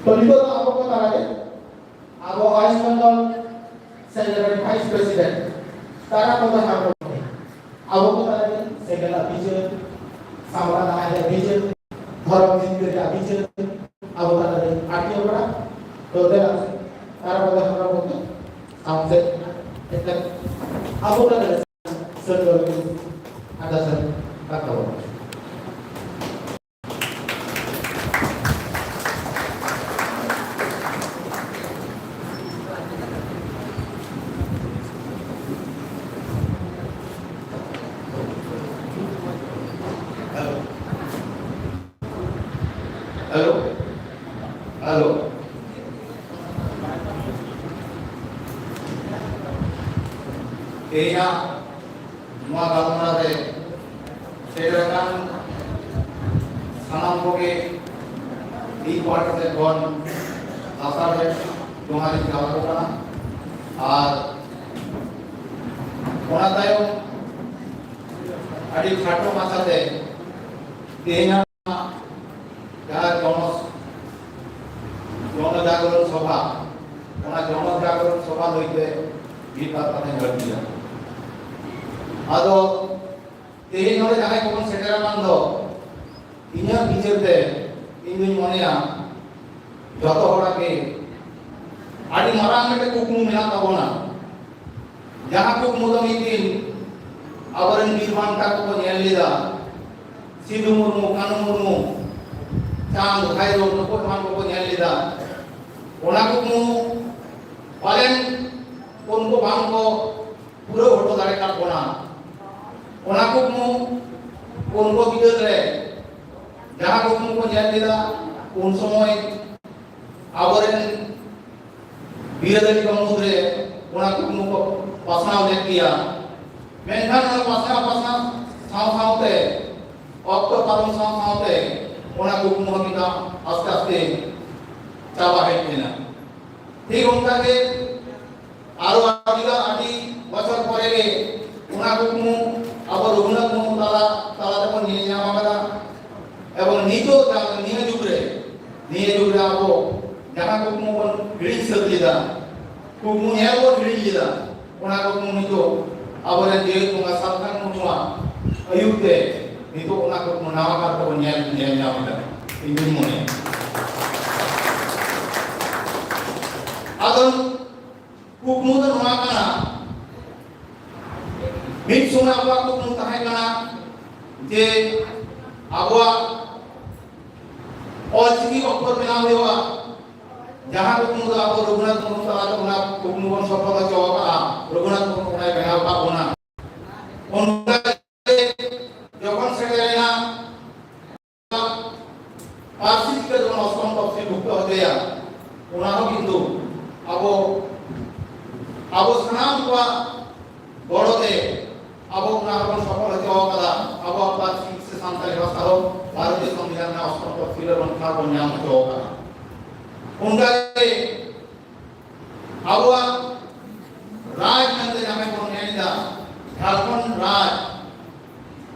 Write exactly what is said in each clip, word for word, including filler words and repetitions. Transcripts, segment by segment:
ᱛᱚ ᱱᱤᱛᱚᱜ ᱫᱚ ᱟᱵᱚ ᱠᱚ ᱛᱟᱞᱟᱨᱮ ᱟᱵᱚ west Bengal central vice president Tara Prasad Hembrom ᱟᱵᱚ ᱠᱚ ᱛᱟᱞᱟᱨᱮ ᱥᱮᱸᱜᱮᱞ ᱵᱤᱪᱟᱹᱨ, ᱥᱟᱶᱛᱟ ᱞᱟᱦᱟ ᱨᱮᱭᱟᱜ ᱵᱤᱪᱟᱹᱨ, ᱫᱷᱚᱨᱚᱢ ᱡᱤᱛᱠᱟᱹᱨ ᱨᱮᱭᱟᱜ ᱵᱤᱪᱟᱹᱨ ᱟᱵᱚ ᱛᱟᱞᱟᱨᱮ ᱟᱹᱰᱤ ᱚᱵᱲᱟ᱾ ᱛᱚ ᱫᱮᱞᱟ ᱥᱮ ᱛᱟᱨᱟ ᱯᱨᱚᱥᱟᱫᱽ ᱦᱮᱢᱵᱨᱚᱢ ᱜᱚᱢᱠᱮ ᱟᱢ ᱥᱮᱫ ᱮᱱᱛᱮ ᱟᱵᱚ ᱛᱟᱞᱟᱨᱮ ᱥᱮᱸᱜᱮᱞ ᱟᱠᱟᱫᱟ ᱥᱮ ᱨᱟᱠᱟᱵ ᱟᱵᱚᱱ᱾ ᱦᱮᱞᱳ᱾ ᱦᱮᱞᱳ᱾ ᱛᱮᱦᱮᱧᱟᱜ ᱱᱚᱣᱟ ᱜᱟᱞᱢᱟᱨᱟᱣ ᱨᱮ ᱥᱮᱴᱮᱨ ᱟᱠᱟᱱ ᱥᱟᱱᱟᱢ ᱠᱚᱜᱮ ᱤᱧ ᱯᱟᱦᱴᱟ ᱥᱮᱫ ᱠᱷᱚᱱ ᱞᱟᱥᱟᱲᱦᱮᱫ ᱡᱚᱦᱟᱨ ᱤᱧ ᱪᱟᱞ ᱟᱠᱚ ᱠᱟᱱᱟ᱾ ᱟᱨ ᱚᱱᱟ ᱛᱟᱭᱚᱢ ᱟᱹᱰᱤ ᱠᱷᱟᱴᱚ ᱢᱟᱪᱷᱟᱛᱮ ᱛᱮᱦᱮᱧᱟᱜ ᱡᱟᱦᱟᱸ ᱡᱚᱱᱚ, ᱡᱚᱱᱚ ᱡᱟᱜᱚᱨᱚᱱ ᱥᱚᱵᱷᱟ, ᱚᱱᱟ ᱡᱚᱱᱚ ᱡᱟᱜᱚᱨᱚᱱ ᱥᱚᱵᱷᱟ ᱞᱟᱹᱭᱛᱮ ᱢᱤᱫ ᱵᱟᱨ ᱠᱟᱛᱷᱟᱧ ᱞᱟᱹᱠᱛᱤᱭᱟ᱾ ᱟᱫᱚ ᱛᱮᱦᱮᱧ ᱱᱚᱰᱮ ᱡᱟᱦᱟᱸᱭ ᱠᱚᱵᱚᱱ ᱥᱮᱴᱮᱨ ᱟᱠᱟᱱ ᱫᱚ, ᱤᱧᱟᱹᱜ ᱵᱤᱪᱟᱹᱨ ᱛᱮ ᱤᱧ ᱫᱩᱧ ᱢᱚᱱᱮᱭᱟ, ᱡᱚᱛᱚ ᱦᱚᱲᱟᱜ ᱜᱮ ᱟᱹᱰᱤ ᱢᱟᱨᱟᱝ ᱢᱤᱫᱴᱮᱱ ᱠᱩᱠᱢᱩ ᱢᱮᱱᱟᱜ ᱛᱟᱵᱚᱱᱟ᱾ ᱡᱟᱦᱟᱸ ᱠᱩᱠᱢᱩ ᱫᱚ ᱢᱤᱫ ᱫᱤᱱ ᱟᱵᱚᱨᱮᱱ ᱵᱤᱨ ᱵᱟᱱᱴᱟ ᱠᱚᱠᱚ ᱧᱮᱞ ᱞᱮᱫᱟ, ᱥᱤᱫᱩ ᱢᱩᱨᱢᱩ, ᱠᱟᱹᱱᱦᱩ ᱢᱩᱨᱢᱩ, ᱪᱟᱸᱫᱽ, ᱵᱷᱟᱭᱨᱳ, ᱱᱩᱠᱩ ᱮᱢᱟᱱ ᱠᱚᱠᱚ ᱧᱮᱞ ᱞᱮᱫᱟ᱾ ᱚᱱᱟ ᱠᱩᱠᱢᱩ ᱯᱟᱞᱮᱱ ᱩᱱᱠᱩ ᱵᱟᱝ ᱠᱚ ᱯᱩᱨᱟᱹᱣ ᱦᱚᱴᱚ ᱫᱟᱲᱮ ᱠᱟᱫ ᱵᱚᱱᱟ᱾ ᱚᱱᱟ ᱠᱩᱠᱢᱩ ᱩᱱᱠᱩ ᱵᱤᱫᱟᱹᱞ ᱨᱮ ᱡᱟᱦᱟᱸ ᱠᱩᱠᱢᱩ ᱠᱚ ᱧᱮᱞ ᱞᱮᱫᱟ, ᱩᱱ ᱥᱚᱢᱚᱭ ᱟᱵᱚᱨᱮᱱ ᱵᱤᱨᱟᱹᱫᱟᱹᱞᱤ ᱠᱚ ᱢᱩᱫᱽᱨᱮ ᱚᱱᱟ ᱠᱩᱠᱢᱩ ᱠᱚ ᱯᱟᱥᱱᱟᱣ ᱞᱮᱫ ᱜᱮᱭᱟ᱾ ᱢᱮᱱᱠᱷᱟᱱ ᱚᱱᱟ ᱯᱟᱥᱱᱟᱣ, ᱯᱟᱥᱱᱟᱣ ᱥᱟᱶ ᱥᱟᱶᱛᱮ, ᱚᱠᱛᱚ ᱯᱟᱨᱚᱢ ᱥᱟᱶ ᱥᱟᱶᱛᱮ ᱚᱱᱟ ᱠᱩᱠᱢᱩ ᱦᱚᱸ ᱢᱤᱫᱴᱟᱝ ᱟᱥᱛᱮ ᱟᱥᱛᱮ ᱪᱟᱵᱟ ᱦᱮᱡ ᱮᱱᱟ᱾ ᱴᱷᱤᱠ ᱚᱱᱠᱟ ᱜᱮ ᱟᱨᱚ ᱟᱹᱰᱤ ᱜᱟᱱ, ᱟᱹᱰᱤ ᱵᱚᱪᱷᱚᱨ ᱯᱚᱨᱮ ᱜᱮ ᱚᱱᱟ ᱠᱩᱠᱢᱩ ᱟᱵᱚ ᱨᱚᱜᱷᱩᱱᱟᱛᱷ ᱢᱩᱨᱢᱩ ᱛᱟᱞᱟ, ᱛᱟᱞᱟ ᱛᱮᱵᱚᱱ ᱧᱮᱞ ᱧᱟᱢ ᱟᱠᱟᱫᱟ᱾ ᱮᱵᱚᱝ ᱱᱤᱛᱚᱜ ᱡᱟᱦᱟᱸ ᱱᱤᱭᱟᱹ ᱡᱩᱜᱽ ᱨᱮ ᱱᱤᱭᱟᱹ ᱡᱩᱜᱽ ᱨᱮ ᱟᱵᱚ ᱡᱟᱦᱟᱸ ᱠᱩᱠᱢᱩ ᱵᱚᱱ ᱦᱤᱲᱤᱧ ᱥᱟᱹᱛ ᱞᱮᱫᱟ, ᱠᱩᱠᱢᱩ ᱧᱮᱞ ᱵᱚᱱ ᱦᱤᱲᱤᱧ ᱞᱮᱫᱟ, ᱚᱱᱟ ᱠᱩᱠᱢᱩ ᱱᱤᱛᱚᱜ ᱟᱵᱚᱨᱮᱱ ᱡᱮᱜᱮᱛ ᱵᱚᱸᱜᱟ ᱥᱟᱞᱠᱷᱟᱱ ᱢᱩᱨᱢᱩᱣᱟᱜ ᱟᱹᱭᱩᱨ ᱛᱮ ᱱᱤᱛᱚᱜ ᱚᱱᱟ ᱠᱩᱠᱢᱩ ᱱᱟᱣᱟ ᱠᱟᱨ ᱛᱮᱵᱚᱱ ᱧᱮᱞ, ᱧᱮᱞ ᱧᱟᱢ ᱮᱫᱟ, ᱤᱧ ᱫᱩᱧ ᱢᱚᱱᱮᱭᱟ᱾ ᱟᱫᱚ ᱠᱩᱠᱢᱩ ᱫᱚ ᱱᱚᱣᱟ ᱠᱟᱱᱟ, ᱢᱤᱫ ᱥᱚᱢᱚᱭ ᱟᱵᱚᱣᱟᱜ ᱠᱩᱠᱢᱩ ᱛᱟᱦᱮᱸ ᱠᱟᱱᱟ ᱡᱮ ᱟᱵᱚᱣᱟᱜ ᱚᱞᱪᱤᱠᱤ ᱚᱠᱠᱷᱚᱨ ᱵᱮᱱᱟᱣ ᱦᱩᱭᱩᱜᱼᱟ᱾ ᱡᱟᱦᱟᱸ ᱠᱩᱠᱢᱩ ᱫᱚ ᱟᱵᱚ ᱨᱚᱜᱷᱩᱱᱟᱛᱷ ᱢᱩᱨᱢᱩ ᱛᱟᱞᱟᱛᱮ ᱚᱱᱟ ᱠᱩᱠᱢᱩ ᱵᱚᱱ ᱥᱚᱯᱷᱚᱞ ᱦᱚᱪᱚ ᱟᱠᱟᱫᱼᱟ, ᱨᱚᱜᱷᱩᱱᱟᱛᱷ ᱢᱩᱨᱢᱩ ᱚᱱᱟᱭ ᱵᱮᱱᱟᱣ ᱟᱠᱟᱫ ᱵᱚᱱᱟ᱾ ᱚᱱᱠᱟ ᱜᱮ ᱡᱚᱠᱷᱚᱱ ᱥᱮᱴᱮᱨᱮᱱᱟ ᱯᱟᱹᱨᱥᱤ ᱪᱤᱠᱟᱹ ᱡᱮᱢᱚᱱ ᱚᱥᱴᱚᱢ ᱛᱚᱯᱥᱤᱞ ᱵᱷᱩᱠᱛᱚ ᱦᱚᱪᱚᱭᱟ, ᱚᱱᱟ ᱦᱚᱸ ᱠᱤᱱᱛᱩ ᱟᱵᱚ, ᱟᱵᱚ ᱥᱟᱱᱟᱢ ᱠᱚᱣᱟᱜ ᱜᱚᱲᱚ ᱛᱮ ᱟᱵᱚ ᱚᱱᱟ ᱦᱚᱸᱵᱚᱱ ᱥᱚᱯᱷᱚᱞ ᱦᱚᱪᱚ ᱟᱠᱟᱫᱟ᱾ ᱟᱵᱚᱣᱟᱜ ᱯᱟᱹᱨᱥᱤ ᱥᱮ ᱥᱟᱱᱛᱟᱲᱤ ᱵᱷᱟᱥᱟ ᱦᱚᱸ ᱵᱷᱟᱨᱚᱛᱤᱭᱚ ᱥᱚᱝᱵᱤᱫᱷᱟᱱ ᱨᱮᱱᱟᱜ ᱚᱥᱴᱚᱢ ᱛᱚᱯᱥᱤᱞ ᱨᱮᱵᱚᱱ ᱴᱷᱟᱶ ᱵᱚᱱ ᱧᱟᱢ ᱦᱚᱪᱚ ᱟᱠᱟᱫᱟ᱾ ᱚᱱᱠᱟ ᱜᱮ ᱟᱵᱚᱣᱟᱜ ᱨᱟᱡᱽ ᱢᱮᱱᱛᱮ ᱡᱟᱦᱟᱸ ᱵᱚᱱ ᱢᱮᱱ ᱮᱫᱟ, ᱡᱷᱟᱲᱠᱷᱚᱸᱰ ᱨᱟᱡᱽ,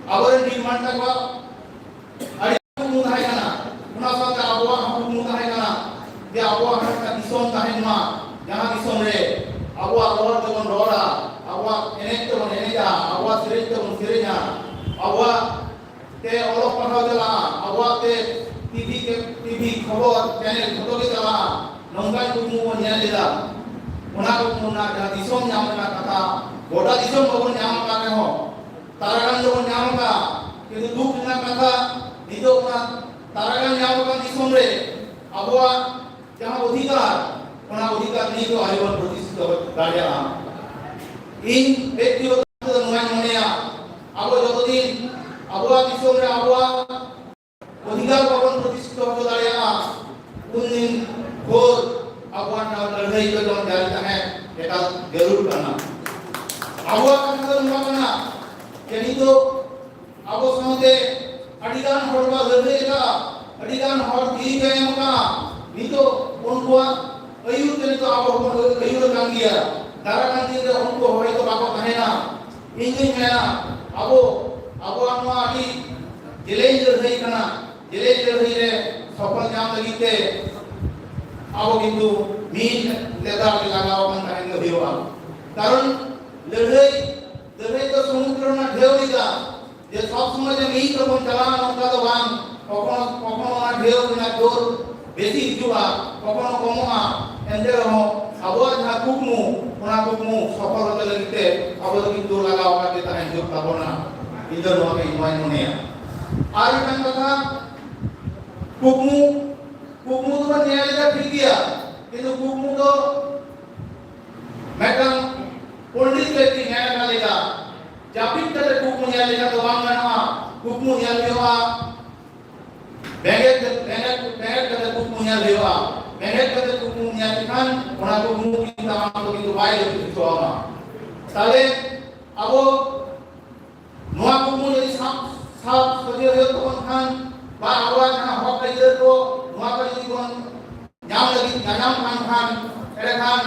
ᱟᱵᱚᱨᱮᱱ ᱵᱤᱨ ᱵᱟᱱᱴᱟ ᱠᱚᱣᱟᱜ ᱟᱹᱰᱤ ᱠᱩᱠᱢᱩ ᱛᱟᱦᱮᱸ ᱠᱟᱱᱟ᱾ ᱚᱱᱟ ᱥᱟᱶᱛᱮ ᱟᱵᱚᱣᱟᱜ ᱦᱚᱸ ᱠᱩᱠᱢᱩ ᱛᱟᱦᱮᱸ ᱠᱟᱱᱟ ᱡᱮ ᱟᱵᱚᱣᱟᱜ ᱦᱚᱸ ᱢᱤᱫᱴᱟᱝ ᱫᱤᱥᱚᱢ ᱛᱟᱦᱮᱱ ᱢᱟ, ᱡᱟᱦᱟᱸ ᱫᱤᱥᱚᱢ ᱨᱮ ᱟᱵᱚᱣᱟᱜ ᱨᱚᱲ ᱛᱮᱵᱚᱱ ᱨᱚᱲᱟ, ᱟᱵᱚᱣᱟᱜ ᱮᱱᱮᱡ ᱛᱮᱵᱚᱱ ᱮᱱᱮᱡᱟ, ᱟᱵᱚᱣᱟᱜ ᱥᱮᱨᱮᱧ ᱛᱮᱵᱚᱱ ᱥᱮᱨᱮᱧᱟ, ᱟᱵᱚᱣᱟᱜ ᱛᱮ ᱚᱞᱚᱜ ᱯᱟᱲᱦᱟᱣ ᱪᱟᱞᱟᱜᱼᱟ, ᱟᱵᱚᱣᱟᱜ ᱛᱮ ᱴᱤᱵᱷᱤ ᱠᱮ-, ᱴᱤᱵᱷᱤ ᱠᱷᱚᱵᱚᱨ ᱪᱮᱱᱮᱞ ᱡᱷᱚᱛᱚ ᱜᱮ ᱪᱟᱞᱟᱜᱼᱟ, ᱱᱚᱝᱠᱟᱱ ᱠᱩᱠᱢᱩ ᱵᱚᱱ ᱧᱮᱞ ᱞᱮᱫᱟ᱾ ᱚᱱᱟ ᱠᱩᱠᱢᱩ ᱨᱮᱱᱟᱜ ᱡᱟᱦᱟᱸ ᱫᱤᱥᱚᱢ ᱧᱟᱢ ᱨᱮᱱᱟᱜ ᱠᱟᱛᱷᱟ, ᱜᱚᱴᱟ ᱫᱤᱥᱚᱢ ᱵᱟᱵᱚᱱ ᱧᱟᱢ ᱟᱠᱟᱫ ᱨᱮᱦᱚᱸ, ᱛᱟᱨᱟᱜᱟᱱ ᱫᱚᱵᱚᱱ ᱧᱟᱢ ᱟᱠᱟᱫ, ᱠᱤᱱᱛᱩ ᱫᱩᱠ ᱨᱮᱱᱟᱜ ᱠᱟᱛᱷᱟ, ᱱᱤᱛᱚᱜ ᱚᱱᱟ ᱛᱟᱨᱟᱜᱟᱱ ᱧᱟᱢ ᱟᱠᱟᱱ ᱫᱤᱥᱚᱢ ᱨᱮ ᱟᱵᱚᱣᱟᱜ ᱡᱟᱦᱟᱸ ᱚᱫᱷᱤᱠᱟᱨ, ᱚᱱᱟ ᱚᱫᱷᱤᱠᱟᱨ ᱱᱤᱛ ᱦᱚᱸ ᱟᱹᱣᱨᱤ ᱵᱚᱱ ᱯᱨᱚᱛᱤᱥᱴᱷᱤᱛ ᱫᱟᱲᱮᱭᱟᱜᱼᱟ᱾ ᱤᱧ ᱵᱮᱠᱛᱤᱜᱚᱛᱚ ᱫᱚ ᱱᱚᱣᱟᱧ ᱢᱚᱱᱮᱭᱟ, ᱟᱵᱚ ᱡᱚᱛᱚ ᱫᱤᱱ ᱟᱵᱚᱣᱟᱜ ᱫᱤᱥᱚᱢ ᱨᱮ ᱟᱵᱚᱣᱟᱜ ᱚᱫᱷᱤᱠᱟᱨ ᱵᱟᱵᱚᱱ ᱯᱨᱚᱛᱤᱥᱴᱷᱤᱛ ᱦᱚᱪᱚ ᱫᱟᱲᱮᱭᱟᱜᱼᱟ, ᱩᱱ ᱫᱤᱱ ᱵᱷᱳᱨ ᱟᱵᱚᱣᱟᱜ ᱱᱚᱣᱟ ᱞᱟᱹᱲᱦᱟᱹᱭ ᱫᱚ ᱡᱮᱢᱚᱱ ᱡᱟᱹᱨᱤ ᱛᱟᱦᱮᱸ ᱮᱠᱟᱞ ᱡᱟᱹᱨᱩᱲ ᱠᱟᱱᱟ᱾ ᱟᱵᱚᱣᱟᱜ ᱠᱟᱛᱷᱟ ᱫᱚ ᱱᱚᱣᱟ ᱠᱟᱱᱟ ᱡᱮ ᱱᱤᱛᱚᱜ ᱟᱵᱚ ᱥᱟᱶᱛᱮ ᱟᱹᱰᱤᱜᱟᱱ ᱦᱚᱲ ᱠᱚ ᱞᱟᱹᱲᱦᱟᱹᱭ ᱟᱠᱟᱫᱼᱟ, ᱟᱹᱰᱤᱜᱟᱱ ᱦᱚᱲ ᱡᱤᱣᱤ ᱠᱚ ᱮᱢ ᱟᱠᱟᱫᱼᱟ᱾ ᱱᱤᱛᱚᱜ ᱩᱱᱠᱩᱣᱟᱜ ᱟᱹᱭᱩᱨ ᱛᱮ ᱱᱤᱛᱚᱜ ᱟᱵᱚ ᱦᱚᱸᱵᱚᱱ ᱟᱹᱭᱩᱨ ᱟᱠᱟᱱ ᱜᱮᱭᱟ᱾ ᱫᱟᱨᱟᱭ ᱠᱟᱱ ᱫᱤᱱ ᱨᱮ ᱩᱱᱠᱩ ᱦᱚᱭᱛᱚ ᱵᱟᱠᱚ ᱛᱟᱦᱮᱱᱟ᱾ ᱤᱧ ᱫᱩᱧ ᱢᱮᱱᱟ, ᱟᱵᱚ, ᱟᱵᱚᱣᱟᱜ ᱱᱚᱣᱟ ᱟᱹᱰᱤ ᱡᱮᱞᱮᱧ ᱞᱟᱹᱲᱦᱟᱹᱭ ᱠᱟᱱᱟ᱾ ᱡᱮᱞᱮᱧ ᱞᱟᱹᱲᱦᱟᱹᱭ ᱨᱮ ᱥᱚᱯᱷᱚᱞ ᱧᱟᱢ ᱞᱟᱹᱜᱤᱫ ᱛᱮ ᱟᱵᱚ ᱠᱤᱱᱛᱩ ᱢᱤᱫ ᱞᱮᱛᱟᱲ ᱜᱮ ᱞᱟᱜᱟᱣ ᱟᱠᱟᱱ ᱛᱟᱦᱮᱱ ᱜᱮ ᱦᱩᱭᱩᱜᱼᱟ᱾ ᱠᱟᱨᱚᱱ ᱞᱟᱹᱲᱦᱟᱹᱭ, ᱞᱟᱹᱲᱦᱟᱹᱭ ᱫᱚ ᱥᱚᱢᱩᱫᱨᱚ ᱨᱮᱱᱟᱜ ᱰᱷᱮᱣ ᱞᱮᱠᱟ, ᱡᱮ ᱥᱚᱵ ᱥᱚᱢᱚᱭ ᱡᱮ ᱢᱤᱫ ᱨᱮᱵᱚᱱ ᱪᱟᱞᱟᱜᱼᱟ, ᱱᱚᱝᱠᱟ ᱫᱚ ᱵᱟᱝ᱾ ᱠᱚᱠᱷᱚᱱᱚ, ᱠᱚᱠᱷᱚᱱᱚ ᱚᱱᱟ ᱰᱷᱮᱣ ᱨᱮᱱᱟᱜ ᱡᱳᱨ ᱵᱮᱥᱤ ᱦᱤᱡᱩᱜᱼᱟ, ᱠᱚᱠᱷᱚᱱᱚ ᱠᱚᱢᱚᱜᱼᱟ᱾ ᱮᱱᱛᱮ ᱨᱮᱦᱚᱸ ᱟᱵᱚᱣᱟᱜ ᱡᱟᱦᱟᱸ ᱠᱩᱠᱢᱩ, ᱚᱱᱟ ᱠᱩᱠᱢᱩ ᱥᱚᱯᱷᱚᱞ ᱦᱚᱪᱚ ᱞᱟᱹᱜᱤᱫ ᱛᱮ ᱟᱵᱚ ᱫᱚ ᱠᱤᱱᱛᱩ ᱞᱟᱜᱟᱣ ᱟᱠᱟᱫ ᱜᱮ ᱛᱟᱦᱮᱸ ᱦᱩᱭᱩᱜ ᱛᱟᱵᱚᱱᱟ᱾ ᱤᱧ ᱫᱚ ᱱᱚᱣᱟ ᱜᱮ ᱤᱧ ᱱᱚᱣᱟᱧ ᱢᱚᱱᱮᱭᱟ᱾ ᱟᱨ ᱢᱤᱫᱴᱟᱝ ᱠᱟᱛᱷᱟ, ᱠᱩᱠᱢᱩ, ᱠᱩᱠᱢᱩ ᱫᱚᱵᱚᱱ ᱧᱮᱞ ᱮᱫᱟ ᱴᱷᱤᱠ ᱜᱮᱭᱟ, ᱠᱤᱱᱛᱩ ᱠᱩᱠᱢᱩ ᱫᱚ ᱢᱤᱫᱴᱟᱝ ᱯᱚᱱᱰᱤᱛ ᱵᱮᱠᱛᱤ ᱢᱮᱱ ᱟᱠᱟᱫ ᱞᱮᱠᱟ, ᱡᱟᱹᱯᱤᱫ ᱠᱟᱛᱮ ᱠᱩᱠᱢᱩ ᱧᱮᱞ ᱞᱮᱠᱷᱟᱱ ᱫᱚ ᱵᱟᱝ ᱜᱟᱱᱚᱜᱼᱟ᱾ ᱠᱩᱠᱢᱩ ᱧᱮᱞ ᱦᱩᱭᱩᱜᱼᱟ, ᱵᱮᱸᱜᱮᱫ, ᱵᱮᱸᱜᱮᱫ, ᱵᱮᱸᱜᱮᱫ ᱠᱟᱛᱮ ᱠᱩᱠᱢᱩ ᱧᱮᱞ ᱦᱩᱭᱩᱜᱼᱟ᱾ ᱵᱮᱸᱜᱮᱫ ᱠᱟᱛᱮ ᱠᱩᱠᱢᱩ ᱧᱮᱞ ᱞᱮᱠᱷᱟᱱ ᱚᱱᱟ ᱠᱩᱠᱢᱩ ᱠᱤᱱᱛᱩ ᱟᱢ ᱫᱚ ᱠᱤᱱᱛᱩ ᱵᱟᱭ ᱦᱚᱪᱚ ᱟᱢᱟ᱾ ᱛᱟᱦᱞᱮ ᱟᱵᱚ ᱱᱚᱣᱟ ᱠᱩᱠᱢᱩ ᱡᱩᱫᱤ ᱥᱟᱵ, ᱥᱟᱵ ᱥᱚᱡᱷᱮ ᱦᱩᱭᱩᱜ ᱛᱟᱵᱚᱱ ᱠᱷᱟᱱ, ᱵᱟ ᱟᱵᱚᱣᱟᱜ ᱡᱟᱦᱟᱸ ᱦᱚᱠ ᱟᱹᱭᱫᱟᱹᱨ ᱠᱚ, ᱱᱚᱣᱟ ᱠᱚ ᱡᱩᱫᱤ ᱵᱚᱱ ᱧᱟᱢ ᱞᱟᱹᱜᱤᱫ, ᱧᱟᱧᱟᱢ ᱠᱟᱱ ᱠᱷᱟᱱ, ᱮᱸᱰᱮᱠᱷᱟᱱ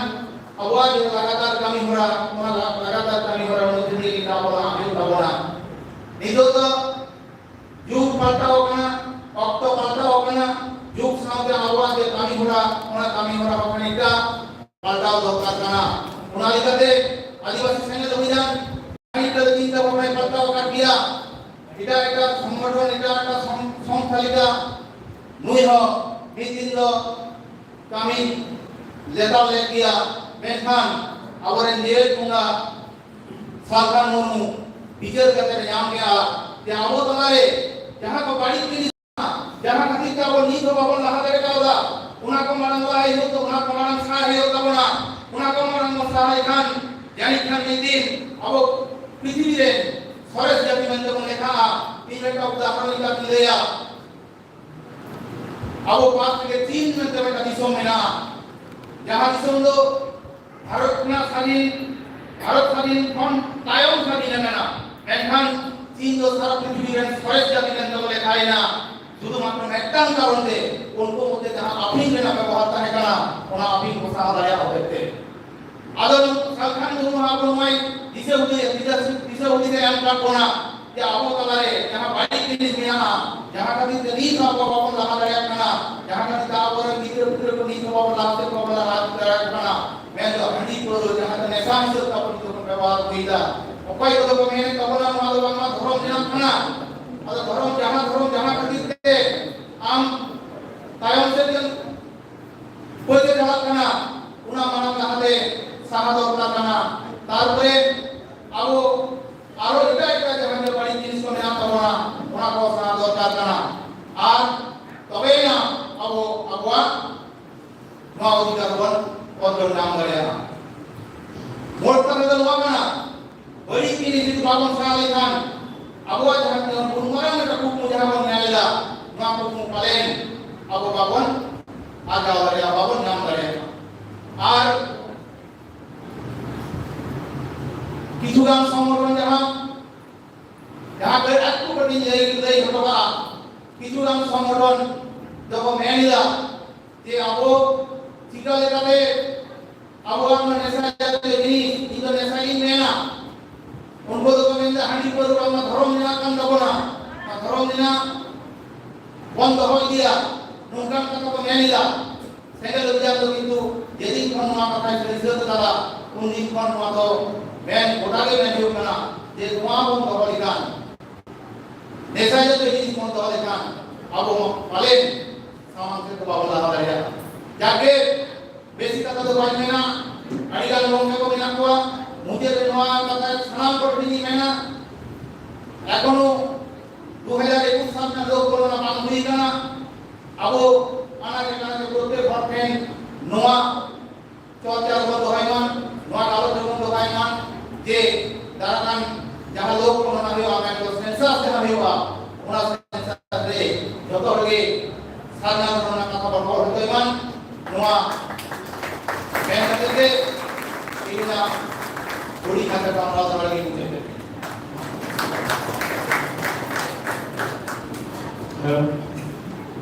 ᱟᱵᱚᱣᱟᱜ ᱡᱮ ᱞᱟᱜᱟᱛᱟᱨ ᱠᱟᱹᱢᱤ ᱦᱚᱨᱟ, ᱚᱱᱟ ᱞᱟ-, ᱞᱟᱜᱟᱛᱟᱨ ᱠᱟᱹᱢᱤ ᱦᱚᱨᱟ ᱢᱚᱫᱽᱫᱷᱮ ᱨᱮ ᱠᱤᱱᱛᱩ ᱟᱵᱚ ᱞᱟᱦᱟ ᱦᱩᱭᱩᱜ ᱛᱟᱵᱚᱱᱟ᱾ ᱱᱤᱛᱚᱜ ᱫᱚ ᱡᱩᱜᱽ ᱯᱟᱞᱴᱟᱣ ᱟᱠᱟᱱᱟ, ᱚᱠᱛᱚ ᱯᱟᱞᱴᱟᱣ ᱟᱠᱟᱱᱟ, ᱡᱩᱜᱽ ᱥᱟᱶᱛᱮ ᱟᱵᱚᱣᱟᱜ ᱡᱮ ᱠᱟᱹᱢᱤ ᱦᱚᱨᱟ, ᱚᱱᱟ ᱠᱟᱹᱢᱤ ᱦᱚᱨᱟ ᱦᱚᱸ ᱠᱷᱟᱱᱤᱠᱴᱟ ᱯᱟᱞᱴᱟᱣ ᱫᱚᱨᱠᱟᱨ ᱠᱟᱱᱟ᱾ ᱚᱱᱟ ᱞᱮᱠᱟᱛᱮ ᱟᱹᱫᱤᱵᱟᱹᱥᱤ ᱥᱮᱸᱜᱮᱞ ᱚᱵᱷᱤᱡᱟᱱ ᱠᱷᱟᱱᱤᱠᱴᱟ ᱫᱚ ᱪᱤᱱᱛᱟᱹ ᱵᱷᱟᱵᱽᱱᱟᱭ ᱯᱟᱞᱴᱟᱣ ᱟᱠᱟᱫ ᱜᱮᱭᱟ᱾ ᱮᱴᱟᱜ ᱮᱴᱟᱜ ᱥᱚᱝᱜᱚᱴᱷᱚᱱ, ᱮᱴᱟᱜ ᱮᱴᱟᱜ ᱥᱚᱝ-, ᱥᱚᱝᱥᱛᱷᱟ ᱞᱮᱠᱟ ᱱᱩᱭ ᱦᱚᱸ ᱢᱤᱫ ᱫᱤᱱ ᱫᱚ ᱠᱟᱹᱢᱤ ᱞᱮᱛᱟᱲ ᱞᱮᱫ ᱜᱮᱭᱟ, ᱢᱮᱱᱠᱷᱟᱱ ᱟᱵᱚᱨᱮᱱ ᱡᱮᱜᱮᱛ ᱵᱚᱸᱜᱟ ᱥᱟᱞᱠᱷᱟᱱ ᱢᱩᱨᱢᱩ ᱵᱤᱪᱟᱹᱨ ᱠᱟᱛᱮ ᱮ ᱧᱟᱢ ᱠᱮᱜᱼᱟ ᱡᱮ ᱟᱵᱚ ᱛᱟᱞᱟᱨᱮ ᱡᱟᱦᱟᱸ ᱠᱚ ᱵᱟᱹᱲᱤᱡ ᱡᱤᱱᱤᱥ, ᱡᱟᱦᱟᱸ ᱠᱷᱟᱹᱛᱤᱨ ᱛᱮ ᱟᱵᱚ ᱱᱤᱛ ᱦᱚᱸ ᱵᱟᱵᱚᱱ ᱞᱟᱦᱟ ᱫᱟᱲᱮ ᱠᱟᱣᱫᱟ, ᱚᱱᱟ ᱠᱚ ᱢᱟᱲᱟᱝ ᱞᱟᱦᱟᱭ ᱦᱩᱭᱩᱜ ᱛᱟᱵᱚᱱᱟ, ᱚᱱᱟ ᱠᱚ ᱢᱟᱲᱟᱝ ᱥᱟᱦᱟᱭ ᱦᱩᱭᱩᱜ ᱛᱟᱵᱚᱱᱟ, ᱚᱱᱟ ᱠᱚ ᱢᱟᱲᱟᱝ ᱵᱚᱱ ᱥᱟᱦᱟᱭ ᱠᱷᱟᱱ ᱡᱟᱹᱱᱤᱡ ᱠᱷᱟᱱ ᱢᱤᱫ ᱫᱤᱱ ᱟᱵᱚ ᱯᱨᱤᱛᱷᱤᱵᱤ ᱨᱮ ᱥᱚᱨᱮᱥ ᱡᱟᱹᱛᱤ ᱢᱮᱱᱛᱮ ᱵᱚᱱ ᱞᱮᱠᱷᱟᱜᱼᱟ᱾ ᱤᱧ ᱢᱤᱫᱴᱟᱝ ᱩᱫᱟᱦᱚᱨᱚᱱ ᱞᱮᱠᱟᱛᱤᱧ ᱞᱟᱹᱭᱟ, ᱟᱵᱚ ᱯᱟᱥ ᱨᱮᱜᱮ ᱪᱤᱱ ᱢᱮᱱᱛᱮ ᱢᱤᱫᱴᱟᱝ ᱫᱤᱥᱚᱢ ᱢᱮᱱᱟᱜᱼᱟ, ᱡᱟᱦᱟᱸ ᱫᱤᱥᱚᱢ ᱫᱚ ᱵᱷᱟᱨᱚᱛ ᱠᱷᱚᱱᱟᱜ ᱥᱟᱹᱫᱷᱤᱱ, ᱵᱷᱟᱨᱚᱛ ᱥᱟᱹᱫᱷᱤᱱ ᱠᱷᱚᱱ ᱛᱟᱭᱚᱢ ᱥᱟᱹᱫᱷᱤᱱ ᱟᱠᱟᱱᱟ, ᱢᱮᱱᱠᱷᱟᱱ ᱪᱤᱱ ᱫᱚ ᱥᱟᱨᱟ ᱯᱨᱤᱛᱷᱤᱵᱤ ᱨᱮᱱ ᱥᱚᱨᱮᱥ ᱡᱟᱹᱛᱤ ᱢᱮᱱᱛᱮ ᱠᱚ ᱞᱮᱠᱷᱟᱭᱮᱱᱟ᱾ ᱥᱩᱫᱷᱩ ᱢᱟᱛᱨᱚ ᱢᱤᱫᱴᱟᱝ ᱠᱟᱨᱚᱱ ᱛᱮ, ᱩᱱᱠᱩ ᱢᱚᱫᱽᱫᱷᱮ ᱡᱟᱦᱟᱸ ᱟᱹᱯᱷᱤᱝ ᱨᱮᱱᱟᱜ ᱵᱮᱵᱚᱦᱟᱨ ᱛᱟᱦᱮᱸ ᱠᱟᱱᱟ, ᱚᱱᱟ ᱟᱹᱯᱷᱤᱝ ᱠᱚ ᱥᱟᱦᱟ ᱫᱟᱲᱮᱭᱟᱜ ᱦᱚᱛᱮᱡ ᱛᱮ᱾ ᱟᱫᱚ ᱥᱟᱞᱠᱷᱟᱱ ᱢᱩᱨᱢᱩ ᱟᱵᱚ ᱱᱚᱣᱟᱭ ᱫᱤᱥᱟᱹ ᱦᱩᱫᱤᱥ, ᱫᱤᱥᱟᱹ, ᱫᱤᱥᱟᱹ ᱦᱩᱫᱤᱥ ᱮ ᱮᱢ ᱠᱟᱫ ᱵᱚᱱᱟ ᱡᱮ ᱟᱵᱚ ᱛᱟᱞᱟᱨᱮ ᱡᱟᱦᱟᱸ ᱵᱟᱹᱲᱤᱡ ᱡᱤᱱᱤᱥ ᱢᱮᱱᱟᱜᱼᱟ, ᱡᱟᱦᱟᱸ ᱠᱷᱟᱹᱛᱤᱨ ᱛᱮ ᱱᱤᱛ ᱦᱚᱸ ᱟᱵᱚ ᱵᱟᱵᱚᱱ ᱞᱟᱦᱟ ᱫᱟᱲᱮᱭᱟᱜ ᱠᱟᱱᱟ, ᱡᱟᱦᱟᱸ ᱠᱷᱟᱹᱛᱤᱨ ᱛᱮ ᱟᱵᱚᱨᱮᱱ ᱜᱤᱫᱽᱨᱟᱹ ᱯᱤᱫᱽᱨᱟᱹ ᱠᱚ ᱱᱤᱛ ᱦᱚᱸ ᱵᱟᱵᱚᱱ ᱞᱟᱦᱟ ᱥᱮᱫ ᱵᱟᱵᱚᱱ ᱞᱟᱦᱟ ᱫᱟᱲᱮᱭᱟᱜ ᱠᱟᱱᱟ, ᱢᱮᱱᱫᱚ ᱦᱟᱺᱰᱤ ᱯᱟᱹᱣᱨᱟᱹ ᱡᱟᱦᱟᱸ ᱫᱚ ᱱᱮᱥᱟ ᱦᱤᱥᱟᱹᱵ ᱛᱮ ᱟᱵᱚ ᱱᱤᱛᱚᱜ ᱵᱚᱱ ᱵᱮᱵᱚᱦᱟᱨ ᱟᱹᱜᱩᱭᱮᱫᱟ᱾ ᱚᱠᱚᱭ ᱠᱚᱫᱚ ᱠᱚ ᱢᱮᱱᱮᱫ ᱛᱟᱵᱚᱱᱟ ᱱᱚᱣᱟ ᱫᱚ ᱵᱟᱝᱢᱟ ᱫᱷᱚᱨᱚᱢ ᱨᱮᱱᱟᱜ ᱠᱟᱱᱟ᱾ ᱟᱫᱚ ᱫᱷᱚᱨᱚᱢ, ᱡᱟᱦᱟᱸ ᱫᱷᱚᱨᱚᱢ ᱡᱟᱦᱟᱸ ᱠᱷᱟᱹᱛᱤᱨ ᱛᱮ ᱟᱢ ᱛᱟᱭᱚᱢ ᱥᱮᱫ ᱜᱮᱢ ᱯᱟᱹᱭᱞᱟᱹ ᱪᱟᱞᱟᱜ ᱠᱟᱱᱟ, ᱚᱱᱟ ᱢᱟᱲᱟᱝ ᱞᱟᱦᱟᱛᱮ ᱥᱟᱦᱟ ᱫᱚᱨᱠᱟᱨ ᱠᱟᱱᱟ᱾ ᱛᱟᱨᱯᱚᱨᱮ ᱟᱵᱚ ᱟᱨᱚ ᱮᱴᱟᱜ ᱮᱴᱟᱜ ᱡᱟᱦᱟᱸ ᱜᱮ ᱵᱟᱹᱲᱤᱡ ᱡᱤᱱᱤᱥ ᱠᱚ ᱢᱮᱱᱟᱜ ᱛᱟᱵᱚᱱᱟ, ᱚᱱᱟ ᱠᱚ ᱥᱟᱦᱟ ᱫᱚᱨᱠᱟᱨ ᱠᱟᱱᱟ᱾ ᱟᱨ ᱛᱚᱵᱮᱭᱮᱱᱟ ᱟᱵᱚ ᱟᱵᱚᱣᱟᱜ ᱱᱚᱣᱟ ᱚᱫᱷᱤᱠᱟᱨ ᱵᱚᱱ ᱚᱨᱡᱚᱱ ᱧᱟᱢ ᱫᱟᱲᱮᱭᱟᱜᱼᱟ᱾ ᱢᱳᱴ ᱠᱟᱛᱷᱟ ᱫᱚ ᱱᱚᱣᱟ ᱠᱟᱱᱟ, ᱵᱟᱹᱲᱤᱡ ᱡᱤᱱᱤᱥ ᱡᱩᱫᱤ ᱵᱟᱵᱚᱱ ᱥᱟᱦᱟ ᱞᱮᱠᱷᱟᱱ ᱟᱵᱚᱣᱟᱜ ᱡᱟᱦᱟᱸ ᱛᱤᱱᱟᱹᱜ ᱵᱚᱱ ᱢᱟᱨᱟᱝ ᱞᱮᱠᱟ ᱠᱩᱠᱢᱩ ᱡᱟᱦᱟᱸ ᱵᱚᱱ ᱧᱮᱞ ᱮᱫᱟ, ᱱᱚᱣᱟ ᱠᱩᱠᱢᱩ ᱯᱟᱞᱮᱱ ᱟᱵᱚ ᱵᱟᱵᱚᱱ ᱟᱨᱡᱟᱣ ᱫᱟᱲᱮᱭᱟᱜᱼᱟ, ᱵᱟᱵᱚᱱ ᱧᱟᱢ ᱫᱟᱲᱮᱭᱟᱜᱼᱟ᱾ ᱟᱨ ᱠᱤᱪᱷᱩ ᱜᱟᱱ ᱥᱚᱝᱜᱚᱴᱷᱚᱱ ᱡᱟᱦᱟᱸ, ᱡᱟᱦᱟᱸ ᱠᱟᱹᱡ ᱟᱠᱚ ᱠᱟᱹᱴᱤᱡ ᱞᱟᱹᱭ, ᱞᱟᱹᱭ ᱦᱚᱴᱚ ᱠᱟᱜᱼᱟ, ᱠᱤᱪᱷᱩ ᱜᱟᱱ ᱥᱚᱝᱜᱚᱴᱷᱚᱱ ᱫᱚᱠᱚ ᱢᱮᱱ ᱮᱫᱟ ᱡᱮ ᱟᱵᱚ ᱪᱤᱠᱟ ᱞᱮᱠᱟᱛᱮ ᱟᱵᱚᱣᱟᱜ ᱱᱚᱣᱟ ᱱᱮᱥᱟ ᱡᱟᱛᱤᱭᱚ ᱡᱤᱱᱤᱥ, ᱤᱧ ᱫᱚ ᱱᱮᱥᱟ ᱜᱤᱧ ᱢᱮᱱᱟ᱾ ᱩᱱᱠᱩ ᱫᱚᱠᱚ ᱢᱮᱱᱫᱟ ᱦᱟᱺᱰᱤ ᱯᱟᱹᱣᱨᱟᱹ ᱵᱟᱝᱢᱟ ᱫᱷᱚᱨᱚᱢ ᱨᱮᱱᱟᱜ ᱠᱟᱱ ᱛᱟᱵᱚᱱᱟ, ᱚᱱᱟ ᱫᱷᱚᱨᱚᱢ ᱨᱮᱱᱟᱜ ᱵᱚᱱ ᱫᱚᱦᱚ ᱤᱫᱤᱭᱟ, ᱱᱚᱝᱠᱟᱱ ᱠᱟᱛᱷᱟ ᱠᱚ ᱢᱮᱱ ᱮᱫᱟ᱾ ᱥᱮᱸᱜᱮᱞ ᱚᱵᱷᱤᱡᱟᱱ ᱫᱚ ᱠᱤᱱᱛᱩ ᱡᱮᱫᱤᱱ ᱠᱷᱚᱱ ᱱᱚᱣᱟ ᱠᱟᱛᱷᱟᱭ ᱥᱟᱹᱨᱤ ᱥᱟᱹᱛ ᱠᱟᱫᱟ, ᱩᱱ ᱫᱤᱱ ᱠᱷᱚᱱ ᱱᱚᱣᱟ ᱫᱚ ᱢᱮᱱ ᱜᱚᱴᱟ ᱜᱮ ᱢᱮᱱ ᱦᱩᱭᱩᱜ ᱠᱟᱱᱟ ᱡᱮ ᱱᱚᱣᱟ ᱵᱚᱱ ᱫᱚᱦᱚ ᱞᱮᱠᱷᱟᱱ, ᱱᱮᱥᱟ ᱡᱟᱛᱤᱭᱚ ᱡᱤᱱᱤᱥ ᱵᱚᱱ ᱫᱚᱦᱚ ᱞᱮᱠᱷᱟᱱ ᱟᱵᱚ ᱯᱟᱞᱮᱱ ᱥᱟᱢᱟᱝ ᱥᱮᱫ ᱫᱚ ᱵᱟᱵᱚᱱ ᱞᱟᱦᱟ ᱫᱟᱲᱮᱭᱟᱜᱼᱟ᱾ ᱡᱟᱜᱮ ᱵᱮᱥᱤ ᱠᱟᱛᱷᱟ ᱫᱚ ᱵᱟᱹᱧ ᱢᱮᱱᱟ, ᱟᱹᱰᱤ ᱜᱟᱱ ᱜᱚᱢᱠᱮ ᱠᱚ ᱢᱮᱱᱟᱜ ᱠᱚᱣᱟ᱾ ᱢᱩᱪᱟᱹᱫ ᱨᱮ ᱱᱚᱣᱟ ᱠᱟᱛᱷᱟ ᱥᱟᱱᱟᱢ ᱠᱚ ᱴᱷᱮᱱ ᱤᱧ ᱢᱮᱱᱟ, ᱮᱠᱷᱚᱱᱳ ᱫᱩ ᱦᱟᱡᱟᱨ ᱮᱠᱩᱥ ᱥᱟᱞ ᱨᱮᱱᱟᱜ ᱞᱳᱠ ᱜᱚᱱᱚᱱᱟ ᱵᱟᱝ ᱦᱩᱭ ᱟᱠᱟᱱᱟ᱾ ᱟᱵᱚ ᱟᱱᱟᱪᱮ ᱠᱟᱱᱟᱪᱮ ᱯᱨᱚᱛᱮᱠ ᱦᱚᱲ ᱴᱷᱮᱱ ᱱᱚᱣᱟ ᱪᱚᱨᱪᱟ ᱵᱚᱱ ᱫᱚᱦᱚᱭ ᱢᱟ, ᱱᱚᱣᱟ ᱜᱟᱞᱚᱪ ᱨᱮᱵᱚᱱ ᱫᱚᱦᱚᱭ ᱢᱟ ᱡᱮ ᱫᱟᱨᱟᱭ ᱠᱟᱱ ᱡᱟᱦᱟᱸ ᱞᱳᱠ ᱜᱚᱱᱚᱱᱟ ᱦᱩᱭᱩᱜᱼᱟ, ᱢᱮᱱᱫᱚ ᱥᱮᱱᱥᱟᱥ ᱡᱟᱦᱟᱸ ᱦᱩᱭᱩᱜᱼᱟ, ᱚᱱᱟ ᱥᱮᱱᱥᱟᱥ ᱨᱮ ᱡᱚᱛᱚ ᱦᱚᱲ ᱜᱮ ᱥᱟᱨᱱᱟ ᱫᱷᱚᱨᱚᱢ ᱨᱮᱱᱟᱜ ᱠᱟᱛᱷᱟ ᱵᱚᱱ ᱨᱚᱲ ᱦᱚᱪᱚᱭ ᱢᱟ᱾ ᱱᱚᱣᱟ ᱢᱮᱱ ᱠᱟᱛᱮ ᱜᱮ ᱤᱧᱟᱹᱜ ᱦᱩᱰᱤᱧ ᱠᱟᱛᱷᱟ ᱜᱟᱞᱢᱟᱨᱟᱣ ᱫᱚ ᱱᱚᱰᱮ ᱜᱮ ᱢᱩᱪᱟᱹᱫ ᱮᱫᱟ᱾ ᱦᱮᱸ᱾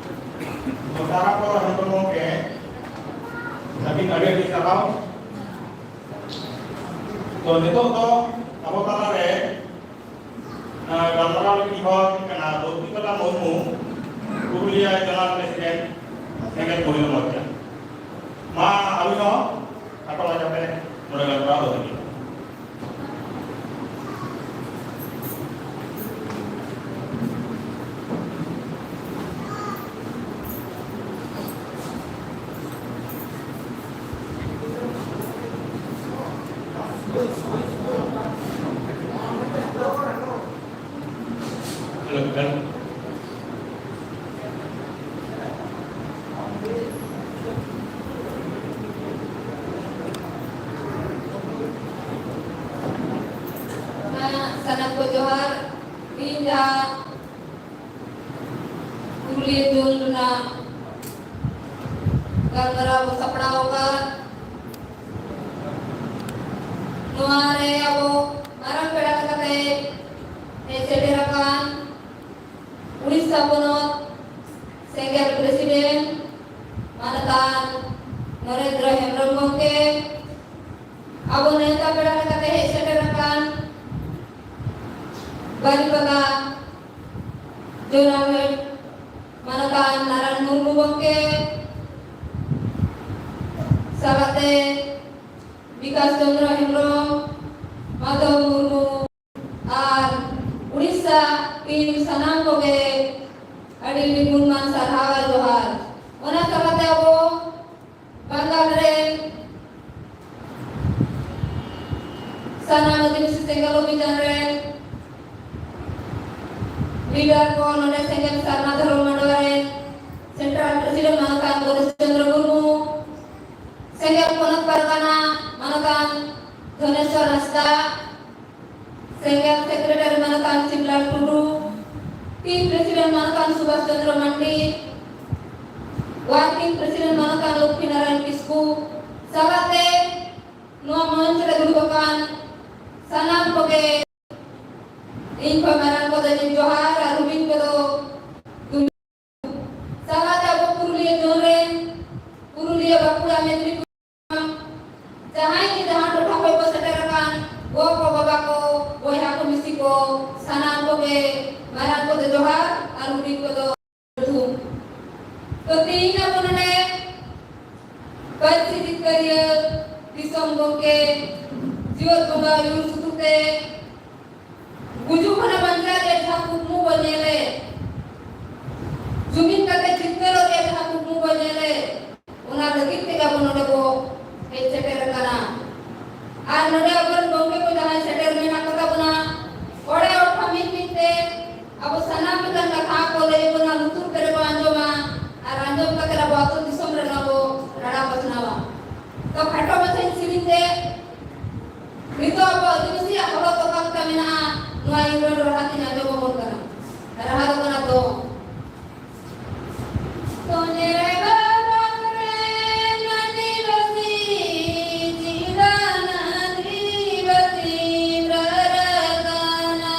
ᱫᱚᱥᱟᱨ ᱠᱚ ᱦᱮᱢᱵᱨᱚᱢ ᱜᱚᱢᱠᱮ, ᱟᱹᱵᱤᱱ ᱟᱹᱰᱤ ᱟᱹᱰᱤ ᱥᱟᱨᱦᱟᱣ᱾ ᱛᱚ, ᱱᱤᱛᱚᱜ ᱫᱚ ᱟᱵᱚ ᱛᱟᱞᱟᱨᱮ, ᱟᱸ, ᱜᱟᱞᱢᱟᱨᱟᱣ ᱞᱟᱹᱜᱤᱫ ᱦᱚᱦᱚ ᱟᱹᱠᱤᱱ ᱠᱟᱱᱟ ᱫᱷᱟᱹᱨᱛᱤ ᱵᱟᱞᱟ ᱢᱩᱨᱢᱩ, ᱯᱩᱨᱩᱞᱤᱭᱟᱹ ᱡᱚᱱᱟᱞ ᱯᱨᱮᱥᱤᱰᱮᱱᱴ, ᱥᱮᱸᱜᱮᱞ ᱯᱳᱭᱞᱳ ᱢᱚᱨᱪᱟ᱾ ᱢᱟ ᱟᱹᱵᱤᱱ ᱦᱚᱸ ᱠᱷᱟᱴᱚ ᱢᱟᱪᱷᱟ ᱛᱮ ᱢᱚᱬᱮ ᱜᱟᱞᱢᱟᱨᱟᱣ ᱟᱹᱵᱤᱱ᱾ ᱥᱟᱱᱟᱢ ᱠᱚ ᱡᱚᱦᱟᱨ᱾ ᱤᱧ ᱡᱟᱦᱟᱸ ᱯᱩᱨᱩᱞᱤᱭᱟᱹ ᱡᱳᱱ ᱨᱮᱱᱟᱜ ᱜᱟᱞᱢᱟᱨᱟᱣ ᱵᱚ ᱥᱟᱯᱲᱟᱣ ᱟᱠᱟᱫ, ᱱᱚᱣᱟ ᱨᱮ ᱟᱵᱚ ᱢᱟᱨᱟᱝ ᱯᱮᱲᱟ ᱞᱮᱠᱟᱛᱮ ᱦᱮᱡ ᱥᱮᱴᱮᱨ ᱟᱠᱟᱱ ᱩᱲᱤᱥᱥᱟ ᱯᱚᱱᱚᱛ ᱥᱮᱸᱜᱮᱞ ᱯᱨᱮᱥᱤᱰᱮᱱᱴ ᱢᱟᱱᱚᱛᱟᱱ ᱱᱚᱨᱮᱱᱫᱨᱚ ᱦᱮᱢᱵᱨᱚᱢ ᱜᱚᱢᱠᱮ, ᱟᱵᱚ ᱱᱮᱣᱛᱟ ᱯᱮᱲᱟ ᱞᱮᱠᱟᱛᱮ ᱦᱮᱡ ᱥᱮᱴᱮᱨ ᱟᱠᱟᱱ ᱵᱟᱨᱤᱯᱟᱫᱟ ᱡᱳᱱᱟᱞ ᱦᱮᱰ ᱢᱟᱱᱚᱛᱟᱱ ᱱᱟᱨᱟᱭᱚᱱ ᱢᱩᱨᱢᱩ ᱜᱚᱢᱠᱮ, ᱥᱟᱞᱟᱜ ᱛᱮ ᱵᱤᱠᱟᱥ ᱪᱚᱱᱫᱨᱚ ᱦᱮᱢᱵᱨᱚᱢ, ᱢᱟᱫᱷᱚᱵ ᱢᱩᱨᱢᱩ ᱟᱨ ᱩᱲᱤᱥᱥᱟ ᱴᱤᱢ ᱥᱟᱱᱟᱢ ᱠᱚᱜᱮ ᱟᱹᱰᱤ ᱟᱹᱰᱤ ᱜᱩᱱᱢᱟᱱ ᱥᱟᱨᱦᱟᱣ ᱟᱨ ᱡᱚᱦᱟᱨ᱾ ᱚᱱᱟ ᱥᱟᱞᱟᱜ ᱛᱮ ᱟᱵᱚ ᱵᱟᱝᱜᱟᱞ ᱨᱮᱱ ᱥᱟᱱᱟᱢ ᱟᱹᱫᱤᱵᱟᱹᱥᱤ ᱥᱮᱸᱜᱮᱞ ᱚᱵᱷᱤᱡᱟᱱ ᱨᱮᱱ ᱞᱤᱰᱟᱨ ᱠᱚ, ᱱᱚᱰᱮ ᱥᱮᱸᱜᱮᱞ ᱥᱟᱨᱱᱟ ᱫᱷᱚᱨᱚᱢ ᱢᱟᱰᱣᱟ ᱨᱮᱱ ᱥᱮᱱᱴᱨᱟᱞ ᱯᱨᱮᱥᱤᱰᱮᱱᱴ ᱢᱟᱱᱚᱛᱟᱱ ᱜᱚᱱᱮᱥ ᱪᱚᱱᱫᱨᱚ ᱢᱩᱨᱢᱩ, ᱥᱮᱸᱜᱮᱞ ᱯᱚᱱᱚᱛ ᱯᱟᱨᱜᱟᱱᱟ ᱢᱟᱱᱚᱛᱟᱱ ᱫᱷᱚᱱᱮᱥᱣᱚᱨ ᱦᱟᱸᱥᱫᱟ, ᱥᱮᱸᱜᱮᱞ ᱥᱮᱠᱨᱮᱴᱟᱨᱤ ᱢᱟᱱᱚᱛᱟᱱ ᱥᱤᱵᱞᱟᱞ ᱴᱩᱰᱩ, ᱴᱤᱢ ᱯᱨᱮᱥᱤᱰᱮᱱᱴ ᱢᱟᱱᱚᱛᱟᱱ ᱥᱩᱵᱷᱟᱥ ᱪᱚᱱᱫᱨᱚ ᱢᱟᱱᱰᱤ, ᱣᱟᱨᱠᱤᱝ ᱯᱨᱮᱥᱤᱰᱮᱱᱴ ᱢᱟᱱᱚᱛᱟᱱ ᱞᱚᱠᱠᱷᱤ ᱱᱟᱨᱟᱭᱚᱱ ᱠᱤᱥᱠᱩ, ᱥᱟᱞᱟᱜ ᱛᱮ ᱱᱚᱣᱟ ᱢᱚᱧᱪ ᱨᱮ ᱫᱩᱲᱩᱵ ᱟᱠᱟᱱ ᱥᱟᱱᱟᱢ ᱠᱚᱜᱮ, ᱤᱧ ᱠᱷᱚᱱ ᱢᱟᱨᱟᱝ ᱠᱚᱫᱚ ᱡᱚᱦᱟᱨ ᱟᱨ ᱦᱩᱰᱤᱧ ᱠᱚᱫᱚ ᱥᱟᱞᱟᱜ ᱛᱮ ᱟᱵᱚ ᱯᱩᱨᱩᱞᱤᱭᱟᱹ ᱡᱳᱱ ᱨᱮᱱ, ᱯᱩᱨᱩᱞᱤᱭᱟᱹ, ᱵᱟᱸᱠᱩᱲᱟ, ᱢᱮᱫᱽᱱᱤᱯᱩᱨ, ᱡᱟᱦᱟᱸᱭ ᱜᱮ ᱡᱟᱦᱟᱸ ᱴᱚᱴᱷᱟ ᱠᱷᱚᱱ ᱠᱚ ᱥᱮᱴᱮᱨ ᱟᱠᱟᱱ ᱜᱚ ᱠᱚ, ᱵᱟᱵᱟ ᱠᱚ, ᱵᱚᱭᱦᱟ ᱠᱚ, ᱢᱤᱥᱤ ᱠᱚ, ᱥᱟᱱᱟᱢ ᱠᱚᱜᱮ ᱢᱟᱨᱟᱝ ᱠᱚᱫᱚ ᱡᱚᱦᱟᱨ ᱟᱨ ᱦᱩᱰᱤᱧ ᱠᱚᱫᱚ ᱛᱷᱩᱢ᱾ ᱛᱚ ᱛᱮᱦᱮᱧ ᱟᱵᱚ ᱱᱚᱰᱮ ᱯᱟᱹᱨᱥᱤ ᱡᱤᱛᱠᱟᱹᱨᱤᱭᱟᱹ ᱫᱤᱥᱚᱢ ᱜᱚᱢᱠᱮ ᱡᱤᱣᱮᱫ ᱵᱚᱸᱜᱟ ᱧᱩᱢ ᱥᱩᱛᱩᱜ ᱛᱮ ᱜᱩᱡᱩᱜ ᱠᱷᱚᱱᱟᱜ ᱵᱟᱧᱪᱟᱣ ᱨᱮᱭᱟᱜ ᱡᱟᱦᱟᱸ ᱠᱩᱠᱢᱩ ᱵᱚ ᱧᱮᱞᱮ, ᱡᱩᱢᱤᱫ ᱠᱟᱛᱮ ᱡᱤᱛᱠᱟᱹᱨᱚᱜ ᱨᱮᱭᱟᱜ ᱡᱟᱦᱟᱸ ᱠᱩᱠᱢᱩ ᱵᱚ ᱧᱮᱞᱮ, ᱚᱱᱟ ᱞᱟᱹᱜᱤᱫ ᱛᱮᱜᱮ ᱟᱵᱚ ᱱᱚᱰᱮ ᱵᱚ ᱦᱮᱡ ᱥᱮᱴᱮᱨ ᱟᱠᱟᱱᱟ᱾ ᱟᱨ ᱱᱚᱰᱮ ᱟᱵᱚᱨᱮᱱ ᱜᱚᱢᱠᱮ ᱠᱚ ᱡᱟᱦᱟᱸᱭ ᱥᱮᱴᱮᱨ ᱢᱮᱱᱟᱜ ᱠᱚᱛᱟ ᱵᱚᱱᱟ, ᱚᱲᱮ ᱚᱲᱯᱷᱟ ᱢᱤᱫ ᱢᱤᱫ ᱛᱮ ᱟᱵᱚ ᱥᱟᱱᱟᱢ ᱞᱮᱠᱟᱱ ᱠᱟᱛᱷᱟ ᱠᱚ ᱞᱟᱹᱭ ᱵᱚᱱᱟ, ᱞᱩᱛᱩᱨ ᱛᱮ ᱨᱮᱵᱚ ᱟᱸᱡᱚᱢᱟ ᱟᱨ ᱟᱸᱡᱚᱢ ᱠᱟᱛᱮ ᱟᱵᱚ ᱟᱹᱛᱩ ᱫᱤᱥᱚᱢ ᱨᱮ ᱱᱚᱣᱟ ᱵᱚ ᱨᱟᱲᱟ ᱯᱟᱥᱱᱟᱣᱟ᱾ ᱛᱚ ᱠᱷᱟᱴᱚ ᱢᱟᱪᱷᱟᱧ ᱥᱮᱨᱮᱧ ᱛᱮ ᱱᱤᱛᱚᱜ ᱟᱵᱚ ᱟᱹᱫᱤᱵᱟᱹᱥᱤᱭᱟᱜ ᱦᱚᱨᱚᱜ ᱚᱠᱟ ᱞᱮᱠᱟ ᱢᱮᱱᱟᱜᱼᱟ, ᱱᱚᱣᱟ ᱤᱧ ᱨᱚᱲ ᱨᱟᱦᱟ ᱛᱤᱧ ᱟᱸᱡᱚᱢ ᱟᱵᱚᱱ ᱠᱟᱱᱟ᱾ ᱨᱟᱦᱟ ᱫᱚ ᱠᱟᱱᱟ ᱫᱚᱝ᱾ ᱛᱚ ᱧᱮᱞ ᱨᱮ ᱵᱟᱝ ᱨᱮ ᱟᱹᱫᱤᱵᱟᱹᱥᱤ ᱪᱮᱫᱟᱜ ᱟᱹᱫᱤᱵᱟᱹᱥᱤ ᱨᱟᱨᱟ ᱠᱟᱱᱟ,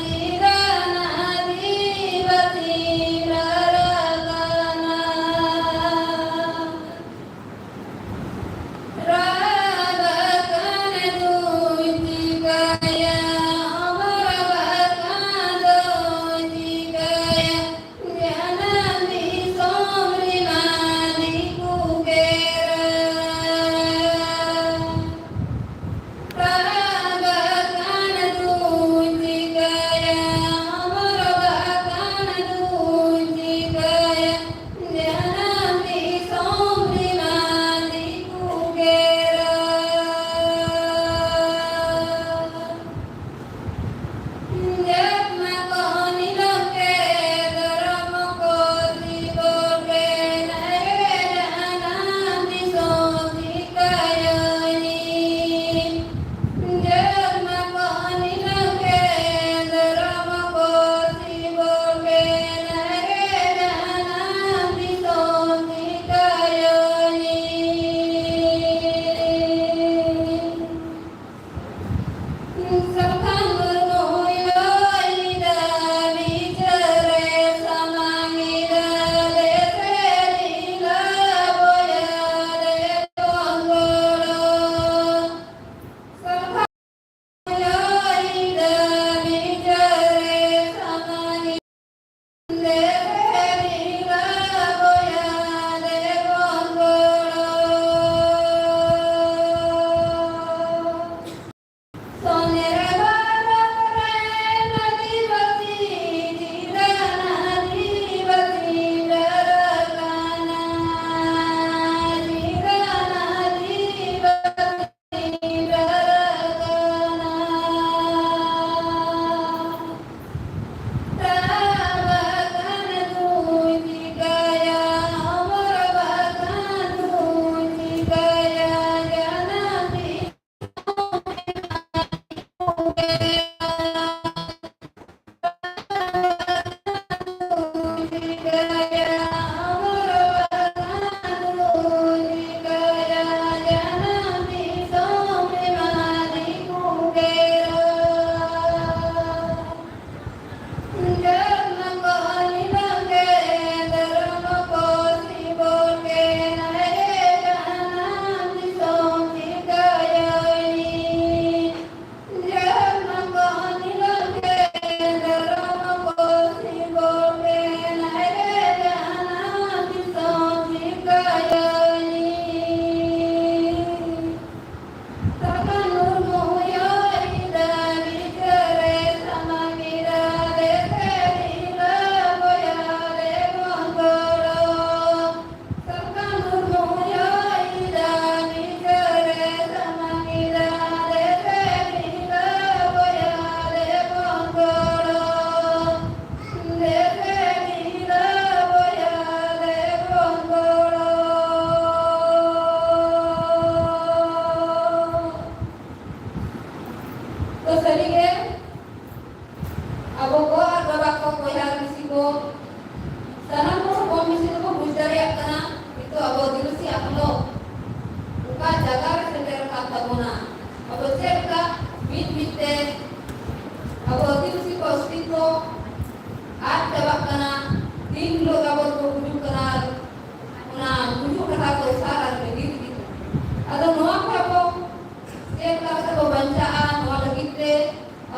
ᱪᱮᱫᱟᱜ ᱟᱹᱫᱤᱵᱟᱹᱥᱤ ᱨᱟᱨᱟ ᱠᱟᱱᱟ᱾ ᱨᱟᱜ ᱠᱟᱱ ᱫᱩᱧ ᱪᱤᱠᱟᱹᱭᱟ?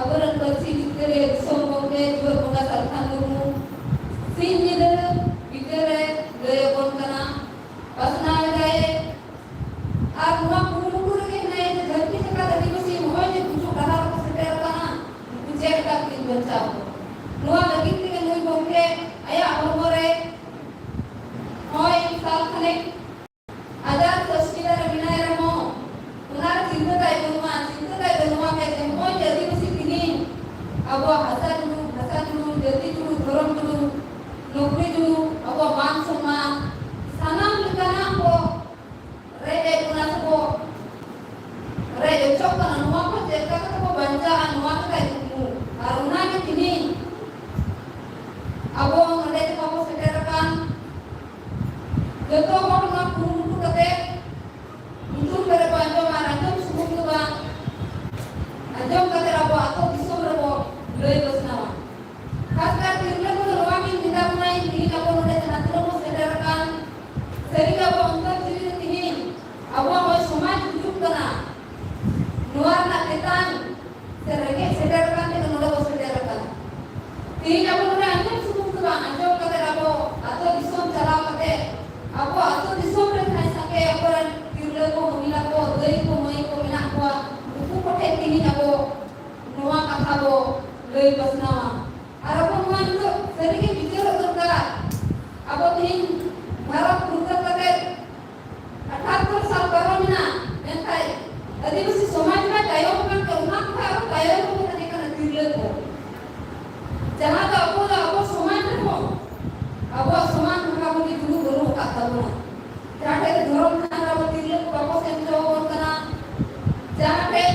ᱟᱵᱚᱨᱮᱱ ᱯᱟᱹᱨᱥᱤ ᱡᱤᱛᱠᱟᱹᱨᱤᱭᱟᱹ ᱫᱤᱥᱚᱢ ᱜᱚᱢᱠᱮ ᱡᱩᱣᱟᱹ ᱵᱚᱸᱜᱟ ᱥᱟᱞᱠᱷᱟᱱ ᱢᱩᱨᱢᱩ ᱥᱤᱧ ᱧᱤᱫᱟᱹ ᱵᱤᱪᱟᱹᱨ ᱨᱮ ᱞᱟᱹᱭ ᱟᱵᱚᱱ ᱠᱟᱱᱟ, ᱯᱟᱥᱱᱟᱣ ᱮᱫᱟᱭ᱾ ᱟᱨ ᱱᱚᱣᱟ ᱠᱩᱨᱩᱢᱩᱴᱩ ᱨᱮᱜᱮ ᱦᱮᱱᱟᱭᱟ ᱡᱮ ᱫᱷᱟᱹᱨᱛᱤ ᱡᱟᱠᱟᱛ ᱟᱹᱫᱤᱵᱟᱹᱥᱤ ᱱᱚᱜᱼᱚᱭ ᱡᱮ ᱜᱩᱡᱩᱜ ᱰᱟᱦᱟᱨ ᱨᱮᱠᱚ ᱥᱮᱴᱮᱨ ᱟᱠᱟᱱᱟ, ᱱᱩᱠᱩ ᱪᱮᱫ ᱞᱮᱠᱟ ᱠᱤᱱ ᱵᱟᱧᱪᱟᱣ ᱠᱚᱣᱟ? ᱱᱚᱣᱟ ᱞᱟᱹᱜᱤᱫ ᱛᱮᱜᱮ ᱱᱩᱭ ᱜᱚᱢᱠᱮ ᱟᱭᱟᱜ ᱦᱚᱲᱢᱚ ᱨᱮ ᱱᱚᱜᱼᱚᱭ ᱥᱟᱞ ᱠᱷᱟᱱᱮᱠ ᱟᱡᱟᱨ ᱥᱮ ᱚᱥᱩᱵᱤᱫᱷᱟ ᱨᱮ ᱢᱮᱱᱟᱭ ᱨᱮᱦᱚᱸ, ᱚᱱᱟ ᱨᱮ ᱪᱤᱱᱛᱟᱹ ᱛᱟᱭ ᱵᱟᱹᱱᱩᱜᱼᱟ᱾ ᱪᱤᱱᱛᱟᱹ ᱛᱟᱭ ᱫᱚ ᱱᱚᱣᱟ ᱜᱮ ᱡᱮ ᱱᱚᱜᱼᱚᱭ ᱡᱮ ᱟᱹᱫᱤᱵᱟᱹᱥᱤ ᱛᱮᱦᱮᱧ ᱟᱵᱚᱣᱟᱜ ᱦᱟᱥᱟ ᱡᱩᱲᱩ, ᱵᱷᱟᱥᱟ ᱡᱩᱲᱩ, ᱡᱟᱹᱛᱤ ᱡᱩᱲᱩ, ᱫᱷᱚᱨᱚᱢ ᱡᱩᱲᱩ, ᱱᱚᱠᱨᱤ ᱡᱩᱲᱩ, ᱟᱵᱚᱣᱟᱜ ᱢᱟᱱ ᱥᱚᱱᱢᱟᱱ, ᱥᱟᱱᱟᱢ ᱞᱮᱠᱟᱱᱟᱜ ᱠᱚ ᱨᱮᱡ ᱮᱫ ᱵᱚᱱᱟ ᱥᱮ ᱠᱚ ᱨᱮᱡ ᱚᱪᱚᱜ ᱠᱟᱱᱟ᱾ ᱱᱚᱣᱟ ᱠᱚ ᱪᱮᱫ ᱞᱮᱠᱟ ᱠᱟᱛᱮ ᱠᱚ ᱵᱟᱧᱪᱟᱜᱼᱟ, ᱱᱚᱣᱟ ᱜᱮ ᱛᱟᱭ ᱠᱩᱠᱢᱩ᱾ ᱟᱨ ᱚᱱᱟ ᱜᱮ ᱛᱮᱦᱮᱧ ᱟᱵᱚ ᱱᱚᱰᱮ ᱡᱟᱦᱟᱸ ᱵᱚ ᱥᱮᱴᱮᱨ ᱟᱠᱟᱱ, ᱡᱚᱛᱚ ᱦᱚᱲ ᱱᱚᱣᱟ ᱠᱩᱨᱩᱢᱩᱴᱩ ᱠᱟᱛᱮ ᱧᱩᱛᱩᱢ ᱠᱟᱛᱮ ᱠᱚ ᱟᱸᱡᱚᱢᱟ, ᱟᱨ ᱟᱸᱡᱚᱢ ᱥᱩᱢᱩᱝ ᱫᱚ ᱵᱟᱝ, ᱟᱸᱡᱚᱢ ᱠᱟᱛᱮ ᱟᱵᱚ ᱟᱹᱛᱩ ᱫᱤᱥᱚᱢ ᱨᱮᱵᱚ ᱞᱟᱹᱭ ᱯᱟᱥᱱᱟᱣᱟ᱾ ᱠᱷᱟᱥ ᱠᱟᱨ ᱛᱤᱨᱞᱟᱹ ᱠᱚᱫᱚ ᱱᱚᱣᱟ ᱜᱤᱧ ᱢᱮᱛᱟ ᱵᱚᱱᱟ, ᱛᱮᱦᱮᱧ ᱟᱵᱚ ᱱᱚᱰᱮ ᱡᱟᱦᱟᱸ ᱛᱤᱱᱟᱹᱜ ᱵᱚ ᱥᱮᱴᱮᱨ ᱟᱠᱟᱱ, ᱥᱟᱹᱨᱤ ᱜᱮ ᱟᱵᱚ ᱚᱱᱛᱚᱨ ᱡᱤᱣᱤ ᱨᱮ ᱛᱮᱦᱮᱧ ᱟᱵᱚᱣᱟᱜ ᱱᱚᱜᱼᱚᱭ ᱥᱚᱢᱟᱡᱽ ᱜᱩᱡᱩᱜ ᱠᱟᱱᱟ, ᱱᱚᱣᱟ ᱨᱮᱱᱟᱜ ᱛᱮᱛᱟᱝ ᱥᱮ ᱨᱮᱸᱜᱮᱡ ᱥᱮᱴᱮᱨ ᱟᱠᱟᱱ ᱛᱮᱜᱮ ᱱᱚᱰᱮ ᱵᱚ ᱥᱮᱴᱮᱨ ᱟᱠᱟᱱᱟ᱾ ᱛᱮᱦᱮᱧ ᱟᱵᱚ ᱱᱚᱰᱮ ᱟᱸᱡᱚᱢ ᱥᱩᱢᱩᱝ ᱫᱚ ᱵᱟᱝ, ᱟᱸᱡᱚᱢ ᱠᱟᱛᱮ ᱟᱵᱚ ᱟᱹᱛᱩ ᱫᱤᱥᱚᱢ ᱪᱟᱞᱟᱣ ᱠᱟᱛᱮ ᱟᱵᱚ ᱟᱹᱛᱩ ᱫᱤᱥᱚᱢ ᱨᱮ ᱡᱟᱦᱟᱸᱭ ᱥᱟᱸᱜᱮ ᱟᱵᱚᱨᱮᱱ ᱛᱤᱨᱞᱟᱹ ᱠᱚ, ᱢᱚᱦᱤᱞᱟ ᱠᱚ, ᱫᱟᱹᱭ ᱠᱚ, ᱢᱟᱹᱭ ᱠᱚ ᱢᱮᱱᱟᱜ ᱠᱚᱣᱟ, ᱩᱱᱠᱩ ᱠᱚᱴᱷᱮᱱ ᱛᱮᱦᱮᱧ ᱟᱵᱚ ᱱᱚᱣᱟ ᱠᱟᱛᱷᱟ ᱵᱚ ᱞᱟᱹᱭ ᱯᱟᱥᱱᱟᱣᱟ᱾ ᱟᱨ ᱟᱵᱚ ᱱᱚᱣᱟ ᱱᱤᱛᱚᱜ ᱥᱟᱹᱨᱤᱜᱮ ᱵᱤᱪᱟᱹᱨᱚᱜ ᱫᱚᱨᱠᱟᱨ᱾ ᱟᱵᱚ ᱛᱮᱦᱮᱧ ᱵᱷᱟᱨᱚᱛ ᱯᱷᱩᱨᱜᱟᱹᱞ ᱠᱟᱛᱮ ᱟᱴᱷᱟᱛᱛᱚᱨ ᱥᱟᱞ ᱯᱟᱨᱚᱢ ᱮᱱᱟ, ᱢᱮᱱᱠᱷᱟᱱ ᱟᱹᱫᱤᱵᱟᱹᱥᱤ ᱥᱚᱢᱟᱡᱽ ᱢᱟ ᱛᱟᱭᱚᱢ ᱟᱠᱟᱱ ᱜᱮ, ᱚᱱᱟ ᱠᱷᱚᱱ ᱟᱨᱚ ᱛᱟᱭᱚᱢ ᱨᱮᱵᱚ ᱛᱟᱦᱮᱸ ᱠᱟᱱᱟ ᱛᱤᱨᱞᱟᱹ ᱠᱚ᱾ ᱡᱟᱦᱟᱸ ᱫᱚ ᱟᱵᱚ ᱫᱚ ᱟᱵᱚ ᱥᱚᱢᱟᱡᱽ ᱨᱮᱦᱚᱸ, ᱟᱵᱚᱣᱟᱜ ᱥᱚᱢᱟᱡᱽ ᱵᱷᱟᱜᱟ ᱵᱷᱟᱜᱤ ᱫᱩᱲᱩᱵ ᱵᱟᱹᱱᱩᱜ ᱟᱠᱟᱫ ᱛᱟᱵᱚᱱᱟ᱾ ᱡᱟᱦᱟᱸ ᱴᱷᱮᱱ ᱫᱷᱚᱨᱚᱢ ᱛᱷᱟᱱ ᱨᱮ ᱟᱵᱚ ᱛᱤᱨᱞᱟᱹ ᱠᱚ ᱵᱟᱠᱚ ᱥᱮᱱ ᱦᱚᱪᱚ ᱟᱵᱚᱱ ᱠᱟᱱᱟ, ᱡᱟᱦᱟᱸ ᱴᱷᱮᱱ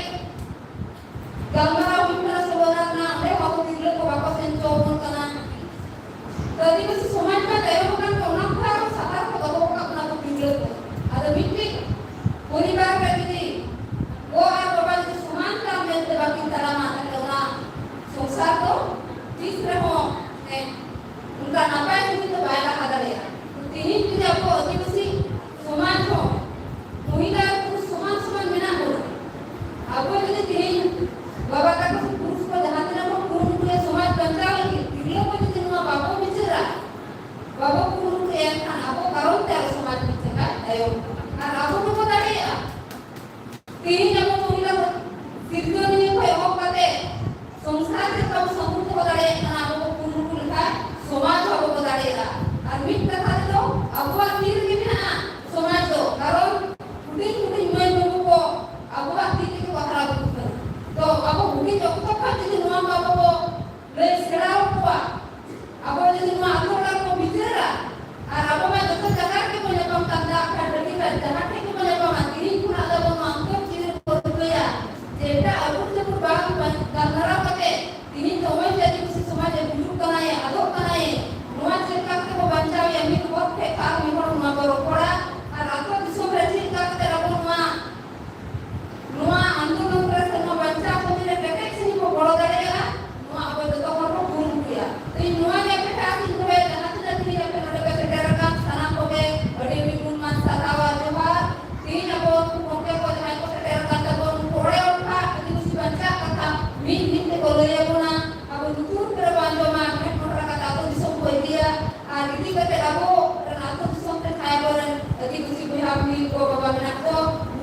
ᱜᱟᱞᱢᱟᱨᱟᱣ ᱦᱩᱭᱩᱜ ᱠᱟᱱᱟ ᱥᱮ ᱚᱱᱟ ᱨᱮᱱᱟᱜ, ᱚᱸᱰᱮ ᱦᱚᱸ ᱟᱵᱚ ᱛᱤᱨᱞᱟᱹ ᱠᱚ ᱵᱟᱠᱚ ᱥᱮᱱ ᱦᱚᱪᱚ ᱟᱵᱚᱱ ᱠᱟᱱᱟ᱾ ᱛᱚ ᱟᱹᱫᱤᱵᱟᱹᱥᱤ ᱥᱚᱢᱟᱡᱽ ᱢᱟ ᱛᱟᱭᱚᱢ ᱟᱠᱟᱱ ᱜᱮ, ᱚᱱᱟ ᱠᱷᱚᱱ ᱟᱨᱚ ᱥᱟᱦᱟ ᱨᱮᱠᱚ ᱫᱚᱦᱚ ᱟᱠᱟᱫ ᱵᱚᱱᱟ ᱟᱵᱚ ᱛᱤᱨᱞᱟᱹ ᱠᱚ᱾ ᱟᱫᱚ ᱢᱤᱫᱴᱤᱡ ᱯᱚᱨᱤᱵᱟᱨ ᱨᱮ ᱡᱩᱫᱤ ᱜᱚ ᱟᱨ ᱵᱟᱵᱟ ᱡᱩᱫᱤ ᱥᱚᱢᱟᱱ ᱛᱟᱞ ᱢᱮᱱᱛᱮ ᱵᱟᱹᱠᱤᱱ ᱛᱟᱲᱟᱢᱟ, ᱛᱟᱦᱞᱮ ᱚᱱᱟ ᱥᱚᱝᱥᱟᱨ ᱫᱚ ᱛᱤᱥ ᱨᱮᱦᱚᱸ, ᱮ, ᱚᱱᱠᱟ ᱱᱟᱯᱟᱭ ᱡᱤᱱᱤᱥ ᱫᱚ ᱵᱟᱭ ᱞᱟᱦᱟ ᱫᱟᱲᱮᱭᱟᱜᱼᱟ᱾ ᱛᱮᱦᱮᱧ ᱡᱩᱫᱤ ᱟᱵᱚ ᱟᱹᱫᱤᱵᱟᱹᱥᱤ ᱥᱚᱢᱟᱡᱽ ᱦᱚᱸ ᱢᱚᱦᱤᱞᱟ ᱟᱨ ᱯᱩᱨᱩᱥ ᱥᱚᱢᱟᱱ ᱥᱚᱢᱟᱱ ᱢᱮᱱᱟᱜ ᱵᱚᱱᱟ, ᱟᱵᱚ ᱡᱩᱫᱤ ᱛᱮᱦᱮᱧ ᱵᱟᱵᱟ ᱛᱟᱠᱚ ᱥᱮ ᱯᱩᱨᱩᱥ ᱠᱟᱛᱮ ᱟᱵᱚ ᱨᱮᱱ ᱟᱹᱛᱩ ᱫᱤᱥᱚᱢ ᱨᱮ ᱡᱟᱦᱟᱸᱭ ᱟᱵᱚᱨᱮᱱ ᱟᱹᱫᱤᱵᱟᱹᱥᱤ ᱵᱚᱭᱦᱟ ᱵᱷᱩᱭᱟᱹ ᱠᱚ ᱵᱟᱵᱟ ᱢᱮᱱᱟᱜ ᱠᱚ,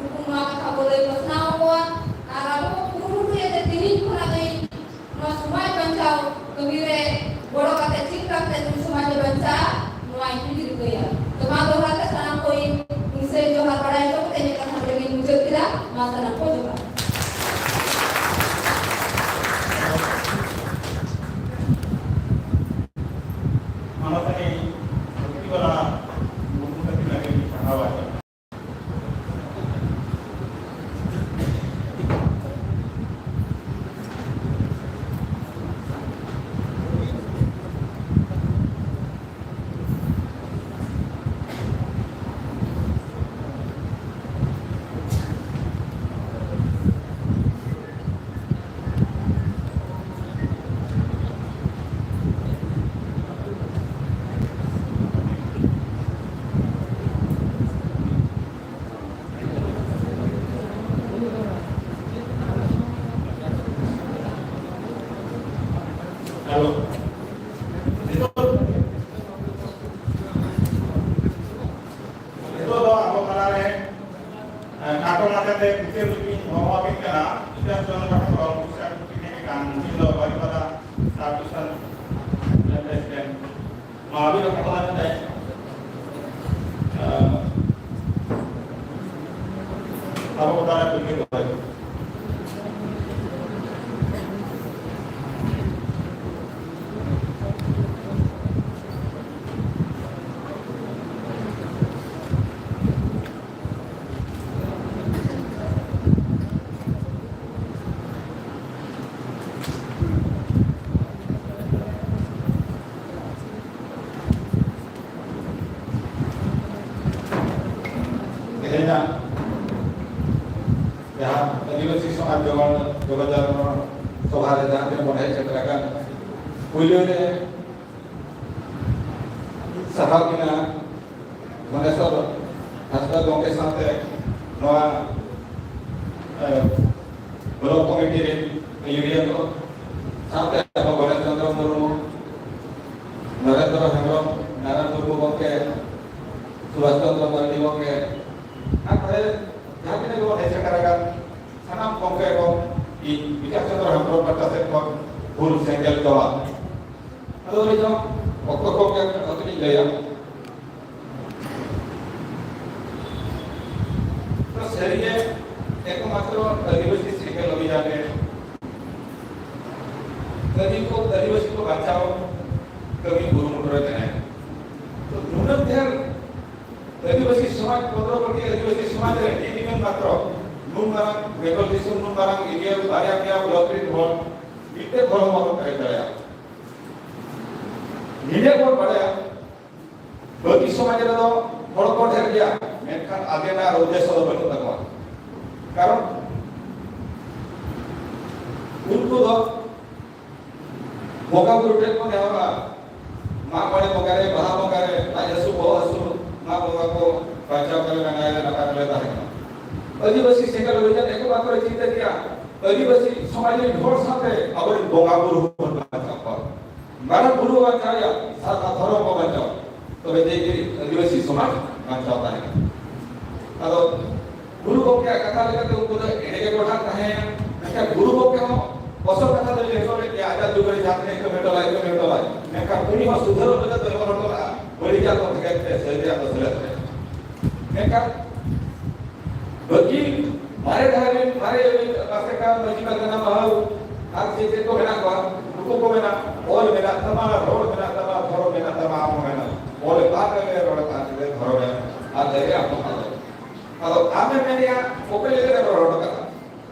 ᱩᱱᱠᱩ ᱱᱚᱣᱟ ᱠᱟᱛᱷᱟ ᱵᱚ ᱞᱟᱹᱭ ᱯᱟᱥᱱᱟᱣ ᱟᱠᱚᱣᱟ᱾ ᱟᱨ ᱟᱵᱚ ᱵᱚ ᱠᱩᱨᱩᱢᱩᱴᱩᱭᱟ ᱡᱮ ᱛᱮᱦᱮᱧ ᱠᱷᱚᱱᱟᱜ ᱫᱚ ᱤᱧ ᱱᱚᱣᱟ ᱥᱚᱢᱟᱡᱽ ᱵᱟᱧᱪᱟᱣ ᱠᱟᱹᱢᱤ ᱨᱮ ᱜᱚᱲᱚ ᱠᱟᱛᱮ ᱪᱮᱫ ᱠᱟᱛᱮ ᱱᱩᱭ ᱥᱚᱢᱟᱡᱽ ᱮ ᱵᱟᱧᱪᱟᱜᱼᱟ, ᱱᱚᱣᱟ ᱤᱧ ᱨᱤᱠᱟᱹᱭᱟ᱾ ᱛᱚ ᱢᱟ ᱫᱚᱦᱲᱟ ᱛᱮ ᱥᱟᱱᱟᱢ ᱠᱚ ᱤᱧ ᱦᱩᱸᱥᱟᱹᱭ ᱡᱚᱦᱟᱨ ᱵᱟᱲᱟᱭ ᱦᱚᱪᱚ ᱠᱟᱛᱮ ᱤᱧᱟᱹᱜ ᱠᱟᱛᱷᱟ ᱱᱚᱰᱮ ᱜᱤᱧ ᱢᱩᱪᱟᱹᱫ ᱠᱮᱫᱟ᱾ ᱢᱟ ᱥᱟᱱᱟᱢ ᱠᱚ ᱡᱚᱦᱟᱨ᱾ ᱢᱟᱱᱚᱛᱟᱱᱤ ᱵᱷᱚᱠᱛᱤ ᱵᱟᱞᱟ ᱢᱩᱨᱢᱩ ᱛᱟᱹᱠᱤᱱ ᱟᱹᱠᱤᱱ ᱯᱟᱲᱦᱟᱣ ᱟᱠᱟᱱᱟ᱾ Hello. ᱱᱤᱛᱚᱜ ᱫᱚ ᱟᱵᱚ ᱛᱟᱞᱟᱨᱮ, ᱮ, ᱠᱷᱟᱴᱚ ᱢᱟᱪᱷᱟᱛᱮ ᱵᱤᱪᱟᱹᱨ ᱞᱟᱹᱜᱤᱫ ᱤᱧ ᱦᱚᱦᱚ ᱟᱹᱵᱤᱱ ᱠᱟᱱᱟ᱾ ᱵᱤᱪᱟᱹᱨ ᱪᱚᱱᱫᱨᱚ ᱴᱷᱟᱠᱩᱨ ᱵᱤᱪᱟᱹᱨ ᱠᱟᱱ, ᱩᱱᱠᱤᱱ ᱫᱚ ᱵᱟᱨᱤᱯᱟᱫᱟ ᱥᱟᱵ ᱰᱤᱵᱤᱥᱚᱱ ᱨᱮᱱ ᱯᱨᱮᱥᱤᱰᱮᱱᱴ᱾ ᱢᱟ ᱟᱹᱵᱤᱱ ᱠᱷᱟᱴᱚ ᱢᱟᱪᱷᱟᱛᱮ, ᱮ, ᱟᱵᱚ ᱛᱟᱞᱟᱨᱮ ᱠᱩᱠᱞᱤ ᱫᱚᱦᱚᱭ ᱵᱤᱱ᱾ ᱛᱮᱦᱮᱧᱟᱜ ᱡᱟᱦᱟᱸ ᱟᱹᱫᱤᱵᱟᱹᱥᱤ ᱥᱚᱢᱟᱡᱽ ᱡᱚᱜᱟᱲ, ᱡᱚᱜᱟᱡᱚᱱ ᱥᱚᱵᱷᱟ ᱨᱮ ᱡᱟᱦᱟᱸ ᱛᱤᱱᱟᱹᱜ ᱵᱚᱱ ᱦᱮᱡ ᱥᱮᱴᱮᱨ ᱟᱠᱟᱱ, ᱯᱩᱭᱞᱩ ᱨᱮ ᱥᱟᱨᱦᱟᱣ ᱠᱤᱱᱟ ᱢᱚᱱᱮᱥᱚᱨ ᱦᱟᱸᱥᱫᱟ ᱜᱚᱢᱠᱮ ᱥᱟᱶᱛᱮ ᱱᱚᱣᱟ, ᱮ, ᱵᱞᱚᱠ ᱠᱚᱢᱤᱴᱤ ᱨᱮᱱ ᱟᱹᱭᱩᱨᱤᱭᱟᱹ ᱠᱚ ᱥᱟᱶᱛᱮ ᱟᱵᱚ ᱜᱚᱱᱮᱥ ᱪᱚᱱᱫᱨᱚ ᱢᱩᱨᱢᱩ, ᱱᱚᱨᱮᱱᱫᱨᱚ ᱦᱮᱢᱵᱨᱚᱢ, ᱱᱟᱨᱟᱭᱚᱱ ᱯᱟᱦᱴᱟ ᱥᱮᱫ ᱠᱷᱚᱱ ᱦᱩᱞ ᱥᱮᱸᱜᱮᱞ ᱪᱚᱞᱟ᱾ ᱟᱫᱚ ᱩᱱᱤ ᱫᱚ ᱚᱠᱛᱚ ᱠᱚᱢ ᱜᱮ ᱠᱟᱛᱷᱟ ᱞᱤᱧ ᱞᱟᱹᱭᱟ᱾ ᱛᱚ ᱥᱟᱹᱨᱤᱜᱮ ᱮᱠᱢᱟᱛᱨᱚ ᱟᱹᱫᱤᱵᱟᱹᱥᱤ ᱥᱮᱸᱜᱮᱞ ᱚᱵᱷᱤᱡᱟᱱ ᱨᱮ ᱟᱹᱫᱤ ᱠᱚ, ᱟᱹᱫᱤᱵᱟᱹᱥᱤ ᱠᱚ ᱵᱟᱧᱪᱟᱣ ᱠᱟᱹᱢᱤ ᱠᱩᱨᱩᱢᱩᱴᱩ ᱨᱮ ᱢᱮᱱᱟᱭᱟ᱾ ᱛᱚ ᱱᱩᱱᱟᱹᱜ ᱰᱷᱮᱨ ᱟᱹᱫᱤᱵᱟᱹᱥᱤ ᱥᱚᱢᱟᱡᱽ, ᱯᱚᱱᱨᱚ ᱠᱳᱴᱤ ᱟᱹᱫᱤᱵᱟᱹᱥᱤ ᱥᱚᱢᱟᱡᱽ ᱨᱮ ᱢᱤᱫ ᱢᱤᱫ ᱢᱟᱛᱨᱚ ᱱᱩᱱ ᱢᱟᱨᱟᱝ ᱵᱮᱝᱜᱚᱞ ᱫᱤᱥᱚᱢ, ᱱᱩᱱ ᱢᱟᱨᱟᱝ ᱮᱨᱤᱭᱟ, ᱵᱟᱨᱭᱟ ᱯᱮᱭᱟ ᱵᱞᱚᱠ ᱨᱮᱱ ᱦᱚᱲ ᱢᱤᱫᱴᱮᱱ ᱫᱷᱚᱨᱚᱢ ᱵᱟᱠᱚ ᱯᱮᱨᱮᱡ ᱫᱟᱲᱮᱭᱟᱜᱼᱟ᱾ ᱱᱤᱱᱟᱹᱜ ᱵᱚᱱ ᱵᱟᱲᱟᱭᱟ, ᱵᱟᱹᱠᱤ ᱥᱚᱢᱟᱡᱽ ᱨᱮᱫᱚ ᱦᱚᱲ ᱠᱚ ᱰᱷᱮᱨ ᱜᱮᱭᱟ, ᱢᱮᱱᱠᱷᱟᱱ ᱟᱜᱮᱱᱰᱟ ᱟᱨ ᱩᱫᱽᱫᱮᱥᱥᱚ ᱫᱚ ᱵᱟᱹᱱᱩᱜ ᱛᱟᱠᱚᱣᱟ᱾ ᱠᱟᱨᱚᱱ ᱩᱱᱠᱩ ᱫᱚ ᱵᱚᱸᱜᱟ ᱵᱩᱨᱩ ᱴᱷᱮᱱ ᱠᱚ ᱱᱮᱦᱚᱨᱚᱜᱼᱟ, ᱢᱟᱜ ᱢᱚᱬᱮ ᱵᱚᱸᱜᱟ ᱨᱮ, ᱵᱟᱦᱟ ᱵᱚᱸᱜᱟ ᱨᱮ, ᱞᱟᱡ ᱦᱟᱹᱥᱩ, ᱵᱚᱦᱚᱜ ᱦᱟᱹᱥᱩ, ᱢᱟ ᱵᱚᱸᱜᱟ ᱠᱚ ᱵᱟᱧᱪᱟᱣ ᱠᱟᱞᱮ, ᱱᱟᱭ ᱨᱮ ᱱᱟᱯᱟᱭ ᱨᱮᱞᱮ ᱛᱟᱦᱮᱱ ᱢᱟ᱾ ᱟᱹᱫᱤᱵᱟᱹᱥᱤ ᱥᱮᱸᱜᱮᱞ ᱚᱵᱷᱤᱡᱟᱱ ᱮᱠᱢᱟᱛᱨᱚ ᱪᱤᱱᱛᱟᱹ ᱠᱮᱭᱟ ᱟᱹᱫᱤᱵᱟᱹᱥᱤ ᱥᱚᱢᱟᱡᱽ ᱨᱮᱱ ᱦᱚᱲ ᱥᱟᱶᱛᱮ ᱟᱵᱚᱨᱮᱱ ᱵᱚᱸᱜᱟ ᱵᱩᱨᱩ ᱦᱚᱸᱵᱚᱱ ᱵᱟᱧᱪᱟᱣ ᱠᱚᱣᱟ᱾ ᱢᱟᱨᱟᱝ ᱵᱩᱨᱩ ᱵᱟᱧᱪᱟᱣ ᱮᱭᱟ, ᱥᱟᱨᱱᱟ ᱫᱷᱚᱨᱚᱢ ᱠᱚ ᱵᱟᱧᱪᱟᱣ, ᱛᱚᱵᱮ ᱡᱮ ᱡᱮ ᱟᱹᱫᱤᱵᱟᱹᱥᱤ ᱥᱚᱢᱟᱡᱽ ᱵᱟᱧᱪᱟᱣ ᱛᱟᱦᱮᱱᱟ᱾ ᱟᱫᱚ ᱜᱩᱨᱩ ᱜᱚᱢᱠᱮᱭᱟᱜ ᱠᱟᱛᱷᱟ ᱞᱮᱠᱟᱛᱮ ᱩᱱᱠᱩ ᱫᱚ ᱮᱲᱮ ᱜᱮ ᱜᱚᱴᱷᱟᱜ ᱛᱟᱦᱮᱸᱭᱮᱱᱟ᱾ ᱢᱮᱱᱠᱷᱟᱱ ᱜᱩᱨᱩ ᱜᱚᱢᱠᱮ ᱦᱚᱸ ᱚᱥᱚᱞ ᱠᱟᱛᱷᱟ ᱫᱚᱭ ᱞᱟᱹᱭ ᱦᱚᱴᱚ ᱞᱮᱫ ᱜᱮᱭᱟ, ᱟᱡᱟᱜ ᱡᱩᱜᱽ ᱨᱮ ᱡᱟᱦᱟᱸ ᱛᱤᱱᱟᱹᱜ ᱠᱟᱹᱢᱤ ᱦᱚᱴᱚ ᱞᱮᱫ, ᱠᱟᱹᱢᱤ ᱦᱚᱴᱚ ᱞᱮᱫ, ᱢᱮᱱᱠᱷᱟᱱ ᱩᱱᱤ ᱦᱚᱸ ᱥᱩᱫᱷᱟᱹᱨᱚᱜ ᱞᱟᱹᱜᱤᱫ ᱫᱚᱭ ᱚᱞ ᱦᱚᱴᱚ ᱞᱮᱫᱼᱟ, ᱵᱟᱹᱲᱤᱡᱟᱜ ᱫᱚ ᱵᱷᱮᱜᱟᱨ ᱛᱮ, ᱥᱟᱹᱨᱤᱭᱟᱜ ᱫᱚ ᱥᱮᱞᱮᱫ ᱨᱮ᱾ ᱢᱮᱱᱠᱷᱟᱱ ᱵᱟᱹᱠᱤ ᱢᱟᱨᱮ ᱫᱷᱟᱨᱮ ᱨᱮᱱ ᱢᱟᱨᱮ ᱯᱟᱥᱮᱠᱟ ᱢᱟᱹᱡᱷᱤ ᱯᱟᱨᱜᱟᱱᱟ ᱢᱟᱦᱟᱞ ᱟᱨ ᱪᱮᱫ ᱪᱮᱫ ᱠᱚ ᱢᱮᱱᱟᱜ ᱠᱚᱣᱟ, ᱱᱩᱠᱩ ᱠᱚ ᱢᱮᱱᱟ, ᱚᱞ ᱢᱮᱱᱟᱜ ᱛᱟᱢᱟ, ᱨᱚᱲ ᱢᱮᱱᱟᱜ ᱛᱟᱢᱟ, ᱫᱷᱚᱨᱚᱢ ᱢᱮᱱᱟᱜ ᱛᱟᱢᱟ, ᱟᱢ ᱦᱚᱸ ᱢᱮᱱᱟᱢ, ᱚᱞ ᱮ ᱯᱟᱨ ᱨᱮ ᱨᱚᱲ ᱮ ᱯᱟᱨ ᱨᱮ ᱫᱷᱚᱨᱚᱢ ᱮ ᱟᱫ ᱞᱮᱨᱮ ᱟᱢ ᱦᱚᱸ ᱟᱫᱚᱜ᱾ ᱟᱫᱚ ᱟᱢᱮᱢ ᱢᱮᱱᱮᱜᱼᱟ, ᱚᱠᱚᱭ ᱞᱟᱹᱜᱤᱫ ᱮ ᱨᱚᱲ ᱦᱚᱴᱚ ᱠᱟᱜᱼᱟ?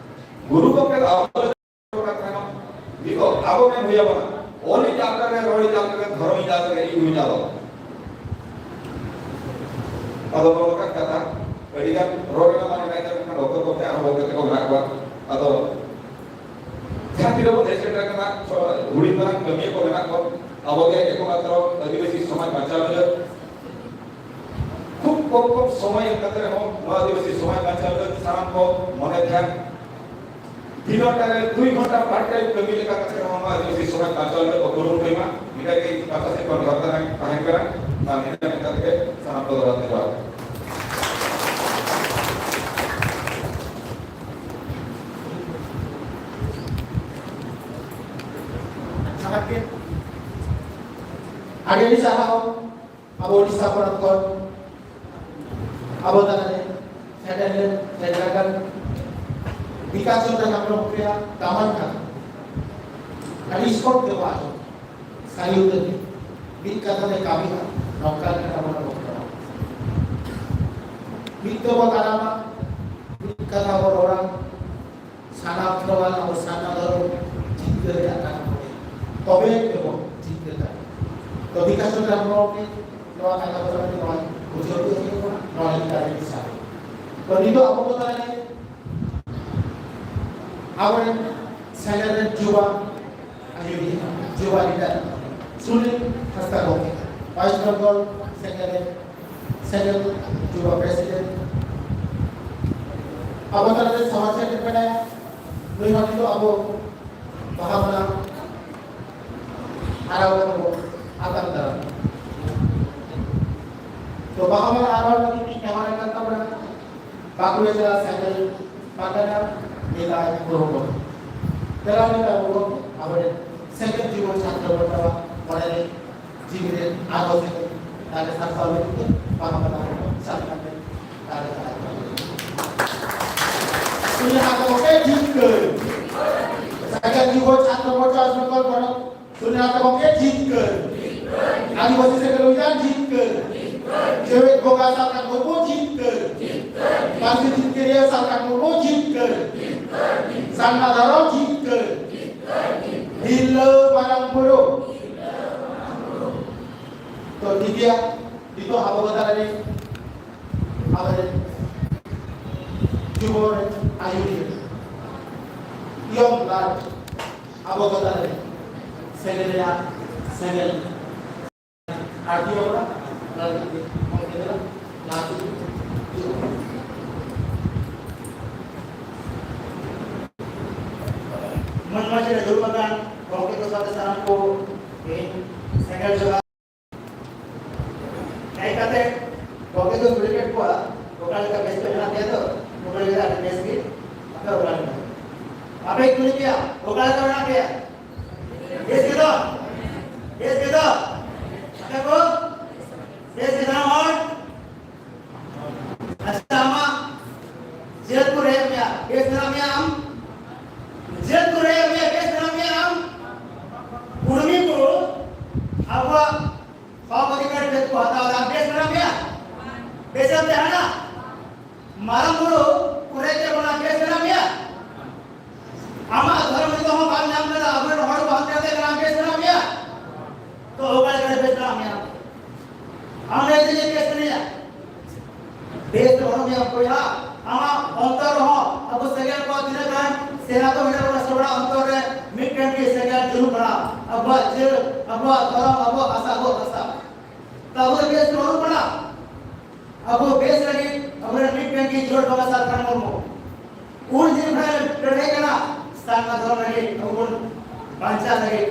ᱜᱩᱨᱩ ᱜᱚᱢᱠᱮ ᱫᱚ ᱟᱵᱚ ᱞᱟᱹᱜᱤᱫ ᱨᱚᱲ ᱠᱟᱜ ᱛᱟᱦᱮᱱᱟ᱾ ᱱᱤᱛᱚᱜ ᱟᱵᱚ ᱢᱮᱱ ᱦᱩᱭ ᱟᱵᱚᱱᱟ, ᱚᱞᱤᱡ ᱟᱫ ᱞᱮᱨᱮ, ᱨᱚᱲᱤᱡ ᱟᱫ ᱞᱮᱨᱮ, ᱫᱷᱚᱨᱚᱢᱤᱡ ᱟᱫ ᱞᱮᱨᱮ, ᱤᱧ ᱦᱩᱭ ᱟᱫᱚᱜ᱾ ᱟᱫᱚ ᱱᱚᱝᱠᱟᱱ ᱠᱟᱛᱷᱟ ᱟᱹᱰᱤ ᱜᱟᱱ ᱨᱚᱲ ᱨᱮᱱᱟᱜ ᱢᱟ ᱢᱮᱱᱟᱜ ᱜᱮᱭᱟ, ᱢᱮᱱᱠᱷᱟᱱ ᱚᱠᱛᱚ ᱠᱚᱛᱮ ᱟᱨᱦᱚᱸ ᱵᱚᱞᱛᱮ ᱛᱮᱠᱚ ᱢᱮᱱᱟᱜ ᱠᱚᱣᱟ᱾ ᱟᱫᱚ ᱡᱟᱦᱟᱸ ᱛᱤᱱᱟᱹᱜ ᱵᱚᱱ ᱦᱮᱡ ᱥᱮᱴᱮᱨ ᱟᱠᱟᱱᱟ, ᱦᱩᱰᱤᱧ ᱢᱟᱨᱟᱝ ᱠᱟᱹᱢᱤᱭᱟᱹ ᱠᱚ ᱢᱮᱱᱟᱜ ᱠᱚᱣᱟ, ᱟᱵᱚ ᱜᱮ ᱮᱠᱢᱟᱛᱨᱚ ᱟᱹᱫᱤᱵᱟᱹᱥᱤ ᱥᱚᱢᱟᱡᱽ ᱵᱟᱧᱪᱟᱣ ᱞᱟᱹᱜᱤᱫ ᱠᱷᱩᱵ ᱠᱚᱢ ᱠᱚᱢ ᱥᱚᱢᱚᱭ ᱮᱢ ᱠᱟᱛᱮ ᱨᱮᱦᱚᱸ ᱱᱚᱣᱟ ᱟᱹᱫᱤᱵᱟᱹᱥᱤ ᱥᱚᱢᱟᱡᱽ ᱵᱟᱧᱪᱟᱣ ᱞᱟᱹᱜᱤᱫ ᱥᱟᱱᱟᱢ ᱠᱚ ᱢᱚᱱᱮ ᱫᱷᱮᱭᱟᱱ ᱫᱤᱱ ᱴᱟᱭᱤᱢ ᱨᱮ ᱫᱩᱭ ᱜᱷᱚᱱᱴᱟ ᱯᱟᱨᱴ ᱴᱟᱭᱤᱢ ᱠᱟᱹᱢᱤ ᱞᱮᱠᱟ ᱠᱟᱛᱮ ᱦᱚᱸ ᱱᱚᱣᱟ ᱟᱹᱫᱤᱵᱟᱹᱥᱤ ᱥᱚᱢᱟᱡᱽ ᱵᱟᱧᱪᱟᱣ ᱞᱟᱹᱜᱤᱫ ᱠᱚ ᱠᱩᱨᱩᱢᱩᱴᱩᱭ ᱢᱟ᱾ ᱱᱤᱭᱟᱹ ᱜᱮ ᱤᱧ ᱯᱟᱦᱴᱟ ᱥᱮᱫ ᱠᱷᱚᱱ ᱱᱮᱦᱚᱨ ᱛᱟᱦᱮᱸ ᱠᱟᱱᱟ᱾ ᱟᱨ ᱱᱤᱭᱟᱹ ᱢᱮᱱ ᱠᱟᱛᱮ ᱜᱮ ᱥᱟᱱᱟᱢ ᱠᱚ ᱫᱚᱦᱲᱟ ᱛᱮ ᱡᱚᱦᱟᱨ᱾ ᱟᱹᱰᱤ ᱥᱟᱨᱦᱟᱣ ᱟᱵᱚ ᱳᱰᱤᱥᱟ ᱯᱚᱱᱚᱛ ᱠᱷᱚᱱ ᱟᱵᱚ ᱛᱟᱞᱟᱨᱮ ᱥᱮᱴᱮᱨ ᱞᱮᱱ, ᱥᱮᱴᱮᱨ ᱟᱠᱟᱱ ᱵᱤᱠᱟᱥ ᱪᱚᱸᱫᱽᱨᱚ ᱦᱮᱢᱵᱨᱚᱢ ᱜᱚᱢᱠᱮᱭᱟᱜ ᱫᱟᱢᱟᱱ ᱠᱟᱛᱷᱟ ᱟᱹᱰᱤ ᱥᱯᱚᱴ ᱛᱮ ᱵᱚ ᱟᱸᱡᱚᱢ᱾ ᱥᱟᱹᱨᱤ ᱩᱛᱟᱹᱨ ᱜᱮ ᱢᱤᱫ ᱠᱟᱛᱷᱟ ᱛᱮ ᱠᱟᱹᱢᱤ ᱢᱟ ᱱᱚᱝᱠᱟ ᱞᱮᱠᱟ ᱵᱚᱱ ᱨᱚᱲ ᱠᱟᱱᱟ᱾ ᱢᱤᱫ ᱛᱮᱵᱚ ᱛᱟᱲᱟᱢᱟ, ᱢᱤᱫ ᱠᱟᱛᱷᱟ ᱵᱚ ᱨᱚᱲᱟ, ᱥᱟᱱᱟᱢ ᱫᱷᱚᱨᱚᱢ ᱟᱵᱚ ᱥᱟᱨᱱᱟ ᱫᱷᱚᱨᱚᱢ ᱡᱤᱛᱠᱟᱹᱨ ᱨᱮᱭᱟᱜ ᱠᱟᱛᱷᱟ ᱠᱚ ᱛᱚᱵᱮ ᱜᱮᱵᱚ ᱡᱤᱛᱠᱟᱹᱨ ᱫᱟᱲᱮᱭᱟᱜᱼᱟ᱾ ᱛᱚ ᱵᱤᱠᱟᱥ ᱪᱚᱸᱫᱽᱨᱚ ᱦᱮᱢᱵᱨᱚᱢ ᱜᱮ ᱱᱚᱣᱟ ᱠᱟᱛᱷᱟ ᱠᱚ ᱛᱟᱞᱟᱛᱮ ᱱᱚᱣᱟ ᱵᱩᱡᱷᱟᱹᱣ ᱦᱚᱪᱚ ᱠᱮᱫ ᱵᱚᱱᱟ, ᱱᱚᱣᱟ ᱞᱟᱹᱜᱤᱫ ᱟᱹᱰᱤ ᱟᱹᱰᱤ ᱥᱟᱨᱦᱟᱣ᱾ ᱛᱚ ᱱᱤᱛᱚᱜ ᱟᱵᱚ ᱠᱚ ᱛᱟᱞᱟᱨᱮ ᱟᱵᱚᱨᱮᱱ ᱥᱮᱸᱜᱮᱞ ᱨᱮᱱ ᱡᱩᱵᱟ ᱟᱹᱭᱩᱨᱤᱭᱟᱹ, ᱡᱩᱵᱟ ᱞᱤᱰᱟᱨ ᱥᱩᱱᱤᱞ ᱦᱟᱸᱥᱫᱟ ᱜᱚᱢᱠᱮ, ᱳᱭᱮᱥᱴ ᱵᱮᱝᱜᱚᱞ ᱥᱮᱸᱜᱮᱞ ᱨᱮᱱ ᱥᱮᱸᱜᱮᱞ ᱡᱩᱵᱟ ᱯᱨᱮᱥᱤᱰᱮᱱᱴ᱾ ᱟᱵᱚ ᱛᱟᱞᱟᱨᱮ ᱥᱚᱦᱚᱨ ᱥᱮᱴᱮᱨ ᱢᱮᱱᱟᱭᱟ, ᱱᱩᱭ ᱦᱚᱸ ᱱᱤᱛᱚᱜ ᱟᱵᱚ ᱵᱟᱦᱟ ᱢᱟᱞᱟ ᱟᱨᱟᱣ ᱠᱟᱛᱮ ᱵᱚ ᱟᱛᱟᱝ ᱫᱟᱨᱟᱢ᱾ ᱛᱚ ᱵᱟᱦᱟ ᱢᱟᱞᱟ ᱟᱨᱟᱣ ᱞᱟᱹᱜᱤᱫ ᱤᱧ ᱱᱮᱦᱚᱨ ᱠᱟᱱ ᱛᱟᱵᱚᱱᱟ ᱵᱟᱸᱠᱩᱲᱟ ᱡᱮᱞᱟ ᱥᱮᱸᱜᱮᱞ ᱯᱟᱨᱜᱟᱱᱟ ᱱᱮᱛᱟ ᱜᱩᱨᱩ ᱠᱚ᱾ ᱛᱮᱞᱟ ᱱᱮᱛᱟ ᱜᱩᱨᱩ ᱠᱚ, ᱟᱵᱚᱨᱮᱱ ᱥᱮᱸᱜᱮᱞ ᱡᱩᱣᱟᱹᱱ ᱪᱷᱟᱛᱨᱚ ᱵᱚᱱ ᱪᱟᱵᱟ ᱢᱚᱱᱮ ᱨᱮ ᱡᱤᱣᱤ ᱨᱮ ᱟᱨᱦᱚᱸ ᱥᱮᱸᱜᱮᱞ ᱫᱟᱲᱮ ᱥᱟᱨᱥᱟᱣ ᱞᱟᱹᱜᱤᱫ ᱛᱮ ᱵᱟᱦᱟ ᱢᱟᱞᱟ ᱠᱚ ᱥᱟᱵ ᱠᱟᱛᱮ ᱫᱟᱲᱮ ᱥᱟᱨᱥᱟᱣ ᱞᱟᱹᱜᱤᱫ ᱛᱮ᱾ ᱥᱩᱱᱤᱞ ᱦᱟᱸᱥᱫᱟ ᱜᱚᱢᱠᱮ ᱡᱤᱛᱠᱟᱹᱨ᱾ ᱥᱮᱸᱜᱮᱞ ᱡᱩᱣᱟᱹᱱ ᱪᱷᱟᱛᱨᱚ ᱢᱳᱨᱪᱟ ᱳᱭᱮᱥᱴ ᱵᱮᱝᱜᱚᱞ ᱯᱚᱱᱚᱛ ᱥᱩᱱᱤᱞ ᱦᱟᱸᱥᱫᱟ ᱜᱚᱢᱠᱮ ᱡᱤᱛᱠᱟᱹᱨ᱾ ᱟᱹᱫᱤᱵᱟᱹᱥᱤ ᱥᱮᱸᱜᱮᱞ ᱚᱵᱷᱤᱡᱟᱱ ᱡᱤᱛᱠᱟᱹᱨ᱾ ᱡᱮᱣᱮᱫ ᱵᱚᱸᱜᱟ ᱥᱟᱞᱠᱷᱟᱱ ᱢᱩᱨᱢᱩ ᱡᱤᱛᱠᱟᱹᱨ᱾ ᱯᱟᱹᱨᱥᱤ ᱡᱤᱛᱠᱟᱹᱨᱤᱭᱟᱹ ᱥᱟᱞᱠᱷᱟᱱ ᱢᱩᱨᱢᱩ ᱡᱤᱛᱠᱟᱹᱨ᱾ ᱥᱟᱨᱱᱟ ᱫᱷᱚᱨᱚᱢ ᱡᱤᱛᱠᱟᱹᱨ᱾ ᱛᱤᱨᱞᱟᱹ ᱢᱟᱨᱟᱝ ᱵᱩᱨᱩ᱾ ᱛᱚ ᱴᱷᱤᱠ ᱜᱮᱭᱟ, ᱱᱤᱛᱚᱜ ᱟᱵᱚ ᱠᱚ ᱛᱟᱞᱟᱨᱮ ᱟᱵᱚᱨᱮᱱ ᱡᱩᱵᱚ ᱨᱮᱱ ᱟᱹᱭᱩᱨᱤᱭᱟᱹ, ᱤᱭᱚᱝ ᱵᱞᱟᱰ, ᱟᱵᱚ ᱠᱚ ᱛᱟᱞᱟᱨᱮ ᱥᱮᱸᱜᱮᱞ ᱨᱮᱭᱟᱜ ᱥᱮᱸᱜᱮᱞ ᱟᱨ ᱫᱤᱭᱚ ᱵᱚᱱᱟ, ᱚᱱᱟ ᱞᱟᱹᱜᱤᱫ ᱛᱮ ᱢᱚᱡᱽ ᱜᱮ ᱢᱮᱱᱟᱜ, ᱞᱟᱦᱟ ᱥᱮᱫ ᱦᱤᱡᱩᱜ ᱢᱮ᱾ ᱢᱚᱡᱽ ᱢᱚᱡᱽ ᱨᱮ ᱫᱩᱲᱩᱵ ᱟᱠᱟᱱ ᱜᱚᱢᱠᱮ ᱠᱚ ᱥᱟᱶᱛᱮ ᱥᱟᱱᱟᱢ ᱠᱚ ᱤᱧ ᱥᱮᱸᱜᱮᱞ ᱡᱚᱦᱟᱨ᱾ ᱦᱮᱡ ᱠᱟᱛᱮ ᱜᱚᱢᱠᱮ ᱠᱚ ᱠᱩᱞᱤ ᱠᱮᱫ ᱠᱚᱣᱟ, "ᱚᱠᱟ ᱞᱮᱠᱟ ᱵᱮᱥ ᱯᱮ ᱢᱮᱱᱟᱜ ᱯᱮᱭᱟ ᱛᱚ?" ᱩᱱᱠᱩ ᱞᱟᱹᱭ ᱠᱮᱫᱟ, "ᱟᱹᱰᱤ ᱵᱮᱥ ᱜᱮ, ᱟᱯᱮ ᱚᱠᱟ ᱞᱮᱠᱟ?" ᱟᱯᱮ ᱠᱩᱞᱤ ᱯᱮᱭᱟ, "ᱚᱠᱟ ᱞᱮᱠᱟ ᱢᱮᱱᱟᱜ ᱯᱮᱭᱟ?" ᱵᱮᱥ ᱜᱮ ᱛᱚ? ᱵᱮᱥ ᱜᱮ ᱛᱚ? ᱠᱚ ᱵᱮᱥ ᱜᱮ ᱥᱟᱱᱟᱢ ᱦᱚᱲ? ᱟᱪᱪᱷᱟ, ᱟᱢᱟᱜ ᱡᱟᱹᱛ ᱠᱚ ᱨᱮᱡ ᱢᱮᱭᱟ, ᱵᱮᱥ ᱢᱮᱱᱟᱜ ᱢᱮᱭᱟ ᱟᱢ? ᱡᱟᱹᱛ ᱠᱚ ᱨᱮᱡ ᱢᱮᱭᱟ, ᱵᱮᱥ ᱢᱮᱱᱟᱜ ᱢᱮᱭᱟ ᱟᱢ? ᱠᱩᱲᱢᱤ ᱠᱚ ᱟᱵᱚᱣᱟᱜ ᱦᱚᱠ ᱚᱫᱷᱤᱠᱟᱨ ᱡᱟᱹᱛ ᱠᱚ ᱦᱟᱛᱟᱣ ᱮᱫᱟ, ᱵᱮᱥ ᱢᱮᱱᱟᱜ ᱢᱮᱭᱟ? ᱵᱮᱥ ᱮᱢ ᱛᱟᱦᱮᱱᱟ? ᱢᱟᱨᱟᱝ ᱵᱩᱨᱩ ᱠᱚ ᱨᱮᱡ ᱠᱮᱫ ᱵᱚᱱᱟ, ᱵᱮᱥ ᱢᱮᱱᱟᱜ ᱢᱮᱭᱟ? ᱟᱢᱟᱜ ᱫᱷᱚᱨᱚᱢ ᱱᱤᱛᱚᱜ ᱦᱚᱸ ᱵᱟᱢ ᱧᱟᱢ ᱠᱟᱫᱟ, ᱟᱵᱚᱨᱮᱱ ᱦᱚᱲ ᱠᱚ ᱦᱟᱱᱛᱮ ᱱᱟᱛᱮ ᱠᱟᱱᱟ, ᱵᱮᱥ ᱢᱮᱱᱟᱜ ᱢᱮᱭᱟ? ᱛᱚ ᱚᱠᱟ ᱞᱮᱠᱟᱨᱮ ᱵᱮᱥ ᱢᱮᱱᱟᱜ ᱢᱮᱭᱟ? ᱟᱢ ᱞᱟᱹᱭ ᱛᱮᱜᱮ ᱵᱮᱥ ᱢᱮᱱᱟᱜ ᱢᱮᱭᱟ? ᱵᱮᱥ ᱫᱚ ᱵᱟᱹᱱᱩᱜ ᱢᱮᱭᱟ ᱵᱚᱭᱦᱟ᱾ ᱟᱢᱟᱜ ᱚᱱᱛᱚᱨ ᱨᱮᱦᱚᱸ ᱟᱵᱚ ᱥᱟᱸᱜᱮ ᱠᱚ ᱛᱤᱱᱟᱹᱜ ᱜᱟᱱ ᱥᱮᱱᱟ ᱠᱚ ᱢᱮᱱᱟᱜ ᱵᱚᱱᱟ, ᱥᱮ ᱚᱱᱟ ᱚᱱᱛᱚᱨ ᱨᱮ ᱢᱤᱫᱴᱮᱱ ᱜᱮ ᱥᱮᱸᱜᱮᱞ ᱡᱩᱞᱩᱜ ᱠᱟᱱᱟ᱾ ᱟᱵᱚᱣᱟᱜ ᱡᱟᱹᱛ, ᱟᱵᱚᱣᱟᱜ ᱫᱷᱚᱨᱚᱢ, ᱟᱵᱚᱣᱟᱜ ᱵᱷᱟᱥᱟ, ᱟᱵᱚᱣᱟᱜ ᱵᱷᱟᱥᱟ᱾ ᱛᱚ ᱟᱵᱚ ᱫᱚ ᱵᱮᱥ ᱫᱚ ᱵᱟᱹᱱᱩᱜ ᱵᱚᱱᱟ᱾ ᱟᱵᱚ ᱵᱮᱥ ᱞᱟᱹᱜᱤᱫ ᱟᱵᱚᱨᱮᱱ ᱢᱤᱫᱴᱮᱱ ᱜᱮ ᱡᱳᱴ ᱵᱟᱵᱟ ᱥᱟᱨ ᱠᱟᱱ ᱦᱚᱲ ᱠᱚ᱾ ᱩᱱ ᱫᱤᱱ ᱠᱷᱚᱱ ᱞᱟᱹᱲᱦᱟᱹᱭ ᱠᱟᱱᱟ ᱥᱟᱨᱱᱟ ᱫᱷᱚᱨᱚᱢ ᱞᱟᱹᱜᱤᱫ, ᱟᱵᱚ ᱵᱚᱱ ᱵᱟᱧᱪᱟᱜ ᱞᱟᱹᱜᱤᱫ᱾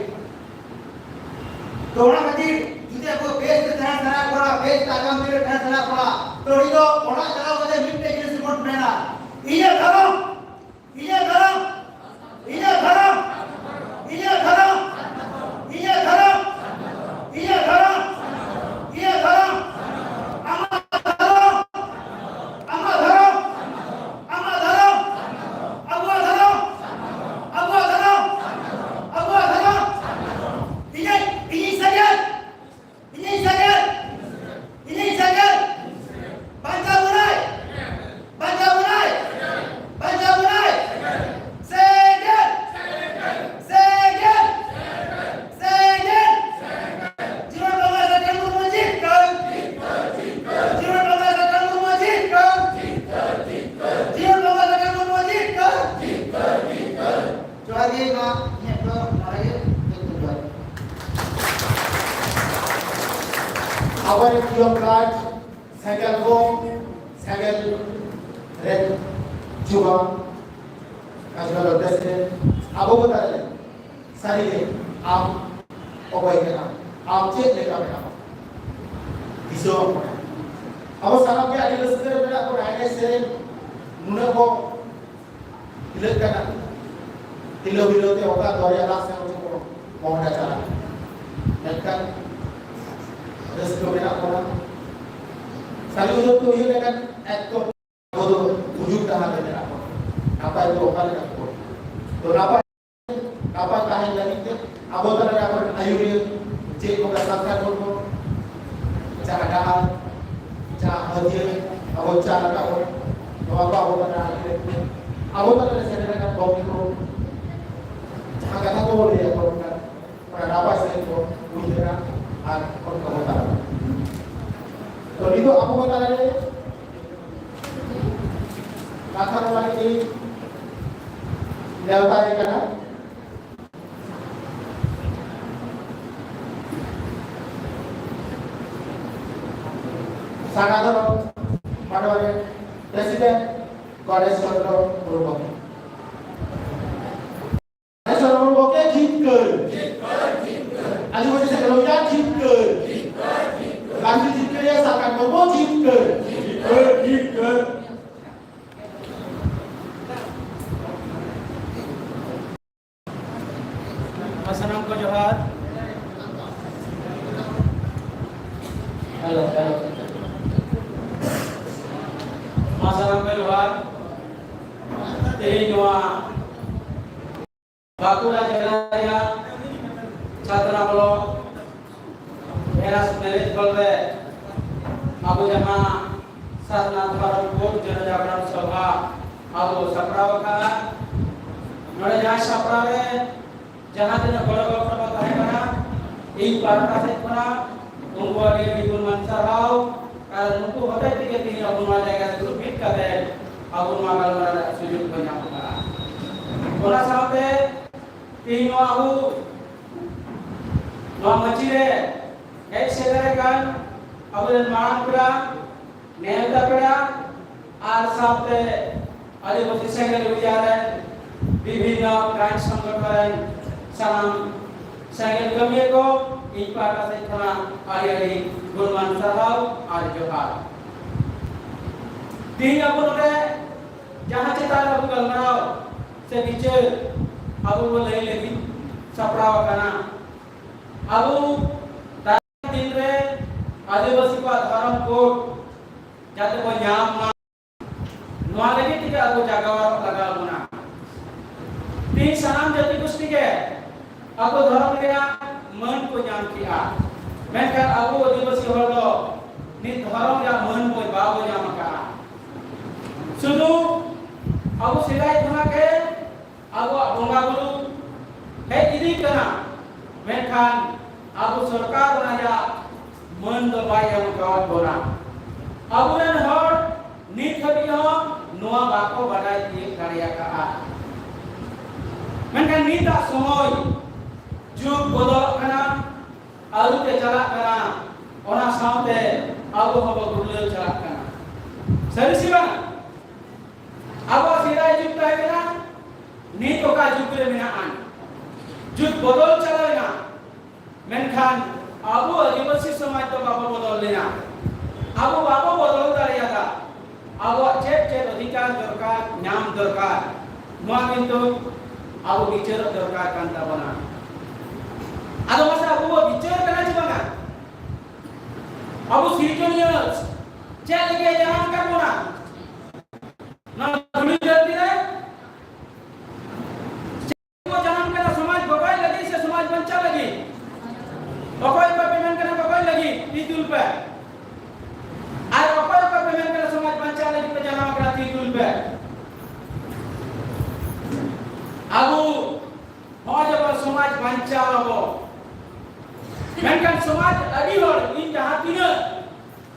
ᱛᱚ ᱚᱱᱟ ᱠᱷᱟᱹᱛᱤᱨ ᱡᱩᱫᱤ ᱟᱵᱚ ᱵᱮᱥ ᱛᱮ ᱛᱟᱦᱮᱸ ᱥᱟᱱᱟ ᱵᱚᱱᱟ, ᱵᱮᱥ ᱛᱮ ᱟᱜᱟᱢ ᱫᱤᱱ ᱨᱮ ᱛᱟᱦᱮᱸ ᱥᱟᱱᱟ ᱵᱚᱱᱟ, ᱛᱚ ᱩᱱᱤ ᱫᱚ ᱚᱲᱟᱜ ᱪᱟᱞᱟᱣ ᱠᱟᱛᱮ ᱢᱤᱫᱴᱮᱡ ᱡᱤᱱᱤᱥ ᱵᱚᱱ ᱢᱮᱱᱟ, "ᱤᱧᱟᱹᱜ ᱫᱷᱚᱨᱚᱢ, ᱤᱧᱟᱹᱜ ᱫᱷᱚᱨᱚᱢ, ᱤᱧᱟᱹᱜ ᱫᱷᱚᱨᱚᱢ, ᱤᱧᱟᱹᱜ ᱫᱷᱚᱨᱚᱢ, ᱤᱧᱟᱹᱜ ᱫᱷᱚᱨᱚᱢ, ᱤᱧᱟᱹᱜ ᱫᱷᱚᱨᱚᱢ, ᱟᱢᱟᱜ ᱫᱷᱚᱨᱚᱢ, ᱟᱢᱟᱜ ᱫᱷᱚᱨᱚᱢ, ᱟᱢᱟᱜ ᱫᱷᱚᱨᱚᱢ, ᱟᱵᱚᱣᱟᱜ ᱫᱷᱚᱨᱚᱢ, ᱟᱵᱚᱣᱟᱜ ᱫᱷᱚᱨᱚᱢ, ᱟᱵᱚᱣᱟᱜ ᱫᱷᱚᱨᱚᱢ, ᱤᱧᱟᱹᱜ, ᱤᱧᱤᱧ ᱥᱟᱹᱨᱤᱭᱟ, ᱤᱧᱤᱧ ᱥᱟᱹᱨᱤᱭᱟ, ᱤᱧᱤᱧ ᱥᱟᱹᱨᱤᱭᱟ, ᱵᱟᱧᱪᱟᱣ ᱵᱚᱱᱟᱭ, ᱵᱟᱧᱪᱟᱣ ᱵᱚᱱᱟᱭ, ᱵᱟᱧᱪᱟᱣ ᱵᱚᱱᱟᱭ, ᱥᱮᱸᱜᱮᱞ, ᱥᱮᱸᱜᱮᱞ, ᱥᱮᱸᱜᱮᱞ, ᱥᱮᱸᱜᱮᱞ᱾ ᱡᱤᱵᱚᱱ ᱵᱚᱸᱜᱟ ᱥᱟᱫᱷᱩ ᱨᱟᱢᱪᱟᱸᱫᱽ ᱢᱩᱨᱢᱩ ᱡᱤᱛᱠᱟᱹᱨ᱾ ᱡᱤᱵᱚᱱ ᱵᱚᱸᱜᱟ ᱥᱟᱫᱷᱩ ᱨᱟᱢᱪᱟᱸᱫᱽ ᱢᱩᱨᱢᱩ ᱡᱤᱛᱠᱟᱹᱨ᱾ ᱡᱤᱵᱚᱱ ᱵᱚᱸᱜᱟ ᱥᱟᱫᱷᱩ ᱨᱟᱢᱪᱟᱸᱫᱽ ᱢᱩᱨᱢᱩ ᱡᱤᱛᱠᱟᱹᱨ᱾ ᱡᱚᱦᱟᱨ ᱜᱮ, ᱢᱟ ᱤᱧᱟᱹᱜ ᱫᱚ ᱱᱚᱰᱮ ᱜᱮ ᱢᱩᱪᱟᱹᱫ ᱡᱚᱦᱟᱨ᱾ ᱟᱵᱚᱨᱮᱱ ᱡᱤᱭᱚᱱ ᱨᱟᱡᱽ ᱥᱮᱸᱜᱮᱞ ᱠᱚ, ᱥᱮᱸᱜᱮᱞ ᱨᱮ ᱡᱩᱣᱟ ᱠᱟᱡᱽ ᱵᱟᱞᱚ ᱫᱮᱥ ᱨᱮ ᱟᱵᱚ ᱵᱚ ᱫᱟᱲᱮ ᱞᱮᱱᱟ᱾ ᱥᱟᱹᱨᱤ ᱜᱮ, ᱟᱢ ᱚᱠᱚᱭ ᱠᱟᱱᱟᱢ? ᱟᱢ ᱪᱮᱫ ᱞᱮᱠᱟ ᱢᱮᱱᱟᱢᱟ? ᱫᱤᱥᱟᱹᱣᱟᱢ ᱠᱟᱱᱟ᱾ ᱟᱵᱚ ᱥᱟᱱᱟᱢ ᱜᱮ ᱟᱹᱰᱤ ᱨᱟᱹᱥᱠᱟᱹ ᱨᱮ ᱢᱮᱱᱟᱜ ᱵᱚᱱᱟ, ᱮᱱᱮᱡ ᱥᱮᱨᱮᱧ ᱱᱩᱱᱟᱹᱜ ᱵᱚ ᱦᱤᱞᱟᱹᱜ ᱠᱟᱱᱟ᱾ ᱦᱤᱞᱟᱹᱣ ᱦᱤᱞᱟᱹᱣ ᱛᱮ ᱚᱠᱟ ᱫᱚᱨᱭᱟ ᱫᱟᱜ ᱥᱮᱫ ᱦᱚᱸ ᱵᱚ ᱢᱚᱦᱰᱟ ᱪᱟᱞᱟᱜ ᱠᱟᱱᱟ᱾ ᱢᱮᱱᱠᱷᱟᱱ ᱨᱟᱹᱥᱠᱟᱹ ᱢᱮᱱᱟᱜ ᱵᱚᱱᱟ᱾ ᱥᱟᱹᱨᱤ ᱩᱫᱟᱹᱨ ᱠᱚ ᱦᱩᱭ ᱞᱮᱠᱷᱟᱱ ᱮᱠᱫᱚᱢ ᱟᱵᱚ ᱫᱚ ᱵᱩᱡᱩᱜ ᱰᱟᱦᱟᱨ ᱨᱮ ᱢᱮᱱᱟᱜ ᱵᱚᱱᱟ᱾ ᱱᱟᱯᱟᱭ ᱫᱚ ᱚᱠᱟ ᱞᱮᱠᱟ ᱠᱚ? ᱛᱚ ᱱᱟᱯᱟᱭ, ᱱᱟᱯᱟᱭ ᱛᱟᱦᱮᱱ ᱞᱟᱹᱜᱤᱫ ᱛᱮ ᱟᱵᱚ ᱛᱟᱞᱟ ᱨᱮ ᱟᱵᱚᱨᱮᱱ ᱟᱹᱭᱩᱨᱤᱭᱟᱹ ᱪᱮᱫ ᱵᱚᱱ ᱥᱟᱨᱛᱷᱚᱠ ᱵᱚᱱ ᱪᱟᱦᱟ ᱰᱟᱦᱟᱨ, ᱪᱟᱦᱟ ᱦᱟᱹᱫᱤᱭᱟᱹ, ᱟᱵᱚ ᱪᱟᱦᱟ ᱰᱟᱦᱟᱨ, ᱱᱚᱣᱟ ᱠᱚ ᱟᱵᱚ ᱛᱟᱞᱟ ᱨᱮ ᱟᱹᱭᱩᱨᱤᱭᱟᱹ ᱟᱵᱚ ᱛᱟᱞᱟ ᱨᱮ ᱥᱮᱴᱮᱨ ᱟᱠᱟᱱ ᱜᱚᱢᱠᱮ ᱠᱚ ᱡᱟᱦᱟᱸ ᱠᱟᱛᱷᱟ ᱠᱚ ᱵᱚᱱ ᱞᱟᱹᱭ ᱟᱠᱚ ᱠᱟᱱᱟ, ᱚᱱᱟ ᱱᱟᱯᱟᱭ ᱥᱟᱺᱦᱤᱡ ᱠᱚ ᱵᱩᱡᱽ ᱫᱟᱲᱮᱭᱟᱜᱼᱟ ᱟᱨ ᱚᱱᱠᱟ ᱵᱚᱱ ᱛᱟᱲᱟᱢᱟ᱾ ᱛᱚ ᱱᱤᱛᱚᱜ ᱟᱵᱚ ᱠᱚ ᱛᱟᱞᱟᱨᱮ ᱠᱟᱛᱷᱟ ᱨᱚᱲ ᱞᱟᱹᱜᱤᱫ ᱤᱧ ᱱᱮᱣᱛᱟᱭᱮ ᱠᱟᱱᱟ ᱥᱟᱨᱱᱟ ᱫᱷᱚᱨᱚᱢ ᱢᱟᱰᱣᱟ ᱨᱮ president ᱜᱚᱬᱮᱥ ᱪᱚᱸᱫᱽᱨᱚ ᱢᱩᱨᱢᱩ᱾ ᱜᱚᱬᱮᱥ ᱪᱚᱸᱫᱽᱨᱚ ᱢᱩᱨᱢᱩ ᱜᱚᱢᱠᱮ ᱡᱤᱛᱠᱟᱹᱨ᱾ ᱟᱹᱫᱤᱵᱟᱹᱥᱤ ᱥᱮᱸᱜᱮᱞ ᱚᱵᱷᱤᱡᱟᱱ ᱡᱤᱛᱠᱟᱹᱨ᱾ ᱜᱟᱱᱫᱷᱤ ᱡᱤᱛᱠᱟᱹᱨᱤᱭᱟᱹ ᱥᱟᱨᱠᱟᱨ ᱢᱩᱨᱢᱩ ᱡᱤᱛᱠᱟᱹᱨ᱾ ᱡᱤᱛᱠᱟᱹᱨ, ᱡᱤᱛᱠᱟᱹᱨ᱾ ᱢᱟ ᱥᱟᱱᱟᱢ ᱠᱚ ᱡᱚᱦᱟᱨ᱾ Hello, hello. ᱢᱟ ᱥᱟᱱᱟᱢ ᱠᱚ ᱡᱚᱦᱟᱨ᱾ ᱛᱮᱦᱮᱧ ᱱᱚᱣᱟ ᱵᱟᱸᱠᱩᱲᱟ ᱡᱮᱞᱟ ᱨᱮᱭᱟᱜ ᱪᱷᱟᱛᱱᱟ block ᱵᱷᱮᱱᱟᱥ ᱢᱮᱞᱮᱡᱽ ᱦᱚᱞ ᱨᱮ ᱟᱵᱚ ᱡᱟᱦᱟᱸ ᱥᱟᱨᱱᱟ ᱫᱷᱚᱨᱚᱢ ᱠᱳᱰ ᱡᱚᱱᱚᱡᱟᱜᱚᱨᱚᱱ ᱥᱚᱵᱷᱟ ᱟᱵᱚ ᱥᱟᱯᱲᱟᱣ ᱟᱠᱟᱫᱼᱟ᱾ ᱱᱚᱰᱮ ᱡᱟᱦᱟᱸ ᱥᱟᱯᱲᱟᱣ ᱨᱮ ᱡᱟᱦᱟᱸ ᱛᱤᱱᱟᱹᱜ ᱜᱚᱲᱚ ᱜᱚᱯᱚᱲᱚ ᱠᱚ ᱛᱟᱦᱮᱸ ᱠᱟᱱᱟ, ᱤᱧ ᱯᱟᱦᱴᱟ ᱥᱮᱫ ᱠᱷᱚᱱᱟᱜ ᱩᱱᱠᱩ ᱟᱹᱰᱤ ᱟᱹᱰᱤ ᱜᱩᱱᱢᱟᱱ ᱥᱟᱨᱦᱟᱣ᱾ ᱟᱨ ᱱᱩᱠᱩ ᱦᱚᱛᱮᱡ ᱛᱮᱜᱮ ᱛᱮᱦᱮᱧ ᱟᱵᱚ ᱱᱚᱣᱟ ᱡᱟᱭᱜᱟ ᱨᱮ ᱫᱩᱲᱩᱵ ᱢᱤᱫ ᱠᱟᱛᱮ ᱟᱵᱚ ᱱᱚᱣᱟ ᱜᱟᱞᱢᱟᱨᱟᱣ ᱨᱮᱭᱟᱜ ᱥᱩᱡᱳᱜᱽ ᱵᱚᱱ ᱧᱟᱢ ᱟᱠᱟᱫᱼᱟ᱾ ᱚᱱᱟ ᱥᱟᱶᱛᱮ ᱛᱮᱦᱮᱧ ᱱᱚᱣᱟ ᱟᱵᱚ ᱱᱚᱣᱟ ᱢᱟᱹᱪᱤ ᱨᱮ ᱦᱮᱡ ᱥᱮᱴᱮᱨ ᱟᱠᱟᱱ ᱟᱵᱚᱨᱮᱱ ᱢᱟᱨᱟᱝ ᱯᱮᱲᱟ, ᱱᱮᱣᱛᱟ ᱯᱮᱲᱟ ᱟᱨ ᱥᱟᱶᱛᱮ ᱟᱹᱫᱤᱵᱟᱹᱥᱤ ᱥᱮᱸᱜᱮᱞ ᱚᱵᱷᱤᱡᱟᱱ ᱨᱮᱱ ᱵᱤᱵᱷᱤᱱᱱᱚ branch ᱥᱚᱝᱜᱚᱴᱷᱚᱱ ᱨᱮᱱ ᱥᱟᱱᱟᱢ ᱥᱮᱸᱜᱮᱞ ᱠᱟᱹᱢᱤᱭᱟᱹ ᱠᱚ, ᱤᱧ ᱯᱟᱦᱴᱟ ᱥᱮᱫ ᱠᱷᱚᱱᱟᱜ ᱟᱹᱰᱤ ᱟᱹᱰᱤ ᱜᱩᱱᱢᱟᱱ ᱥᱟᱨᱦᱟᱣ ᱟᱨ ᱡᱚᱦᱟᱨ᱾ ᱛᱮᱦᱮᱧ ᱟᱵᱚ ᱱᱚᱰᱮ ᱡᱟᱦᱟᱸ ᱪᱮᱛᱟᱱ ᱨᱮ ᱟᱵᱚ ᱜᱟᱞᱢᱟᱨᱟᱣ ᱥᱮ ᱵᱤᱪᱟᱹᱨ ᱟᱵᱚ ᱵᱚ ᱞᱟᱹᱭ ᱞᱟᱹᱜᱤᱫ ᱥᱟᱯᱲᱟᱣ ᱟᱠᱟᱱᱟ, ᱟᱵᱚ ᱫᱤᱱ ᱨᱮ ᱟᱹᱫᱤᱵᱟᱹᱥᱤ ᱠᱚᱣᱟᱜ ᱫᱷᱚᱨᱚᱢ ᱠᱳᱰ ᱡᱟᱛᱮ ᱵᱚ ᱧᱟᱢ ᱢᱟ, ᱱᱚᱣᱟ ᱞᱟᱹᱜᱤᱫ ᱛᱮᱜᱮ ᱟᱵᱚ ᱡᱟᱜᱟᱣᱟᱨᱚᱜ ᱞᱟᱜᱟᱣ ᱵᱚᱱᱟ᱾ ᱛᱮᱦᱮᱧ ᱥᱟᱱᱟᱢ ᱡᱟᱹᱛᱤ ᱜᱳᱥᱴᱤ ᱜᱮ ᱟᱵᱚ ᱫᱷᱚᱨᱚᱢ ᱨᱮᱭᱟᱜ ᱢᱟᱹᱱ ᱠᱚ ᱧᱟᱢ ᱠᱮᱜᱼᱟ, ᱢᱮᱱᱠᱷᱟᱱ ᱟᱵᱚ ᱟᱹᱫᱤᱵᱟᱹᱥᱤ ᱦᱚᱲ ᱫᱚ ᱱᱤᱛ ᱫᱷᱚᱨᱚᱢ ᱨᱮᱭᱟᱜ ᱢᱟᱹᱱ ᱵᱚ ᱵᱟᱵᱚ ᱧᱟᱢ ᱟᱠᱟᱫᱼᱟ᱾ ᱥᱩᱫᱷᱩ ᱟᱵᱚ ᱥᱮᱫᱟᱭ ᱠᱷᱚᱱᱟᱜ ᱜᱮ ᱟᱵᱚᱣᱟᱜ ᱵᱚᱸᱜᱟ ᱵᱩᱨᱩ ᱦᱮᱡ ᱤᱫᱤᱜ ᱠᱟᱱᱟ, ᱢᱮᱱᱠᱷᱟᱱ ᱟᱵᱚ ᱥᱚᱨᱠᱟᱨ ᱚᱱᱟ ᱨᱮᱭᱟᱜ ᱢᱟᱹᱱ ᱫᱚ ᱵᱟᱭ ᱮᱢ ᱟᱠᱟᱣᱟᱫ ᱵᱚᱱᱟ᱾ ᱟᱵᱚᱨᱮᱱ ᱦᱚᱲ ᱱᱤᱛ ᱦᱟᱹᱵᱤᱡ ᱦᱚᱸ ᱱᱚᱣᱟ ᱵᱟᱠᱚ ᱵᱟᱰᱟᱭ ᱛᱤᱭᱳᱜ ᱫᱟᱲᱮ ᱟᱠᱟᱫᱼᱟ᱾ ᱢᱮᱱᱠᱷᱟᱱ ᱱᱤᱛᱟᱜ ᱥᱚᱢᱚᱭ, ᱡᱩᱜᱽ ᱵᱚᱫᱚᱞᱚᱜ ᱠᱟᱱᱟ, ᱟᱹᱨᱩ ᱛᱮ ᱪᱟᱞᱟᱜ ᱠᱟᱱᱟ, ᱚᱱᱟ ᱥᱟᱶᱛᱮ ᱟᱵᱚ ᱦᱚᱸᱵᱚ ᱜᱩᱨᱞᱟᱹᱣ ᱪᱟᱞᱟᱜ ᱠᱟᱱᱟ᱾ ᱥᱟᱹᱨᱤ ᱥᱮ ᱵᱟᱝ? ᱟᱵᱚᱣᱟᱜ ᱥᱮᱫᱟᱭ ᱡᱩᱜᱽ ᱛᱟᱦᱮᱸ ᱠᱟᱱᱟ, ᱱᱤᱛ ᱚᱠᱟ ᱡᱩᱜᱽ ᱨᱮ ᱢᱮᱱᱟᱜᱼᱟ, ᱡᱩᱜᱽ ᱵᱚᱫᱚᱞ ᱪᱟᱞᱟᱣ ᱮᱱᱟ, ᱢᱮᱱᱠᱷᱟᱱ ᱟᱵᱚ ᱟᱹᱫᱤᱵᱟᱹᱥᱤ ᱥᱚᱢᱟᱡᱽ ᱫᱚ ᱵᱟᱵᱚ ᱵᱚᱫᱚᱞ ᱞᱮᱱᱟ᱾ ᱟᱵᱚ ᱵᱟᱵᱚ ᱵᱚᱫᱚᱞ ᱫᱟᱲᱮᱭᱟᱫᱟ᱾ ᱟᱵᱚᱣᱟᱜ ᱪᱮᱫ ᱪᱮᱫ ᱚᱫᱷᱤᱠᱟᱨ ᱫᱚᱨᱠᱟᱨ, ᱧᱟᱢ ᱫᱚᱨᱠᱟᱨ, ᱱᱚᱣᱟ ᱠᱤᱱᱛᱩ ᱟᱵᱚ ᱵᱤᱪᱟᱹᱨᱚᱜ ᱫᱚᱨᱠᱟᱨ ᱠᱟᱱ ᱛᱟᱵᱚᱱᱟ᱾ ᱟᱫᱚ ᱢᱟᱥᱮ ᱟᱵᱚ ᱵᱚ ᱵᱤᱪᱟᱹᱨ ᱠᱟᱱᱟ ᱪᱮ ᱵᱟᱝᱟ? ᱟᱵᱚ ᱥᱤᱨᱡᱚᱱᱤᱭᱟᱹ ᱪᱮᱫ ᱞᱟᱹᱜᱤᱫ ᱮ ᱡᱟᱱᱟᱢ ᱟᱠᱟᱫ ᱵᱚᱱᱟ? ᱱᱚᱣᱟ ᱫᱷᱩᱲᱤ ᱫᱷᱟᱹᱨᱛᱤ ᱨᱮ ᱪᱮᱫ ᱵᱚ ᱡᱟᱱᱟᱢ ᱠᱟᱱᱟ? ᱥᱚᱢᱟᱡᱽ ᱵᱚᱜᱚᱡ ᱞᱟᱹᱜᱤᱫ ᱥᱮ ᱥᱚᱢᱟᱡᱽ ᱵᱟᱧᱪᱟᱣ ᱞᱟᱹᱜᱤᱫ? ᱚᱠᱚᱭ ᱚᱠᱚᱭ ᱯᱮ ᱢᱮᱱ ᱠᱟᱱᱟ ᱵᱚᱜᱚᱡ ᱞᱟᱹᱜᱤᱫ, ᱛᱤ ᱛᱩᱞ ᱯᱮ᱾ ᱟᱨ ᱚᱠᱚᱭ ᱚᱠᱚᱭ ᱯᱮ ᱢᱮᱱ ᱠᱟᱱᱟ ᱥᱚᱢᱟᱡᱽ ᱵᱟᱧᱪᱟᱣ ᱞᱟᱹᱜᱤᱫ ᱯᱮ ᱡᱟᱱᱟᱢ ᱠᱟᱱᱟ, ᱛᱤ ᱛᱩᱞ ᱯᱮ᱾ ᱟᱵᱚ ᱦᱚᱸᱜᱼᱚᱭ ᱡᱮ ᱥᱚᱢᱟᱡᱽ ᱵᱟᱧᱪᱟᱣ ᱟᱵᱚ, ᱢᱮᱱᱠᱷᱟᱱ ᱥᱚᱢᱟᱡᱽ ᱟᱹᱰᱤ ᱦᱚᱲ, ᱤᱧ ᱡᱟᱦᱟᱸ ᱛᱤᱱᱟᱹᱜ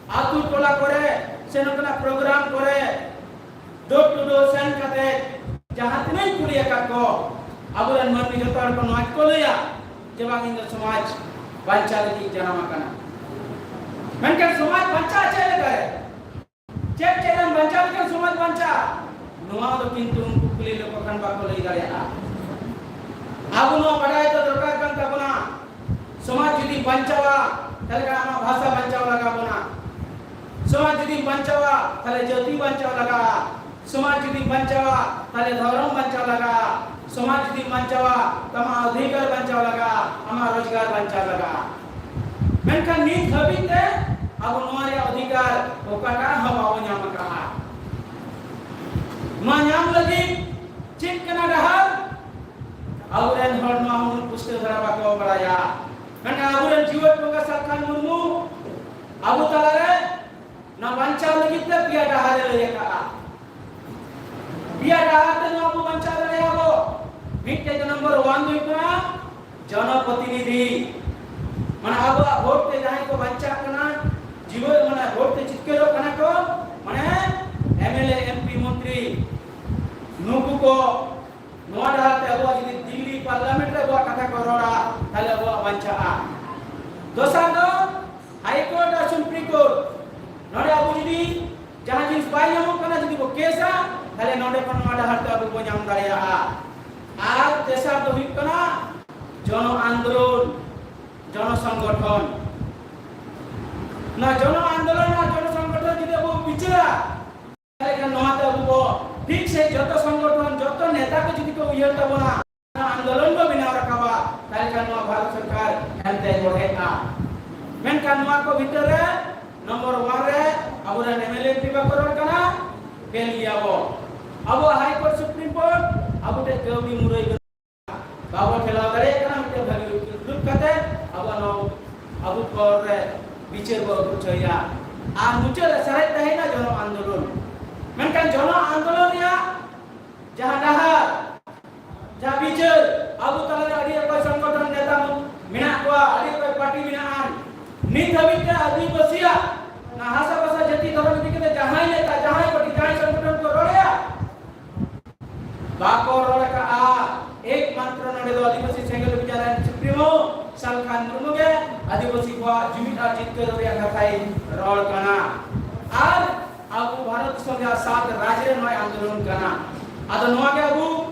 ᱟᱹᱛᱩ ᱴᱚᱞᱟ ᱠᱚᱨᱮ ᱥᱮ ᱱᱚᱝᱠᱟᱱᱟᱜ ᱯᱨᱳᱜᱨᱟᱢ ᱠᱚᱨᱮ, ᱰᱳᱨ ᱴᱩ ᱰᱳᱨ ᱥᱮᱱ ᱠᱟᱛᱮ ᱡᱟᱦᱟᱸ ᱛᱤᱱᱟᱹᱜ ᱤᱧ ᱠᱩᱞᱤ ᱟᱠᱟᱫ ᱠᱚ, ᱟᱵᱚᱨᱮᱱ ᱢᱟᱹᱱᱢᱤ ᱡᱚᱛᱚ ᱦᱚᱲ ᱠᱚ ᱱᱚᱣᱟ ᱜᱮᱠᱚ ᱞᱟᱹᱭᱟ ᱡᱮ, "ᱵᱟᱝ, ᱤᱧ ᱫᱚ ᱥᱚᱢᱟᱡᱽ ᱵᱟᱧᱪᱟᱣ ᱞᱟᱹᱜᱤᱫ ᱤᱧ ᱡᱟᱱᱟᱢ ᱟᱠᱟᱱᱟ᱾" ᱢᱮᱱᱠᱷᱟᱱ ᱥᱚᱢᱟᱡᱽ ᱵᱟᱧᱪᱟᱜᱼᱟ ᱪᱮᱫ ᱞᱮᱠᱟᱨᱮ? ᱪᱮᱫ ᱪᱮᱫ ᱮᱢ ᱵᱟᱧᱪᱟᱣ ᱞᱮᱠᱷᱟᱱ ᱥᱚᱢᱟᱡᱽ ᱵᱟᱧᱪᱟᱜᱼᱟ? ᱱᱚᱣᱟ ᱫᱚ ᱠᱤᱱᱛᱩ ᱩᱱᱠᱩ ᱠᱩᱞᱤ ᱞᱮᱠᱚ ᱠᱷᱟᱱ ᱵᱟᱠᱚ ᱞᱟᱹᱭ ᱫᱟᱲᱮᱭᱟᱜᱼᱟ᱾ ᱟᱵᱚ ᱱᱚᱣᱟ ᱵᱟᱰᱟᱭ ᱫᱚ ᱫᱚᱨᱠᱟᱨ ᱠᱟᱱ ᱛᱟᱵᱚᱱᱟ᱾ ᱥᱚᱢᱟᱡᱽ ᱡᱩᱫᱤᱢ ᱵᱟᱧᱪᱟᱣᱟ, ᱛᱟᱦᱚᱞᱮ ᱠᱷᱟᱱ ᱟᱢᱟᱜ ᱵᱷᱟᱥᱟ ᱵᱟᱧᱪᱟᱣ ᱞᱟᱜᱟᱣ ᱵᱚᱱᱟ᱾ ᱥᱚᱢᱟᱡᱽ ᱡᱩᱫᱤᱢ ᱵᱟᱧᱪᱟᱣᱟ, ᱛᱟᱦᱚᱞᱮ ᱡᱟᱹᱛᱤ ᱵᱟᱧᱪᱟᱣ ᱞᱟᱜᱟᱜᱼᱟ᱾ ᱥᱚᱢᱟᱡᱽ ᱡᱩᱫᱤᱢ ᱵᱟᱧᱪᱟᱣᱟ, ᱛᱟᱦᱚᱞᱮ ᱫᱷᱚᱨᱚᱢ ᱵᱟᱧᱪᱟᱣ ᱞᱟᱜᱟᱜᱼᱟ᱾ ᱥᱚᱢᱟᱡᱽ ᱡᱩᱫᱤᱢ ᱵᱟᱧᱪᱟᱣᱟ, ᱛᱟᱢᱟ ᱚᱫᱷᱤᱠᱟᱨ ᱵᱟᱧᱪᱟᱣ ᱞᱟᱜᱟᱜᱼᱟ, ᱟᱢᱟᱜ ᱨᱳᱡᱽᱜᱟᱨ ᱵᱟᱧᱪᱟᱣ ᱞᱟᱜᱟᱜᱼᱟ᱾ ᱢᱮᱱᱠᱷᱟᱱ ᱱᱤᱛ ᱦᱟᱹᱵᱤᱡ ᱛᱮ ᱟᱵᱚ ᱱᱚᱣᱟ ᱨᱮᱭᱟᱜ ᱚᱫᱷᱤᱠᱟᱨ ᱚᱠᱟᱴᱟᱜ ᱦᱚᱸ ᱵᱟᱵᱚ ᱧᱟᱢ ᱟᱠᱟᱫᱼᱟ᱾ ᱱᱚᱣᱟ ᱧᱟᱢ ᱞᱟᱹᱜᱤᱫ ᱪᱮᱫ ᱠᱟᱱᱟ ᱰᱟᱦᱟᱨ? ᱟᱵᱚᱨᱮᱱ ᱦᱚᱲ ᱱᱚᱣᱟ ᱦᱚᱸ ᱯᱩᱥᱴᱟᱹᱣ ᱫᱷᱟᱨᱟ ᱵᱟᱠᱚ ᱵᱟᱲᱟᱭᱟ᱾ ᱢᱮᱱᱠᱷᱟᱱ ᱟᱵᱚᱨᱮᱱ ᱡᱤᱣᱮᱫ ᱵᱚᱸᱜᱟ ᱥᱟᱞᱠᱷᱟᱱ ᱢᱩᱨᱢᱩ ᱟᱵᱚ ᱛᱟᱞᱟᱨᱮ ᱱᱚᱣᱟ ᱵᱟᱧᱪᱟᱣ ᱞᱟᱹᱜᱤᱫ ᱛᱮ ᱯᱮᱭᱟ ᱰᱟᱦᱟᱨ ᱮ ᱞᱟᱹᱭ ᱟᱠᱟᱫᱼᱟ᱾ ᱯᱮᱭᱟ ᱰᱟᱦᱟᱨ ᱛᱮ ᱱᱚᱣᱟ ᱵᱚ ᱵᱟᱧᱪᱟᱣ ᱫᱟᱲᱮᱭᱟᱜᱼᱟ ᱵᱚ᱾ ᱢᱤᱫᱴᱮᱡ ᱫᱚ ᱱᱚᱢᱵᱚᱨ ᱚᱣᱟᱱ ᱫᱚ ᱦᱩᱭᱩᱜ ᱠᱟᱱᱟ ᱡᱚᱱᱚᱯᱨᱚᱛᱤᱱᱤᱫᱷᱤ᱾ ᱢᱟᱱᱮ ᱟᱵᱚᱣᱟᱜ ᱵᱷᱳᱴ ᱛᱮ ᱡᱟᱦᱟᱸᱭ ᱠᱚ ᱵᱟᱧᱪᱟᱜ ᱠᱟᱱᱟ, ᱡᱤᱣᱮᱫ ᱢᱟᱱᱮ ᱵᱷᱳᱴ ᱛᱮ ᱡᱤᱛᱠᱟᱹᱨᱚᱜ ᱠᱟᱱᱟ ᱠᱚ, ᱢᱟᱱᱮ M L A, M P, ᱢᱚᱱᱛᱨᱤ, ᱱᱩᱠᱩ ᱠᱚ ᱱᱚᱣᱟ ᱰᱟᱦᱟᱨ ᱛᱮ ᱟᱵᱚᱣᱟᱜ ᱡᱩᱫᱤ ᱫᱤᱞᱞᱤ ᱯᱟᱨᱞᱟᱢᱮᱱᱴ ᱨᱮ ᱟᱵᱚᱣᱟᱜ ᱠᱟᱛᱷᱟ ᱠᱚ ᱨᱚᱲᱟ, ᱛᱟᱦᱞᱮ ᱟᱵᱚᱣᱟᱜ ᱵᱟᱧᱪᱟᱜᱼᱟ᱾ ᱫᱚᱥᱟᱨ ᱫᱚ ᱦᱟᱭ ᱠᱳᱨᱴ ᱟᱨ ᱥᱩᱯᱨᱤᱢ ᱠᱳᱨᱴ᱾ ᱱᱚᱰᱮ ᱟᱵᱚ ᱡᱩᱫᱤ ᱡᱟᱦᱟᱸ ᱡᱤᱱᱤᱥ ᱵᱟᱭ ᱧᱟᱢᱚᱜ ᱠᱟᱱᱟ, ᱡᱩᱫᱤ ᱵᱚ ᱠᱮᱥᱟ, ᱛᱟᱦᱞᱮ ᱱᱚᱰᱮ ᱠᱷᱚᱱ ᱱᱚᱣᱟ ᱰᱟᱦᱟᱨ ᱛᱮ ᱟᱵᱚ ᱵᱚ ᱧᱟᱢ ᱫᱟᱲᱮᱭᱟᱜᱼᱟ᱾ ᱟᱨ ᱛᱮᱥᱟᱨ ᱫᱚ ᱦᱩᱭᱩᱜ ᱠᱟᱱᱟ ᱡᱚᱱᱚ ᱟᱱᱫᱳᱞᱚᱱ, ᱡᱚᱱᱚ ᱥᱚᱝᱜᱚᱴᱷᱚᱱ᱾ ᱱᱚᱣᱟ ᱡᱚᱱᱚ ᱟᱱᱫᱳᱞᱚᱱ ᱟᱨ ᱡᱚᱱᱚ ᱥᱚᱝᱜᱚᱴᱷᱚᱱ ᱡᱩᱫᱤ ᱟᱵᱚ ᱵᱤᱪᱟᱹᱨᱟ, ᱛᱟᱦᱞᱮ ᱠᱷᱟᱱ ᱱᱚᱣᱟ ᱛᱮ ᱟᱵᱚ ᱠᱚ ᱴᱷᱤᱠ ᱥᱮ ᱡᱚᱛᱚ ᱥᱚᱝᱜᱚᱴᱷᱚᱱ, ᱡᱚᱛᱚ ᱱᱮᱛᱟ ᱠᱚ ᱡᱩᱫᱤ ᱠᱚ ᱩᱭᱦᱟᱹᱨ ᱛᱟᱵᱚᱱᱟ, ᱟᱱᱫᱳᱞᱚᱱ ᱵᱚ ᱵᱮᱱᱟᱣ ᱨᱟᱠᱟᱵᱟ, ᱛᱟᱦᱞᱮ ᱠᱷᱟᱱ ᱱᱚᱣᱟ ᱵᱷᱟᱨᱚᱛ ᱥᱚᱨᱠᱟᱨ ᱮᱱᱛᱮ ᱵᱚᱲᱦᱮᱜᱼᱟ᱾ ᱢᱮᱱᱠᱷᱟᱱ ᱱᱚᱣᱟ ᱠᱚ ᱵᱷᱤᱛᱟᱹᱨ ᱨᱮ ᱱᱚᱢᱵᱚᱨ ᱚᱣᱟᱱ ᱨᱮ ᱟᱵᱚᱨᱮᱱ M L A M P ᱵᱟᱠᱚ ᱨᱚᱲ ᱠᱟᱱᱟ, ᱯᱷᱮᱞ ᱜᱮᱭᱟ ᱵᱚ᱾ ᱟᱵᱚ ᱦᱟᱭ ᱠᱳᱨᱴ, ᱥᱩᱯᱨᱤᱢ ᱠᱳᱨᱴ ᱟᱵᱚ ᱴᱷᱮᱱ ᱠᱟᱹᱣᱰᱤ ᱢᱩᱨᱟᱹᱭ ᱵᱟᱹᱱᱩᱜᱼᱟ᱾ ᱵᱟᱵᱚ ᱴᱷᱮᱞᱟᱣ ᱫᱟᱲᱮᱭᱟᱜ ᱠᱟᱱᱟ ᱢᱤᱫᱴᱮᱱ ᱵᱷᱟᱹᱜᱤ ᱩᱠᱤᱞ ᱫᱩᱲᱩᱵ ᱠᱟᱛᱮ ᱟᱵᱚ ᱱᱚᱣᱟ ᱟᱵᱚ ᱠᱳᱨᱴ ᱨᱮ ᱵᱤᱪᱟᱹᱨ ᱵᱚ ᱟᱹᱜᱩ ᱦᱚᱪᱚᱭᱟ᱾ ᱟᱨ ᱢᱩᱪᱟᱹᱫ ᱨᱮ ᱥᱟᱨᱮᱡ ᱛᱟᱦᱮᱸᱭᱮᱱᱟ ᱡᱚᱱᱚ ᱟᱱᱫᱳᱞᱚᱱ᱾ ᱢᱮᱱᱠᱷᱟᱱ ᱡᱚᱱᱚ ᱟᱱᱫᱳᱞᱚᱱ ᱨᱮᱭᱟᱜ ᱡᱟᱦᱟᱸ ᱰᱟᱦᱟᱨ, ᱡᱟᱦᱟᱸ ᱵᱤᱪᱟᱹᱨ, ᱟᱵᱚ ᱛᱟᱞᱟᱨᱮ ᱟᱹᱰᱤ ᱚᱠᱚᱭ ᱥᱚᱝᱜᱚᱴᱷᱚᱱ ᱱᱮᱛᱟ ᱢᱮᱱᱟᱜ ᱠᱚᱣᱟ, ᱟᱹᱰᱤ ᱚᱠᱚᱭ ᱯᱟᱨᱴᱤ ᱢᱮᱱᱟᱜᱼᱟ, ᱱᱤᱛ ᱦᱟᱹᱵᱤᱡ ᱛᱮ ᱟᱹᱫᱤᱵᱟᱹᱥᱤᱭᱟᱜ ᱱᱚᱣᱟ ᱦᱟᱥᱟ ᱵᱷᱟᱥᱟ ᱡᱟᱹᱛᱤ ᱫᱷᱚᱨᱚᱢ ᱤᱫᱤ ᱠᱟᱛᱮ ᱡᱟᱦᱟᱸᱭ ᱱᱮᱛᱟ, ᱡᱟᱦᱟᱸᱭ ᱯᱟᱨᱴᱤ, ᱡᱟᱦᱟᱸᱭ ᱥᱚᱝᱜᱚᱴᱷᱚᱱ ᱠᱚ ᱨᱚᱲᱮᱫᱼᱟ, ᱵᱟᱠᱚ ᱨᱚᱲ ᱟᱠᱟᱫᱼᱟ᱾ ᱮᱠᱢᱟᱛᱨᱚ ᱱᱚᱰᱮ ᱫᱚ ᱟᱹᱫᱤᱵᱟᱹᱥᱤ ᱥᱮᱸᱜᱮᱞ ᱚᱵᱷᱤᱡᱟᱱ ᱨᱮᱱ ᱥᱩᱯᱨᱤᱢᱳ ᱥᱟᱞᱠᱷᱟᱱ ᱢᱩᱨᱢᱩ ᱜᱮ ᱟᱹᱫᱤᱵᱟᱹᱥᱤ ᱠᱚᱣᱟᱜ ᱡᱩᱢᱤᱫ ᱟᱨ ᱡᱤᱛᱠᱟᱹᱨ ᱨᱮᱭᱟᱜ ᱠᱟᱛᱷᱟᱭ ᱨᱚᱲ ᱠᱟᱱᱟ᱾ ᱟᱨ ᱟᱵᱚ ᱵᱷᱟᱨᱚᱛ ᱫᱤᱥᱚᱢ ᱨᱮᱭᱟᱜ ᱥᱟᱛ ᱨᱟᱡᱽ ᱨᱮ ᱱᱚᱣᱟ ᱟᱱᱫᱳᱞᱚᱱ ᱠᱟᱱᱟ᱾ ᱟᱫᱚ ᱱᱚᱣᱟ ᱜᱮ ᱟᱵᱚ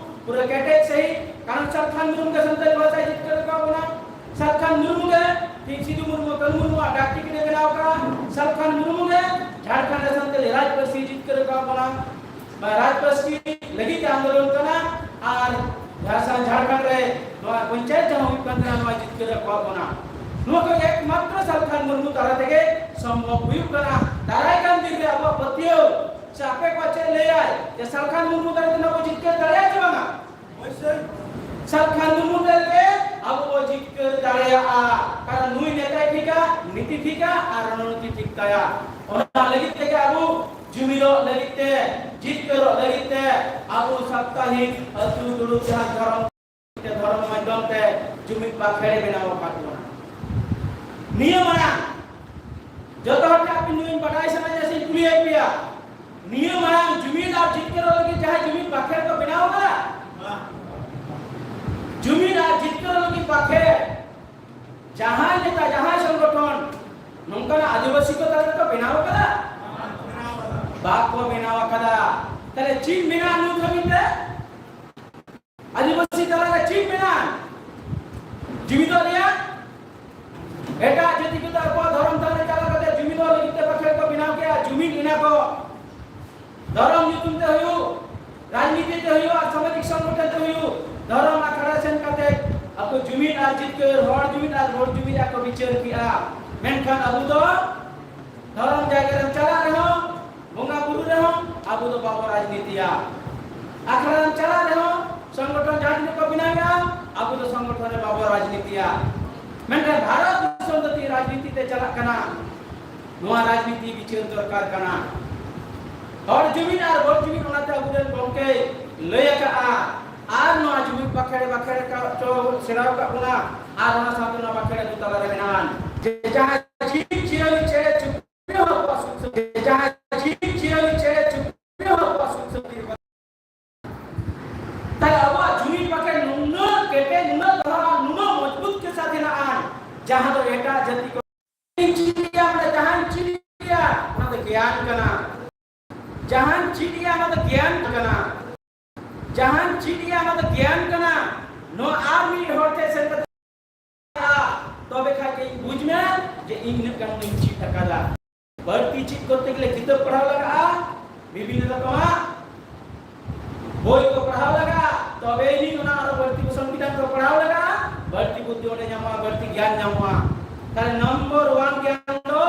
ᱯᱩᱨᱟᱹ ᱠᱮᱴᱮᱡ ᱥᱟᱹᱦᱤᱡ, ᱠᱟᱨᱚᱱ ᱥᱟᱞᱠᱷᱟᱱ ᱢᱩᱨᱢᱩ ᱜᱮ ᱥᱟᱱᱛᱟᱲᱤ ᱵᱷᱟᱥᱟᱭ ᱡᱤᱛᱠᱟᱹᱨ ᱟᱠᱟᱫ ᱵᱚᱱᱟ᱾ ᱥᱟᱞᱠᱷᱟᱱ ᱢᱩᱨᱢᱩ ᱜᱮ ᱛᱤᱦᱤᱧ ᱥᱤᱫᱩ ᱢᱩᱨᱢᱩ, ᱠᱟᱹᱱᱦᱩ ᱢᱩᱨᱢᱩᱣᱟᱜ ᱰᱟᱠ ᱴᱤᱠᱤᱴ ᱮ ᱵᱮᱱᱟᱣ ᱟᱠᱟᱫᱼᱟ᱾ ᱥᱟᱞᱠᱷᱟᱱ ᱢᱩᱨᱢᱩ ᱜᱮ ᱡᱷᱟᱲᱠᱷᱚᱸᱰ ᱨᱮ ᱥᱟᱱᱛᱟᱲᱤ ᱨᱟᱡᱽ ᱯᱟᱹᱨᱥᱤ ᱡᱤᱛᱠᱟᱹᱨ ᱟᱠᱟᱫ ᱵᱚᱱᱟ᱾ ᱨᱟᱡᱽ ᱯᱟᱹᱨᱥᱤ ᱞᱟᱹᱜᱤᱫ ᱛᱮ ᱟᱱᱫᱳᱞᱚᱱ ᱠᱟᱱᱟ ᱟᱨ ᱡᱷᱟᱲᱠᱷᱚᱸᱰ, ᱡᱷᱟᱲᱠᱷᱚᱸᱰ ᱨᱮ ᱱᱚᱣᱟ ᱯᱚᱧᱪᱟᱭᱮᱛ ᱡᱟᱦᱟᱸ ᱦᱩᱭᱩᱜ ᱠᱟᱱ ᱛᱟᱦᱮᱱᱟ, ᱱᱚᱣᱟ ᱡᱤᱛᱠᱟᱹᱨ ᱟᱠᱟᱫ ᱵᱚᱱᱟ᱾ ᱱᱚᱣᱟ ᱫᱚ ᱮᱠᱢᱟᱛᱨᱚ ᱥᱟᱞᱠᱷᱟᱱ ᱢᱩᱨᱢᱩ ᱛᱟᱞᱟ ᱛᱮᱜᱮ ᱥᱚᱢᱵᱷᱚᱵ ᱦᱩᱭᱩᱜ ᱠᱟᱱᱟ᱾ ᱫᱟᱨᱟᱭ ᱠᱟᱱ ᱫᱤᱱ ᱨᱮ ᱟᱵᱚᱣᱟᱜ ᱯᱟᱹᱛᱭᱟᱹᱣ ᱥᱮ ᱟᱯᱮ ᱠᱚ ᱪᱮᱫ ᱞᱟᱹᱭᱟᱭ ᱡᱮ ᱥᱟᱞᱠᱷᱟᱱ ᱢᱩᱨᱢᱩ ᱫᱟᱨᱟᱭ ᱛᱮ ᱱᱚᱣᱟ ᱵᱚ ᱡᱤᱛᱠᱟᱹᱨ ᱫᱟᱲᱮᱭᱟᱜᱼᱟ ᱪᱮ ᱵᱟᱝᱟ? ᱥᱟᱞᱠᱷᱟᱱ ᱢᱩᱨᱢᱩ ᱫᱟᱨᱟᱭ ᱛᱮ ᱟᱵᱚ ᱵᱚ ᱡᱤᱛᱠᱟᱹᱨ ᱫᱟᱲᱮᱭᱟᱜᱼᱟ᱾ ᱠᱟᱨᱚᱱ ᱱᱩᱭ ᱱᱮᱛᱟᱭ ᱴᱷᱤᱠᱟ, ᱱᱤᱛᱤ ᱴᱷᱤᱠᱟ ᱟᱨ ᱨᱚᱱᱚᱱᱤᱛᱤ ᱴᱷᱤᱠ ᱛᱟᱭᱟ᱾ ᱚᱱᱟ ᱞᱟᱹᱜᱤᱫ ᱛᱮᱜᱮ ᱟᱵᱚ ᱡᱩᱢᱤᱫᱚᱜ ᱞᱟᱹᱜᱤᱫ ᱛᱮ, ᱡᱤᱛᱠᱟᱹᱨᱚᱜ ᱞᱟᱹᱜᱤᱫ ᱛᱮ ᱟᱵᱚ ᱥᱟᱯᱛᱟᱦᱤᱠ ᱟᱹᱛᱩ ᱫᱩᱲᱩᱵ ᱡᱟᱦᱟᱸ ᱫᱷᱚᱨᱚᱢ ᱫᱷᱚᱨᱚᱢ ᱢᱟᱫᱽᱫᱷᱚᱢ ᱛᱮ ᱡᱩᱢᱤᱫ ᱵᱟᱠᱷᱮᱲ ᱮ ᱵᱮᱱᱟᱣ ᱟᱠᱟᱫ ᱵᱚᱱᱟ᱾ ᱱᱤᱭᱟᱹ ᱢᱟᱲᱟᱝ ᱡᱚᱛᱚ ᱦᱚᱲ ᱴᱷᱮᱱ ᱟᱯᱮ ᱱᱩᱭ ᱵᱟᱰᱟᱭ ᱥᱟᱱᱟᱧᱟ ᱥᱮ ᱠᱩᱞᱤᱭᱮᱫ ᱯᱮᱭᱟ, ᱱᱤᱭᱟᱹ ᱢᱟᱲᱟᱝ ᱡᱩᱢᱤᱫ ᱟᱨ ᱡᱤᱛᱠᱟᱹᱨᱚᱜ ᱞᱟᱹᱜᱤᱫ ᱡᱟᱦᱟᱸᱭ ᱡᱩᱢᱤᱫ ᱵᱟᱠᱷᱮᱲ ᱠᱚ ᱵᱮᱱᱟᱣ ᱟᱠᱟᱫᱟ? ᱡᱩᱢᱤᱫ ᱟᱨ ᱡᱤᱛᱠᱟᱹᱨᱚᱜ ᱞᱟᱹᱜᱤᱫ ᱵᱟᱠᱷᱮᱲ ᱡᱟᱦᱟᱸᱭ ᱱᱮᱛᱟ, ᱡᱟᱦᱟᱸᱭ ᱥᱚᱝᱜᱚᱴᱷᱚᱱ ᱱᱚᱝᱠᱟᱱᱟᱜ ᱟᱹᱫᱤᱵᱟᱹᱥᱤ ᱠᱚ ᱛᱟᱞᱟ ᱨᱮᱠᱚ ᱵᱮᱱᱟᱣ ᱟᱠᱟᱫᱟ? ᱵᱟᱠᱚ ᱵᱮᱱᱟᱣ ᱟᱠᱟᱫᱟ᱾ ᱛᱟᱦᱞᱮ ᱪᱮᱫ ᱢᱮᱱᱟᱜᱼᱟ ᱱᱤᱛ ᱦᱟᱹᱵᱤᱡ ᱛᱮ? ᱟᱹᱫᱤᱵᱟᱹᱥᱤ ᱛᱟᱞᱟᱨᱮ ᱪᱮᱫ ᱢᱮᱱᱟᱜᱼᱟ? ᱡᱩᱢᱤᱫᱚᱜ ᱨᱮᱭᱟᱜ ᱮᱴᱟᱜ ᱡᱟᱹᱛᱤ ᱠᱚᱫᱚ ᱟᱠᱚᱣᱟᱜ ᱫᱷᱚᱨᱚᱢ ᱛᱷᱟᱱ ᱨᱮ ᱪᱟᱞᱟᱣ ᱠᱟᱛᱮ ᱡᱩᱢᱤᱫᱚᱜ ᱞᱟᱹᱜᱤᱫ ᱛᱮ ᱵᱟᱠᱷᱮᱲ ᱠᱚ ᱵᱮᱱᱟᱣ ᱠᱮᱜᱼᱟ, ᱡᱩᱢᱤᱫ ᱮᱱᱟ ᱠᱚ᱾ ᱫᱷᱚᱨᱚᱢ ᱧᱩᱛᱩᱢ ᱛᱮ ᱦᱩᱭᱩᱜ, ᱨᱟᱡᱽᱱᱤᱛᱤ ᱛᱮ ᱦᱩᱭᱩᱜ, ᱟᱨ ᱥᱟᱢᱟᱡᱤᱠ ᱥᱚᱝᱜᱚᱴᱷᱚᱱ ᱛᱮ ᱦᱩᱭᱩᱜ, ᱫᱷᱚᱨᱚᱢ ᱟᱠᱷᱲᱟ ᱥᱮᱱ ᱠᱟᱛᱮ ᱟᱠᱚ ᱡᱩᱢᱤᱫ ᱟᱨ ᱡᱤᱛᱠᱟᱹᱨ, ᱦᱚᱲ ᱡᱩᱢᱤᱫ ᱟᱨ ᱦᱚᱲ ᱡᱩᱢᱤᱫ ᱟᱠᱚ ᱵᱤᱪᱟᱹᱨ ᱠᱮᱜᱼᱟ᱾ ᱢᱮᱱᱠᱷᱟᱱ ᱟᱵᱚ ᱫᱚ ᱫᱷᱚᱨᱚᱢ ᱡᱟᱭᱜᱟ ᱨᱮᱢ ᱪᱟᱞᱟᱜ ᱨᱮᱦᱚᱸ, ᱵᱚᱸᱜᱟ ᱵᱩᱨᱩ ᱨᱮᱦᱚᱸ ᱟᱵᱚ ᱫᱚ ᱵᱟᱵᱚ ᱨᱟᱡᱽᱱᱤᱛᱤᱭᱟ᱾ ᱟᱠᱷᱲᱟ ᱨᱮᱢ ᱪᱟᱞᱟᱜ ᱨᱮᱦᱚᱸ ᱥᱚᱝᱜᱚᱴᱷᱚᱱ ᱡᱟᱦᱟᱸ ᱛᱤᱱᱟᱹᱜ ᱠᱚ ᱵᱮᱱᱟᱣᱮᱜᱼᱟ, ᱟᱵᱚ ᱫᱚ ᱥᱚᱝᱜᱚᱴᱷᱚᱱ ᱨᱮ ᱵᱟᱵᱚ ᱨᱟᱡᱽᱱᱤᱛᱤᱭᱟ᱾ ᱢᱮᱱᱠᱷᱟᱱ ᱵᱷᱟᱨᱚᱛ ᱫᱤᱥᱚᱢ ᱫᱚ ᱛᱤᱱ ᱨᱟᱡᱽᱱᱤᱛᱤ ᱛᱮ ᱪᱟᱞᱟᱜ ᱠᱟᱱᱟ, ᱱᱚᱣᱟ ᱨᱟᱡᱽᱱᱤᱛᱤ ᱵᱤᱪᱟᱹᱨ ᱫᱚᱨᱠᱟᱨ ᱠᱟᱱᱟ᱾ ᱦᱚᱲ ᱡᱩᱢᱤᱫ ᱟᱨ ᱵᱷᱳᱴ ᱡᱩᱢᱤᱫ ᱚᱱᱟᱛᱮ ᱟᱵᱚᱨᱮᱱ ᱜᱚᱢᱠᱮᱭ ᱞᱟᱹᱭ ᱟᱠᱟᱜᱼᱟ᱾ ᱟᱨ ᱱᱚᱣᱟ ᱡᱩᱢᱤᱫ ᱵᱟᱠᱷᱮᱲ ᱵᱟᱠᱷᱮᱲ ᱠᱟ-, ᱪᱚ ᱥᱮᱬᱟ ᱟᱠᱟᱫ ᱵᱚᱱᱟ᱾ ᱟᱨ ᱚᱱᱟ ᱥᱟᱶᱛᱮ ᱱᱚᱣᱟ ᱵᱟᱠᱷᱮᱲ ᱟᱵᱚ ᱛᱟᱞᱟᱨᱮ ᱢᱮᱱᱟᱜᱼᱟ ᱡᱮ ᱡᱟᱦᱟᱸ ᱡᱤᱵᱽ ᱡᱤᱭᱟᱹᱞᱤ ᱪᱮᱬᱮ ᱪᱩᱯᱲᱤ ᱦᱚᱸ ᱟᱠᱚᱣᱟᱜ ᱥᱩᱠ ᱥᱟᱹᱱᱛᱤ, ᱡᱟᱦᱟᱸ ᱡᱤᱵᱽ ᱡᱤᱭᱟᱹᱞᱤ ᱪᱮᱬᱮ ᱪᱩᱯᱲᱤ ᱦᱚᱸ ᱟᱠᱚᱣᱟᱜ ᱥᱩᱠ ᱥᱟᱹᱱᱛᱤ ᱨᱮ᱾ ᱛᱟᱦᱞᱮ ᱟᱵᱚᱣᱟᱜ ᱡᱩᱢᱤᱫ ᱵᱟᱠᱷᱮᱲ ᱱᱩᱱᱟᱹᱜ ᱠᱮᱴᱮᱡ, ᱱᱩᱱᱟᱹᱜ ᱫᱚᱦᱲᱟ, ᱱᱩᱱᱟᱹᱜ ᱢᱚᱡᱽᱵᱩᱛ ᱠᱮ ᱥᱟᱛᱷ ᱦᱮᱱᱟᱜᱼᱟ, ᱡᱟᱦᱟᱸ ᱫᱚ ᱮᱴᱟᱜ ᱡᱟᱹᱛᱤ ᱠᱚ ᱪᱮᱫ ᱮᱭᱟ, ᱢᱟᱱᱮ ᱡᱟᱦᱟᱸᱧ ᱪᱮᱫ ᱮᱭᱟ, ᱚᱱᱟ ᱫᱚ ᱜᱮᱭᱟᱱ ᱠᱟᱱᱟ᱾ ᱡᱟᱦᱟᱸᱧ ᱪᱮᱫ ᱮᱭᱟ, ᱚᱱᱟ ᱫᱚ ᱜᱮᱭᱟᱱ ᱠᱟᱱᱟ᱾ ᱡᱟᱦᱟᱸᱧ ᱪᱮᱫ ᱮᱭᱟ, ᱚᱱᱟ ᱫᱚ ᱜᱮᱭᱟᱱ ᱠᱟᱱᱟ᱾ ᱱᱚᱣᱟ ᱟᱨ ᱢᱤᱫ ᱦᱚᱲ ᱴᱷᱮᱱ ᱥᱮᱱ ᱠᱟᱛᱮ, ᱛᱚᱵᱮ ᱠᱷᱟᱡ ᱜᱮ ᱤᱧ ᱵᱩᱡᱽ ᱢᱮ ᱡᱮ ᱤᱧ ᱱᱤᱱᱟᱹᱜ ᱜᱟᱱ ᱤᱧ ᱪᱮᱫ ᱟᱠᱟᱫᱟ᱾ ᱵᱟᱹᱲᱛᱤ ᱪᱮᱫ ᱠᱚᱨᱛᱮ ᱜᱮᱞᱮ ᱠᱤᱛᱟᱹᱵ ᱯᱟᱲᱦᱟᱣ ᱞᱟᱜᱟᱜᱼᱟ, ᱵᱤᱵᱷᱤᱱᱱᱚ ᱨᱚᱠᱚᱢᱟᱜ ᱵᱳᱭ ᱠᱚ ᱯᱟᱲᱦᱟᱣ ᱞᱟᱜᱟᱜᱼᱟ, ᱛᱚᱵᱮ ᱟᱹᱱᱤᱡ ᱚᱱᱟ ᱟᱨᱚ ᱵᱟᱹᱲᱛᱤ ᱥᱚᱝᱵᱤᱫᱷᱟᱱ ᱠᱚ ᱯᱟᱲᱦᱟᱣ ᱞᱟᱜᱟᱜᱼᱟ, ᱵᱟᱹᱲᱛᱤ ᱵᱩᱫᱽᱫᱷᱤ ᱚᱸᱰᱮ ᱧᱟᱢᱚᱜᱼᱟ, ᱵᱟᱹᱲᱛᱤ ᱜᱮᱭᱟᱱ ᱧᱟᱢᱚᱜᱼᱟ᱾ ᱛᱟᱦᱞᱮ ᱱᱚᱢᱵᱚᱨ ᱳᱣᱟᱱ ᱜᱮᱭᱟᱱ ᱫᱚ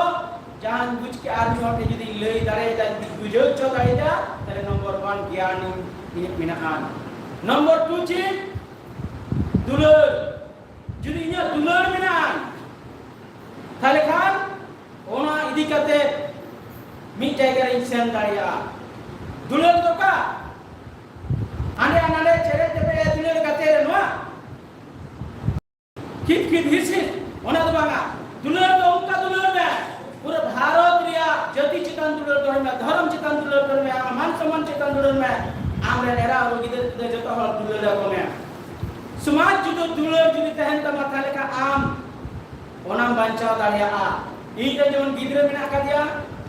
ᱡᱟᱦᱟᱸᱧ ᱵᱩᱡᱽ ᱠᱮᱜᱼᱟ, ᱟᱨ ᱢᱤᱫ ᱦᱚᱲ ᱴᱷᱮᱱ ᱡᱩᱫᱤᱧ ᱞᱟᱹᱭ ᱫᱟᱲᱮᱭᱟᱫᱟ, ᱡᱩᱫᱤᱧ ᱵᱩᱡᱷᱟᱹᱣ ᱦᱚᱪᱚ ᱫᱟᱲᱮᱭᱟᱫᱟ, ᱛᱟᱦᱞᱮ ᱱᱚᱢᱵᱚᱨ ᱳᱣᱟᱱ ᱜᱮᱭᱟᱱ ᱤᱧᱟᱹᱜ ᱢᱮᱱᱟᱜᱼᱟ᱾ ᱱᱚᱢᱵᱚᱨ ᱴᱩ ᱪᱮᱫ? ᱫᱩᱞᱟᱹᱲ᱾ ᱡᱩᱫᱤ ᱤᱧᱟᱹᱜ ᱫᱩᱞᱟᱹᱲ ᱢᱮᱱᱟᱜᱼᱟ, ᱛᱟᱦᱞᱮ ᱠᱷᱟᱱ ᱚᱱᱟ ᱤᱫᱤ ᱠᱟᱛᱮ ᱢᱤᱫ ᱡᱟᱭᱜᱟ ᱨᱤᱧ ᱥᱮᱱ ᱫᱟᱲᱮᱭᱟᱜᱼᱟ᱾ ᱫᱩᱞᱟᱹᱲ ᱫᱚ ᱚᱠᱟ? ᱦᱟᱸᱰᱮ ᱱᱟᱰᱮ ᱪᱮᱨᱮᱡ ᱪᱮᱯᱮᱡ ᱫᱩᱞᱟᱹᱲ ᱠᱟᱛᱮ ᱱᱚᱣᱟ ᱠᱷᱤᱫ ᱠᱷᱤᱫ ᱦᱤᱥ ᱦᱤᱥ, ᱚᱱᱟ ᱫᱚ ᱵᱟᱝᱟ᱾ ᱫᱩᱞᱟᱹᱲ ᱫᱚ ᱚᱱᱠᱟ ᱫᱩᱞᱟᱹᱲ ᱢᱮ, ᱯᱩᱨᱟᱹ ᱵᱷᱟᱨᱚᱛ ᱨᱮᱭᱟᱜ ᱡᱟᱹᱛᱤ ᱪᱮᱛᱟᱱ ᱫᱩᱞᱟᱹᱲ ᱫᱚᱦᱚᱭ ᱢᱮ, ᱫᱷᱚᱨᱚᱢ ᱪᱮᱛᱟᱱ ᱫᱩᱞᱟᱹᱲ ᱫᱚᱦᱚᱭ ᱢᱮ, ᱟᱢᱟᱜ ᱢᱟᱱ ᱥᱚᱢᱢᱟᱱ ᱪᱮᱛᱟᱱ ᱫᱩᱞᱟᱹᱲ ᱢᱮ, ᱟᱢᱨᱮᱱ ᱮᱨᱟ ᱩᱨᱩ ᱜᱤᱫᱟᱹᱨ ᱯᱤᱫᱟᱹᱨ ᱡᱚᱛᱚ ᱦᱚᱲ ᱫᱩᱞᱟᱹᱲ ᱟᱠᱚ ᱢᱮ᱾ ᱥᱚᱢᱟᱡᱽ ᱡᱩᱫᱤ ᱫᱩᱞᱟᱹᱲ ᱡᱩᱫᱤ ᱛᱟᱦᱮᱱ ᱛᱟᱢᱟ, ᱛᱟᱦᱞᱮ ᱠᱷᱟᱱ ᱟᱢ ᱚᱱᱟᱢ ᱵᱟᱧᱪᱟᱣ ᱫᱟᱲᱮᱭᱟᱜᱼᱟ᱾ ᱤᱧ ᱨᱮᱱ ᱡᱮᱢᱚᱱ ᱜᱤᱫᱽᱨᱟᱹ ᱢᱮᱱᱟᱜ ᱟᱠᱟᱫᱮᱭᱟ,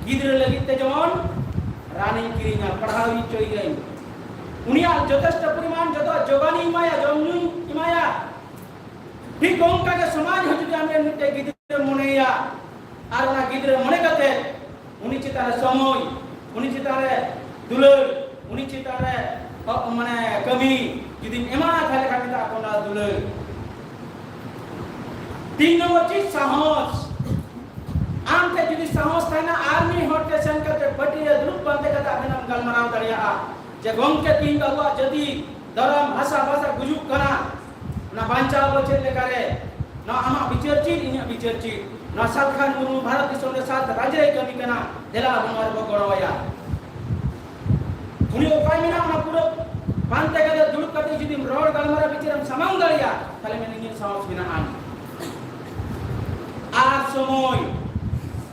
ᱜᱤᱫᱽᱨᱟᱹ ᱞᱟᱹᱜᱤᱫ ᱛᱮ ᱡᱮᱢᱚᱱ ᱨᱟᱱᱤᱧ ᱠᱤᱨᱤᱧᱟ, ᱯᱟᱲᱦᱟᱣ ᱦᱚᱪᱚᱭᱮᱭᱟᱹᱧ, ᱩᱱᱤᱭᱟᱜ ᱡᱚᱛᱷᱮᱥᱴᱚ ᱯᱚᱨᱤᱢᱟᱱ ᱡᱚᱛᱚ ᱡᱚᱜᱟᱱᱤᱧ ᱮᱢᱟᱭᱟ, ᱡᱚᱢ ᱧᱩᱧ ᱮᱢᱟᱭᱟ᱾ ᱴᱷᱤᱠ ᱚᱱᱠᱟ ᱜᱮ ᱥᱚᱢᱟᱡᱽ ᱦᱚᱸ ᱡᱩᱫᱤ ᱟᱢᱨᱮᱱ ᱢᱤᱫᱴᱮᱱ ᱜᱤᱫᱽᱨᱟᱹ ᱢᱚᱱᱮᱭᱟ, ᱟᱨ ᱚᱱᱟ ᱜᱤᱫᱽᱨᱟᱹ ᱢᱚᱱᱮ ᱠᱟᱛᱮ ᱩᱱᱤ ᱪᱮᱛᱟᱱ ᱨᱮ ᱥᱚᱢᱚᱭ, ᱩᱱᱤ ᱪᱮᱛᱟᱱ ᱨᱮ ᱫᱩᱞᱟᱹᱲ, ᱩᱱᱤ ᱪᱮᱛᱟᱱ ᱨᱮ ᱦᱚ-, ᱢᱟᱱᱮ ᱠᱟᱹᱢᱤ ᱡᱩᱫᱤᱢ ᱮᱢᱟ, ᱛᱟᱦᱞᱮ ᱠᱷᱟᱱ ᱢᱮᱛᱟᱜ ᱠᱚ ᱚᱱᱟ ᱫᱩᱞᱟᱹᱲ᱾ ᱛᱤᱱ ᱱᱚᱢᱵᱚᱨ ᱪᱮᱫ? ᱥᱟᱦᱚᱥ᱾ ᱟᱢ ᱴᱷᱮᱱ ᱡᱩᱫᱤ ᱥᱟᱦᱚᱥ ᱛᱟᱦᱮᱱᱟ, ᱟᱨ ᱢᱤᱫ ᱦᱚᱲ ᱴᱷᱮᱱ ᱥᱮᱱ ᱠᱟᱛᱮ ᱯᱟᱹᱴᱤ ᱨᱮ ᱫᱩᱲᱩᱵ ᱯᱟᱱᱛᱮ ᱠᱟᱛᱮ ᱟᱵᱮᱱ ᱮᱢ ᱜᱟᱞᱢᱟᱨᱟᱣ ᱫᱟᱲᱮᱭᱟᱜᱼᱟ ᱡᱮ, "ᱜᱚᱢᱠᱮ, ᱛᱤᱦᱤᱧ ᱫᱚ ᱟᱵᱚᱣᱟᱜ ᱡᱟᱹᱛᱤ, ᱫᱷᱚᱨᱚᱢ, ᱵᱷᱟᱥᱟ, ᱵᱷᱟᱥᱟ ᱜᱩᱡᱩᱜ ᱠᱟᱱᱟ, ᱚᱱᱟ ᱵᱟᱧᱪᱟᱣ ᱵᱚ ᱪᱮᱫ ᱞᱮᱠᱟᱨᱮ? ᱱᱚᱣᱟ ᱟᱢᱟᱜ ᱵᱤᱪᱟᱹᱨ ᱪᱮᱫ, ᱤᱧᱟᱹᱜ ᱵᱤᱪᱟᱹᱨ ᱪᱮᱫ? ᱱᱚᱣᱟ ᱥᱟᱛ ᱠᱷᱟᱱ ᱢᱩᱨᱢᱩ ᱵᱷᱟᱨᱚᱛ ᱫᱤᱥᱚᱢ ᱨᱮ ᱥᱟᱛ ᱨᱟᱡᱽ ᱨᱮᱭ ᱠᱟᱹᱢᱤ ᱠᱟᱱᱟ, ᱫᱮᱞᱟ ᱟᱵᱚ ᱱᱚᱣᱟ ᱨᱮᱵᱚ ᱜᱚᱲᱚ ᱟᱭᱟ᱾" ᱩᱱᱤ ᱚᱠᱚᱭ ᱢᱮᱱᱟ ᱚᱱᱟ ᱯᱩᱨᱟᱹ ᱯᱟᱱᱛᱮ ᱠᱟᱛᱮ ᱫᱩᱲᱩᱵ ᱠᱟᱛᱮ ᱡᱩᱫᱤᱢ ᱨᱚᱲ ᱜᱟᱞᱢᱟᱨᱟᱣ ᱵᱤᱪᱟᱹᱨᱮᱢ ᱥᱟᱢᱟᱝ ᱫᱟᱲᱮᱭᱟᱜᱼᱟ, ᱛᱟᱦᱞᱮ ᱢᱮᱱ ᱤᱧᱟᱹᱜ ᱥᱟᱦᱚᱥ ᱢᱮᱱᱟᱜᱼᱟ᱾ ᱟᱨ ᱥᱚᱢᱚᱭ,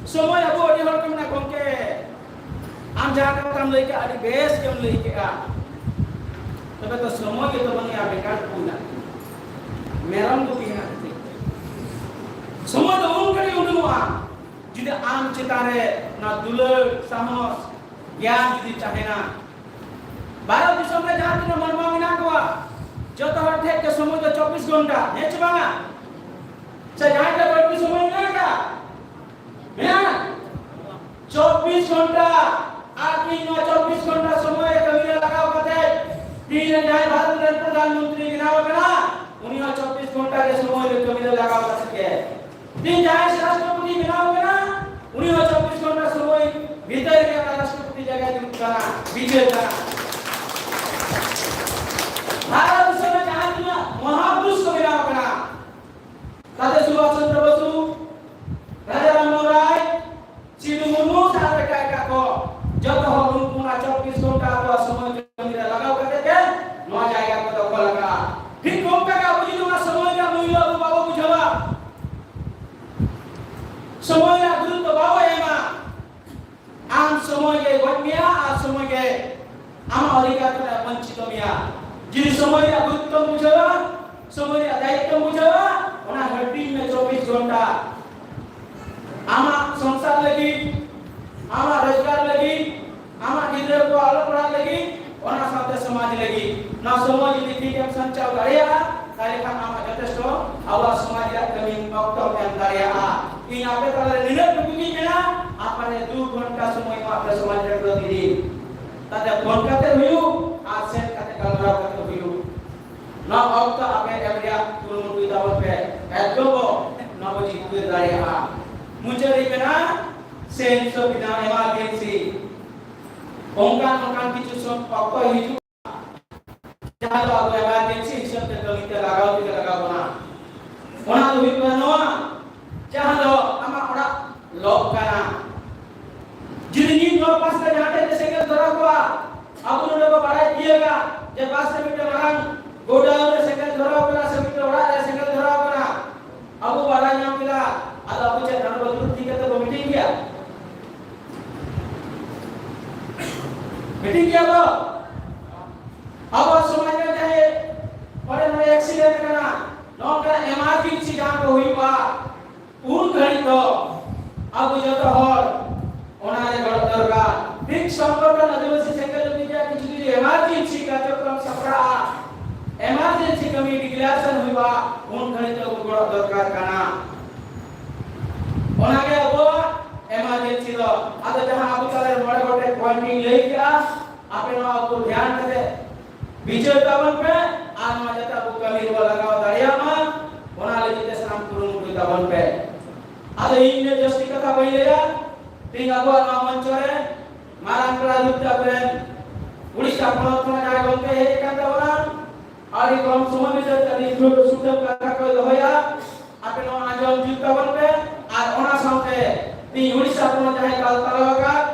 ᱥᱚᱢᱚᱭ ᱟᱵᱚ ᱟᱹᱰᱤ ᱦᱚᱲ ᱠᱚ ᱢᱮᱱᱟ, "ᱜᱚᱢᱠᱮ, ᱟᱢ ᱡᱟᱦᱟᱸ ᱠᱟᱛᱷᱟᱢ ᱞᱟᱹᱭ ᱠᱮᱜᱼᱟ, ᱟᱹᱰᱤ ᱵᱮᱥ ᱜᱮᱢ ᱞᱟᱹᱭ ᱠᱮᱜᱼᱟ, ᱛᱚᱵᱮ ᱛᱚ ᱥᱚᱢᱚᱭ ᱜᱮᱛᱚ ᱵᱟᱹᱱᱩᱜᱼᱟ, ᱵᱮᱠᱟᱨ ᱠᱚ ᱢᱮᱱᱟᱜ ᱠᱚᱣᱟ, ᱢᱮᱨᱚᱢ ᱜᱩᱯᱤ ᱦᱮᱱᱟᱜ ᱠᱚᱛᱮ᱾" ᱥᱚᱢᱚᱭ ᱫᱚ ᱩᱱ ᱜᱷᱟᱹᱲᱤᱡ ᱩᱰᱩᱝᱚᱜᱼᱟ, ᱡᱩᱫᱤ ᱟᱢ ᱪᱮᱛᱟᱱ ᱨᱮ ᱚᱱᱟ ᱫᱩᱞᱟᱹᱲ, ᱥᱟᱦᱚᱥ, ᱜᱮᱭᱟᱱ ᱡᱩᱫᱤ ᱛᱟᱦᱮᱱᱟ᱾ ᱵᱷᱟᱨᱚᱛ ᱫᱤᱥᱚᱢ ᱨᱮ ᱡᱟᱦᱟᱸ ᱛᱤᱱᱟᱹᱜ ᱢᱟᱱᱣᱟ ᱢᱮᱱᱟᱜ ᱠᱚᱣᱟ, ᱡᱚᱛᱚ ᱦᱚᱲ ᱴᱷᱮᱱ ᱜᱮ ᱥᱚᱢᱚᱭ ᱫᱚ ᱪᱚᱵᱵᱤᱥ ᱜᱷᱚᱱᱴᱟ, ᱦᱮᱸ ᱪᱮ ᱵᱟᱝᱟ? ᱥᱮ ᱡᱟᱦᱟᱸᱭ ᱴᱷᱮᱱ ᱵᱟᱹᱲᱛᱤ ᱥᱚᱢᱚᱭ ᱢᱮᱱᱟᱜ ᱟᱠᱟᱫᱟ? ᱢᱮᱱᱟᱜ? ᱪᱚᱵᱵᱤᱥ ᱜᱷᱚᱱᱴᱟ᱾ ᱟᱨ ᱛᱤᱦᱤᱧ ᱱᱚᱣᱟ ᱪᱚᱵᱵᱤᱥ ᱜᱷᱚᱱᱴᱟ ᱥᱚᱢᱚᱭ ᱨᱮ ᱠᱟᱹᱢᱤ ᱨᱮ ᱞᱟᱜᱟᱣ ᱠᱟᱛᱮ, ᱛᱤᱦᱤᱧ ᱨᱮ ᱡᱟᱦᱟᱸᱭ ᱵᱷᱟᱨᱚᱛ ᱨᱮᱱ ᱯᱨᱚᱫᱷᱟᱱ ᱢᱚᱱᱛᱨᱤ ᱵᱮᱱᱟᱣ ᱟᱠᱟᱱᱟ, ᱩᱱᱤ ᱦᱚᱸ ᱪᱚᱵᱵᱤᱥ ᱜᱷᱚᱱᱴᱟ ᱜᱮ ᱥᱚᱢᱚᱭ ᱨᱮ ᱠᱟᱹᱢᱤ ᱨᱮ ᱞᱟᱜᱟᱣ ᱠᱟᱛᱮ ᱜᱮ ᱛᱮᱦᱮᱧ ᱡᱟᱦᱟᱸᱭ ᱥᱮ ᱨᱟᱥᱴᱨᱚᱯᱚᱛᱤ ᱵᱮᱱᱟᱣ ᱠᱟᱱᱟ, ᱩᱱᱤ ᱦᱚᱸ ᱪᱚᱵᱵᱤᱥ ᱜᱷᱚᱱᱴᱟ ᱥᱚᱢᱚᱭ ᱵᱷᱤᱛᱟᱹᱨ ᱨᱮ ᱚᱱᱟ ᱨᱟᱥᱴᱨᱚᱯᱚᱛᱤ ᱡᱟᱭᱜᱟᱭ ᱫᱩᱲᱩᱵ ᱠᱟᱱᱟ, ᱵᱤᱪᱟᱹᱨ ᱠᱟᱱᱟ᱾ ᱵᱷᱟᱨᱚᱛ ᱫᱤᱥᱚᱢ ᱨᱮ ᱡᱟᱦᱟᱸ ᱛᱤᱱᱟᱹᱜ ᱢᱚᱦᱟᱯᱩᱨᱩᱥ ᱠᱚ ᱵᱮᱱᱟᱣ ᱠᱟᱱᱟ, ᱛᱟᱛᱮ ᱥᱩᱵᱷᱟᱥ ᱪᱚᱱᱫᱨᱚ ᱵᱚᱥᱩ, ᱨᱟᱡᱟ ᱨᱟᱢ ᱢᱳᱦᱚᱱ ᱨᱟᱭ, ᱥᱤᱫᱩ ᱢᱩᱨᱢᱩ ᱥᱟᱶ ᱮᱴᱟᱜ ᱮᱴᱟᱜ ᱠᱚ, ᱡᱚᱛᱚ ᱦᱚᱲ ᱩᱱᱠᱩ ᱚᱱᱟ ᱪᱚᱵᱵᱤᱥ ᱜᱷᱚᱱᱴᱟ ᱟᱠᱚᱣᱟᱜ ᱥᱚᱢᱚᱭ ᱠᱟᱹᱢᱤ ᱨᱮ ᱞᱟᱜᱟᱣ ᱠᱟᱛᱮ ᱜᱮ ᱱᱚᱣᱟ ᱡᱟᱭᱜᱟ ᱠᱚ ᱫᱚᱠᱷᱚᱞ ᱟᱠᱟᱫᱼᱟ᱾ ᱴᱷᱤᱠ ᱚᱱᱠᱟ ᱜᱮ ᱟᱵᱚ ᱡᱩᱫᱤ ᱚᱱᱟ ᱥᱚᱢᱚᱭ ᱨᱮᱭᱟᱜ ᱢᱩᱞᱞᱚ ᱟᱵᱚ ᱵᱟᱵᱚ ᱵᱩᱡᱷᱟᱹᱣᱟ, ᱥᱚᱢᱚᱭ ᱨᱮᱭᱟᱜ ᱜᱩᱨᱩᱛᱛᱚ ᱵᱟᱵᱚ ᱮᱢᱟ, ᱟᱢ ᱥᱚᱢᱚᱭ ᱜᱮ ᱜᱚᱡ ᱢᱮᱭᱟ ᱟᱨ ᱥᱚᱢᱚᱭ ᱜᱮ ᱟᱢᱟᱜ ᱚᱫᱷᱤᱠᱟᱨ ᱠᱷᱚᱱ ᱮ ᱵᱚᱧᱪᱤᱛ ᱢᱮᱭᱟ᱾ ᱡᱩᱫᱤ ᱥᱚᱢᱚᱭ ᱨᱮᱭᱟᱜ ᱜᱩᱨᱩᱛᱛᱚᱢ ᱵᱩᱡᱷᱟᱹᱣᱟ, ᱥᱚᱢᱚᱭ ᱨᱮᱭᱟᱜ ᱫᱟᱭᱤᱛᱛᱚᱢ ᱵᱩᱡᱷᱟᱹᱣᱟ, ᱚᱱᱟ ᱦᱟᱹᱴᱤᱧ ᱢᱮ ᱪᱚᱵᱵᱤᱥ ᱜᱷᱚᱱᱴᱟ᱾ ᱟᱢᱟᱜ ᱥᱚᱝᱥᱟᱨ ᱞᱟᱹᱜᱤᱫ, ᱟᱢᱟᱜ ᱨᱳᱡᱽᱜᱟᱨ ᱞᱟᱹᱜᱤᱫ, ᱟᱢᱟᱜ ᱜᱤᱫᱽᱨᱟᱹ ᱠᱚ ᱚᱞᱚᱜ ᱯᱟᱲᱦᱟᱜ ᱞᱟᱹᱜᱤᱫ, ᱚᱱᱟ ᱥᱟᱶᱛᱮ ᱥᱚᱢᱟᱡᱽ ᱞᱟᱹᱜᱤᱫ᱾ ᱱᱚᱣᱟ ᱥᱚᱢᱚᱭ ᱡᱩᱫᱤ ᱴᱷᱤᱠ ᱮᱢ ᱥᱟᱧᱪᱟᱣ ᱫᱟᱲᱮᱭᱟᱜᱼᱟ, ᱛᱟᱦᱞᱮ ᱠᱷᱟᱱ ᱟᱢᱟᱜ ᱡᱚᱛᱷᱮᱥᱴᱚ ᱟᱵᱚᱣᱟᱜ ᱥᱚᱢᱟᱡᱽ ᱨᱮᱭᱟᱜ ᱠᱟᱹᱢᱤ ᱚᱠᱛᱚᱢ ᱮᱢ ᱫᱟᱲᱮᱭᱟᱜᱼᱟ᱾ ᱤᱧ ᱟᱯᱮ ᱛᱟᱞᱟᱨᱮ ᱱᱤᱱᱟᱹᱜ ᱴᱩᱠᱩ ᱜᱤᱧ ᱢᱮᱱᱟ, ᱟᱯᱮ ᱫᱩ ᱜᱷᱚᱱᱴᱟ ᱥᱚᱢᱚᱭ ᱮᱢᱟ ᱯᱮ ᱥᱚᱢᱟᱡᱽ ᱨᱮ ᱯᱨᱚᱛᱤᱫᱤᱱ᱾ ᱛᱟᱛᱮ ᱯᱷᱳᱱ ᱠᱟᱛᱮ ᱦᱩᱭᱩᱜ ᱟᱨ ᱥᱮᱱ ᱠᱟᱛᱮ ᱜᱟᱞᱢᱟᱨᱟᱣ ᱠᱟᱛᱮ ᱦᱩᱭᱩᱜ᱾ ᱱᱚᱣᱟ ᱚᱠᱛᱚ ᱟᱯᱮ ᱮᱢ ᱨᱮᱭᱟᱜ ᱠᱩᱨᱩᱢᱩᱴᱩᱭ ᱛᱟᱵᱚᱱ ᱯᱮ᱾ ᱮᱠᱫᱚᱢ ᱱᱚᱣᱟ ᱵᱚ ᱡᱤᱛᱠᱟᱹᱨ ᱫᱟᱲᱮᱭᱟᱜᱼᱟ᱾ ᱢᱩᱪᱟᱹᱫ ᱨᱮᱧ ᱢᱮᱱᱟ, ᱥᱮ ᱱᱤᱛᱚᱜ ᱵᱤᱱᱟ ᱮᱢᱟᱨᱡᱮᱱᱥᱤ ᱚᱱᱠᱟᱱ ᱚᱱᱠᱟᱱ ᱠᱤᱪᱷᱩ ᱥᱚᱢ-, ᱚᱠᱛᱚ ᱦᱤᱡᱩᱜᱼᱟ, ᱡᱟᱦᱟᱸ ᱫᱚ ᱟᱵᱚ ᱮᱢᱟᱨᱡᱮᱱᱥᱤ ᱦᱤᱥᱟᱹᱵ ᱛᱮ ᱠᱟᱹᱢᱤ ᱛᱮ ᱞᱟᱜᱟᱣ ᱛᱮᱜᱮ ᱞᱟᱜᱟᱣ ᱵᱚᱱᱟ᱾ ᱚᱱᱟ ᱫᱚ ᱦᱩᱭᱩᱜ ᱠᱟᱱᱟ ᱱᱚᱣᱟ, ᱡᱟᱦᱟᱸ ᱫᱚ ᱟᱢᱟᱜ ᱚᱲᱟᱜ ᱞᱚᱠ ᱠᱟᱱᱟ᱾ ᱡᱩᱫᱤ ᱱᱤᱛ ᱱᱚᱣᱟ ᱯᱟᱥ ᱨᱮ ᱡᱟᱦᱟᱸ ᱴᱷᱮᱱ ᱜᱮ ᱥᱮᱸᱜᱮᱞ ᱫᱷᱚᱨᱟᱣ ᱠᱚᱜᱼᱟ, ᱟᱵᱚ ᱱᱚᱰᱮ ᱵᱚ ᱵᱟᱲᱟᱭ ᱛᱤᱭᱟᱹᱜᱟ ᱡᱮ ᱯᱟᱥ ᱨᱮ ᱢᱤᱫᱴᱮᱱ ᱢᱟᱨᱟᱝ ᱜᱳᱰᱟᱣᱩᱱ ᱨᱮ ᱥᱮᱸᱜᱮᱞ ᱫᱷᱚᱨᱟᱣ ᱠᱟᱱᱟ ᱥᱮ ᱢᱤᱫᱴᱮᱱ ᱚᱲᱟᱜ ᱨᱮ ᱥᱮᱸᱜᱮᱞ ᱫᱷᱚᱨᱟᱣ ᱠᱟᱱᱟ᱾ ᱟᱵᱚ ᱵᱟᱲᱟᱭ ᱧᱟᱢ ᱠᱮᱫᱟ, ᱟᱫᱚ ᱟᱵᱚ ᱪᱮᱫ ᱱᱚᱰᱮ ᱵᱚ ᱫᱩᱲᱩᱵ ᱛᱷᱤᱨ ᱠᱟᱛᱮ ᱵᱚ ᱢᱤᱴᱤᱝ ᱜᱮᱭᱟ? ᱢᱤᱴᱤᱝ ᱜᱮᱭᱟ ᱵᱚ? ᱟᱵᱚ ᱥᱚᱢᱟᱡᱽ ᱨᱮ ᱡᱟᱦᱟᱸᱭ ᱚᱸᱰᱮ ᱱᱚᱰᱮ ᱮᱠᱥᱤᱰᱮᱱᱴ ᱠᱟᱱᱟ, ᱱᱚᱝᱠᱟ ᱮᱢᱟᱨᱡᱮᱱᱥᱤ ᱡᱟᱦᱟᱸ ᱠᱚ ᱦᱩᱭᱩᱜᱼᱟ, ᱩᱱ ᱜᱷᱟᱹᱲᱤᱡ ᱫᱚ ᱟᱵᱚ ᱡᱚᱛᱚ ᱦᱚᱲ ᱚᱱᱟ ᱨᱮ ᱜᱚᱲᱚ ᱫᱚᱨᱠᱟᱨ᱾ ᱴᱷᱤᱠ ᱥᱚᱝᱜᱚᱴᱷᱚᱱ ᱟᱹᱫᱤᱵᱟᱹᱥᱤ ᱥᱮᱸᱜᱮᱞ ᱡᱩᱫᱤ ᱨᱮᱭᱟᱜ ᱠᱤᱪᱷᱩ ᱡᱩᱫᱤ ᱮᱢᱟᱨᱡᱮᱱᱥᱤ ᱠᱟᱨᱡᱚᱠᱨᱚᱢ ᱥᱟᱯᱲᱟᱜᱼᱟ, ᱮᱢᱟᱨᱡᱮᱱᱥᱤ ᱠᱟᱹᱢᱤ ᱰᱤᱠᱞᱟᱨᱮᱥᱚᱱ ᱦᱩᱭᱩᱜᱼᱟ, ᱩᱱ ᱜᱷᱟᱹᱲᱤᱡ ᱫᱚ ᱟᱵᱚ ᱜᱚᱲᱚ ᱫᱚᱨᱠᱟᱨ ᱠᱟᱱᱟ᱾ ᱚᱱᱟᱜᱮ ᱟᱵᱚᱣᱟᱜ ᱮᱢᱟᱨᱡᱮᱱᱥᱤ ᱫᱚ᱾ ᱟᱫᱚ ᱡᱟᱦᱟᱸ ᱟᱵᱚ ᱛᱟᱞᱟᱨᱮ ᱢᱚᱬᱮ ᱜᱚᱴᱮᱡ ᱯᱚᱭᱮᱱᱴ ᱤᱧ ᱞᱟᱹᱭ ᱠᱮᱜᱼᱟ, ᱟᱯᱮ ᱱᱚᱣᱟ ᱩᱯᱚᱨ ᱫᱷᱮᱭᱟᱱ ᱠᱟᱛᱮ ᱵᱤᱪᱟᱹᱨ ᱛᱟᱵᱚᱱ ᱯᱮ ᱟᱨ ᱱᱚᱣᱟ ᱡᱟᱛᱮ ᱟᱵᱚ ᱠᱟᱹᱢᱤ ᱨᱮᱵᱚ ᱞᱟᱜᱟᱣ ᱫᱟᱲᱮᱭᱟᱜ ᱢᱟ, ᱚᱱᱟ ᱞᱟᱹᱜᱤᱫ ᱛᱮ ᱥᱟᱱᱟᱢ ᱠᱩᱨᱩᱢᱩᱴᱩᱭ ᱛᱟᱵᱚᱱ ᱯᱮ᱾ ᱟᱫᱚ ᱤᱧ ᱫᱚ ᱡᱟᱹᱥᱛᱤ ᱠᱟᱛᱷᱟ ᱵᱟᱹᱧ ᱞᱟᱹᱭᱟ᱾ ᱛᱮᱦᱮᱧ ᱟᱵᱚᱣᱟᱜ ᱱᱚᱣᱟ ᱢᱚᱧᱪᱚ ᱨᱮ ᱢᱟᱨᱟᱝ ᱯᱮᱲᱟ ᱨᱩᱯ ᱛᱮ ᱟᱵᱚᱨᱮᱱ ᱩᱲᱤᱥᱥᱟ ᱯᱚᱱᱚᱛ ᱠᱷᱚᱱᱟᱜ ᱡᱟᱦᱟᱸᱭ ᱜᱚᱢᱠᱮ ᱦᱮᱡ ᱟᱠᱟᱱ ᱛᱟᱵᱚᱱᱟ, ᱟᱹᱰᱤ ᱠᱚᱢ ᱥᱚᱢᱚᱭ ᱵᱷᱤᱛᱤᱨ ᱛᱮ ᱟᱹᱰᱤ ᱥᱩᱨ ᱥᱩᱛᱟᱹᱢ ᱠᱟᱛᱷᱟ ᱠᱚᱭ ᱫᱚᱦᱚᱭᱟ᱾ ᱟᱯᱮ ᱱᱚᱣᱟ ᱟᱸᱡᱚᱢ ᱡᱩᱛ ᱛᱟᱵᱚᱱ ᱯᱮ᱾ ᱟᱨ ᱚᱱᱟ ᱥᱟᱶᱛᱮ ᱛᱮᱦᱮᱧ ᱩᱲᱤᱥᱥᱟ ᱯᱚᱱᱚᱛ ᱡᱟᱦᱟᱸᱭ ᱛᱟᱞ ᱛᱟᱞᱟ ᱟᱠᱟᱫ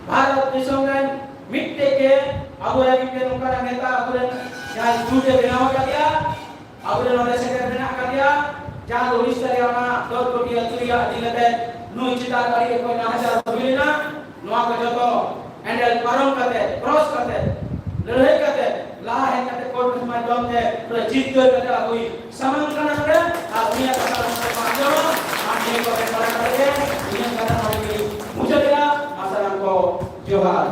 ᱵᱷᱟᱨᱚᱛ ᱫᱤᱥᱚᱢ ᱨᱮᱱ ᱢᱤᱫᱴᱮᱡ ᱜᱮ ᱟᱵᱚᱨᱮᱱ ᱢᱤᱫᱴᱮᱱ ᱱᱚᱝᱠᱟᱱᱟᱜ ᱱᱮᱛᱟ ᱟᱵᱚᱨᱮᱱ ᱡᱟᱦᱟᱸᱭ ᱫᱩᱞ ᱮ ᱵᱮᱱᱟᱣ ᱟᱠᱟᱫᱮᱭᱟ, ᱟᱵᱚᱨᱮᱱ ᱱᱚᱰᱮ ᱥᱮᱴᱮᱨ ᱢᱮᱱᱟᱜ ᱟᱠᱟᱫᱮᱭᱟ, ᱡᱟᱦᱟᱸ ᱫᱚ ᱩᱲᱤᱥᱥᱟ ᱨᱮᱭᱟᱜ ᱚᱱᱟ ᱫᱚᱨᱠᱚᱴᱤ ᱟᱹᱛᱩ ᱨᱮᱭᱟᱜ ᱤᱫᱤ ᱠᱟᱛᱮ ᱱᱩᱭ ᱪᱮᱛᱟᱱ ᱟᱹᱰᱤ ᱚᱠᱚᱭ ᱱᱟᱦᱟᱪᱟᱨ ᱦᱩᱭ ᱞᱮᱱᱟ᱾ ᱱᱚᱣᱟ ᱠᱚ ᱡᱚᱛᱚ ᱦᱮᱱᱰᱮᱞ ᱯᱟᱨᱚᱢ ᱠᱟᱛᱮ, ᱠᱨᱚᱥ ᱠᱟᱛᱮ, ᱞᱟᱹᱲᱦᱟᱹᱭ ᱠᱟᱛᱮ, ᱞᱟᱦᱟ ᱦᱮᱡ ᱠᱟᱛᱮ ᱠᱳᱨᱴ ᱢᱟᱫᱽᱫᱷᱚᱢ ᱛᱮ ᱯᱩᱨᱟᱹ ᱡᱤᱛᱠᱟᱹᱨ ᱠᱟᱛᱮ ᱟᱹᱜᱩᱭ ᱥᱟᱢᱟᱝ ᱠᱟᱱᱟ ᱱᱚᱰᱮ᱾ ᱟᱨ ᱩᱱᱤᱭᱟᱜ ᱠᱟᱛᱷᱟ ᱱᱚᱰᱮ ᱠᱚ ᱟᱸᱡᱚᱢᱟ᱾ ᱟᱨ ᱱᱤᱭᱟᱹ ᱠᱚ ᱢᱮᱱ ᱵᱟᱲᱟ ᱠᱟᱛᱮ ᱜᱮ ᱤᱧᱟᱹᱜ ᱠᱟᱛᱷᱟ ᱱᱚᱰᱮ ᱜᱮ ᱢᱩᱪᱟᱹᱫᱮᱜᱼᱟ᱾ ᱟᱨ ᱥᱟᱱᱟᱢ ᱠᱚ ᱡᱚᱦᱟᱨ᱾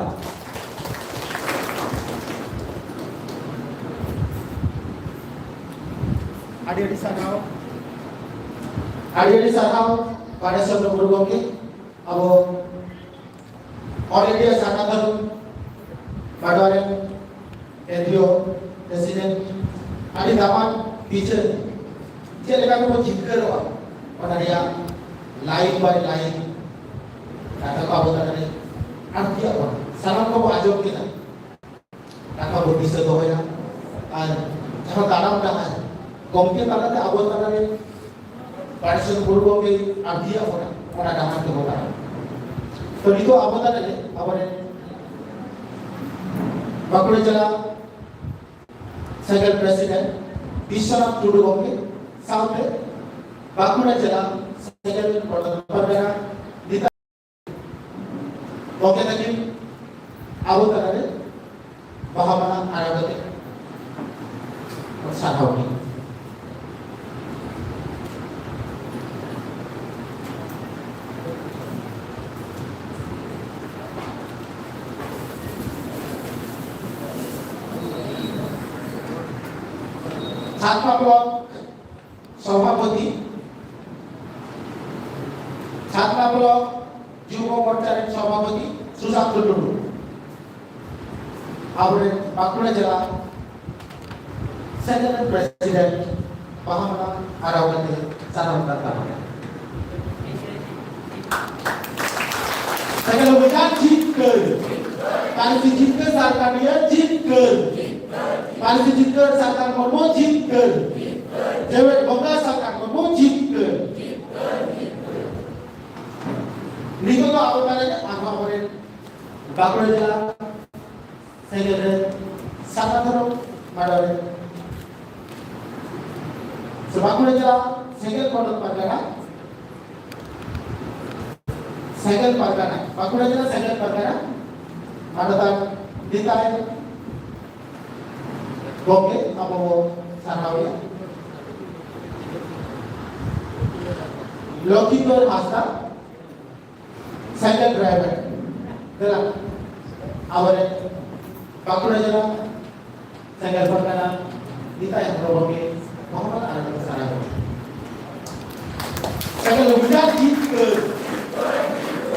ᱟᱹᱰᱤ ᱟᱹᱰᱤ ᱥᱟᱨᱦᱟᱣ᱾ ᱟᱹᱰᱤ ᱟᱹᱰᱤ ᱥᱟᱨᱦᱟᱣ ᱯᱟᱨᱮᱥᱚᱨ ᱰᱚᱠᱴᱚᱨ ᱜᱚᱢᱠᱮ᱾ ᱟᱵᱚ All India ᱥᱟᱨᱱᱟ ᱫᱷᱚᱨᱚᱢ ᱵᱟᱰᱣᱟ ᱨᱮᱱ ᱮᱱ ᱡᱤ ᱳ ᱯᱨᱮᱥᱤᱰᱮᱱᱴ, ᱟᱹᱰᱤ ᱫᱟᱢᱟᱱ ᱵᱤᱪᱟᱹᱨ ᱪᱮᱫ ᱞᱮᱠᱟ ᱛᱮᱵᱚᱱ ᱡᱤᱛᱠᱟᱹᱨᱚᱜᱼᱟ, ᱚᱱᱟ ᱨᱮᱭᱟᱜ line by line ᱠᱟᱛᱷᱟ ᱠᱚ ᱟᱵᱚ ᱛᱟᱞᱟᱨᱮ ᱟᱹᱬᱛᱤᱭᱟᱜ ᱵᱚᱱᱟ, ᱥᱟᱱᱟᱢ ᱠᱚᱵᱚ ᱟᱸᱡᱚᱢ ᱠᱮᱫᱟ᱾ ᱠᱟᱛᱷᱟ ᱵᱚ ᱫᱤᱥᱟᱹ ᱫᱚᱦᱚᱭᱟ᱾ ᱟᱨ ᱡᱟᱦᱟᱸ ᱛᱟᱲᱟᱢ ᱰᱟᱦᱟᱨ ᱜᱚᱢᱠᱮ ᱛᱟᱞᱟᱛᱮ ᱟᱵᱚ ᱛᱟᱞᱟᱨᱮ ᱯᱟᱨᱮᱥᱚᱨ ᱜᱩᱨᱩ ᱜᱚᱢᱠᱮ ᱟᱹᱜᱩᱭᱟ, ᱚᱱᱟ, ᱚᱱᱟ ᱰᱟᱦᱟᱨ ᱛᱮᱵᱚ ᱛᱟᱲᱟᱢ᱾ ᱛᱚ ᱱᱤᱛᱚᱜ ᱟᱵᱚ ᱛᱟᱞᱟᱨᱮ ᱟᱵᱚᱨᱮᱱ ᱵᱟᱸᱠᱩᱲᱟ ᱡᱮᱞᱟ ᱥᱮᱸᱜᱮᱞ ᱯᱨᱮᱥᱤᱰᱮᱱᱴ ᱵᱤᱥᱥᱚᱱᱟᱛᱷ ᱴᱩᱰᱩ ᱜᱚᱢᱠᱮ ᱥᱟᱶᱛᱮ ᱵᱟᱸᱠᱩᱲᱟ ᱡᱮᱞᱟ ᱥᱮᱸᱜᱮᱞ ᱵᱚᱨᱫᱷᱚᱢᱟᱱ ᱯᱟᱨᱜᱟᱱᱟ ᱱᱮᱛᱟ ᱜᱚᱢᱠᱮ ᱛᱟᱹᱠᱤᱱ ᱟᱵᱚ ᱛᱟᱞᱟᱨᱮ ᱵᱟᱦᱟ ᱢᱟᱞᱟ ᱟᱨᱟᱣ ᱠᱟᱛᱮ ᱥᱟᱨᱦᱟᱣ ᱜᱮ᱾ ᱪᱷᱟᱛᱱᱟ ᱵᱞᱚᱠ ᱥᱚᱵᱷᱟᱯᱚᱛᱤ, ᱪᱷᱟᱛᱱᱟ ᱵᱞᱚᱠ ᱡᱩᱵᱚ ᱢᱳᱨᱪᱟ ᱨᱮᱱ ᱥᱚᱵᱷᱟᱯᱚᱛᱤ ᱥᱩᱥᱟᱱᱛ ᱴᱩᱰᱩ, ᱟᱵᱚᱨᱮᱱ ᱵᱟᱸᱠᱩᱲᱟ ᱡᱮᱞᱟ ᱥᱮᱱᱮᱴ ᱯᱨᱮᱥᱤᱰᱮᱱᱴ ᱵᱟᱦᱟ ᱢᱟᱞᱟ ᱟᱨᱟᱣ ᱠᱟᱛᱮ ᱥᱟᱨᱦᱟᱣ ᱠᱟᱛᱷᱟ ᱠᱟᱱᱟ᱾ ᱥᱟᱭᱠᱮᱞ ᱚᱵᱷᱤᱡᱟᱱ ᱡᱤᱛᱠᱟᱹᱨ᱾ ᱯᱟᱹᱨᱥᱤ ᱡᱤᱛᱠᱟᱹᱨ ᱥᱟᱨᱠᱟᱨᱤᱭᱟᱹ ᱡᱤᱛᱠᱟᱹᱨ᱾ ᱯᱟᱹᱨᱥᱤ ᱡᱤᱛᱠᱟᱹᱨ ᱥᱟᱨᱠᱟᱨ ᱢᱚᱨᱢᱚ ᱡᱤᱛᱠᱟᱹᱨ᱾ ᱡᱮᱣᱮᱫ ᱵᱚᱸᱜᱟ ᱥᱟᱨᱠᱟᱨ ᱢᱚᱨᱢᱚ ᱡᱤᱛᱠᱟᱹᱨ᱾ ᱱᱤᱛᱚᱜ ᱫᱚ ᱟᱵᱚ ᱛᱟᱞᱟᱨᱮ ᱟᱨᱦᱚᱸ ᱟᱵᱚᱨᱮᱱ ᱵᱟᱸᱠᱩᱲᱟ ᱡᱮᱞᱟ ᱥᱮᱸᱜᱮᱞ ᱨᱮ ᱥᱟᱨᱱᱟ ᱫᱷᱚᱨᱚᱢ ᱢᱟᱰᱣᱟ ᱨᱮ ᱥᱮ ᱵᱟᱸᱠᱩᱲᱟ ᱡᱮᱞᱟ ᱥᱮᱸᱜᱮᱞ ᱯᱚᱱᱚᱛ ᱯᱟᱨᱜᱟᱱᱟ, ᱥᱮᱸᱜᱮᱞ ᱯᱟᱨᱜᱟᱱᱟ, ᱵᱟᱸᱠᱩᱲᱟ ᱡᱮᱞᱟ ᱥᱮᱸᱜᱮᱞ ᱯᱟᱨᱜᱟᱱᱟ ᱢᱟᱱᱚᱛᱟᱱ ᱱᱮᱛᱟᱭ ᱜᱚᱢᱠᱮ ᱟᱵᱚ ᱵᱚ ᱥᱟᱨᱦᱟᱣᱮᱭᱟ᱾ ᱞᱚᱠᱷᱤᱱᱫᱚᱨ ᱦᱟᱸᱥᱫᱟ, ᱥᱟᱭᱠᱮᱞ ᱰᱨᱟᱭᱵᱷᱟᱨ᱾ ᱫᱮᱞᱟ, ᱟᱵᱚᱨᱮᱱ ᱵᱟᱸᱠᱩᱲᱟ ᱡᱮᱞᱟ ᱥᱟᱭᱠᱮᱞ ᱯᱟᱨᱜᱟᱱᱟ ᱱᱮᱛᱟᱭ ᱦᱚᱲ ᱜᱚᱢᱠᱮ ᱢᱚᱦᱚᱢᱚᱫ ᱟᱱᱚᱱᱫᱚ ᱥᱟᱨᱟ ᱜᱚᱢᱠᱮ᱾ ᱥᱟᱭᱠᱮᱞ ᱚᱵᱷᱤᱡᱟᱱ ᱡᱤᱛᱠᱟᱹᱨ᱾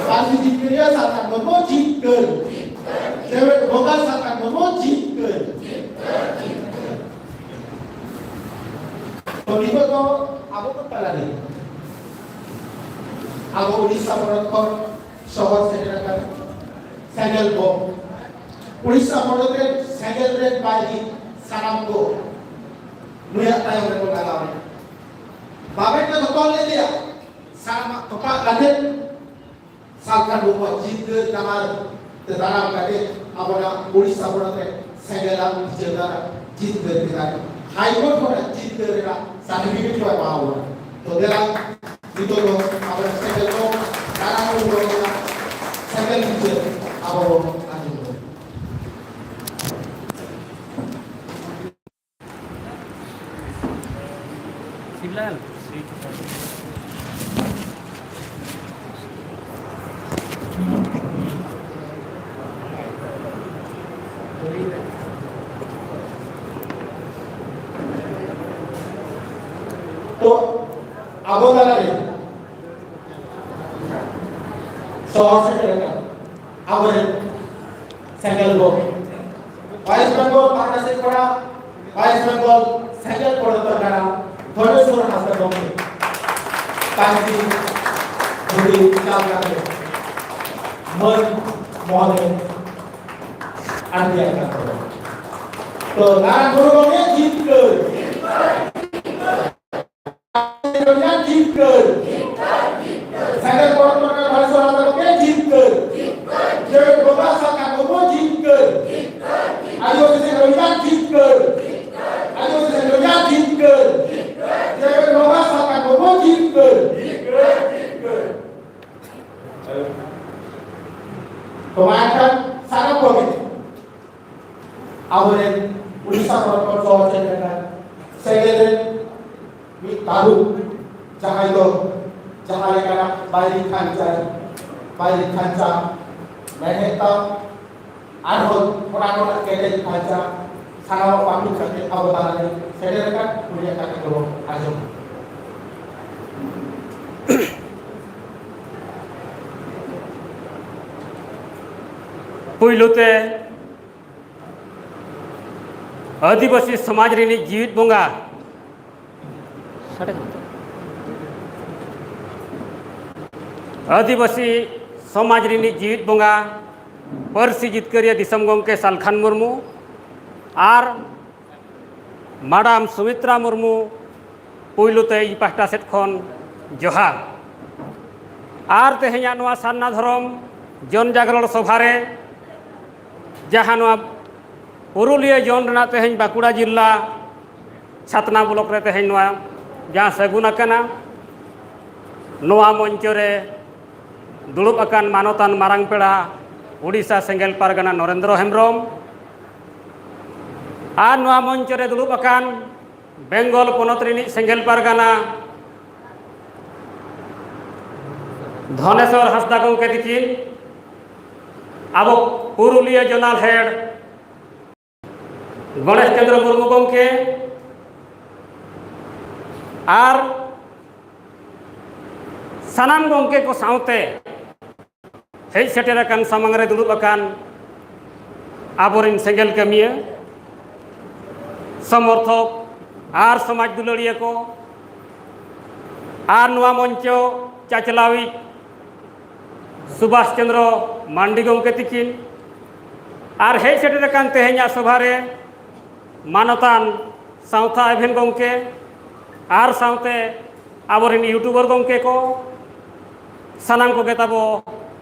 ᱯᱟᱹᱨᱥᱤ ᱡᱤᱛᱠᱟᱹᱨᱤᱭᱟᱹ ᱥᱟᱨᱠᱟᱨ ᱢᱩᱨᱢᱩ ᱡᱤᱛᱠᱟᱹᱨ᱾ ᱡᱮᱣᱮᱫ ᱵᱚᱸᱜᱟ ᱥᱟᱨᱠᱟᱨ ᱢᱩᱨᱢᱩ ᱡᱤᱛᱠᱟᱹᱨ᱾ ᱛᱚ ᱱᱤᱛᱚᱜ ᱫᱚ ᱟᱵᱚ ᱠᱚ ᱛᱟᱞᱟᱨᱮ ᱟᱵᱚ ᱩᱲᱤᱥᱥᱟ ᱯᱚᱱᱚᱛ ᱠᱷᱚᱱ ᱥᱚᱦᱚᱨ ᱥᱮᱴᱮᱨ ᱟᱠᱟᱱ ᱥᱮᱸᱜᱮᱞ ᱵᱚ, ᱩᱲᱤᱥᱥᱟ ᱯᱚᱱᱚᱛ ᱨᱮ ᱥᱮᱸᱜᱮᱞ ᱨᱮ ᱵᱟᱭᱨᱤ ᱥᱟᱱᱟᱢ ᱠᱚ ᱱᱩᱭᱟᱜ ᱛᱟᱭᱚᱢ ᱨᱮᱠᱚ ᱞᱟᱜᱟᱣ ᱮᱱᱟ᱾ ᱵᱟᱵᱮᱱ ᱠᱚ ᱫᱚᱠᱚ ᱞᱟᱹᱭ ᱞᱮᱭᱟ, ᱥᱟᱱᱟᱢᱟᱜ ᱛᱚᱯᱟᱜ ᱠᱟᱛᱮ ᱥᱟᱱᱛᱟᱲ ᱠᱚᱣᱟᱜ ᱡᱤᱛᱠᱟᱹᱨ ᱰᱟᱦᱟᱨ ᱛᱮ ᱛᱟᱲᱟᱢ ᱠᱟᱛᱮ ᱟᱵᱚᱱᱟᱜ ᱩᱲᱤᱥᱥᱟ ᱯᱚᱱᱚᱛ ᱨᱮ ᱥᱮᱸᱜᱮᱞ ᱟᱜ ᱵᱤᱪᱟᱹᱨ ᱫᱟᱨᱟ ᱡᱤᱛᱠᱟᱹᱨ ᱠᱮᱫᱟ᱾ ᱦᱟᱭᱠᱳᱨᱴ ᱠᱷᱚᱱᱟᱜ ᱡᱤᱛᱠᱟᱹᱨ ᱨᱮᱱᱟᱜ ᱥᱟᱨᱴᱤᱯᱷᱤᱠᱮᱴ ᱠᱚ ᱮᱢᱟ ᱵᱚᱱᱟ᱾ ᱛᱚ ᱫᱮᱞᱟ, ᱱᱤᱛᱚᱜ ᱫᱚ ᱟᱵᱚ ᱥᱮᱸᱜᱮᱞ ᱠᱚ ᱫᱟᱨᱟ ᱠᱚ ᱨᱮᱱᱟᱜ ᱥᱮᱸᱜᱮᱞ ᱵᱤᱪᱟᱹᱨ ᱟᱵᱚ ᱵᱚᱱ ᱟᱸᱡᱚᱢ ᱫᱟ᱾ ᱥᱤᱵᱞᱟᱞ᱾ ᱛᱚ ᱟᱵᱚ ᱛᱟᱞᱟᱨᱮ ᱥᱚᱦᱚᱨ ᱥᱮᱴᱮᱨ ᱟᱠᱟᱱ ᱟᱵᱚᱨᱮᱱ ᱥᱮᱸᱜᱮᱞ ᱜᱚᱢᱠᱮ, ᱣᱮᱥᱴ ᱵᱮᱝᱜᱚᱞ ᱯᱟᱦᱴᱟ ᱥᱮᱫ ᱠᱷᱚᱱᱟᱜ ᱣᱮᱥᱴ ᱵᱮᱝᱜᱚᱞ ᱥᱮᱸᱜᱮᱞ ᱯᱚᱱᱚᱛ ᱯᱟᱨᱜᱟᱱᱟ ᱫᱷᱚᱱᱮᱥᱣᱚᱨ ᱦᱟᱸᱥᱫᱟ ᱜᱚᱢᱠᱮ, ᱯᱟᱹᱧᱪᱤ ᱫᱷᱩᱛᱤ ᱪᱟᱞ ᱠᱟᱛᱮ ᱢᱟᱹᱱ ᱢᱚᱦᱚᱱᱮ ᱟᱹᱜᱩᱭᱟ ᱠᱟᱱ ᱛᱟᱵᱚᱱᱟ᱾ ᱛᱚ ᱱᱟᱨᱟᱭᱚᱱ ᱜᱩᱨᱩ ᱜᱚᱢᱠᱮ ᱡᱤᱛᱠᱟᱹᱨ᱾ ᱡᱤᱛᱠᱟᱹᱨ᱾ ᱥᱟᱸᱜᱮ ᱯᱚᱨᱚᱵᱽ ᱯᱨᱚᱠᱟᱨ ᱵᱷᱟᱨᱮᱥᱣᱚᱨ ᱦᱟᱸᱥᱫᱟ ᱜᱚᱢᱠᱮ ᱡᱤᱛᱠᱟᱹᱨ᱾ ᱡᱮᱜᱮᱛ ᱵᱟᱵᱟ ᱥᱟᱞᱠᱷᱟᱱ ᱢᱩᱨᱢᱩ ᱡᱤᱛᱠᱟᱹᱨ᱾ ᱟᱹᱫᱤᱵᱟᱹᱥᱤ ᱥᱮᱸᱜᱮᱞ ᱚᱵᱷᱤᱡᱟᱱ ᱡᱤᱛᱠᱟᱹᱨ᱾ ᱟᱹᱫᱤᱵᱟᱹᱥᱤ ᱥᱮᱸᱜᱮᱞ ᱚᱵᱷᱤᱡᱟᱱ ᱡᱤᱛᱠᱟᱹᱨ᱾ ᱡᱮᱜᱮᱛ ᱵᱟᱵᱟ ᱥᱟᱞᱠᱷᱟᱱ ᱢᱩᱨᱢᱩ ᱡᱤᱛᱠᱟᱹᱨ᱾ ᱛᱚ ᱢᱟ ᱮᱱᱠᱷᱟᱱ ᱥᱟᱱᱟᱢ ᱠᱚᱜᱮ ᱟᱵᱚᱨᱮᱱ ᱩᱲᱤᱥᱥᱟ ᱯᱚᱱᱚᱛ ᱠᱷᱚᱱ ᱥᱚᱦᱚᱨ ᱥᱮᱴᱮᱨ ᱟᱠᱟᱱ ᱥᱮᱸᱜᱮᱞ ᱨᱮᱱ ᱢᱤᱫ ᱛᱟᱹᱨᱩᱵ, ᱡᱟᱦᱟᱸᱭ ᱫᱚ ᱡᱟᱦᱟᱸ ᱞᱮᱠᱟᱱᱟᱜ ᱵᱟᱭᱨᱤ ᱠᱷᱟᱧᱪᱟ, ᱵᱟᱭᱨᱤ ᱠᱷᱟᱧᱪᱟ ᱢᱮᱲᱦᱮᱫ ᱛᱟᱢ, ᱟᱨᱦᱚᱸ ᱚᱱᱟ ᱠᱷᱚᱱᱟᱜ ᱠᱮᱴᱮᱡ ᱠᱷᱟᱧᱪᱟ, ᱥᱟᱱᱟᱢᱟᱜ ᱯᱟᱹᱰᱩ ᱠᱟᱛᱮ ᱟᱵᱚ ᱛᱟᱞᱟᱨᱮ ᱥᱮᱴᱮᱨ ᱟᱠᱟᱱ ᱩᱱᱤᱭᱟᱜ ᱠᱟᱛᱷᱟ ᱠᱚᱵᱚᱱ ᱟᱸᱡᱚᱢᱟ᱾ ᱯᱩᱭᱞᱩ ᱛᱮ ᱟᱹᱫᱤᱵᱟᱹᱥᱤ ᱥᱚᱢᱟᱡᱽ ᱨᱤᱱᱤᱡ ᱡᱤᱣᱤᱫ ᱵᱚᱸᱜᱟ, ᱥᱟᱰᱮ ᱠᱟᱱᱟ ᱛᱚ? ᱟᱹᱫᱤᱵᱟᱹᱥᱤ ᱥᱚᱢᱟᱡᱽ ᱨᱤᱱᱤᱡ ᱡᱤᱣᱤᱫ ᱵᱚᱸᱜᱟ, ᱯᱟᱹᱨᱥᱤ ᱡᱤᱛᱠᱟᱹᱨᱤᱭᱟᱹ ᱫᱤᱥᱚᱢ ᱜᱚᱢᱠᱮ ᱥᱟᱞᱠᱷᱟᱱ ᱢᱩᱨᱢᱩ ᱟᱨ ᱢᱟᱰᱟᱢ ᱥᱩᱢᱤᱛᱨᱟ ᱢᱩᱨᱢᱩ, ᱯᱩᱭᱞᱩ ᱛᱮ ᱤᱧ ᱯᱟᱦᱴᱟ ᱥᱮᱫ ᱠᱷᱚᱱ ᱡᱚᱦᱟᱨ᱾ ᱟᱨ ᱛᱮᱦᱮᱧᱟᱜ ᱱᱚᱣᱟ ᱥᱟᱨᱱᱟ ᱫᱷᱚᱨᱚᱢ ᱡᱚᱱ ᱡᱟᱜᱽᱨᱚᱬ ᱥᱚᱵᱷᱟ ᱨᱮ, ᱡᱟᱦᱟᱸ ᱱᱚᱣᱟ ᱯᱩᱨᱩᱞᱤᱭᱟᱹ ᱡᱚᱱ ᱨᱮᱱᱟᱜ ᱛᱮᱦᱮᱧ ᱵᱟᱸᱠᱩᱲᱟ ᱡᱤᱞᱟ ᱪᱷᱟᱛᱱᱟ ᱵᱞᱚᱠ ᱨᱮ ᱛᱮᱦᱮᱧ ᱱᱚᱣᱟ ᱡᱟᱦᱟᱸ ᱥᱟᱹᱜᱩᱱ ᱟᱠᱟᱱᱟ, ᱱᱚᱣᱟ ᱢᱚᱧᱪᱚ ᱨᱮ ᱫᱩᱲᱩᱵ ᱟᱠᱟᱱ ᱢᱟᱱᱚᱛᱟᱱ ᱢᱟᱨᱟᱝ ᱯᱮᱲᱟ ᱩᱰᱤᱥᱟ ᱥᱮᱸᱜᱮᱞ ᱯᱟᱨᱜᱟᱱᱟ ᱱᱚᱨᱮᱱᱫᱨᱚ ᱦᱮᱢᱵᱨᱚᱢ ᱟᱨ ᱱᱚᱣᱟ ᱢᱚᱧᱪᱚ ᱨᱮ ᱫᱩᱲᱩᱵ ᱟᱠᱟᱱ ᱵᱮᱝᱜᱚᱞ ᱯᱚᱱᱚᱛ ᱨᱤᱱᱤᱡ ᱥᱮᱸᱜᱮᱞ ᱯᱟᱨᱜᱟᱱᱟ ᱫᱷᱚᱱᱮᱥᱣᱚᱨ ᱦᱟᱸᱥᱫᱟ ᱜᱚᱢᱠᱮ ᱛᱤᱠᱤᱱ, ᱟᱵᱚ ᱯᱩᱨᱩᱞᱤᱭᱟᱹ ᱡᱚᱱᱟᱞ ᱦᱮᱰ ᱜᱚᱬᱮᱥ ᱪᱚᱸᱫᱽᱨᱚ ᱢᱩᱨᱢᱩ ᱜᱚᱢᱠᱮ ᱟᱨ ᱥᱟᱱᱟᱢ ᱜᱚᱢᱠᱮ ᱠᱚ ᱥᱟᱶᱛᱮ ᱦᱮᱡ ᱥᱮᱴᱮᱨ ᱟᱠᱟᱱ ᱥᱟᱢᱟᱝ ᱨᱮ ᱫᱩᱲᱩᱵ ᱟᱠᱟᱱ ᱟᱵᱚᱨᱮᱱ ᱥᱮᱸᱜᱮᱞ ᱠᱟᱹᱢᱤᱭᱟᱹ, ᱥᱚᱢᱚᱨᱛᱷᱚᱠ ᱟᱨ ᱥᱚᱢᱟᱡᱽ ᱫᱩᱞᱟᱹᱲᱤᱭᱟᱹ ᱠᱚ ᱟᱨ ᱱᱚᱣᱟ ᱢᱚᱧᱪᱚ ᱪᱟᱪᱞᱟᱣᱤᱡ ᱥᱩᱵᱷᱟᱥ ᱪᱚᱱᱫᱨᱚ ᱢᱟᱱᱰᱤ ᱜᱚᱢᱠᱮ ᱛᱤᱠᱤᱱ ᱟᱨ ᱦᱮᱡ ᱥᱮᱴᱮᱨ ᱟᱠᱟᱱ ᱛᱮᱦᱮᱧᱟᱜ ᱥᱚᱵᱷᱟ ᱨᱮ ᱢᱟᱱᱚᱛᱟᱱ ᱥᱟᱶᱛᱟ ᱮᱵᱷᱮᱱ ᱜᱚᱢᱠᱮ ᱟᱨ ᱥᱟᱶᱛᱮ ᱟᱵᱚᱨᱮᱱ ᱤᱭᱩᱴᱩᱵᱟᱨ ᱜᱚᱢᱠᱮ ᱠᱚ, ᱥᱟᱱᱟᱢ ᱠᱚᱜᱮ ᱛᱟᱵᱚ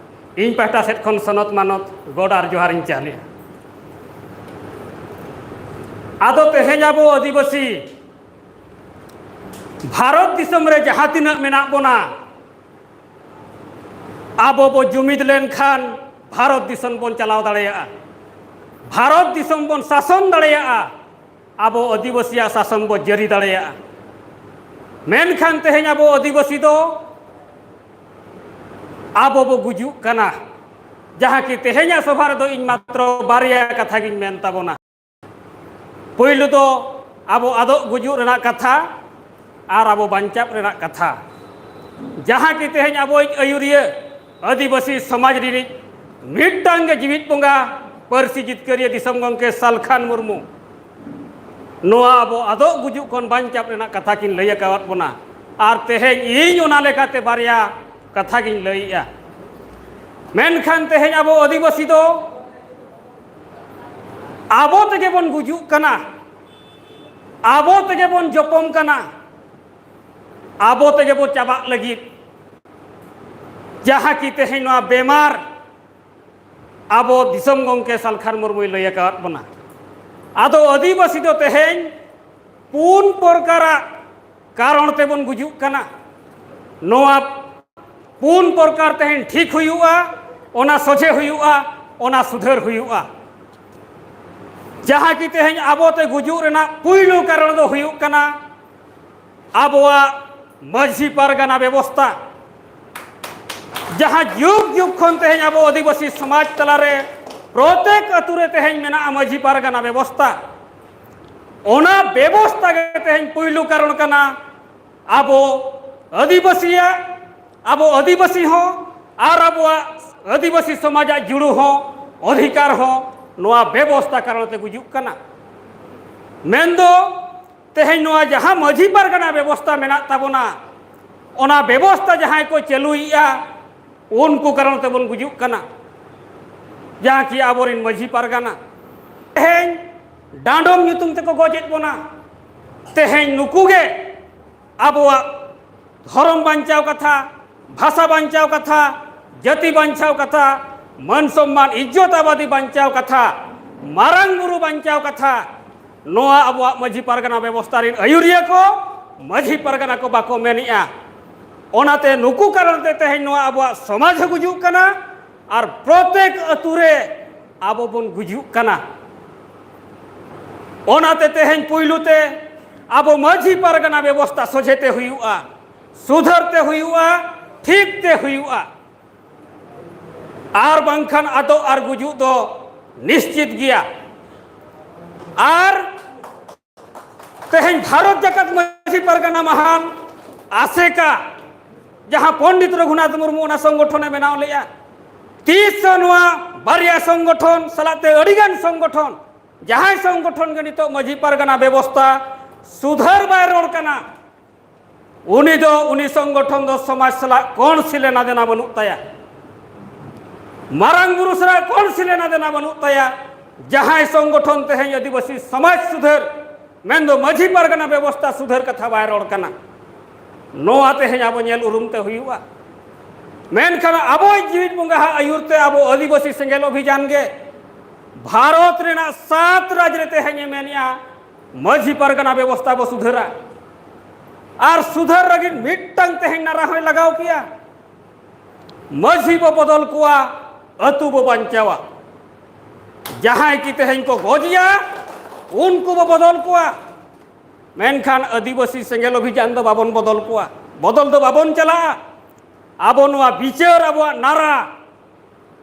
ᱤᱧ ᱯᱟᱦᱴᱟ ᱥᱮᱫ ᱠᱷᱚᱱ ᱥᱚᱱᱚᱛ ᱢᱟᱱᱚᱛ ᱜᱚᱰ ᱟᱨ ᱡᱚᱦᱟᱨᱤᱧ ᱪᱟᱞᱮᱜᱼᱟ᱾ ᱟᱫᱚ ᱛᱮᱦᱮᱧ ᱟᱵᱚ ᱟᱹᱫᱤᱵᱟᱹᱥᱤ ᱵᱷᱟᱨᱚᱛ ᱫᱤᱥᱚᱢ ᱨᱮ ᱡᱟᱦᱟᱸ ᱛᱤᱱᱟᱹᱜ ᱢᱮᱱᱟᱜ ᱵᱚᱱᱟ, ᱟᱵᱚ ᱵᱚ ᱡᱩᱢᱤᱫ ᱞᱮᱱᱠᱷᱟᱱ ᱵᱷᱟᱨᱚᱛ ᱫᱤᱥᱚᱢ ᱵᱚᱱ ᱪᱟᱞᱟᱣ ᱫᱟᱲᱮᱭᱟᱜᱼᱟ, ᱵᱷᱟᱨᱚᱛ ᱫᱤᱥᱚᱢ ᱵᱚᱱ ᱥᱟᱥᱚᱱ ᱫᱟᱲᱮᱭᱟᱜᱼᱟ, ᱟᱵᱚ ᱟᱹᱫᱤᱵᱟᱹᱥᱤᱭᱟᱜ ᱥᱟᱥᱚᱱ ᱵᱚ ᱡᱟᱹᱨᱤ ᱫᱟᱲᱮᱭᱟᱜᱼᱟ᱾ ᱢᱮᱱᱠᱷᱟᱱ ᱛᱮᱦᱮᱧ ᱟᱵᱚ ᱟᱹᱫᱤᱵᱟᱹᱥᱤ ᱫᱚ ᱟᱵᱚ ᱵᱚ ᱜᱩᱡᱩᱜ ᱠᱟᱱᱟ, ᱡᱟᱦᱟᱸ ᱠᱤ ᱛᱮᱦᱮᱧᱟᱜ ᱥᱚᱵᱷᱟ ᱨᱮᱫᱚ ᱤᱧ ᱢᱟᱛᱨᱚ ᱵᱟᱨᱭᱟ ᱠᱟᱛᱷᱟ ᱜᱤᱧ ᱢᱮᱱ ᱛᱟᱵᱚᱱᱟ᱾ ᱯᱳᱭᱞᱳ ᱫᱚ ᱟᱵᱚ ᱟᱫᱚᱜ ᱜᱩᱡᱩᱜ ᱨᱮᱱᱟᱜ ᱠᱟᱛᱷᱟ ᱟᱨ ᱟᱵᱚ ᱵᱟᱧᱪᱟᱣ ᱨᱮᱱᱟᱜ ᱠᱟᱛᱷᱟ, ᱡᱟᱦᱟᱸ ᱠᱤ ᱛᱮᱦᱮᱧ ᱟᱵᱚᱭᱤᱡ ᱟᱹᱭᱩᱨᱤᱭᱟᱹ ᱟᱹᱫᱤᱵᱟᱹᱥᱤ ᱥᱚᱢᱟᱡᱽ ᱨᱤᱱᱤᱡ ᱢᱤᱫᱴᱟᱝ ᱜᱮ ᱡᱤᱣᱤᱫ ᱵᱚᱸᱜᱟ ᱯᱟᱹᱨᱥᱤ ᱡᱤᱛᱠᱟᱹᱨᱤᱭᱟᱹ ᱫᱤᱥᱚᱢ ᱜᱚᱢᱠᱮ ᱥᱟᱞᱠᱷᱟᱱ ᱢᱩᱨᱢᱩ ᱱᱚᱣᱟ ᱟᱵᱚ ᱟᱫᱚᱜ ᱜᱩᱡᱩᱜ ᱠᱷᱚᱱ ᱵᱟᱧᱪᱟᱣ ᱨᱮᱱᱟᱜ ᱠᱟᱛᱷᱟ ᱠᱤᱱ ᱞᱟᱹᱭ ᱟᱠᱟᱣᱟᱫ ᱵᱚᱱᱟ᱾ ᱟᱨ ᱛᱮᱦᱮᱧ ᱤᱧ ᱚᱱᱟ ᱞᱮᱠᱟᱛᱮ ᱵᱟᱨᱭᱟ ᱠᱟᱛᱷᱟ ᱜᱤᱧ ᱞᱟᱹᱭᱮᱜᱼᱟ᱾ ᱢᱮᱱᱠᱷᱟᱱ ᱛᱮᱦᱮᱧ ᱟᱵᱚ ᱟᱹᱫᱤᱵᱟᱹᱥᱤ ᱫᱚ ᱟᱵᱚ ᱛᱮᱜᱮ ᱵᱚᱱ ᱜᱩᱡᱩᱜ ᱠᱟᱱᱟ, ᱟᱵᱚ ᱛᱮᱜᱮ ᱵᱚᱱ ᱡᱚᱯᱚᱢ ᱠᱟᱱᱟ, ᱟᱵᱚ ᱛᱮᱜᱮ ᱵᱚ ᱪᱟᱵᱟᱜ ᱞᱟᱹᱜᱤᱫ᱾ ᱡᱟᱦᱟᱸ ᱠᱤ ᱛᱮᱦᱮᱧ ᱱᱚᱣᱟ ᱵᱮᱢᱟᱨ ᱟᱵᱚ ᱫᱤᱥᱚᱢ ᱜᱚᱢᱠᱮ ᱥᱟᱞᱠᱷᱟᱱ ᱢᱩᱨᱢᱩᱭ ᱞᱟᱹᱭ ᱟᱠᱟᱫ ᱵᱚᱱᱟ᱾ ᱟᱫᱚ ᱟᱹᱫᱤᱵᱟᱹᱥᱤ ᱫᱚ ᱛᱮᱦᱮᱧ ᱯᱩᱱ ᱯᱨᱚᱠᱟᱨᱟᱜ ᱠᱟᱨᱚᱱ ᱛᱮᱵᱚᱱ ᱜᱩᱡᱩᱜ ᱠᱟᱱᱟ᱾ ᱱᱚᱣᱟ ᱯᱩᱱ ᱯᱨᱚᱠᱟᱨ ᱛᱮᱦᱮᱧ ᱴᱷᱤᱠ ᱦᱩᱭᱩᱜᱼᱟ, ᱚᱱᱟ ᱥᱚᱡᱷᱮ ᱦᱩᱭᱩᱜᱼᱟ, ᱚᱱᱟ ᱥᱩᱫᱷᱟᱹᱨ ᱦᱩᱭᱩᱜᱼᱟ᱾ ᱡᱟᱦᱟᱸ ᱠᱤ ᱛᱮᱦᱮᱧ ᱟᱵᱚᱛᱮ ᱜᱩᱡᱩᱜ ᱨᱮᱱᱟᱜ ᱯᱩᱭᱞᱩ ᱠᱟᱨᱚᱱ ᱫᱚ ᱦᱩᱭᱩᱜ ᱠᱟᱱᱟ ᱟᱵᱚᱣᱟᱜ ᱢᱟᱹᱡᱷᱤ ᱯᱟᱨᱜᱟᱱᱟ ᱵᱮᱵᱚᱥᱛᱷᱟ᱾ ᱡᱟᱦᱟᱸ ᱡᱩᱜᱽ ᱡᱩᱜᱽ ᱠᱷᱚᱱ ᱛᱮᱦᱮᱧ ᱟᱵᱚ ᱟᱹᱫᱤᱵᱟᱹᱥᱤ ᱥᱚᱢᱟᱡᱽ ᱛᱟᱞᱟᱨᱮ ᱯᱨᱚᱛᱮᱠ ᱟᱹᱛᱩ ᱨᱮ ᱛᱮᱦᱮᱧ ᱢᱮᱱᱟᱜᱼᱟ ᱢᱟᱹᱡᱷᱤ ᱯᱟᱨᱜᱟᱱᱟ ᱵᱮᱵᱚᱥᱛᱷᱟ, ᱚᱱᱟ ᱵᱮᱵᱚᱥᱛᱷᱟ ᱜᱮ ᱛᱮᱦᱮᱧ ᱯᱩᱭᱞᱩ ᱠᱟᱨᱚᱱ ᱠᱟᱱᱟ ᱟᱵᱚ ᱟᱹᱫᱤᱵᱟᱹᱥᱤᱭᱟᱜ, ᱟᱵᱚ ᱟᱹᱫᱤᱵᱟᱹᱥᱤ ᱦᱚᱸ ᱟᱨ ᱟᱵᱚᱣᱟᱜ ᱟᱹᱫᱤᱵᱟᱹᱥᱤ ᱥᱚᱢᱟᱡᱟᱜ ᱡᱩᱲᱩ ᱦᱚᱸ, ᱚᱫᱷᱤᱠᱟᱨ ᱦᱚᱸ ᱱᱚᱣᱟ ᱵᱮᱵᱚᱥᱛᱷᱟ ᱠᱟᱨᱚᱱ ᱛᱮ ᱜᱩᱡᱩᱜ ᱠᱟᱱᱟ᱾ ᱢᱮᱱᱫᱚ ᱛᱮᱦᱮᱧ ᱱᱚᱣᱟ ᱡᱟᱦᱟᱸ ᱢᱟᱹᱡᱷᱤ ᱯᱟᱨᱜᱟᱱᱟ ᱵᱮᱵᱚᱥᱛᱷᱟ ᱢᱮᱱᱟᱜ ᱛᱟᱵᱚᱱᱟ, ᱚᱱᱟ ᱵᱮᱵᱚᱥᱛᱟ ᱡᱟᱦᱟᱸᱭ ᱠᱚ ᱪᱟᱹᱞᱩᱭᱮᱫᱼᱟ, ᱩᱱᱠᱩ ᱠᱟᱨᱚᱱ ᱛᱮᱵᱚᱱ ᱜᱩᱡᱩᱜ ᱠᱟᱱᱟ᱾ ᱡᱟᱦᱟᱸ ᱠᱤ ᱟᱵᱚᱨᱮᱱ ᱢᱟᱹᱡᱷᱤ ᱯᱟᱨᱜᱟᱱᱟ ᱛᱮᱦᱮᱧ ᱰᱟᱸᱰᱚᱢ ᱧᱩᱛᱩᱢ ᱛᱮᱠᱚ ᱜᱚᱡᱮᱫ ᱵᱚᱱᱟ᱾ ᱛᱮᱦᱮᱧ ᱱᱩᱠᱩ ᱜᱮ ᱟᱵᱚᱣᱟᱜ ᱫᱷᱚᱨᱚᱢ ᱵᱟᱧᱪᱟᱣ ᱠᱟᱛᱷᱟ, ᱵᱷᱟᱥᱟ ᱵᱟᱧᱪᱟᱣ ᱠᱟᱛᱷᱟ, ᱡᱟᱹᱛᱤ ᱵᱟᱧᱪᱟᱣ ᱠᱟᱛᱷᱟ, ᱢᱟᱹᱱ ᱥᱚᱢᱢᱟᱱ ᱤᱡᱽᱡᱚᱛ ᱟᱵᱟᱫᱤ ᱵᱟᱧᱪᱟᱣ ᱠᱟᱛᱷᱟ, ᱢᱟᱨᱟᱝ ᱵᱩᱨᱩ ᱵᱟᱧᱪᱟᱣ ᱠᱟᱛᱷᱟ, ᱱᱚᱣᱟ ᱟᱵᱚᱣᱟᱜ ᱢᱟᱹᱡᱷᱤ ᱯᱟᱨᱜᱟᱱᱟ ᱵᱮᱵᱚᱥᱛᱷᱟ ᱨᱮᱱ ᱟᱹᱭᱩᱨᱤᱭᱟᱹ ᱠᱚ ᱢᱟᱹᱡᱷᱤ ᱯᱟᱨᱜᱟᱱᱟ ᱠᱚ ᱵᱟᱠᱚ ᱢᱮᱱᱮᱜᱼᱟ᱾ ᱚᱱᱟᱛᱮ ᱱᱩᱠᱩ ᱠᱟᱨᱚᱱ ᱛᱮ ᱛᱮᱦᱮᱧ ᱱᱚᱣᱟ ᱟᱵᱚᱣᱟᱜ ᱥᱚᱢᱟᱡᱽ ᱦᱚᱸ ᱜᱩᱡᱩᱜ ᱠᱟᱱᱟ ᱟᱨ ᱯᱨᱚᱛᱮᱠ ᱟᱹᱛᱩ ᱨᱮ ᱟᱵᱚ ᱵᱚᱱ ᱜᱩᱡᱩᱜ ᱠᱟᱱᱟ᱾ ᱚᱱᱟᱛᱮ ᱛᱮᱦᱮᱧ ᱯᱩᱭᱞᱩ ᱛᱮ ᱟᱵᱚ ᱢᱟᱹᱡᱷᱤ ᱯᱟᱨᱜᱟᱱᱟ ᱵᱮᱵᱚᱥᱛᱷᱟ ᱥᱚᱡᱷᱮ ᱛᱮ ᱦᱩᱭᱩᱜᱼᱟ, ᱥᱩᱫᱷᱟᱹᱨ ᱛᱮ ᱦᱩᱭᱩᱜᱼᱟ, ᱴᱷᱤᱠ ᱛᱮ ᱦᱩᱭᱩᱜᱼᱟ᱾ ᱟᱨ ᱵᱟᱝᱠᱷᱟᱱ ᱟᱫᱚᱜ ᱟᱨ ᱜᱩᱡᱩᱜ ᱫᱚ ᱱᱤᱥᱪᱤᱛ ᱜᱮᱭᱟ᱾ ᱟᱨ ᱛᱮᱦᱮᱧ ᱵᱷᱟᱨᱚᱛ ᱡᱟᱠᱟᱛ ᱢᱟᱹᱡᱷᱤ ᱯᱟᱨᱜᱟᱱᱟ ᱢᱟᱦᱟᱞ, ᱟᱥᱮᱠᱟ, ᱡᱟᱦᱟᱸ ᱯᱚᱱᱰᱤᱛ ᱨᱚᱜᱷᱩᱱᱟᱛᱷ ᱢᱩᱨᱢᱩ ᱚᱱᱟ ᱥᱚᱝᱜᱚᱴᱷᱚᱱᱮ ᱵᱮᱱᱟᱣ ᱞᱮᱫᱼᱟ, ᱛᱤᱥ ᱦᱚᱸ ᱱᱚᱣᱟ ᱵᱟᱨᱭᱟ ᱥᱚᱝᱜᱚᱴᱷᱚᱱ ᱥᱟᱞᱟᱜ ᱛᱮ ᱟᱹᱰᱤᱜᱟᱱ ᱥᱚᱝᱜᱚᱴᱷᱚᱱ, ᱡᱟᱦᱟᱸᱭ ᱥᱚᱝᱜᱚᱴᱷᱚᱱ ᱜᱮ ᱱᱤᱛᱚᱜ ᱢᱟᱹᱡᱷᱤ ᱯᱟᱨᱜᱟᱱᱟ ᱵᱮᱵᱚᱥᱛᱷᱟ ᱥᱩᱫᱷᱟᱹᱨ ᱵᱟᱭ ᱨᱚᱲ ᱠᱟᱱᱟ, ᱩᱱᱤ ᱫᱚ, ᱩᱱᱤ ᱥᱚᱝᱜᱚᱴᱷᱚᱱ ᱫᱚ ᱥᱚᱢᱟᱡᱽ ᱥᱟᱞᱟᱜ ᱠᱚᱱ ᱥᱤᱞᱮ ᱱᱟᱫᱮᱱᱟ ᱵᱟᱹᱱᱩᱜ ᱛᱟᱭᱟ, ᱢᱟᱨᱟᱝ ᱵᱩᱨᱩ ᱥᱟᱞᱟᱜ ᱠᱚᱱ ᱥᱤᱞᱮ ᱱᱟᱫᱮᱱᱟ ᱵᱟᱹᱱᱩᱜ ᱛᱟᱭᱟ᱾ ᱡᱟᱦᱟᱸᱭ ᱥᱚᱝᱜᱚᱴᱷᱚᱱ ᱛᱮᱦᱮᱧ ᱟᱹᱫᱤᱵᱟᱹᱥᱤ ᱥᱚᱢᱟᱡᱽ ᱥᱩᱫᱷᱟᱹᱨ, ᱢᱮᱱᱫᱚ ᱢᱟᱹᱡᱷᱤ ᱯᱟᱨᱜᱟᱱᱟ ᱵᱮᱵᱚᱥᱛᱷᱟ ᱥᱩᱫᱷᱟᱹᱨ ᱠᱟᱛᱷᱟ ᱵᱟᱭ ᱨᱚᱲ ᱠᱟᱱᱟ, ᱱᱚᱣᱟ ᱛᱮᱦᱮᱧ ᱟᱵᱚ ᱧᱮᱞ ᱩᱨᱩᱢ ᱛᱮ ᱦᱩᱭᱩᱜᱼᱟ᱾ ᱢᱮᱱᱠᱷᱟᱱ ᱟᱵᱚᱭᱤᱡ ᱡᱤᱣᱤᱫ ᱵᱚᱸᱜᱟᱣᱟᱜ ᱟᱹᱭᱩᱨ ᱛᱮ ᱟᱵᱚ ᱟᱹᱫᱤᱵᱟᱹᱥᱤ ᱥᱮᱸᱜᱮᱞ ᱚᱵᱷᱤᱡᱟᱱ ᱜᱮ ᱵᱷᱟᱨᱚᱛ ᱨᱮᱱᱟᱜ ᱥᱟᱛ ᱨᱟᱡᱽ ᱨᱮ ᱛᱮᱦᱮᱧ ᱮ ᱢᱮᱱᱮᱜᱼᱟ, ᱢᱟᱹᱡᱷᱤ ᱯᱟᱨᱜᱟᱱᱟ ᱵᱮᱵᱚᱥᱛᱷᱟ ᱵᱚ ᱥᱩᱫᱷᱟᱹᱨᱟ᱾ ᱟᱨ ᱥᱩᱫᱷᱟᱹᱨ ᱞᱟᱹᱜᱤᱫ ᱢᱤᱫᱴᱟᱝ ᱛᱮᱦᱮᱧ ᱱᱟᱨᱟ ᱦᱚᱸᱭ ᱞᱟᱜᱟᱣ ᱠᱮᱭᱟ, ᱢᱟᱹᱡᱷᱤ ᱵᱚ ᱵᱚᱫᱚᱞ ᱠᱚᱣᱟ, ᱟᱹᱛᱩ ᱵᱚ ᱵᱟᱧᱪᱟᱣᱟ᱾ ᱡᱟᱦᱟᱸᱭ ᱠᱤ ᱛᱮᱦᱮᱧ ᱠᱚ ᱜᱚᱡᱮᱭᱟ, ᱩᱱᱠᱩ ᱵᱚ ᱵᱚᱫᱚᱞ ᱠᱚᱣᱟ᱾ ᱢᱮᱱᱠᱷᱟᱱ ᱟᱹᱫᱤᱵᱟᱹᱥᱤ ᱥᱮᱸᱜᱮᱞ ᱚᱵᱷᱤᱡᱟᱱ ᱫᱚ ᱵᱟᱵᱚᱱ ᱵᱚᱫᱚᱞ ᱠᱚᱣᱟ, ᱵᱚᱫᱚᱞ ᱫᱚ ᱵᱟᱵᱚᱱ ᱪᱟᱞᱟᱜᱼᱟ᱾ ᱟᱵᱚ ᱱᱚᱣᱟ ᱵᱤᱪᱟᱹᱨ ᱟᱵᱚᱣᱟᱜ ᱱᱟᱨᱟ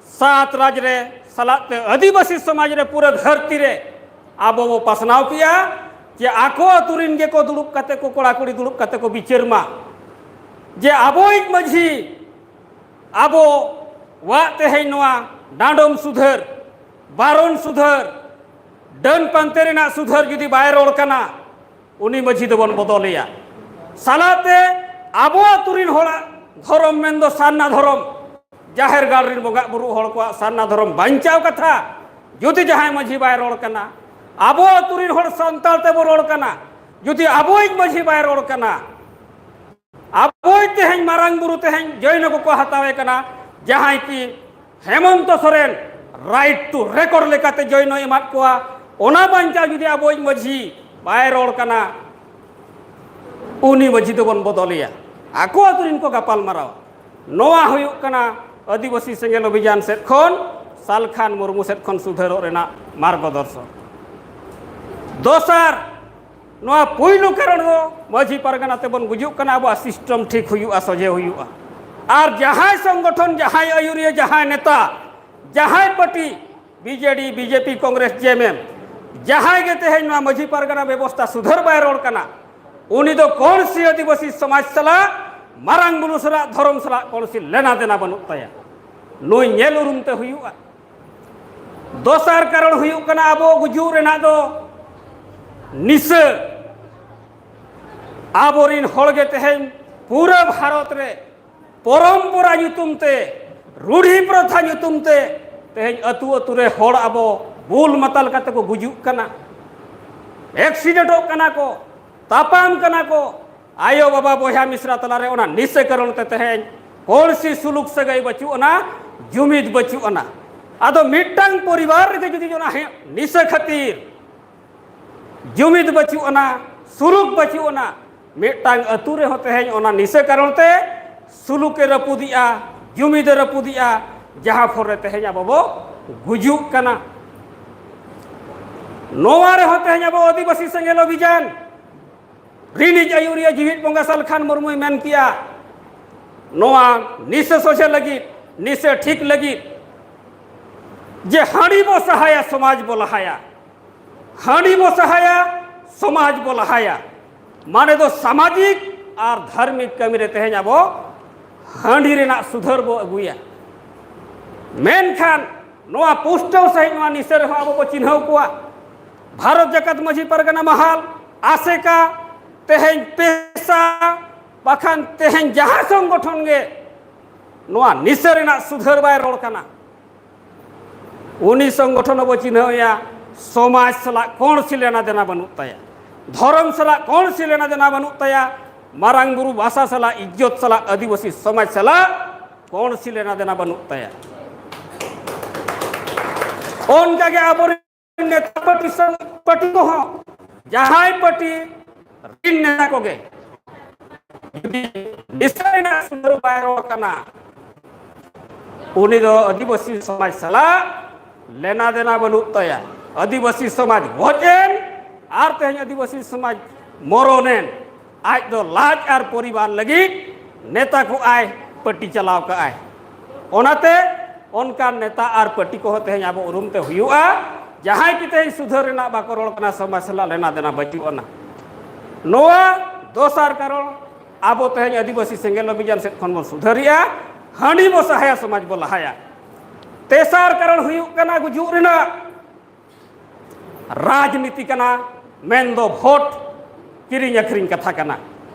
ᱥᱟᱛ ᱨᱟᱡᱽ ᱨᱮ ᱥᱟᱞᱟᱜ ᱛᱮ ᱟᱹᱫᱤᱵᱟᱹᱥᱤ ᱥᱚᱢᱟᱡᱽ ᱨᱮ ᱯᱩᱨᱟᱹ ᱫᱷᱟᱹᱨᱛᱤ ᱨᱮ ᱟᱵᱚ ᱵᱚ ᱯᱟᱥᱱᱟᱣ ᱠᱮᱭᱟ ᱡᱮ ᱟᱠᱚ ᱟᱹᱛᱩ ᱨᱤᱱ ᱜᱮᱠᱚ ᱫᱩᱲᱩᱵ ᱠᱟᱛᱮ ᱠᱚ, ᱠᱚᱲᱟ ᱠᱩᱲᱤ ᱫᱩᱲᱩᱵ ᱠᱟᱛᱮ ᱠᱚ ᱵᱤᱪᱟᱹᱨ ᱢᱟ ᱡᱮ ᱟᱵᱚᱭᱤᱡ ᱢᱟᱹᱡᱷᱤ ᱟᱵᱚᱣᱟᱜ ᱛᱮᱦᱮᱧ ᱱᱚᱣᱟ ᱰᱟᱸᱰᱚᱢ ᱥᱩᱫᱷᱟᱹᱨ, ᱵᱟᱨᱚᱱ ᱥᱩᱫᱷᱟᱹᱨ, ᱰᱟᱹᱱ ᱯᱟᱱᱛᱮ ᱨᱮᱱᱟᱜ ᱥᱩᱫᱷᱟᱹᱨ ᱡᱩᱫᱤ ᱵᱟᱭ ᱨᱚᱲ ᱠᱟᱱᱟ, ᱩᱱᱤ ᱢᱟᱹᱡᱷᱤ ᱫᱚᱵᱚᱱ ᱵᱚᱫᱚᱞᱮᱭᱟ᱾ ᱥᱟᱞᱟᱜ ᱛᱮ ᱟᱵᱚ ᱟᱹᱛᱩ ᱨᱤᱱ ᱦᱚᱲᱟᱜ ᱫᱷᱚᱨᱚᱢ ᱢᱮᱱᱫᱚ ᱥᱟᱨᱱᱟ ᱫᱷᱚᱨᱚᱢ, ᱡᱟᱦᱮᱨ ᱜᱟᱲ ᱨᱤᱱ ᱵᱚᱸᱜᱟ ᱵᱩᱨᱩ ᱦᱚᱲ ᱠᱚᱣᱟᱜ ᱥᱟᱨᱱᱟ ᱫᱷᱚᱨᱚᱢ ᱵᱟᱧᱪᱟᱣ ᱠᱟᱛᱷᱟ ᱡᱩᱫᱤ ᱡᱟᱦᱟᱸᱭ ᱢᱟᱹᱡᱷᱤ ᱵᱟᱭ ᱨᱚᱲ ᱠᱟᱱᱟ, ᱟᱵᱚ ᱟᱹᱛᱩ ᱨᱤᱱ ᱦᱚᱲ ᱥᱟᱱᱛᱟᱲ ᱛᱮᱵᱚ ᱨᱚᱲ ᱠᱟᱱᱟ, ᱡᱩᱫᱤ ᱟᱵᱚᱭᱤᱡ ᱢᱟᱹᱡᱷᱤ ᱵᱟᱭ ᱨᱚᱲ ᱠᱟᱱᱟ, ᱟᱵᱚᱭᱤᱡ ᱛᱮᱦᱮᱧ ᱢᱟᱨᱟᱝ ᱵᱩᱨᱩ ᱛᱮᱦᱮᱧ ᱡᱚᱭᱱᱚ ᱠᱚᱠᱚ ᱦᱟᱛᱟᱣᱮ ᱠᱟᱱᱟ, ᱡᱟᱦᱟᱸᱭ ᱠᱤ ᱦᱮᱢᱚᱱᱛᱚ ᱥᱚᱨᱮᱱ right to record ᱞᱮᱠᱟᱛᱮ ᱡᱚᱭᱱᱚᱭ ᱮᱢᱟᱫ ᱠᱚᱣᱟ, ᱚᱱᱟ ᱵᱟᱧᱪᱟᱣ ᱡᱩᱫᱤ ᱟᱵᱚᱭᱤᱡ ᱢᱟᱹᱡᱷᱤ ᱵᱟᱭ ᱨᱚᱲ ᱠᱟᱱᱟ, ᱩᱱᱤ ᱢᱟᱹᱡᱷᱤ ᱫᱚᱵᱚᱱ ᱵᱚᱫᱚᱞᱮᱭᱟ᱾ ᱟᱠᱚ ᱟᱹᱛᱩ ᱨᱤᱱ ᱠᱚ ᱜᱟᱯᱟᱞ ᱢᱟᱨᱟᱣᱟ᱾ ᱱᱚᱣᱟ ᱦᱩᱭᱩᱜ ᱠᱟᱱᱟ ᱟᱹᱫᱤᱵᱟᱹᱥᱤ ᱥᱮᱸᱜᱮᱞ ᱚᱵᱷᱤᱡᱟᱱ ᱥᱮᱫ ᱠᱷᱚᱱ, ᱥᱟᱞᱠᱷᱟᱱ ᱢᱩᱨᱢᱩ ᱥᱮᱫ ᱠᱷᱚᱱ ᱥᱩᱫᱷᱟᱹᱨᱚᱜ ᱨᱮᱱᱟᱜ ᱢᱟᱨᱜᱚᱫᱚᱨᱥᱚᱱ᱾ ᱫᱚᱥᱟᱨ, ᱱᱚᱣᱟ ᱯᱩᱭᱞᱩ ᱠᱟᱨᱚᱱ ᱫᱚ ᱢᱟᱹᱡᱷᱤ ᱯᱟᱨᱜᱟᱱᱟ ᱛᱮᱵᱚᱱ ᱜᱩᱡᱩᱜ ᱠᱟᱱᱟ, ᱟᱵᱚᱣᱟᱜ system ᱴᱷᱤᱠ ᱦᱩᱭᱩᱜᱼᱟ, ᱥᱚᱡᱷᱮ ᱦᱩᱭᱩᱜᱼᱟ᱾ ᱟᱨ ᱡᱟᱦᱟᱸᱭ ᱥᱚᱝᱜᱚᱴᱷᱚᱱ, ᱡᱟᱦᱟᱸᱭ ᱟᱹᱭᱩᱨᱤᱭᱟᱹ, ᱡᱟᱦᱟᱸᱭ ᱱᱮᱛᱟ, ᱡᱟᱦᱟᱸᱭ party, BJD, BJP, Congress, JMM, ᱡᱟᱦᱟᱸᱭ ᱜᱮ ᱛᱮᱦᱮᱧ ᱱᱚᱣᱟ ᱢᱟᱹᱡᱷᱤ ᱯᱟᱨᱜᱟᱱᱟ ᱵᱮᱵᱚᱥᱛᱷᱟ ᱥᱩᱫᱷᱟᱹᱨ ᱵᱟᱭ ᱨᱚᱲ ᱠᱟᱱᱟ, ᱩᱱᱤ ᱫᱚ ᱠᱚᱱᱥᱤ ᱟᱹᱫᱤᱵᱟᱹᱥᱤ ᱥᱚᱢᱟᱡᱽ ᱥᱟᱞᱟᱜ, ᱢᱟᱨᱟᱝ ᱵᱩᱨᱩ ᱥᱟᱞᱟᱜ, ᱫᱷᱚᱨᱚᱢ ᱥᱟᱞᱟᱜ ᱠᱚᱱᱥᱤ ᱞᱮᱱᱟ ᱫᱮᱱᱟ ᱵᱟᱹᱱᱩᱜ ᱛᱟᱭᱟ᱾ ᱱᱩᱭ ᱧᱮᱞ ᱩᱨᱩᱢ ᱛᱮ ᱦᱩᱭᱩᱜᱼᱟ᱾ ᱫᱚᱥᱟᱨ ᱠᱟᱨᱚᱱ ᱦᱩᱭᱩᱜ ᱠᱟᱱᱟ ᱟᱵᱚ ᱜᱩᱡᱩᱜ ᱨᱮᱱᱟᱜ ᱫᱚ ᱱᱤᱥᱟᱹ᱾ ᱟᱵᱚᱨᱤᱱ ᱦᱚᱲ ᱜᱮ ᱛᱮᱦᱮᱧ ᱯᱩᱨᱟᱹ ᱵᱷᱟᱨᱚᱛ ᱨᱮ ᱯᱚᱨᱚᱢᱯᱚᱨᱟ ᱧᱩᱛᱩᱢ ᱛᱮ, ᱨᱩᱲᱦᱤ ᱯᱨᱚᱛᱷᱟ ᱧᱩᱛᱩᱢ ᱛᱮ ᱛᱮᱦᱮᱧ ᱟᱹᱛᱩ ᱟᱹᱛᱩ ᱨᱮ ᱦᱚᱲ ᱟᱵᱚ ᱵᱩᱞ ᱢᱟᱛᱟᱞ ᱠᱟᱛᱮ ᱠᱚ ᱜᱩᱡᱩᱜ ᱠᱟᱱᱟ, ᱮᱠᱥᱤᱰᱮᱱᱴᱚᱜ ᱠᱟᱱᱟ ᱠᱚ, ᱛᱟᱯᱟᱢ ᱠᱟᱱᱟ ᱠᱚ, ᱟᱭᱳ ᱵᱟᱵᱟ ᱵᱚᱭᱦᱟ ᱢᱤᱥᱨᱟ ᱛᱟᱞᱟᱨᱮ ᱚᱱᱟ ᱱᱤᱥᱟᱹ ᱠᱟᱨᱚᱱ ᱛᱮ ᱛᱮᱦᱮᱧ ᱠᱚᱱᱥᱤ ᱥᱩᱞᱩᱠ ᱥᱟᱹᱜᱟᱹᱭ ᱵᱟᱹᱪᱩᱜ ᱟᱱᱟ, ᱡᱩᱢᱤᱫ ᱵᱟᱹᱪᱩᱜ ᱟᱱᱟ᱾ ᱟᱫᱚ ᱢᱤᱫᱴᱟᱝ ᱯᱚᱨᱤᱵᱟᱨ ᱨᱮᱜᱮ ᱡᱩᱫᱤ ᱚᱱᱟ ᱦᱮ-, ᱱᱤᱥᱟᱹ ᱠᱷᱟᱹᱛᱤᱨ ᱡᱩᱢᱤᱫ ᱵᱟᱹᱪᱩᱜ ᱟᱱᱟ, ᱥᱩᱞᱩᱠ ᱵᱟᱹᱪᱩᱜ ᱟᱱᱟ, ᱢᱤᱫᱴᱟᱝ ᱟᱹᱛᱩ ᱨᱮᱦᱚᱸ ᱛᱮᱦᱮᱧ ᱚᱱᱟ ᱱᱤᱥᱟᱹ ᱠᱟᱨᱚᱱ ᱛᱮ ᱥᱩᱞᱩᱠᱮ ᱨᱟᱹᱯᱩᱫᱤᱜᱼᱟ, ᱡᱩᱢᱤᱫᱮ ᱨᱟᱹᱯᱩᱫᱤᱜᱼᱟ, ᱡᱟᱦᱟᱸ ᱯᱷᱚᱞ ᱨᱮ ᱛᱮᱦᱮᱧ ᱟᱵᱚ ᱵᱚ ᱜᱩᱡᱩᱜ ᱠᱟᱱᱟ᱾ ᱱᱚᱣᱟ ᱨᱮᱦᱚᱸ ᱛᱮᱦᱮᱧ ᱟᱵᱚ ᱟᱹᱫᱤᱵᱟᱹᱥᱤ ᱥᱮᱸᱜᱮᱞ ᱚᱵᱷᱤᱡᱟᱱ ᱨᱤᱱᱤᱡ ᱟᱹᱭᱩᱨᱤᱭᱟᱹ ᱡᱤᱣᱤᱫ ᱵᱚᱸᱜᱟ ᱥᱟᱞᱠᱷᱟᱱ ᱢᱩᱨᱢᱩᱭ ᱢᱮᱱ ᱠᱮᱜᱼᱟ, ᱱᱚᱣᱟ ᱱᱤᱥᱟᱹ ᱥᱚᱡᱷᱮ ᱞᱟᱹᱜᱤᱫ, ᱱᱤᱥᱟᱹ ᱴᱷᱤᱠ ᱞᱟᱹᱜᱤᱫ ᱡᱮ ᱦᱟᱺᱰᱤ ᱵᱚ ᱥᱟᱦᱟᱭᱟ, ᱥᱚᱢᱟᱡᱽ ᱵᱚ ᱞᱟᱦᱟᱭᱟ, ᱦᱟᱺᱰᱤ ᱵᱚ ᱥᱟᱦᱟᱭᱟ, ᱥᱚᱢᱟᱡᱽ ᱵᱚ ᱞᱟᱦᱟᱭᱟ, ᱢᱟᱱᱮ ᱫᱚ ᱥᱟᱢᱟᱡᱤᱠ ᱟᱨ ᱫᱷᱟᱨᱢᱤᱠ ᱠᱟᱹᱢᱤ ᱨᱮ ᱛᱮᱦᱮᱧ ᱟᱵᱚ ᱦᱟᱺᱰᱤ ᱨᱮᱱᱟᱜ ᱥᱩᱫᱷᱟᱹᱨ ᱵᱚ ᱟᱹᱜᱩᱭᱟ᱾ ᱢᱮᱱᱠᱷᱟᱱ ᱱᱚᱣᱟ ᱯᱩᱥᱴᱟᱹᱣ ᱥᱟᱺᱦᱤᱡ ᱱᱚᱣᱟ ᱱᱤᱥᱟᱹ ᱨᱮᱦᱚᱸ ᱟᱵᱚ ᱵᱚ ᱪᱤᱱᱦᱟᱹᱣ ᱠᱚᱣᱟ᱾ ᱵᱷᱟᱨᱚᱛ ᱡᱟᱠᱟᱛ ᱢᱟᱹᱡᱷᱤ ᱯᱟᱨᱜᱟᱱᱟ ᱢᱟᱦᱟᱞ, ᱟᱥᱮᱠᱟ, ᱛᱮᱦᱮᱧ ᱯᱮᱥᱟ, ᱵᱟᱠᱷᱟᱱ ᱛᱮᱦᱮᱧ ᱡᱟᱦᱟᱸ ᱥᱚᱝᱜᱚᱴᱷᱚᱱ ᱜᱮ ᱱᱚᱣᱟ ᱱᱤᱥᱟᱹ ᱨᱮᱱᱟᱜ ᱥᱩᱫᱷᱟᱹᱨ ᱵᱟᱭ ᱨᱚᱲ ᱠᱟᱱᱟ, ᱩᱱᱤ ᱥᱚᱝᱜᱚᱴᱷᱚᱱ ᱟᱵᱚ ᱪᱤᱱᱦᱟᱹᱣᱮᱭᱟ ᱥᱚᱢᱟᱡᱽ ᱥᱟᱞᱟᱜ ᱠᱚᱱᱥᱤ ᱞᱮᱱᱟ ᱫᱮᱱᱟ ᱵᱟᱹᱱᱩᱜ ᱛᱟᱭᱟ, ᱫᱷᱚᱨᱚᱢ ᱥᱟᱞᱟᱜ ᱠᱚᱱᱥᱤ ᱞᱮᱱᱟ ᱫᱮᱱᱟ ᱵᱟᱹᱱᱩᱜ ᱛᱟᱭᱟ, ᱢᱟᱨᱟᱝ ᱵᱩᱨᱩ ᱵᱷᱟᱥᱟ ᱥᱟᱞᱟᱜ, ᱤᱡᱽᱡᱚᱛ ᱥᱟᱞᱟᱜ, ᱟᱹᱫᱤᱵᱟᱹᱥᱤ ᱥᱚᱢᱟᱡᱽ ᱥᱟᱞᱟᱜ ᱠᱚᱱᱥᱤ ᱞᱮᱱᱟ ᱫᱮᱱᱟ ᱵᱟᱹᱱᱩᱜ ᱛᱟᱭᱟ᱾ ᱚᱱᱠᱟᱜᱮ ᱟᱵᱚᱨᱮᱱ ᱱᱮᱛᱟ ᱯᱟᱹᱴᱤ ᱥᱟᱶ ᱯᱟᱹᱴᱤ ᱠᱚᱦᱚᱸ, ᱡᱟᱦᱟᱸᱭ ᱯᱟᱹᱴᱤ ᱨᱤᱱ ᱱᱮᱛᱟ ᱠᱚᱜᱮ ᱡᱩᱫᱤ ᱱᱤᱥᱟᱹ ᱨᱮᱱᱟᱜ ᱥᱩᱫᱷᱟᱹᱨ ᱵᱟᱭ ᱨᱚᱲ ᱠᱟᱱᱟ, ᱩᱱᱤ ᱫᱚ ᱟᱹᱫᱤᱵᱟᱹᱥᱤ ᱥᱚᱢᱟᱡᱽ ᱥᱟᱞᱟᱜ ᱞᱮᱱᱟ ᱫᱮᱱᱟ ᱵᱟᱹᱱᱩᱜ ᱛᱟᱭᱟ᱾ ᱟᱹᱫᱤᱵᱟᱹᱥᱤ ᱥᱚᱢᱟᱡᱽ ᱜᱚᱡ ᱮᱱ ᱟᱨ ᱛᱮᱦᱮᱧ ᱟᱹᱫᱤᱵᱟᱹᱥᱤ ᱥᱚᱢᱟᱡᱽ ᱢᱚᱨᱚᱱ ᱮᱱ, ᱟᱡ ᱫᱚ ᱞᱟᱡ ᱟᱨ ᱯᱚᱨᱤᱵᱟᱨ ᱞᱟᱹᱜᱤᱫ ᱱᱮᱛᱟ ᱠᱚ ᱟᱭ ᱯᱟᱹᱴᱤ ᱪᱟᱞᱟᱣ ᱠᱟᱜᱼᱟᱭ᱾ ᱚᱱᱟᱛᱮ ᱚᱱᱠᱟᱱ ᱱᱮᱛᱟ ᱟᱨ ᱯᱟᱹᱴᱤ ᱠᱚᱦᱚᱸ ᱛᱮᱦᱮᱧ ᱟᱵᱚ ᱩᱨᱩᱢ ᱛᱮ ᱦᱩᱭᱩᱜᱼᱟ᱾ ᱡᱟᱦᱟᱸᱭ ᱠᱤ ᱛᱮᱦᱮᱧ ᱥᱩᱫᱷᱟᱹᱨ ᱨᱮᱱᱟᱜ ᱵᱟᱠᱚ ᱨᱚᱲ ᱠᱟᱱᱟ, ᱥᱚᱢᱟᱡᱽ ᱥᱟᱞᱟᱜ ᱞᱮᱱᱟ ᱫᱮᱱᱟ ᱵᱟᱹᱪᱩᱜ ᱟᱱᱟ᱾ ᱱᱚᱣᱟ ᱫᱚᱥᱟᱨ ᱠᱟᱨᱚᱱ, ᱟᱵᱚ ᱛᱮᱦᱮᱧ ᱟᱹᱫᱤᱵᱟᱹᱥᱤ ᱥᱮᱸᱜᱮᱞ ᱚᱵᱷᱤᱡᱟᱱ ᱥᱮᱫ ᱠᱷᱚᱱ ᱵᱚᱱ ᱥᱩᱫᱷᱟᱹᱨᱮᱜᱼᱟ, ᱦᱟᱺᱰᱤ ᱵᱚ ᱥᱟᱦᱟᱭᱟ, ᱥᱚᱢᱟᱡᱽ ᱵᱚ ᱞᱟᱦᱟᱭᱟ᱾ ᱛᱮᱥᱟᱨ ᱠᱟᱨᱚᱱ ᱦᱩᱭᱩᱜ ᱠᱟᱱᱟ ᱜᱩᱡᱩᱜ ᱨᱮᱱᱟᱜ ᱨᱟᱡᱽᱱᱤᱛᱤ ᱠᱟᱱᱟ, ᱢᱮᱱᱫᱚ ᱵᱷᱳᱴ ᱠᱤᱨᱤᱧ ᱟᱹᱠᱷᱨᱤᱧ ᱠᱟᱛᱷᱟ ᱠᱟᱱᱟ᱾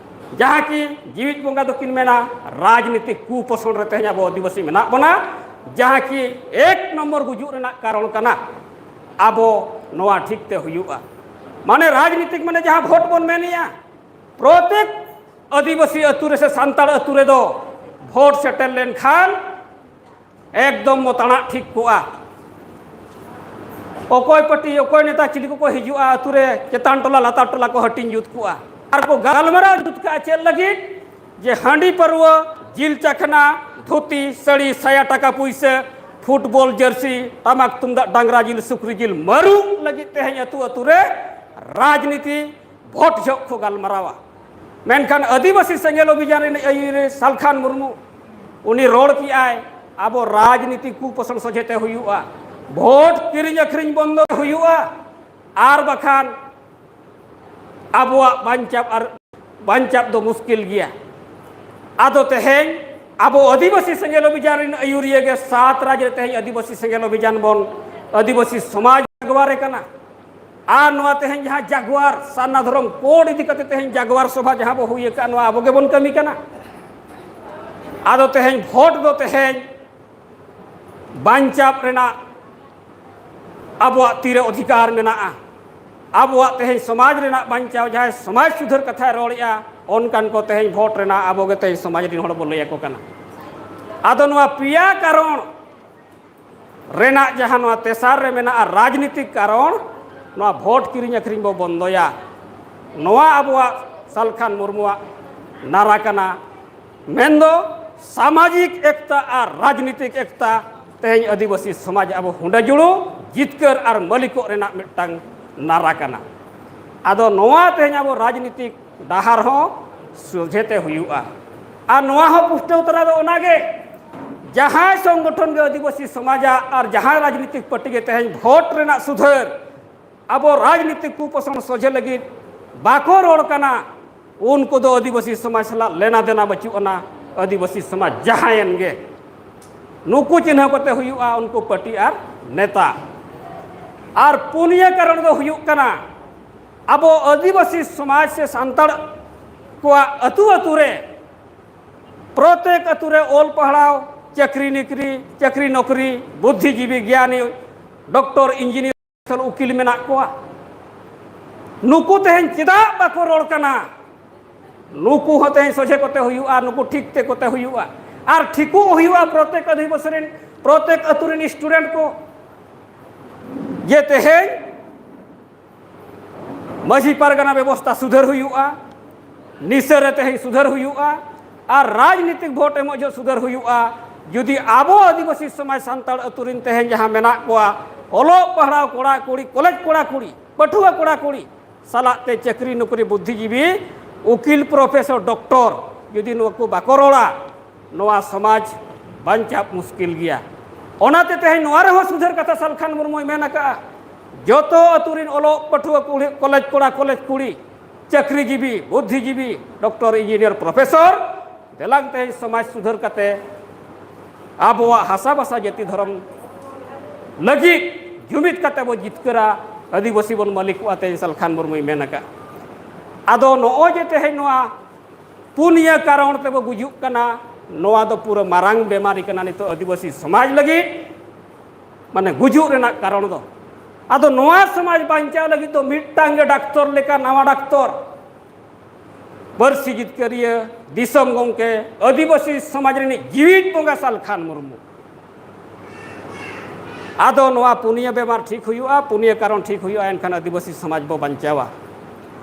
ᱡᱟᱦᱟᱸ ᱠᱤ ᱡᱤᱣᱤᱫ ᱵᱚᱸᱜᱟ ᱫᱚᱠᱤᱱ ᱢᱮᱱᱟ, ᱨᱟᱡᱽᱱᱤᱛᱤ ᱠᱩᱯᱚᱥᱚᱱ ᱨᱮ ᱛᱮᱦᱮᱧ ᱟᱵᱚ ᱟᱹᱫᱤᱵᱟᱹᱥᱤ ᱢᱮᱱᱟᱜ ᱵᱚᱱᱟ, ᱡᱟᱦᱟᱸ ᱠᱤ ᱮᱠ ᱱᱚᱢᱵᱚᱨ ᱜᱩᱡᱩᱜ ᱨᱮᱱᱟᱜ ᱠᱟᱨᱚᱱ ᱠᱟᱱᱟ᱾ ᱟᱵᱚ ᱱᱚᱣᱟ ᱴᱷᱤᱠ ᱛᱮ ᱦᱩᱭᱩᱜᱼᱟ᱾ ᱢᱟᱱᱮ ᱨᱟᱡᱽᱱᱤᱛᱤᱠ ᱢᱟᱱᱮ ᱡᱟᱦᱟᱸ ᱵᱷᱳᱴ ᱵᱚᱱ ᱢᱮᱱᱮᱜᱼᱟ, ᱯᱨᱚᱛᱮᱠ ᱟᱹᱫᱤᱵᱟᱹᱥᱤ ᱟᱹᱛᱩ ᱨᱮ ᱥᱮ ᱥᱟᱱᱛᱟᱲ ᱟᱹᱛᱩ ᱨᱮᱫᱚ ᱵᱷᱳᱴ ᱥᱮᱴᱮᱨ ᱞᱮᱱᱠᱷᱟᱱ ᱮᱠᱫᱚᱢ ᱢᱚᱛᱟᱲᱟᱜ ᱴᱷᱤᱠ ᱠᱚᱜᱼᱟ᱾ ᱚᱠᱚᱭ ᱯᱟᱹᱴᱤ, ᱚᱠᱚᱭ ᱱᱮᱛᱟ, ᱪᱤᱞᱤ ᱠᱚᱠᱚ ᱦᱤᱡᱩᱜᱼᱟ ᱟᱹᱛᱩ ᱨᱮ, ᱪᱮᱛᱟᱱ ᱴᱚᱞᱟ ᱞᱟᱛᱟᱨ ᱴᱚᱞᱟ ᱠᱚ ᱦᱟᱹᱴᱤᱧ ᱡᱩᱛ ᱠᱚᱜᱼᱟ᱾ ᱟᱨ ᱠᱚ ᱜᱟᱞᱢᱟᱨᱟᱣ ᱡᱩᱛ ᱠᱟᱜᱼᱟ ᱪᱮᱫ ᱞᱟᱹᱜᱤᱫ? ᱡᱮ ᱦᱟᱺᱰᱤ ᱯᱟᱹᱨᱣᱟᱹ, ᱡᱤᱞ ᱪᱟᱠᱷᱱᱟ, ᱫᱷᱩᱛᱤ, ᱥᱟᱹᱲᱤ, ᱥᱟᱭᱟ, ᱴᱟᱠᱟ ᱯᱩᱭᱥᱟᱹ, ᱯᱷᱩᱴᱵᱚᱞ ᱡᱟᱹᱨᱥᱤ, ᱴᱟᱢᱟᱠ ᱛᱩᱢᱫᱟᱜ, ᱰᱟᱝᱨᱟ ᱡᱤᱞ, ᱥᱩᱠᱨᱤ ᱡᱤᱞ, ᱢᱟᱹᱨᱩᱵ ᱞᱟᱹᱜᱤᱫ ᱛᱮᱦᱮᱧ ᱟᱹᱛᱩ ᱟᱹᱛᱩ ᱨᱮ ᱨᱟᱡᱽᱱᱤᱛᱤ ᱵᱷᱳᱴ ᱡᱚᱦᱚᱜ ᱠᱚ ᱜᱟᱞᱢᱟᱨᱟᱣᱟ᱾ ᱢᱮᱱᱠᱷᱟᱱ ᱟᱹᱫᱤᱵᱟᱹᱥᱤ ᱥᱮᱸᱜᱮᱞ ᱚᱵᱷᱤᱡᱟᱱ ᱨᱤᱱᱤᱡ ᱟᱹᱭᱩᱨᱤᱭᱟᱹ ᱥᱟᱞᱠᱷᱟᱱ ᱢᱩᱨᱢᱩ, ᱩᱱᱤ ᱨᱚᱲ ᱠᱮᱜᱼᱟᱭ, ᱟᱵᱚ ᱨᱟᱡᱽᱱᱤᱛᱤ ᱠᱩᱯᱚᱥᱚᱱ ᱥᱚᱡᱷᱮ ᱛᱮ ᱦᱩᱭᱩᱜᱼᱟ, ᱵᱷᱳᱴ ᱠᱤᱨᱤᱧ ᱟᱹᱠᱷᱨᱤᱧ ᱵᱚᱱᱫᱚ ᱦᱩᱭᱩᱜᱼᱟ, ᱟᱨ ᱵᱟᱠᱷᱟᱱ ᱟᱵᱚᱣᱟᱜ ᱵᱟᱧᱪᱟᱣ ᱟᱨ ᱵᱟᱧᱪᱟᱣ ᱫᱚ ᱢᱩᱥᱠᱤᱞ ᱜᱮᱭᱟ᱾ ᱟᱫᱚ ᱛᱮᱦᱮᱧ ᱟᱵᱚ ᱟᱹᱫᱤᱵᱟᱹᱥᱤ ᱥᱮᱸᱜᱮᱞ ᱚᱵᱷᱤᱡᱟᱱ ᱨᱤᱱ ᱟᱹᱭᱩᱨᱤᱭᱟᱹ ᱜᱮ ᱥᱟᱛ ᱨᱟᱡᱽ ᱨᱮ ᱛᱮᱦᱮᱧ ᱟᱹᱫᱤᱵᱟᱹᱥᱤ ᱥᱮᱸᱜᱮᱞ ᱚᱵᱷᱤᱡᱟᱱ ᱵᱚᱱ, ᱟᱹᱫᱤᱵᱟᱹᱥᱤ ᱥᱚᱢᱟᱡᱽ ᱟᱜᱽᱣᱟᱨᱮ ᱠᱟᱱᱟ᱾ ᱟᱨ ᱱᱚᱣᱟ ᱛᱮᱦᱮᱧ ᱡᱟᱦᱟᱸ ᱡᱟᱜᱽᱣᱟᱨ ᱥᱟᱨᱱᱟ ᱫᱷᱚᱨᱚᱢ ᱠᱳᱰ ᱤᱫᱤ ᱠᱟᱛᱮ ᱛᱮᱦᱮᱧ ᱡᱟᱜᱽᱣᱟᱨ ᱥᱚᱵᱷᱟ ᱡᱟᱦᱟᱸ ᱵᱚ ᱦᱩᱭ ᱟᱠᱟᱫ, ᱱᱚᱣᱟ ᱟᱵᱚ ᱜᱮᱵᱚᱱ ᱠᱟᱹᱢᱤ ᱠᱟᱱᱟ᱾ ᱟᱫᱚ ᱛᱮᱦᱮᱧ ᱵᱷᱳᱴ ᱫᱚ ᱛᱮᱦᱮᱧ ᱵᱟᱧᱪᱟᱣ ᱨᱮᱱᱟᱜ ᱟᱵᱚᱣᱟᱜ ᱛᱤᱨᱮ ᱚᱫᱷᱤᱠᱟᱨ ᱢᱮᱱᱟᱜᱼᱟ᱾ ᱟᱵᱚᱣᱟᱜ ᱛᱮᱦᱮᱧ ᱥᱚᱢᱟᱡᱽ ᱨᱮᱱᱟᱜ ᱵᱟᱧᱪᱟᱣ, ᱡᱟᱦᱟᱸᱭ ᱥᱚᱢᱟᱡᱽ ᱥᱩᱫᱷᱟᱹᱨ ᱠᱟᱛᱷᱟᱭ ᱨᱚᱲᱮᱜᱼᱟ, ᱚᱱᱠᱟᱱ ᱠᱚ ᱛᱮᱦᱮᱧ ᱵᱷᱳᱴ ᱨᱮᱱᱟᱜ ᱟᱵᱚ ᱜᱮ ᱛᱮᱦᱮᱧ ᱥᱚᱢᱟᱡᱽ ᱨᱮᱱ ᱦᱚᱲ ᱵᱚᱱ ᱞᱟᱹᱭ ᱟᱠᱚ ᱠᱟᱱᱟ᱾ ᱟᱫᱚ ᱱᱚᱣᱟ ᱯᱮᱭᱟ ᱠᱟᱨᱚᱱ ᱨᱮᱱᱟᱜ ᱡᱟᱦᱟᱸ ᱱᱚᱣᱟ ᱛᱮᱥᱟᱨ ᱨᱮ ᱢᱮᱱᱟᱜᱼᱟ ᱨᱟᱡᱽᱱᱤᱛᱤᱠ ᱠᱟᱨᱚᱱ, ᱱᱚᱣᱟ ᱵᱷᱳᱴ ᱠᱤᱨᱤᱧ ᱟᱹᱠᱷᱨᱤᱧ ᱵᱚ ᱵᱚᱱᱫᱚᱭᱟ, ᱱᱚᱣᱟ ᱟᱵᱚᱣᱟᱜ ᱥᱟᱞᱠᱷᱟᱱ ᱢᱩᱨᱢᱩᱣᱟᱜ ᱱᱟᱨᱟ ᱠᱟᱱᱟ᱾ ᱢᱮᱱᱫᱚ ᱥᱟᱢᱟᱡᱤᱠ ᱮᱠᱛᱟ ᱟᱨ ᱨᱟᱡᱽᱱᱤᱛᱤᱠ ᱮᱠᱛᱟ ᱛᱮᱦᱮᱧ ᱟᱹᱫᱤᱵᱟᱹᱥᱤ ᱥᱚᱢᱟᱡᱽ ᱟᱵᱚ ᱦᱩᱸᱰᱟᱹ ᱡᱩᱲᱩ ᱡᱤᱛᱠᱟᱹᱨ ᱟᱨ ᱢᱟᱹᱞᱤᱠᱚᱜ ᱨᱮᱱᱟᱜ ᱢᱤᱫᱴᱟᱝ ᱱᱟᱨᱟ ᱠᱟᱱᱟ᱾ ᱟᱫᱚ ᱱᱚᱣᱟ ᱛᱮᱦᱮᱧ ᱟᱵᱚ ᱨᱟᱡᱽᱱᱤᱛᱤᱠ ᱰᱟᱦᱟᱨ ᱦᱚᱸ ᱥᱚᱡᱷᱮᱛᱮ ᱦᱩᱭᱩᱜᱼᱟ᱾ ᱟᱨ ᱱᱚᱣᱟ ᱦᱚᱸ ᱯᱩᱥᱴᱟᱹᱣ ᱛᱚᱨᱟ ᱫᱚ ᱚᱱᱟᱜᱮ, ᱡᱟᱦᱟᱸᱭ ᱥᱚᱝᱜᱚᱴᱷᱚᱱ ᱜᱮ ᱟᱹᱫᱤᱵᱟᱹᱥᱤ ᱥᱚᱢᱟᱡᱟᱜ ᱟᱨ ᱡᱟᱦᱟᱸᱭ ᱨᱟᱡᱽᱱᱤᱛᱤᱠ ᱯᱟᱨᱴᱤ ᱜᱮ ᱛᱮᱦᱮᱧ ᱵᱷᱳᱴ ᱨᱮᱱᱟᱜ ᱥᱩᱫᱷᱟᱹᱨ, ᱟᱵᱚ ᱨᱟᱡᱽᱱᱤᱛᱤᱠ ᱠᱩᱯᱚᱥᱚᱱ ᱥᱚᱡᱷᱮ ᱞᱟᱹᱜᱤᱫ ᱵᱟᱠᱚ ᱨᱚᱲ ᱠᱟᱱᱟ, ᱩᱱᱠᱩ ᱫᱚ ᱟᱹᱫᱤᱵᱟᱹᱥᱤ ᱥᱚᱢᱟᱡᱽ ᱥᱟᱞᱟᱜ ᱞᱮᱱᱟ ᱫᱮᱱᱟ ᱵᱟᱹᱪᱩᱜ ᱟᱱᱟ᱾ ᱟᱹᱫᱤᱵᱟᱹᱥᱤ ᱥᱚᱢᱟᱡᱽ ᱡᱟᱦᱟᱸᱭᱮᱱ ᱜᱮ, ᱱᱩᱠᱩ ᱪᱤᱱᱦᱟᱹ ᱠᱟᱛᱮ ᱦᱩᱭᱩᱜᱼᱟ ᱩᱱᱠᱩ ᱯᱟᱨᱴᱤ ᱟᱨ ᱱᱮᱛᱟ᱾ ᱟᱨ ᱯᱩᱱᱭᱟᱹ ᱠᱟᱨᱚᱱ ᱫᱚ ᱦᱩᱭᱩᱜ ᱠᱟᱱᱟ, ᱟᱵᱚ ᱟᱹᱫᱤᱵᱟᱹᱥᱤ ᱥᱚᱢᱟᱡᱽ ᱥᱮ ᱥᱟᱱᱛᱟᱲ ᱠᱚᱣᱟᱜ ᱟᱹᱛᱩ ᱟᱹᱛᱩ ᱨᱮ, ᱯᱨᱚᱛᱮᱠ ᱟᱹᱛᱩ ᱨᱮ ᱚᱞ ᱯᱟᱲᱦᱟᱣ, ᱪᱟᱹᱠᱨᱤ ᱱᱚᱠᱨᱤ, ᱪᱟᱹᱠᱨᱤ ᱱᱚᱠᱨᱤ, ᱵᱩᱫᱽᱫᱷᱤᱡᱤᱵᱤ, ᱜᱮᱭᱟᱱᱤ, ᱰᱚᱠᱴᱚᱨ, ᱤᱧᱡᱤᱱᱤᱭᱟᱨ, ᱩᱠᱤᱞ ᱢᱮᱱᱟᱜ ᱠᱚᱣᱟ᱾ ᱱᱩᱠᱩ ᱛᱮᱦᱮᱧ ᱪᱮᱫᱟᱜ ᱵᱟᱠᱚ ᱨᱚᱲ ᱠᱟᱱᱟ? ᱱᱩᱠᱩ ᱦᱚᱸ ᱛᱮᱦᱮᱧ ᱥᱚᱡᱷᱮ ᱠᱚᱛᱮ ᱦᱩᱭᱩᱜᱼᱟ, ᱱᱩᱠᱩ ᱴᱷᱤᱠ ᱛᱮ ᱠᱚᱛᱮ ᱦᱩᱭᱩᱜᱼᱟ᱾ ᱟᱨ ᱴᱷᱤᱠᱚᱜ ᱦᱩᱭᱩᱜᱼᱟ ᱯᱨᱚᱛᱮᱠ ᱟᱹᱫᱤᱵᱟᱹᱥᱤ ᱨᱮᱱ, ᱯᱨᱚᱛᱮᱠ ᱟᱹᱛᱩ ᱨᱮᱱ ᱥᱴᱩᱰᱮᱱᱴ ᱠᱚ, ᱡᱮ ᱛᱮᱦᱮᱧ ᱢᱟᱹᱡᱷᱤ ᱯᱟᱨᱜᱟᱱᱟ ᱵᱮᱵᱚᱥᱛᱷᱟ ᱥᱩᱫᱷᱟᱹᱨ ᱦᱩᱭᱩᱜᱼᱟ, ᱱᱤᱥᱟᱹ ᱨᱮ ᱛᱮᱦᱮᱧ ᱥᱩᱫᱷᱟᱹᱨ ᱦᱩᱭᱩᱜᱼᱟ, ᱟᱨ ᱨᱟᱡᱽᱱᱤᱛᱤᱠ ᱵᱷᱳᱴ ᱮᱢᱚᱜ ᱡᱚᱦᱚᱜ ᱥᱩᱫᱷᱟᱹᱨ ᱦᱩᱭᱩᱜᱼᱟ᱾ ᱡᱩᱫᱤ ᱟᱵᱚ ᱟᱹᱫᱤᱵᱟᱹᱥᱤ ᱥᱚᱢᱟᱡᱽ ᱥᱟᱱᱛᱟᱲ ᱟᱹᱛᱩ ᱨᱮᱱ ᱛᱮᱦᱮᱧ ᱡᱟᱦᱟᱸ ᱢᱮᱱᱟᱜ ᱠᱚᱣᱟ, ᱚᱞᱚᱜ ᱯᱟᱲᱦᱟᱣ ᱠᱚᱲᱟ ᱠᱩᱲᱤ, ᱠᱚᱞᱮᱡᱽ ᱠᱚᱲᱟ ᱠᱩᱲᱤ, ᱯᱟᱹᱴᱷᱩᱣᱟᱹ ᱠᱚᱲᱟ ᱠᱩᱲᱤ ᱥᱟᱞᱟᱜ ᱛᱮ ᱪᱟᱹᱠᱨᱤ ᱱᱚᱠᱨᱤ, ᱵᱩᱫᱽᱫᱷᱤᱡᱤᱵᱤ, ᱩᱠᱤᱞ, ᱯᱨᱚᱯᱷᱮᱥᱚᱨ, ᱰᱚᱠᱴᱚᱨ, ᱡᱩᱫᱤ ᱱᱩᱠᱩ ᱵᱟᱠᱚ ᱨᱚᱲᱟ, ᱱᱚᱣᱟ ᱥᱚᱢᱟᱡᱽ ᱵᱟᱧᱪᱟᱣ ᱢᱩᱥᱠᱤᱞ ᱜᱮᱭᱟ᱾ ᱚᱱᱟᱛᱮ ᱛᱮᱦᱮᱧ ᱱᱚᱣᱟ ᱨᱮᱦᱚᱸ ᱥᱩᱫᱷᱟᱹᱨ ᱠᱟᱛᱷᱟ ᱥᱟᱞᱠᱷᱟᱱ ᱢᱩᱨᱢᱩᱭ ᱢᱮᱱ ᱟᱠᱟᱫᱼᱟ, ᱡᱚᱛᱚ ᱟᱹᱛᱩ ᱨᱮᱱ ᱚᱞᱚᱜ ᱯᱟᱹᱴᱷᱩᱣᱟᱹ ᱠᱩᱲᱤ, ᱠᱚᱞᱮᱡᱽ ᱠᱚᱲᱟ, ᱠᱚᱞᱮᱡᱽ ᱠᱩᱲᱤ, ᱪᱟᱹᱠᱨᱤᱡᱤᱵᱤ, ᱵᱩᱫᱽᱫᱷᱤᱡᱤᱵᱤ, ᱰᱚᱠᱴᱚᱨ, ᱤᱧᱡᱤᱱᱤᱭᱟᱨ, ᱯᱨᱚᱯᱷᱮᱥᱚᱨ, ᱫᱮᱞᱟᱝ ᱛᱮᱦᱮᱧ ᱥᱚᱢᱟᱡᱽ ᱥᱩᱫᱷᱟᱹᱨ ᱠᱟᱛᱮ ᱟᱵᱚᱣᱟᱜ ᱦᱟᱥᱟ ᱵᱷᱟᱥᱟ ᱡᱟᱹᱛᱤ ᱫᱷᱚᱨᱚᱢ ᱞᱟᱹᱜᱤᱫ ᱡᱩᱢᱤᱫ ᱠᱟᱛᱮ ᱵᱚ ᱡᱤᱛᱠᱟᱹᱨᱟ᱾ ᱟᱹᱫᱤᱵᱟᱹᱥᱤ ᱵᱚᱱ ᱢᱟᱹᱞᱤᱠᱚᱜᱼᱟ, ᱛᱮᱦᱮᱧ ᱥᱟᱞᱠᱷᱟᱱ ᱢᱩᱨᱢᱩᱭ ᱢᱮᱱ ᱟᱠᱟᱫ᱾ ᱟᱫᱚ ᱱᱚᱜᱼᱚᱭ ᱡᱮ ᱛᱮᱦᱮᱧ ᱱᱚᱣᱟ ᱯᱩᱱᱭᱟᱹ ᱠᱟᱨᱚᱱ ᱛᱮᱵᱚ ᱜᱩᱡᱩᱜ ᱠᱟᱱᱟ, ᱱᱚᱣᱟ ᱫᱚ ᱯᱩᱨᱟᱹ ᱢᱟᱨᱟᱝ ᱵᱮᱢᱟᱨᱤ ᱠᱟᱱᱟ ᱱᱤᱛᱚᱜ ᱟᱹᱫᱤᱵᱟᱹᱥᱤ ᱥᱚᱢᱟᱡᱽ ᱞᱟᱹᱜᱤᱫ, ᱢᱟᱱᱮ ᱜᱩᱡᱩᱜ ᱨᱮᱱᱟᱜ ᱠᱟᱨᱚᱱ ᱫᱚ᱾ ᱟᱫᱚ ᱱᱚᱣᱟ ᱥᱚᱢᱟᱡᱽ ᱵᱟᱧᱪᱟᱣ ᱞᱟᱹᱜᱤᱫ ᱫᱚ ᱢᱤᱫᱴᱟᱝ ᱜᱮ ᱰᱟᱠᱛᱚᱨ ᱞᱮᱠᱟ ᱱᱟᱣᱟ ᱰᱟᱠᱛᱚᱨ, ᱯᱟᱹᱨᱥᱤ ᱡᱤᱛᱠᱟᱹᱨᱤᱭᱟᱹ, ᱫᱤᱥᱚᱢ ᱜᱚᱢᱠᱮ, ᱟᱹᱫᱤᱵᱟᱹᱥᱤ ᱥᱚᱢᱟᱡᱽ ᱨᱤᱱᱤᱡ ᱡᱤᱣᱤᱫ ᱵᱚᱸᱜᱟ ᱥᱟᱞᱠᱷᱟᱱ ᱢᱩᱨᱢᱩ᱾ ᱟᱫᱚ ᱱᱚᱣᱟ ᱯᱩᱱᱭᱟᱹ ᱵᱮᱢᱟᱨ ᱴᱷᱤᱠ ᱦᱩᱭᱩᱜᱼᱟ, ᱯᱩᱱᱭᱟᱹ ᱠᱟᱨᱚᱱ ᱴᱷᱤᱠ ᱦᱩᱭᱩᱜᱼᱟ, ᱮᱱᱠᱷᱟᱱ ᱟᱹᱫᱤᱵᱟᱹᱥᱤ ᱥᱚᱢᱟᱡᱽ ᱵᱚ ᱵᱟᱧᱪᱟᱣᱟ᱾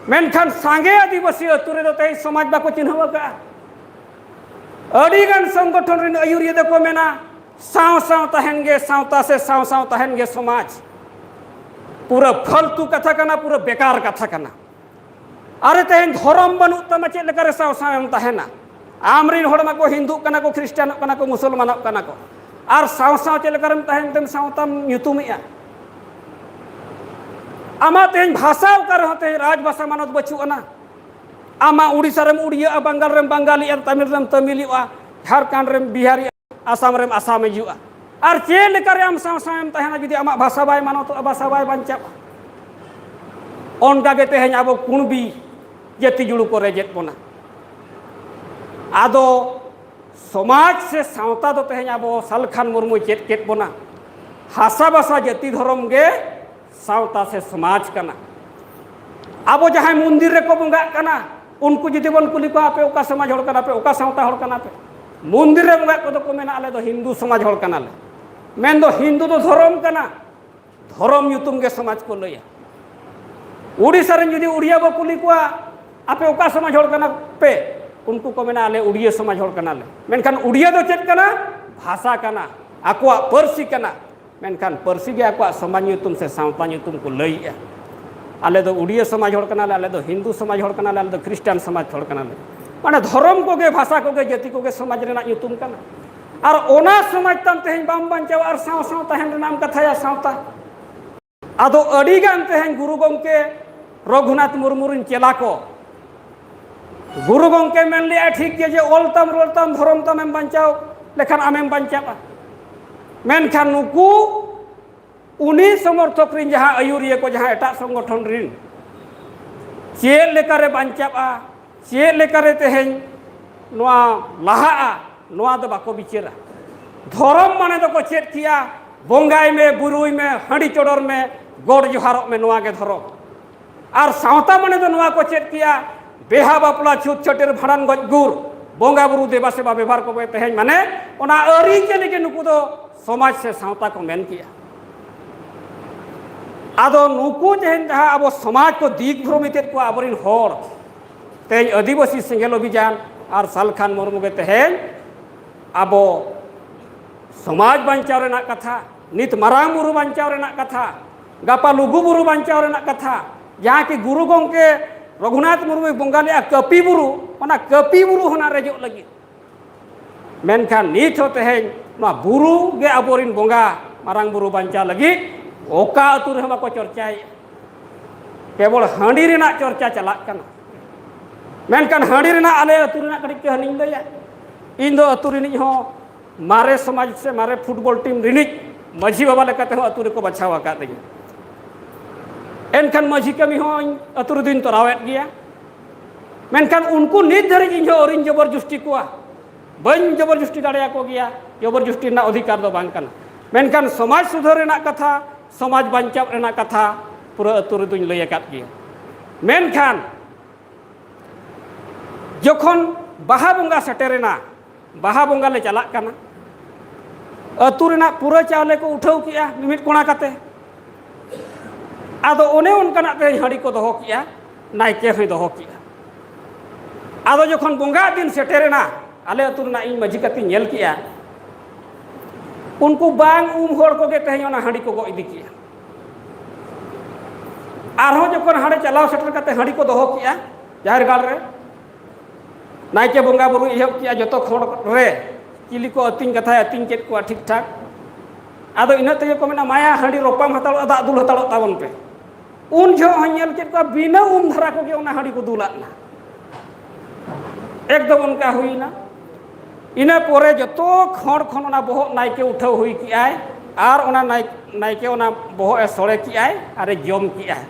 ᱢᱮᱱᱠᱷᱟᱱ ᱥᱟᱸᱜᱮ ᱟᱹᱫᱤᱵᱟᱹᱥᱤ ᱟᱹᱛᱩ ᱨᱮᱫᱚ ᱛᱮᱦᱮᱧ ᱥᱚᱢᱟᱡᱽ ᱵᱟᱠᱚ ᱪᱤᱱᱦᱟᱹᱣ ᱟᱠᱟᱫᱼᱟ᱾ ᱟᱹᱰᱤᱜᱟᱱ ᱥᱚᱝᱜᱚᱴᱷᱚᱱ ᱨᱮᱱ ᱟᱹᱭᱩᱨᱤᱭᱟᱹ ᱫᱚᱠᱚ ᱢᱮᱱᱟ, ᱥᱟᱶ ᱥᱟᱶ ᱛᱟᱦᱮᱱ ᱜᱮ ᱥᱟᱶᱛᱟ ᱥᱮ ᱥᱟᱶ ᱥᱟᱶ ᱛᱟᱦᱮᱱ ᱜᱮ ᱥᱚᱢᱟᱡᱽ᱾ ᱯᱩᱨᱟᱹ ᱯᱷᱟᱞᱛᱩ ᱠᱟᱛᱷᱟ ᱠᱟᱱᱟ, ᱯᱩᱨᱟᱹ ᱵᱮᱠᱟᱨ ᱠᱟᱛᱷᱟ ᱠᱟᱱᱟ᱾ ᱟᱨᱮ, ᱛᱮᱦᱮᱧ ᱫᱷᱚᱨᱚᱢ ᱵᱟᱹᱱᱩᱜ ᱛᱟᱢᱟ, ᱪᱮᱫ ᱞᱮᱠᱟᱨᱮ ᱥᱟᱶ ᱥᱟᱶ ᱮᱢ ᱛᱟᱦᱮᱱᱟ? ᱟᱢ ᱨᱤᱱ ᱦᱚᱲ ᱢᱟᱠᱚ ᱦᱤᱱᱫᱩᱜ ᱠᱟᱱᱟ ᱠᱚ, ᱠᱷᱨᱤᱥᱴᱟᱱᱚᱜ ᱠᱟᱱᱟ ᱠᱚ, ᱢᱩᱥᱚᱞᱢᱟᱱᱚᱜ ᱠᱟᱱᱟ ᱠᱚ, ᱟᱨ ᱥᱟᱶ ᱥᱟᱶ ᱪᱮᱫ ᱞᱮᱠᱟᱨᱮᱢ ᱛᱟᱦᱮᱱ ᱛᱮᱢ ᱥᱟᱶᱛᱟᱢ ᱧᱩᱛᱩᱢᱮᱜᱼᱟ? ᱟᱢᱟᱜ ᱛᱮᱦᱮᱧ ᱵᱷᱟᱥᱟ ᱚᱠᱟ ᱨᱮᱦᱚᱸ ᱛᱮᱦᱮᱧ ᱨᱟᱡᱽ ᱵᱷᱟᱥᱟ ᱢᱟᱱᱚᱛ ᱵᱟᱹᱪᱩᱜ ᱟᱱᱟ᱾ ᱟᱢᱟᱜ ᱩᱲᱤᱥᱥᱟ ᱨᱮᱢ ᱩᱲᱤᱭᱟᱹᱜᱼᱟ, ᱵᱟᱝᱜᱟᱞ ᱨᱮᱢ ᱵᱟᱝᱜᱟᱞᱤᱜᱼᱟ, ᱛᱟᱢᱤᱞ ᱨᱮᱢ ᱛᱟᱢᱤᱞᱤᱜᱼᱟ, ᱡᱷᱟᱲᱠᱷᱚᱸᱰ ᱨᱮᱢ ᱵᱤᱦᱟᱨᱤᱜᱼᱟ, ᱟᱥᱟᱢ ᱨᱮᱢ ᱟᱥᱟᱢ ᱦᱤᱡᱩᱜᱼᱟ᱾ ᱟᱨ ᱪᱮᱫ ᱞᱮᱠᱟᱨᱮ ᱟᱢ ᱥᱟᱶ ᱥᱟᱶ ᱮᱢ ᱛᱟᱦᱮᱱᱟ ᱡᱩᱫᱤ ᱟᱢᱟᱜ ᱵᱷᱟᱥᱟ ᱵᱟᱭ ᱢᱟᱱᱚᱛᱚᱜᱼᱟ, ᱵᱷᱟᱥᱟ ᱵᱟᱭ ᱵᱟᱧᱪᱟᱜᱼᱟ? ᱚᱱᱠᱟ ᱜᱮ ᱛᱮᱦᱮᱧ ᱟᱵᱚ ᱠᱩᱬᱵᱤ ᱡᱟᱹᱛᱤ ᱡᱩᱲᱩ ᱠᱚ ᱨᱮᱡᱮᱫ ᱵᱚᱱᱟ᱾ ᱟᱫᱚ ᱥᱚᱢᱟᱡᱽ ᱥᱮ ᱥᱟᱶᱛᱟ ᱫᱚ ᱛᱮᱦᱮᱧ ᱟᱵᱚ ᱥᱟᱞᱠᱷᱟᱱ ᱢᱩᱨᱢᱩᱭ ᱪᱮᱫ ᱠᱮᱫ ᱵᱚᱱᱟ, ᱦᱟᱥᱟ ᱵᱷᱟᱥᱟ ᱡᱟᱹᱛᱤ ᱫᱷᱚᱨᱚᱢ ᱜᱮ ᱥᱟᱶᱛᱟ ᱥᱮ ᱥᱚᱢᱟᱡᱽ ᱠᱟᱱᱟ᱾ ᱟᱵᱚ ᱡᱟᱦᱟᱸᱭ ᱢᱚᱱᱫᱤᱨ ᱨᱮᱠᱚ ᱵᱚᱸᱜᱟᱜ ᱠᱟᱱᱟ, ᱩᱱᱠᱩ ᱡᱩᱫᱤ ᱵᱚᱱ ᱠᱩᱞᱤ ᱠᱚᱣᱟ, "ᱟᱯᱮ ᱚᱠᱟ ᱥᱚᱢᱟᱡᱽ ᱦᱚᱲ ᱠᱟᱱᱟ ᱯᱮ, ᱚᱠᱟ ᱥᱟᱶᱛᱟ ᱦᱚᱲ ᱠᱟᱱᱟ ᱯᱮ?" ᱢᱚᱱᱫᱤᱨ ᱨᱮ ᱵᱚᱸᱜᱟᱜ ᱠᱚᱫᱚ ᱠᱚ ᱢᱮᱱᱟ, "ᱟᱞᱮ ᱫᱚ ᱦᱤᱱᱫᱩ ᱥᱚᱢᱟᱡᱽ ᱦᱚᱲ ᱠᱟᱱᱟᱞᱮ᱾" ᱢᱮᱱᱫᱚ ᱦᱤᱱᱫᱩ ᱫᱚ ᱫᱷᱚᱨᱚᱢ ᱠᱟᱱᱟ, ᱫᱷᱚᱨᱚᱢ ᱧᱩᱛᱩᱢ ᱜᱮ ᱥᱚᱢᱟᱡᱽ ᱠᱚ ᱞᱟᱹᱭᱟ᱾ ᱩᱲᱤᱥᱥᱟ ᱨᱮᱱ ᱡᱩᱫᱤ ᱩᱲᱤᱭᱟ ᱵᱚ ᱠᱩᱞᱤ ᱠᱚᱣᱟ, "ᱟᱯᱮ ᱚᱠᱟ ᱥᱚᱢᱟᱡᱽ ᱦᱚᱲ ᱠᱟᱱᱟ ᱯᱮ?" ᱩᱱᱠᱩ ᱠᱚ ᱢᱮᱱᱟ, "ᱟᱞᱮ ᱩᱲᱤᱭᱟ ᱥᱚᱢᱟᱡᱽ ᱦᱚᱲ ᱠᱟᱱᱟᱞᱮ᱾" ᱢᱮᱱᱠᱷᱟᱱ ᱩᱲᱤᱭᱟ ᱫᱚ ᱪᱮᱫ ᱠᱟᱱᱟ? ᱵᱷᱟᱥᱟ ᱠᱟᱱᱟ, ᱟᱠᱚᱣᱟᱜ ᱯᱟᱹᱨᱥᱤ ᱠᱟᱱᱟ᱾ ᱢᱮᱱᱠᱷᱟᱱ ᱯᱟᱹᱨᱥᱤ ᱜᱮ ᱟᱠᱚᱣᱟᱜ ᱥᱚᱢᱟᱡᱽ ᱧᱩᱛᱩᱢ ᱥᱮ ᱥᱟᱶᱛᱟ ᱧᱩᱛᱩᱢ ᱠᱚ ᱞᱟᱹᱭᱮᱜᱼᱟ᱾ "ᱟᱞᱮ ᱫᱚ ᱩᱲᱤᱭᱟ ᱥᱚᱢᱟᱡᱽ ᱦᱚᱲ ᱠᱟᱱᱟᱞᱮ, ᱟᱞᱮ ᱫᱚ ᱦᱤᱱᱫᱩ ᱥᱚᱢᱟᱡᱽ ᱦᱚᱲ ᱠᱟᱱᱟᱞᱮ, ᱟᱞᱮ ᱫᱚ ᱠᱷᱨᱤᱥᱴᱟᱱ ᱥᱚᱢᱟᱡᱽ ᱦᱚᱲ ᱠᱟᱱᱟᱞᱮ᱾" ᱢᱟᱱᱮ ᱫᱷᱚᱨᱚᱢ ᱠᱚᱜᱮ, ᱵᱷᱟᱥᱟ ᱠᱚᱜᱮ, ᱡᱟᱹᱛᱤ ᱠᱚᱜᱮ ᱥᱚᱢᱟᱡᱽ ᱨᱮᱱᱟᱜ ᱧᱩᱛᱩᱢ ᱠᱟᱱᱟ᱾ ᱟᱨ ᱚᱱᱟ ᱥᱚᱢᱟᱡᱽ ᱛᱟᱢ ᱛᱮᱦᱮᱧ ᱵᱟᱢ ᱵᱟᱧᱪᱟᱣᱟ ᱟᱨ ᱥᱟᱶ ᱥᱟᱶ ᱛᱟᱦᱮᱱ ᱨᱮᱱᱟᱜ ᱮᱢ ᱠᱟᱛᱷᱟᱭᱟ ᱥᱟᱶᱛᱟ᱾ ᱟᱫᱚ ᱟᱹᱰᱤᱜᱟᱱ ᱛᱮᱦᱮᱧ ᱜᱩᱨᱩ ᱜᱚᱢᱠᱮ ᱨᱚᱜᱷᱩᱱᱟᱛᱷ ᱢᱩᱨᱢᱩ ᱨᱮᱱ ᱪᱮᱞᱟ ᱠᱚ ᱜᱩᱨᱩ ᱜᱚᱢᱠᱮ ᱢᱮᱱ ᱞᱮᱜᱼᱟ, ᱴᱷᱤᱠ ᱜᱮ, ᱡᱮ ᱚᱞ ᱛᱟᱢ, ᱨᱚᱲ ᱛᱟᱢ, ᱫᱷᱚᱨᱚᱢ ᱛᱟᱢ ᱮᱢ ᱵᱟᱧᱪᱟᱣ ᱞᱮᱠᱷᱟᱱ ᱟᱢᱮᱢ ᱵᱟᱧᱪᱟᱜᱼᱟ᱾ ᱢᱮᱱᱠᱷᱟᱱ ᱱᱩᱠᱩ ᱩᱱᱤ ᱥᱚᱢᱚᱨᱛᱷᱚᱠ ᱨᱤᱱ ᱡᱟᱦᱟᱸ ᱟᱹᱭᱩᱨᱤᱭᱟᱹ ᱠᱚ, ᱡᱟᱦᱟᱸ ᱮᱴᱟᱜ ᱥᱚᱝᱜᱚᱴᱷᱚᱱ ᱨᱤᱱ, ᱪᱮᱫ ᱞᱮᱠᱟᱨᱮ ᱵᱟᱧᱪᱟᱜᱼᱟ, ᱪᱮᱫ ᱞᱮᱠᱟᱨᱮ ᱛᱮᱦᱮᱧ ᱱᱚᱣᱟ ᱞᱟᱦᱟᱜᱼᱟ, ᱱᱚᱣᱟ ᱫᱚ ᱵᱟᱠᱚ ᱵᱤᱪᱟᱹᱨᱟ᱾ ᱫᱷᱚᱨᱚᱢ ᱢᱟᱱᱮ ᱫᱚᱠᱚ ᱪᱮᱫ ᱠᱮᱜᱼᱟ, ᱵᱚᱸᱜᱟᱭ ᱢᱮ, ᱵᱩᱨᱩᱭ ᱢᱮ, ᱦᱟᱺᱰᱤ ᱪᱚᱰᱚᱨ ᱢᱮ, ᱜᱚᱰ ᱡᱚᱦᱟᱨᱚᱜ ᱢᱮ, ᱱᱚᱣᱟ ᱜᱮ ᱫᱷᱚᱨᱚᱢ᱾ ᱟᱨ ᱥᱟᱶᱛᱟ ᱢᱟᱱᱮ ᱫᱚ ᱱᱚᱣᱟ ᱠᱚ ᱪᱮᱫ ᱠᱮᱜᱼᱟ, ᱵᱮᱦᱟ ᱵᱟᱯᱞᱟ, ᱪᱷᱩᱛ ᱪᱷᱟᱹᱴᱭᱟᱹᱨ, ᱵᱷᱟᱸᱰᱟᱱ, ᱜᱚᱡ ᱜᱩᱨ, ᱵᱚᱸᱜᱟ ᱵᱩᱨᱩ ᱫᱮᱵᱟ ᱥᱮᱵᱟ ᱵᱮᱵᱷᱟᱨ ᱠᱚᱜᱮ ᱛᱮᱦᱮᱧ, ᱢᱟᱱᱮ ᱚᱱᱟ ᱟᱹᱨᱤᱪᱟᱹᱞᱤ ᱜᱮ ᱱᱩᱠᱩ ᱫᱚ ᱥᱚᱢᱟᱡᱽ ᱥᱮ ᱥᱟᱶᱛᱟ ᱠᱚ ᱢᱮᱱ ᱠᱮᱜᱼᱟ᱾ ᱟᱫᱚ ᱱᱩᱠᱩ ᱛᱮᱦᱮᱧ ᱡᱟᱦᱟᱸ ᱟᱵᱚ ᱥᱚᱢᱟᱡᱽ ᱠᱚ ᱫᱤᱜᱽᱵᱷᱨᱚᱢᱤᱛᱮᱫ ᱠᱚᱣᱟ ᱟᱵᱚᱨᱮᱱ ᱦᱚᱲ, ᱛᱮᱦᱮᱧ ᱟᱹᱫᱤᱵᱟᱹᱥᱤ ᱥᱮᱸᱜᱮᱞ ᱚᱵᱷᱤᱡᱟᱱ ᱟᱨ ᱥᱟᱞᱠᱷᱟᱱ ᱢᱩᱨᱢᱩ ᱜᱮ ᱛᱮᱦᱮᱧ ᱟᱵᱚ ᱥᱚᱢᱟᱡᱽ ᱵᱟᱧᱪᱟᱣ ᱨᱮᱱᱟᱜ ᱠᱟᱛᱷᱟ, ᱱᱤᱛ ᱢᱟᱨᱟᱝ ᱵᱩᱨᱩ ᱵᱟᱧᱪᱟᱣ ᱨᱮᱱᱟᱜ ᱠᱟᱛᱷᱟ, ᱜᱟᱯᱟ ᱞᱩᱜᱩ ᱵᱩᱨᱩ ᱵᱟᱧᱪᱟᱣ ᱨᱮᱱᱟᱜ ᱠᱟᱛᱷᱟ, ᱡᱟᱦᱟᱸ ᱠᱤ ᱜᱩᱨᱩ ᱜᱚᱢᱠᱮ ᱨᱚᱜᱷᱩᱱᱟᱛᱷ ᱢᱩᱨᱢᱩᱭ ᱵᱚᱸᱜᱟ ᱞᱮᱫᱼᱟ ᱠᱟᱹᱯᱤ ᱵᱩᱨᱩ, ᱚᱱᱟ ᱠᱟᱹᱯᱤ ᱵᱩᱨᱩ ᱦᱚᱸ ᱱᱟᱜ ᱨᱮᱡᱚᱜ ᱞᱟᱹᱜᱤᱫ᱾ ᱢᱮᱱᱠᱷᱟᱱ ᱱᱤᱛ ᱦᱚᱸ ᱛᱮᱦᱮᱧ ᱱᱚᱣᱟ ᱵᱩᱨᱩ ᱜᱮ ᱟᱵᱚᱨᱤᱱ ᱵᱚᱸᱜᱟ, ᱢᱟᱨᱟᱝ ᱵᱩᱨᱩ ᱵᱟᱧᱪᱟᱣ ᱞᱟᱹᱜᱤᱫ ᱚᱠᱟ ᱟᱹᱛᱩ ᱨᱮᱦᱚᱸ ᱵᱟᱠᱚ ᱪᱚᱨᱪᱟᱭᱮᱫᱼᱟ᱾ ᱠᱮᱵᱚᱞ ᱦᱟᱺᱰᱤ ᱨᱮᱱᱟᱜ ᱪᱚᱨᱪᱟ ᱪᱟᱞᱟᱜ ᱠᱟᱱᱟ᱾ ᱢᱮᱱᱠᱷᱟᱱ ᱦᱟᱺᱰᱤ ᱨᱮᱱᱟᱜ ᱟᱞᱮ ᱟᱹᱛᱩ ᱨᱮᱱᱟᱜ ᱠᱟᱹᱴᱤᱡ ᱠᱟᱹᱦᱱᱤᱧ ᱞᱟᱹᱭᱟ᱾ ᱤᱧ ᱫᱚ ᱟᱹᱛᱩ ᱨᱤᱱᱤᱡ ᱦᱚᱸ ᱢᱟᱨᱮ ᱥᱚᱢᱟᱡᱽ ᱥᱮ ᱢᱟᱨᱮ ᱯᱷᱩᱴᱵᱚᱞ ᱴᱤᱢ ᱨᱤᱱᱤᱡ ᱢᱟᱹᱡᱷᱤ ᱵᱟᱵᱟ ᱞᱮᱠᱟᱛᱮ ᱦᱚᱸ ᱟᱹᱛᱩ ᱨᱮᱠᱚ ᱵᱟᱪᱷᱟᱣ ᱟᱠᱟᱫ ᱞᱤᱧᱟ᱾ ᱮᱱᱠᱷᱟᱱ ᱢᱟᱹᱡᱷᱤ ᱠᱟᱹᱢᱤ ᱦᱚᱸ ᱤᱧ ᱟᱹᱛᱩ ᱨᱮᱫᱚᱧ ᱛᱚᱨᱟᱣᱮᱫ ᱜᱮᱭᱟ᱾ ᱢᱮᱱᱠᱷᱟᱱ ᱩᱱᱠᱩ ᱱᱤᱛ ᱫᱷᱟᱹᱨᱤᱡ ᱤᱧ ᱦᱚᱸ ᱟᱹᱣᱨᱤᱧ ᱡᱚᱵᱚᱨ ᱡᱩᱥᱴᱤ ᱠᱚᱣᱟ, ᱵᱟᱹᱧ ᱡᱚᱵᱚᱨ ᱡᱩᱥᱴᱤ ᱫᱟᱲᱮᱭᱟᱠᱚ ᱜᱮᱭᱟ᱾ ᱡᱚᱵᱚᱨ ᱡᱩᱥᱴᱤ ᱨᱮᱱᱟᱜ ᱚᱫᱷᱤᱠᱟᱨ ᱫᱚ ᱵᱟᱝ ᱠᱟᱱᱟ᱾ ᱢᱮᱱᱠᱷᱟᱱ ᱥᱚᱢᱟᱡᱽ ᱥᱩᱫᱷᱟᱹᱨ ᱨᱮᱱᱟᱜ ᱠᱟᱛᱷᱟ, ᱥᱚᱢᱟᱡᱽ ᱵᱟᱧᱪᱟᱣ ᱨᱮᱱᱟᱜ ᱠᱟᱛᱷᱟ ᱯᱩᱨᱟᱹ ᱟᱹᱛᱩ ᱨᱮᱫᱚᱧ ᱞᱟᱹᱭ ᱟᱠᱟᱫ ᱜᱮᱭᱟ᱾ ᱢᱮᱱᱠᱷᱟᱱ ᱡᱚᱠᱷᱚᱱ ᱵᱟᱦᱟ ᱵᱚᱸᱜᱟ ᱥᱮᱴᱮᱨᱮᱱᱟ, ᱵᱟᱦᱟ ᱵᱚᱸᱜᱟ ᱞᱮ ᱪᱟᱞᱟᱜ ᱠᱟᱱᱟ, ᱟᱹᱛᱩ ᱨᱮᱱᱟᱜ ᱯᱩᱨᱟᱹ ᱪᱟᱣᱞᱮ ᱠᱚ ᱩᱴᱷᱟᱹᱣ ᱠᱮᱜᱼᱟ ᱢᱤᱢᱤᱫ ᱠᱚᱬᱟ ᱠᱟᱛᱮ᱾ ᱟᱫᱚ ᱚᱱᱮ ᱚᱱᱠᱟᱱᱟᱜ ᱛᱮ ᱦᱟᱺᱰᱤ ᱠᱚ ᱫᱚᱦᱚ ᱠᱮᱜᱼᱟ, ᱱᱟᱭᱠᱮ ᱦᱚᱸᱭ ᱫᱚᱦᱚ ᱠᱮᱜᱼᱟ᱾ ᱟᱫᱚ ᱡᱚᱠᱷᱚᱱ ᱵᱚᱸᱜᱟ ᱫᱤᱱ ᱥᱮᱴᱮᱨᱮᱱᱟ, ᱟᱞᱮ ᱟᱹᱛᱩ ᱨᱮᱱᱟᱜ ᱤᱧ ᱢᱟᱹᱡᱷᱤ ᱠᱟᱛᱮᱧ ᱧᱮᱞ ᱠᱮᱜᱼᱟ, ᱩᱱᱠᱩ ᱵᱟᱝ ᱩᱢ ᱦᱚᱲ ᱠᱚᱜᱮ ᱛᱮᱦᱮᱧ ᱚᱱᱟ ᱦᱟᱺᱰᱤ ᱠᱚ ᱜᱚᱜ ᱤᱫᱤ ᱠᱮᱜᱼᱟ᱾ ᱟᱨᱦᱚᱸ ᱡᱚᱠᱷᱚᱱ ᱦᱟᱸᱰᱮ ᱪᱟᱞᱟᱣ ᱥᱮᱴᱮᱨ ᱠᱟᱛᱮ ᱦᱟᱺᱰᱤ ᱠᱚ ᱫᱚᱦᱚ ᱠᱮᱜᱼᱟ ᱡᱟᱦᱮᱨ ᱜᱟᱲ ᱨᱮ, ᱱᱟᱭᱠᱮ ᱵᱚᱸᱜᱟ ᱵᱩᱨᱩ ᱮᱦᱚᱵ ᱠᱮᱜᱼᱟ, ᱡᱚᱛᱚ ᱠᱷᱚᱸᱰ ᱨᱮ ᱪᱤᱞᱤ ᱠᱚ ᱟᱹᱛᱤᱧ ᱠᱟᱛᱷᱟᱭ ᱟᱹᱛᱤᱧ ᱠᱮᱫ ᱠᱚᱣᱟ ᱴᱷᱤᱠ ᱴᱷᱟᱠ᱾ ᱟᱫᱚ ᱤᱱᱟᱹ ᱛᱮᱜᱮ ᱠᱚ ᱢᱮᱱᱟ, "ᱢᱟᱭᱟ ᱦᱟᱺᱰᱤ ᱨᱚᱯᱟᱢ ᱦᱟᱛᱟᱲᱚᱜᱼᱟ, ᱫᱟᱜ ᱫᱩᱞ ᱦᱟᱛᱟᱲᱚᱜ ᱛᱟᱵᱚᱱ ᱯᱮ᱾" ᱩᱱ ᱡᱚᱦᱚᱜ ᱦᱚᱸᱧ ᱧᱮᱞ ᱠᱮᱫ ᱠᱚᱣᱟ, ᱵᱤᱱᱟᱹ ᱩᱢ ᱫᱷᱟᱨᱟ ᱠᱚᱜᱮ ᱚᱱᱟ ᱦᱟᱺᱰᱤ ᱠᱚ ᱫᱩᱞᱟᱫ ᱱᱟ᱾ ᱮᱠᱫᱚᱢ ᱚᱱᱠᱟ ᱦᱩᱭᱱᱟ᱾ ᱤᱱᱟᱹ ᱯᱚᱨᱮ ᱡᱚᱛᱚ ᱠᱷᱚᱸᱰ ᱠᱷᱚᱱ ᱚᱱᱟ ᱵᱚᱦᱚᱜ ᱱᱟᱭᱠᱮ ᱩᱴᱷᱟᱹᱣ ᱦᱩᱭ ᱠᱮᱜᱼᱟᱭ᱾ ᱟᱨ ᱚᱱᱟ ᱱᱟᱭ-, ᱱᱟᱭᱠᱮ ᱚᱱᱟ ᱵᱚᱦᱚᱜ ᱮ ᱥᱚᱲᱮ ᱠᱮᱜᱼᱟᱭ ᱟᱨ ᱮ ᱡᱚᱢ ᱠᱮᱜᱼᱟᱭ᱾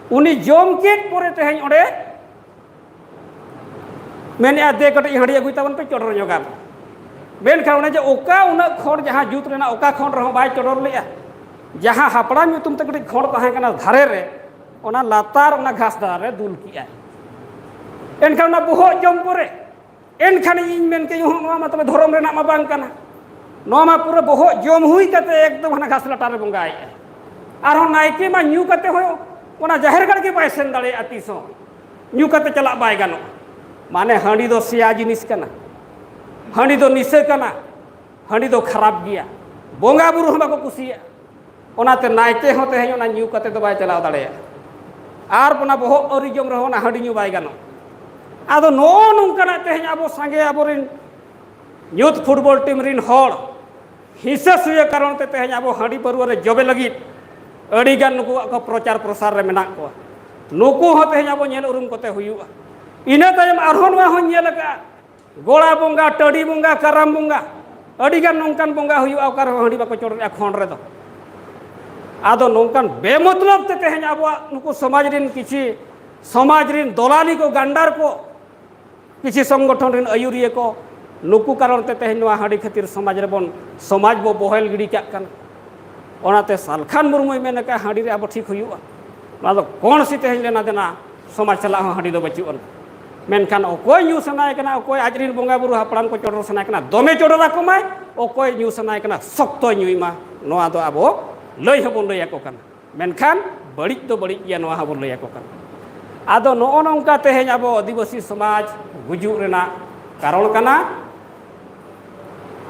ᱩᱱᱤ ᱡᱚᱢ ᱠᱮᱫ ᱯᱚᱨᱮ ᱛᱮᱦᱮᱧ ᱚᱸᱰᱮ ᱢᱮᱱᱮᱜᱼᱟ, "ᱫᱮ ᱠᱟᱹᱴᱤᱡ ᱦᱟᱺᱰᱤ ᱟᱹᱜᱩᱭ ᱛᱟᱵᱚᱱ ᱯᱮ, ᱪᱚᱰᱚᱨ ᱧᱚᱜᱟ ᱵᱚᱱ᱾" ᱢᱮᱱᱠᱷᱟᱱ ᱚᱱᱮ ᱡᱮ ᱚᱠᱟ ᱩᱱᱟᱹᱜ ᱠᱷᱚᱸᱰ, ᱡᱟᱦᱟᱸ ᱡᱩᱛ ᱨᱮᱱᱟᱜ ᱚᱠᱟ ᱠᱷᱚᱸᱰ ᱨᱮᱦᱚᱸ ᱵᱟᱭ ᱪᱚᱰᱚᱨ ᱞᱮᱜᱼᱟ᱾ ᱡᱟᱦᱟᱸ ᱦᱟᱯᱲᱟᱢ ᱧᱩᱛᱩᱢ ᱛᱮ ᱠᱟᱹᱴᱤᱡ ᱠᱷᱚᱸᱰ ᱛᱟᱦᱮᱸ ᱠᱟᱱᱟ ᱫᱷᱟᱨᱮ ᱨᱮ, ᱚᱱᱟ ᱞᱟᱛᱟᱨ ᱚᱱᱟ ᱜᱷᱟᱥ ᱫᱟᱨᱮ ᱨᱮ ᱫᱩᱞ ᱠᱮᱜᱼᱟᱭ᱾ ᱮᱱᱠᱷᱟᱱ ᱚᱱᱟ ᱵᱚᱦᱚᱜ ᱡᱚᱢ ᱯᱚᱨᱮ, ᱮᱱᱠᱷᱟᱱ ᱤᱧ ᱢᱮᱱ ᱠᱮᱫ, "ᱱᱚᱣᱟ ᱢᱟ ᱛᱚᱵᱮ ᱫᱷᱚᱨᱚᱢ ᱨᱮᱱᱟᱜ ᱢᱟ ᱵᱟᱝ ᱠᱟᱱᱟ, ᱱᱚᱣᱟ ᱢᱟ ᱯᱩᱨᱟᱹ ᱵᱚᱦᱚᱜ ᱡᱚᱢ ᱦᱩᱭ ᱠᱟᱛᱮ ᱮᱠᱫᱚᱢ ᱦᱟᱱᱟ ᱜᱷᱟᱥ ᱞᱟᱴᱟ ᱨᱮ ᱵᱚᱸᱜᱟᱭᱮᱜᱼᱟ᱾" ᱟᱨᱦᱚᱸ ᱱᱟᱭᱠᱮ ᱢᱟ ᱧᱩ ᱠᱟᱛᱮ ᱦᱚᱸ ᱚᱱᱟ ᱡᱟᱦᱮᱨ ᱜᱟᱲ ᱜᱮ ᱵᱟᱭ ᱥᱮᱱ ᱫᱟᱲᱮᱭᱟᱜᱼᱟ, ᱛᱤᱥ ᱦᱚᱸ ᱧᱩ ᱠᱟᱛᱮ ᱪᱟᱞᱟᱜ ᱵᱟᱭ ᱜᱟᱱᱚᱜᱼᱟ᱾ ᱢᱟᱱᱮ ᱦᱟᱺᱰᱤ ᱫᱚ ᱥᱮᱭᱟ ᱡᱤᱱᱤᱥ ᱠᱟᱱᱟ, ᱦᱟᱺᱰᱤ ᱫᱚ ᱱᱤᱥᱟᱹ ᱠᱟᱱᱟ, ᱦᱟᱺᱰᱤ ᱫᱚ ᱠᱷᱟᱨᱟᱯ ᱜᱮᱭᱟ, ᱵᱚᱸᱜᱟ ᱵᱩᱨᱩ ᱦᱚᱸ ᱵᱟᱠᱚ ᱠᱩᱥᱤᱭᱟᱜᱼᱟ᱾ ᱚᱱᱟᱛᱮ ᱱᱟᱭᱠᱮ ᱦᱚᱸ ᱛᱮᱦᱮᱧ ᱚᱱᱟ ᱧᱩ ᱠᱟᱛᱮ ᱫᱚ ᱵᱟᱭ ᱪᱟᱞᱟᱣ ᱫᱟᱲᱮᱭᱟᱜᱼᱟ᱾ ᱟᱨ ᱚᱱᱟ ᱵᱚᱦᱚᱜ ᱟᱹᱣᱨᱤ ᱡᱚᱢ ᱨᱮᱦᱚᱸ ᱚᱱᱟ ᱦᱟᱺᱰᱤ ᱧᱩ ᱵᱟᱭ ᱜᱟᱱᱚᱜᱼᱟ᱾ ᱟᱫᱚ ᱱᱚᱜᱼᱚ ᱱᱚᱝᱠᱟᱱᱟᱜ ᱛᱮᱦᱮᱧ ᱟᱵᱚ ᱥᱟᱸᱜᱮ ᱟᱵᱚᱨᱮᱱ ᱭᱩᱛᱷ ᱯᱷᱩᱴᱵᱚᱞ ᱴᱤᱢ ᱨᱮᱱ ᱦᱚᱲ ᱦᱤᱸᱥᱟᱹ ᱥᱩᱭᱟᱹ ᱠᱟᱨᱚᱱ ᱛᱮ ᱛᱮᱦᱮᱧ ᱟᱵᱚ ᱦᱟᱺᱰᱤ ᱯᱟᱹᱨᱣᱟᱹ ᱨᱮ ᱡᱚᱵᱮ ᱞᱟᱹᱜᱤᱫ ᱟᱹᱰᱤᱜᱟᱱ ᱱᱩᱠᱩᱣᱟᱜ ᱠᱚ ᱯᱨᱚᱪᱟᱨ ᱯᱨᱚᱥᱟᱨ ᱨᱮ ᱢᱮᱱᱟᱜ ᱠᱚᱣᱟ᱾ ᱱᱩᱠᱩ ᱦᱚᱸ ᱛᱮᱦᱮᱧ ᱟᱵᱚ ᱧᱮᱞ ᱩᱨᱩᱢ ᱠᱚᱛᱮ ᱦᱩᱭᱩᱜᱼᱟ᱾ ᱤᱱᱟᱹ ᱛᱟᱭᱚᱢ ᱟᱨᱦᱚᱸ ᱱᱚᱣᱟ ᱦᱚᱸᱧ ᱧᱮᱞ ᱟᱠᱟᱫᱼᱟ, ᱜᱚᱲᱟ ᱵᱚᱸᱜᱟ, ᱴᱟᱺᱰᱤ ᱵᱚᱸᱜᱟ, ᱠᱟᱨᱟᱢ ᱵᱚᱸᱜᱟ, ᱟᱹᱰᱤᱜᱟᱱ ᱱᱚᱝᱠᱟᱱ ᱵᱚᱸᱜᱟ ᱦᱩᱭᱩᱜᱼᱟ, ᱚᱠᱟ ᱨᱮᱦᱚᱸ ᱦᱟᱺᱰᱤ ᱵᱟᱠᱚ ᱪᱚᱰᱚᱨᱮᱜᱼᱟ ᱠᱷᱚᱸᱰ ᱨᱮᱫᱚ᱾ ᱟᱫᱚ ᱱᱚᱝᱠᱟᱱ ᱵᱮᱢᱚᱛᱞᱚᱵ ᱛᱮ ᱛᱮᱦᱮᱧ ᱟᱵᱚᱣᱟᱜ ᱱᱩᱠᱩ ᱥᱚᱢᱟᱡᱽ ᱨᱮᱱ ᱠᱤᱪᱷᱤ, ᱥᱚᱢᱟᱡᱽ ᱨᱮᱱ ᱫᱚᱞᱟᱞᱤ ᱠᱚ, ᱜᱟᱱᱰᱟᱨ ᱠᱚ, ᱠᱤᱪᱷᱤ ᱥᱚᱝᱜᱚᱴᱷᱚᱱ ᱨᱮᱱ ᱟᱹᱭᱩᱨᱤᱭᱟᱹ ᱠᱚ, ᱱᱩᱠᱩ ᱠᱟᱨᱚᱱ ᱛᱮ ᱛᱮᱦᱮᱧ ᱱᱚᱣᱟ ᱦᱟᱺᱰᱤ ᱠᱷᱟᱹᱛᱤᱨ ᱥᱚᱢᱟᱡᱽ ᱨᱮᱵᱚᱱ, ᱥᱚᱢᱟᱡᱽ ᱵᱚ ᱵᱚᱦᱮᱞ ᱜᱤᱰᱤ ᱠᱟᱜ ᱠᱟᱱᱟ᱾ ᱚᱱᱟᱛᱮ ᱥᱟᱞᱠᱷᱟᱱ ᱢᱩᱨᱢᱩᱭ ᱢᱮᱱ ᱟᱠᱟᱫᱼᱟ, ᱦᱟᱺᱰᱤ ᱨᱮ ᱟᱵᱚ ᱴᱷᱤᱠ ᱦᱩᱭᱩᱜᱼᱟ᱾ ᱱᱚᱣᱟ ᱫᱚ ᱠᱚᱬ ᱥᱤ ᱛᱮᱦᱮᱧ ᱞᱮᱱᱟ ᱫᱮᱱᱟ, ᱥᱚᱢᱟᱡᱽ ᱥᱟᱞᱟᱜ ᱦᱚᱸ ᱦᱟᱺᱰᱤ ᱫᱚ ᱵᱟᱹᱪᱩᱜ ᱟᱱ᱾ ᱢᱮᱱᱠᱷᱟᱱ ᱚᱠᱚᱭ ᱧᱩ ᱥᱟᱱᱟᱭᱮ ᱠᱟᱱᱟ, ᱚᱠᱚᱭ ᱟᱡ ᱨᱮᱱ ᱵᱚᱸᱜᱟ ᱵᱩᱨᱩ ᱦᱟᱯᱲᱟᱢ ᱠᱚ ᱪᱚᱰᱚᱨ ᱥᱟᱱᱟᱭᱮ ᱠᱟᱱᱟ, ᱫᱚᱢᱮ ᱪᱚᱰᱚᱨ ᱟᱠᱚ ᱢᱟᱭ, ᱚᱠᱚᱭ ᱧᱩ ᱥᱟᱱᱟᱭᱮ ᱠᱟᱱᱟ, ᱥᱚᱠᱛᱚᱭ ᱧᱩᱭ ᱢᱟ, ᱱᱚᱣᱟ ᱫᱚ ᱟᱵᱚ ᱞᱟᱹᱭ ᱦᱚᱸᱵᱚᱱ ᱞᱟᱹᱭ ᱟᱠᱚ ᱠᱟᱱᱟ᱾ ᱢᱮᱱᱠᱷᱟᱱ ᱵᱟᱹᱲᱤᱡ ᱫᱚ ᱵᱟᱹᱲᱤᱡ ᱜᱮᱭᱟ, ᱱᱚᱣᱟ ᱦᱚᱸᱵᱚᱱ ᱞᱟᱹᱭ ᱟᱠᱚ ᱠᱟᱱᱟ᱾ ᱟᱫᱚ ᱱᱚᱜᱼᱚ ᱱᱚᱝᱠᱟ ᱛᱮᱦᱮᱧ ᱟᱵᱚ ᱟᱹᱫᱤᱵᱟᱹᱥᱤ ᱥᱚᱢᱟᱡᱽ ᱜᱩᱡᱩᱜ ᱨᱮᱱᱟᱜ ᱠᱟᱨᱚᱱ ᱠᱟᱱᱟ᱾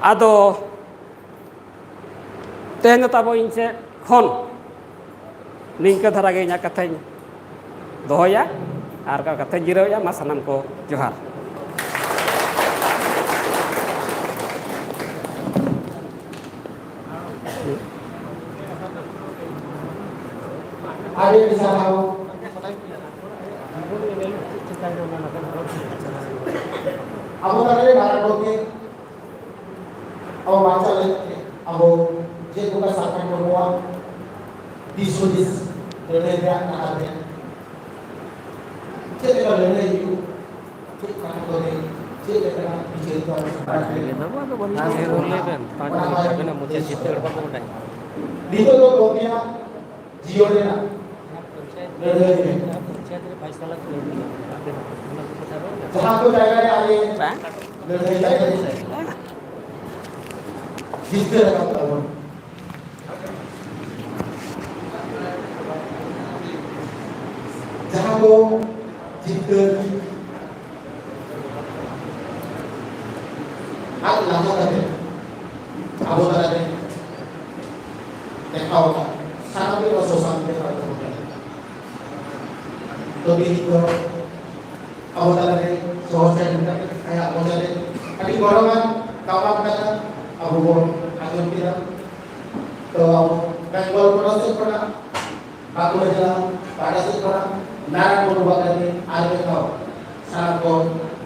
ᱟᱫᱚ ᱛᱮᱦᱮᱧ ᱫᱚ ᱛᱟᱵᱚ ᱤᱧ ᱥᱮᱫ ᱠᱷᱚᱱ ᱱᱤᱝᱠᱟᱹ ᱫᱷᱟᱨᱟ ᱜᱮ ᱤᱧᱟᱹᱜ ᱠᱟᱛᱷᱟᱧ ᱫᱚᱦᱚᱭᱟ ᱟᱨ ᱠᱟᱛᱷᱟᱧ ᱡᱤᱨᱟᱹᱣᱮᱫᱼᱟ᱾ ᱢᱟ ᱥᱟᱱᱟᱢ ᱠᱚ ᱡᱚᱦᱟᱨ᱾ ᱟᱹᱰᱤ ᱟᱹᱰᱤ ᱥᱟᱨᱦᱟᱣ᱾ ᱟᱵᱚ ᱛᱟᱞᱟᱨᱮ ᱢᱟᱨᱟᱝ ᱜᱚᱢᱠᱮ ᱟᱵᱚ ᱵᱟᱧᱪᱟᱣ ᱞᱟᱹᱜᱤᱫ ᱛᱮ ᱟᱵᱚ ᱦᱩᱫᱤᱥ ᱞᱟᱹᱲᱦᱟᱹᱭ ᱨᱮᱭᱟᱜ ᱰᱟᱦᱟᱨ ᱨᱮ ᱪᱮᱫ ᱞᱮᱠᱟ ᱞᱟᱹᱲᱦᱟᱹᱭ ᱦᱩᱭᱩᱜ, ᱪᱮᱫ ᱠᱟᱛᱷᱟ ᱠᱚ ᱞᱟᱹᱭ, ᱪᱮᱫ ᱞᱮᱠᱟᱱᱟᱜ ᱵᱤᱪᱟᱹᱨ ᱠᱚ ᱟᱞᱳᱪᱚᱱᱟ ᱞᱟᱹᱲᱦᱟᱹᱭ ᱫᱚ ᱵᱟᱝ ᱫᱚ ᱵᱟᱹᱱᱩᱜ ᱞᱟᱹᱭ ᱵᱮᱱ, ᱯᱟᱸᱪ ᱢᱤᱱᱤᱴ ᱟᱵᱮᱱᱟᱜ ᱢᱩᱪᱟᱹᱫ ᱪᱤᱛᱟᱹᱨ ᱵᱟᱠᱚ ᱵᱟᱰᱟᱭᱟ᱾ ᱱᱤᱛᱚᱜ ᱫᱚ ᱜᱚᱢᱠᱮᱭᱟᱜ ᱡᱤᱭᱚᱱ ᱨᱮᱱᱟᱜ ᱞᱟᱹᱲᱦᱟᱹᱭ ᱨᱮ ᱡᱟᱦᱟᱸ ᱠᱚ ᱡᱟᱭᱜᱟ ᱨᱮ ᱟᱞᱮ ᱞᱟᱹᱲᱦᱟᱹᱭ ᱞᱟᱹᱲᱦᱟᱹᱭ ᱡᱤᱛᱠᱟᱹᱨ ᱟᱠᱟᱫ ᱛᱟᱵᱚᱱ, ᱡᱟᱦᱟᱸ ᱠᱚ ᱡᱤᱛᱠᱟᱹᱨ ᱟᱨ ᱞᱟᱦᱟ ᱠᱟᱛᱮ ᱟᱵᱚ ᱛᱟᱞᱟᱨᱮ ᱫᱮᱠᱷᱟᱣ ᱟᱠᱟᱫ ᱥᱟᱱᱟᱢ ᱜᱮ ᱥᱚᱥᱟᱱ ᱫᱮᱠᱷᱟᱣ ᱛᱟᱵᱚᱱ ᱠᱟᱱᱟ᱾ ᱛᱚ ᱛᱮᱦᱮᱧ ᱫᱚ ᱟᱵᱚ ᱛᱟᱞᱟᱨᱮ ᱥᱚᱦᱚᱨ ᱥᱮᱴᱮᱨ ᱠᱟᱛᱮ ᱟᱭᱟᱜ ᱢᱚᱪᱟᱛᱮ ᱟᱹᱰᱤ ᱜᱚᱨᱚᱵᱟᱱ ᱫᱟᱣᱟᱱ ᱠᱟᱛᱷᱟ ᱟᱵᱚ ᱵᱚᱱ ᱟᱸᱡᱚᱢ ᱠᱮᱫᱟ᱾ ᱛᱚ ᱟᱵᱚ ᱵᱮᱝᱜᱚᱞ ᱯᱚᱱᱚᱛ ᱥᱮᱫ ᱠᱷᱚᱱᱟᱜ, ᱵᱟᱸᱠᱩᱲᱟ ᱡᱮᱞᱟ ᱯᱟᱦᱴᱟ ᱥᱮᱫ ᱠᱷᱚᱱᱟᱜ ᱱᱟᱨᱟᱭᱚᱱ ᱢᱩᱨᱢᱩ ᱵᱟᱠᱷᱨᱟ ᱛᱮ ᱟᱨ ᱢᱤᱫ ᱫᱷᱟᱣ ᱥᱟᱱᱟᱢ ᱠᱚ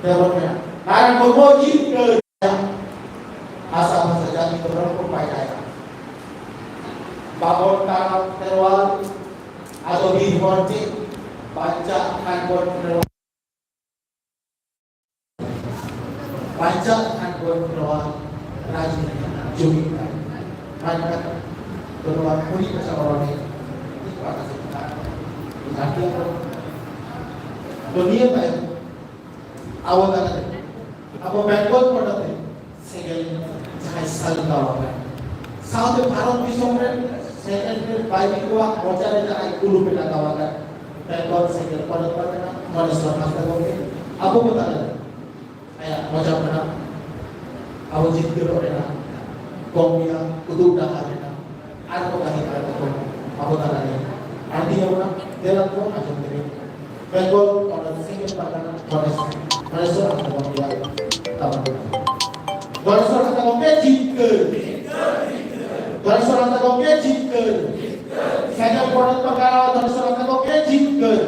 ᱵᱮᱵᱚᱱ ᱢᱮᱱᱟ, ᱱᱟᱨᱟᱭᱚᱱ ᱢᱩᱨᱢᱩ ᱡᱤᱛᱠᱟᱹᱨ᱾ ᱟᱥᱟ ᱵᱷᱟᱥᱟ ᱡᱟᱹᱛᱤ ᱫᱷᱚᱨᱚᱢ ᱠᱚ ᱯᱟᱸᱡᱟᱭᱟ᱾ ᱵᱟᱵᱚᱱ ᱛᱟᱲᱟᱢ ᱠᱷᱮᱨᱣᱟᱞ, ᱟᱫᱚ ᱵᱤᱨ ᱦᱚᱲ ᱪᱮᱫ ᱵᱟᱧᱪᱟᱜ ᱠᱷᱟᱱ ᱵᱚᱱ ᱠᱷᱮᱨᱣᱟᱞ᱾ ᱵᱟᱧᱪᱟᱜ ᱠᱷᱟᱱ ᱵᱚᱱ ᱱᱚᱣᱟ ᱨᱟᱡᱽᱱᱤᱛᱤ ᱡᱩᱢᱤᱫ ᱨᱮ᱾ ᱢᱮᱱᱠᱷᱟᱱ ᱛᱚ ᱱᱚᱣᱟ ᱠᱩᱲᱤ ᱠᱟᱛᱷᱟ ᱚᱞ ᱨᱮ ᱢᱤᱫ ᱯᱟᱦᱴᱟ ᱥᱮᱫ ᱠᱷᱚᱱᱟᱜ ᱜᱷᱟᱴᱤ ᱟᱠᱚ᱾ ᱛᱚ ᱱᱤᱭᱟᱹ ᱛᱟᱭᱚᱢ ᱟᱵᱚ ᱛᱟᱞᱟᱨᱮ ᱟᱵᱚ ᱵᱮᱝᱜᱚᱞ ᱯᱚᱱᱚᱛ ᱨᱮ ᱥᱮᱸᱜᱮᱞ ᱡᱟᱦᱟᱸᱭ ᱥᱟᱞᱜᱟᱣ ᱟᱠᱟᱫ, ᱥᱟᱶᱛᱮ ᱵᱷᱟᱨᱚᱛ ᱫᱤᱥᱚᱢ ᱨᱮᱱ ᱥᱮᱸᱜᱮᱞ ᱨᱮ ᱵᱟᱹᱭᱨᱤ ᱠᱚᱣᱟᱜ ᱢᱚᱪᱟ ᱨᱮ ᱡᱟᱦᱟᱸᱭ ᱠᱩᱞᱩᱯ ᱮ ᱞᱟᱜᱟᱣ ᱟᱠᱟᱫ, ᱵᱮᱝᱜᱚᱞ ᱥᱮᱸᱜᱮᱞ ᱯᱚᱱᱚᱛ ᱯᱟᱨᱜᱟᱱᱟ ᱢᱚᱱᱮᱥᱚᱨ ᱦᱟᱸᱥᱫᱟ ᱜᱚᱢᱠᱮ ᱟᱵᱚ ᱠᱚ ᱛᱟᱞᱟᱨᱮ ᱟᱭᱟᱜ ᱢᱚᱪᱟ ᱠᱷᱚᱱᱟᱜ ᱟᱵᱚ ᱡᱤᱛᱠᱟᱹᱨᱚᱜ ᱨᱮᱱᱟᱜ, ᱠᱚᱢ ᱜᱮᱭᱟ ᱩᱫᱩᱜ ᱰᱟᱦᱟᱨ ᱨᱮᱱᱟᱜ ᱟᱨ ᱠᱚ ᱛᱟᱦᱮᱸ ᱠᱟᱱ ᱛᱟᱠᱚ ᱟᱵᱚ ᱛᱟᱞᱟᱨᱮ ᱟᱹᱰᱤ ᱟᱵᱚᱱᱟᱜ ᱛᱮᱞᱟ ᱠᱚ ᱟᱸᱡᱚᱢ ᱛᱮᱜᱮ ᱵᱮᱝᱜᱚᱞ ᱯᱚᱱᱚᱛ ᱥᱤᱧᱚᱛ ᱯᱟᱨᱜᱟᱱᱟ ᱜᱚᱱᱮᱥ, ᱜᱚᱱᱮᱥᱣᱚᱨ ᱦᱟᱸᱥᱫᱟ ᱜᱚᱢᱠᱮᱭᱟᱜ ᱛᱟᱵᱚᱱ ᱠᱟᱱᱟ᱾ ᱜᱚᱱᱮᱥᱣᱚᱨ ᱦᱟᱸᱥᱫᱟ ᱜᱚᱢᱠᱮ ᱡᱤᱛᱠᱟᱹᱨ᱾ ᱜᱚᱱᱮᱥᱣᱚᱨ ᱦᱟᱸᱥᱫᱟ ᱜᱚᱢᱠᱮ ᱡᱤᱛᱠᱟᱹᱨ᱾ ᱥᱮᱸᱜᱮᱞ ᱯᱚᱱᱚᱛ ᱯᱟᱨᱜᱟᱱᱟ ᱜᱚᱱᱮᱥᱣᱚᱨ ᱦᱟᱸᱥᱫᱟ ᱜᱚᱢᱠᱮ ᱡᱤᱛᱠᱟᱹᱨ᱾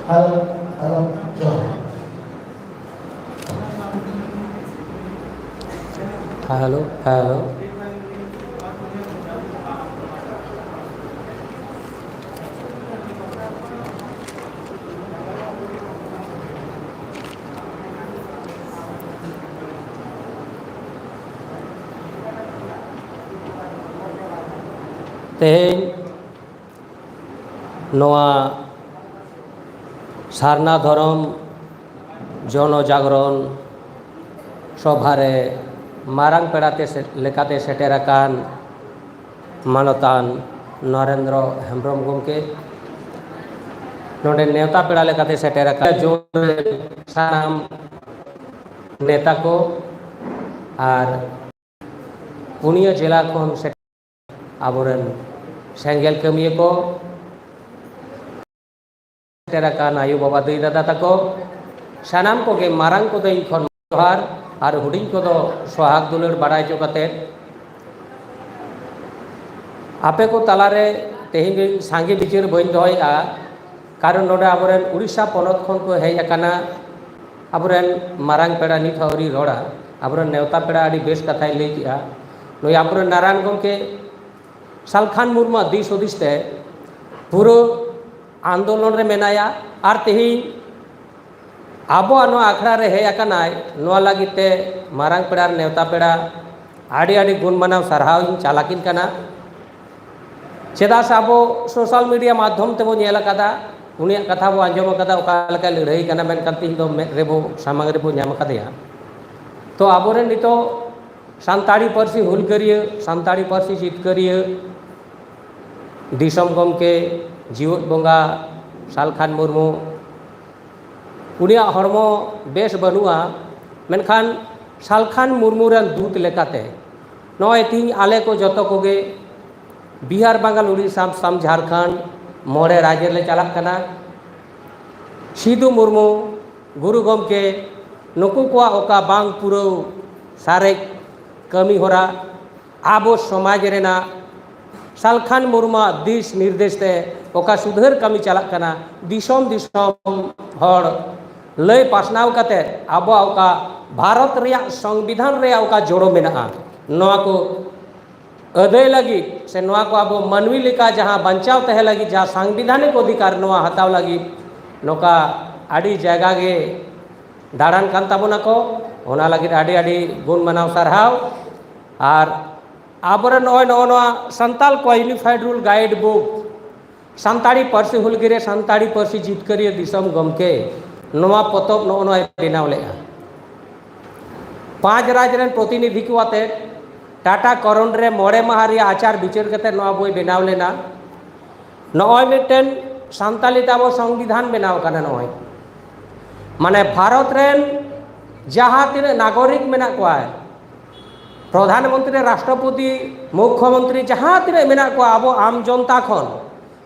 ᱦᱮᱞᱳ, ᱦᱮᱞᱳ, ᱡᱚᱦᱟᱨ᱾ Hello, hello. ᱛᱮᱦᱮᱧ ᱱᱚᱣᱟ ᱥᱟᱨᱱᱟ ᱫᱷᱚᱨᱚᱢ ᱡᱚᱱᱚ ᱡᱟᱜᱽᱨᱚᱱ ᱥᱚᱵᱷᱟ ᱨᱮ ᱢᱟᱨᱟᱝ ᱯᱮᱲᱟ ᱛᱮ ᱥᱮ-, ᱞᱮᱠᱟᱛᱮ ᱥᱮᱴᱮᱨ ᱟᱠᱟᱱ ᱢᱟᱱᱚᱛᱟᱱ ᱱᱚᱨᱮᱱᱫᱨᱚ ᱦᱮᱢᱵᱨᱚᱢ ᱜᱚᱢᱠᱮ, ᱱᱚᱰᱮ ᱱᱮᱣᱛᱟ ᱯᱮᱲᱟ ᱞᱮᱠᱟᱛᱮ ᱥᱮᱴᱮᱨ ᱟᱠᱟᱱ ᱡᱳᱱ ᱨᱮᱱ ᱥᱟᱱᱟᱢ ᱱᱮᱛᱟ ᱠᱚ ᱟᱨ ᱯᱩᱱᱭᱟᱹ ᱡᱮᱞᱟ ᱠᱷᱚᱱ ᱥᱮᱴᱮᱨ ᱟᱵᱚᱨᱮᱱ ᱥᱮᱸᱜᱮᱞ ᱠᱟᱹᱢᱤᱭᱟᱹ ᱠᱚ, ᱥᱮᱴᱮᱨ ᱟᱠᱟᱱ ᱟᱭᱳ ᱵᱟᱵᱟ ᱫᱟᱹᱭ ᱫᱟᱫᱟ ᱛᱟᱠᱚ, ᱥᱟᱱᱟᱢ ᱠᱚᱜᱮ ᱢᱟᱨᱟᱝ ᱠᱚᱫᱚ ᱤᱧ ᱠᱷᱚᱱ ᱡᱚᱦᱟᱨ ᱟᱨ ᱦᱩᱰᱤᱧ ᱠᱚᱫᱚ ᱥᱚᱦᱟᱜᱽ ᱫᱩᱞᱟᱹᱲ ᱵᱟᱲᱟᱭ ᱦᱚᱪᱚ ᱠᱟᱛᱮ, ᱟᱯᱮ ᱠᱚ ᱛᱟᱞᱟᱨᱮ ᱛᱮᱦᱮᱧ ᱫᱚ ᱤᱧ ᱥᱟᱸᱜᱮ ᱵᱤᱪᱟᱹᱨ ᱵᱟᱹᱧ ᱫᱚᱦᱚᱭᱮᱫᱼᱟ, ᱠᱟᱨᱚᱱ ᱱᱚᱰᱮ ᱟᱵᱚᱨᱮᱱ ᱩᱲᱤᱥᱥᱟ ᱯᱚᱱᱚᱛ ᱠᱷᱚᱱ ᱠᱚ ᱦᱮᱡ ᱟᱠᱟᱱᱟ᱾ ᱟᱵᱚᱨᱮᱱ ᱢᱟᱨᱟᱝ ᱯᱮᱲᱟ ᱱᱤᱛ ᱦᱚᱸ ᱟᱹᱣᱨᱤ ᱨᱚᱲᱟ, ᱟᱵᱚᱨᱮᱱ ᱱᱮᱣᱛᱟ ᱯᱮᱲᱟ ᱟᱹᱰᱤ ᱵᱮᱥ ᱠᱟᱛᱷᱟᱭ ᱞᱟᱹᱭ ᱠᱮᱜᱼᱟ᱾ ᱱᱩᱭ ᱟᱵᱚᱨᱮᱱ ᱱᱟᱨᱟᱭᱚᱱ ᱜᱚᱢᱠᱮ ᱥᱟᱞᱠᱷᱟᱱ ᱢᱩᱨᱢᱩᱣᱟᱜ ᱫᱤᱥ ᱦᱩᱫᱤᱥ ᱛᱮ ᱯᱩᱨᱟᱹ ᱟᱱᱫᱳᱞᱚᱱ ᱨᱮ ᱢᱮᱱᱟᱭᱟ᱾ ᱟᱨ ᱛᱮᱦᱮᱧ ᱟᱵᱚᱣᱟᱜ ᱱᱚᱣᱟ ᱟᱠᱷᱲᱟ ᱨᱮ ᱦᱮᱡ ᱟᱠᱟᱱᱟᱭ, ᱱᱚᱣᱟ ᱞᱟᱹᱜᱤᱫ ᱛᱮ ᱢᱟᱨᱟᱝ ᱯᱮᱲᱟ ᱟᱨ ᱱᱮᱣᱛᱟ ᱯᱮᱲᱟ ᱟᱹᱰᱤ ᱟᱹᱰᱤ ᱜᱩᱱ ᱢᱟᱱᱟᱣ ᱥᱟᱨᱦᱟᱣ ᱤᱧ ᱪᱟᱞ ᱟᱹᱠᱤᱱ ᱠᱟᱱᱟ᱾ ᱪᱮᱫᱟᱜ ᱥᱮ ᱟᱵᱚ ᱥᱳᱥᱟᱞ ᱢᱤᱰᱤᱭᱟ ᱢᱟᱫᱽᱫᱷᱚᱢ ᱛᱮᱵᱚ ᱧᱮᱞ ᱟᱠᱟᱫᱟ, ᱩᱱᱤᱭᱟᱜ ᱠᱟᱛᱷᱟ ᱵᱚ ᱟᱸᱡᱚᱢ ᱟᱠᱟᱫᱟ, ᱚᱠᱟ ᱞᱮᱠᱟᱭ ᱞᱟᱹᱲᱦᱟᱹᱭ ᱠᱟᱱᱟ, ᱢᱮᱱᱠᱷᱟᱱ ᱛᱮᱦᱮᱧ ᱫᱚ ᱢᱮᱫ ᱨᱮᱵᱚ ᱥᱟᱢᱟᱝ ᱨᱮᱵᱚ ᱧᱟᱢ ᱟᱠᱟᱫᱮᱭᱟ᱾ ᱛᱚ ᱟᱵᱚᱨᱮᱱ ᱱᱤᱛᱚᱜ ᱥᱟᱱᱛᱟᱲᱤ ᱯᱟᱹᱨᱥᱤ ᱦᱩᱞᱜᱟᱹᱨᱤᱭᱟᱹ, ᱥᱟᱱᱛᱟᱲᱤ ᱯᱟᱹᱨᱥᱤ ᱡᱤᱛᱠᱟᱹᱨᱤᱭᱟᱹ, ᱫᱤᱥᱚᱢ ᱜᱚᱢᱠᱮ, ᱡᱤᱣᱮᱫ ᱵᱚᱸᱜᱟ ᱥᱟᱞᱠᱷᱟᱱ ᱢᱩᱨᱢᱩ, ᱩᱱᱤᱭᱟᱜ ᱦᱚᱲᱢᱚ ᱵᱮᱥ ᱵᱟᱹᱱᱩᱜᱼᱟ, ᱢᱮᱱᱠᱷᱟᱱ ᱥᱟᱞᱠᱷᱟᱱ ᱢᱩᱨᱢᱩ ᱨᱮᱱ ᱫᱩᱛ ᱞᱮᱠᱟᱛᱮ ᱱᱚᱜᱼᱚᱭ ᱛᱮᱦᱮᱧ ᱟᱞᱮ ᱠᱚ ᱡᱚᱛᱚ ᱠᱚᱜᱮ ᱵᱤᱦᱟᱨ, ᱵᱟᱝᱜᱟᱞ, ᱩᱲᱤᱥᱥᱟ, ᱟᱥᱟᱢ, ᱡᱷᱟᱲᱠᱷᱚᱸᱰ, ᱢᱚᱬᱮ ᱨᱟᱡᱽ ᱨᱮᱞᱮ ᱪᱟᱞᱟᱜ ᱠᱟᱱᱟ᱾ ᱥᱤᱫᱩ ᱢᱩᱨᱢᱩ, ᱜᱩᱨᱩ ᱜᱚᱢᱠᱮ, ᱱᱩᱠᱩ ᱠᱚᱣᱟᱜ ᱚᱠᱟ ᱵᱟᱝ ᱯᱩᱨᱟᱹᱣ ᱥᱟᱨᱮᱡ ᱠᱟᱹᱢᱤ ᱦᱚᱨᱟ, ᱟᱵᱚ ᱥᱚᱢᱟᱡᱽ ᱨᱮᱱᱟᱜ ᱥᱟᱞᱠᱷᱟᱱ ᱢᱩᱨᱢᱩᱣᱟᱜ ᱫᱤᱥ ᱱᱤᱨᱫᱮᱥ ᱛᱮ ᱚᱠᱟ ᱥᱩᱫᱷᱟᱹᱨ ᱠᱟᱹᱢᱤ ᱪᱟᱞᱟᱜ ᱠᱟᱱᱟ, ᱫᱤᱥᱚᱢ ᱫᱤᱥᱚᱢ ᱦᱚᱲ ᱞᱟᱹᱭ ᱯᱟᱥᱱᱟᱣ ᱠᱟᱛᱮ ᱟᱵᱚᱣᱟᱜ ᱚᱠᱟ ᱵᱷᱟᱨᱚᱛ ᱨᱮᱭᱟᱜ ᱥᱚᱝᱵᱤᱫᱷᱟᱱ ᱨᱮᱭᱟᱜ ᱚᱠᱟ ᱡᱚᱲᱚ ᱢᱮᱱᱟᱜᱼᱟ, ᱱᱚᱣᱟ ᱠᱚ ᱟᱹᱫᱟᱹᱭ ᱞᱟᱹᱜᱤᱫ ᱥᱮ ᱱᱚᱣᱟ ᱠᱚ ᱟᱵᱚ ᱢᱟᱹᱱᱢᱤ ᱞᱮᱠᱟ ᱡᱟᱦᱟᱸ ᱵᱟᱧᱪᱟᱣ ᱛᱟᱦᱮᱸ ᱞᱟᱹᱜᱤᱫ ᱡᱟᱦᱟᱸ ᱥᱟᱝᱵᱤᱫᱷᱟᱱᱤᱠ ᱚᱫᱷᱤᱠᱟᱨ ᱱᱚᱣᱟ ᱦᱟᱛᱟᱣ ᱞᱟᱹᱜᱤᱫ ᱱᱚᱝᱠᱟ ᱟᱹᱰᱤ ᱡᱟᱭᱜᱟ ᱜᱮ ᱫᱟᱬᱟᱱ ᱠᱟᱱ ᱛᱟᱵᱚᱱᱟᱠᱚ᱾ ᱚᱱᱟ ᱞᱟᱹᱜᱤᱫ ᱟᱹᱰᱤ ᱟᱹᱰᱤ ᱜᱩᱱ ᱢᱟᱱᱟᱣ ᱥᱟᱨᱦᱟᱣ᱾ ᱟᱨ ᱟᱵᱚᱨᱮᱱ ᱱᱚᱜᱼᱚᱭ ᱱᱚᱜᱼᱚ ᱱᱚᱣᱟ ᱥᱟᱱᱛᱟᱞ ᱠᱚᱣᱟᱜ Unified Rule Guide Book, Santali ᱯᱟᱹᱨᱥᱤ ᱦᱩᱞᱜᱤᱨᱟᱹ, ᱥᱟᱱᱛᱟᱲᱤ ᱯᱟᱹᱨᱥᱤ ᱡᱤᱛᱠᱟᱹᱨᱤᱭᱟᱹ ᱫᱤᱥᱚᱢ ᱜᱚᱢᱠᱮ ᱱᱚᱣᱟ ᱯᱚᱛᱚᱵ ᱱᱚᱜᱼᱚ ᱱᱚᱣᱟᱭ ᱵᱮᱱᱟᱣ ᱞᱮᱫᱼᱟ᱾ ᱯᱟᱸᱪ ᱨᱟᱡᱽ ᱨᱮᱱ ᱯᱨᱚᱛᱤᱱᱤᱫᱷᱤ ᱠᱚ ᱟᱛᱮ ᱴᱟᱴᱟ ᱠᱚᱨᱚᱱ ᱨᱮ ᱢᱚᱬᱮ ᱢᱟᱦᱟ ᱨᱮᱭᱟᱜ ᱟᱪᱟᱨ ᱵᱤᱪᱟᱹᱨ ᱠᱟᱛᱮ ᱱᱚᱣᱟ ᱵᱳᱭ ᱵᱮᱱᱟᱣ ᱞᱮᱱᱟ᱾ ᱱᱚᱜᱼᱚᱭ ᱢᱤᱫᱴᱮᱱ ᱥᱟᱱᱛᱟᱞᱤ ᱛᱮ ᱟᱵᱚ ᱥᱚᱝᱵᱤᱫᱷᱟᱱ ᱵᱮᱱᱟᱣ ᱠᱟᱱᱟ᱾ ᱱᱚᱜᱼᱚᱭ ᱢᱟᱱᱮ ᱵᱷᱟᱨᱚᱛ ᱨᱮᱱ ᱡᱟᱦᱟᱸ ᱛᱤᱱᱟᱹᱜ ᱱᱟᱜᱚᱨᱤᱠ ᱢᱮᱱᱟᱜ ᱠᱚᱣᱟ, ᱯᱨᱚᱫᱷᱟᱱ ᱢᱚᱱᱛᱨᱤ, ᱨᱟᱥᱴᱨᱚᱯᱚᱛᱤ, ᱢᱩᱠᱠᱷᱚ ᱢᱚᱱᱛᱨᱤ, ᱡᱟᱦᱟᱸ ᱛᱤᱱᱟᱹᱜ ᱢᱮᱱᱟᱜ ᱠᱚᱣᱟ, ᱟᱵᱚ ᱟᱢ ᱡᱚᱱᱛᱟ ᱠᱷᱚᱱ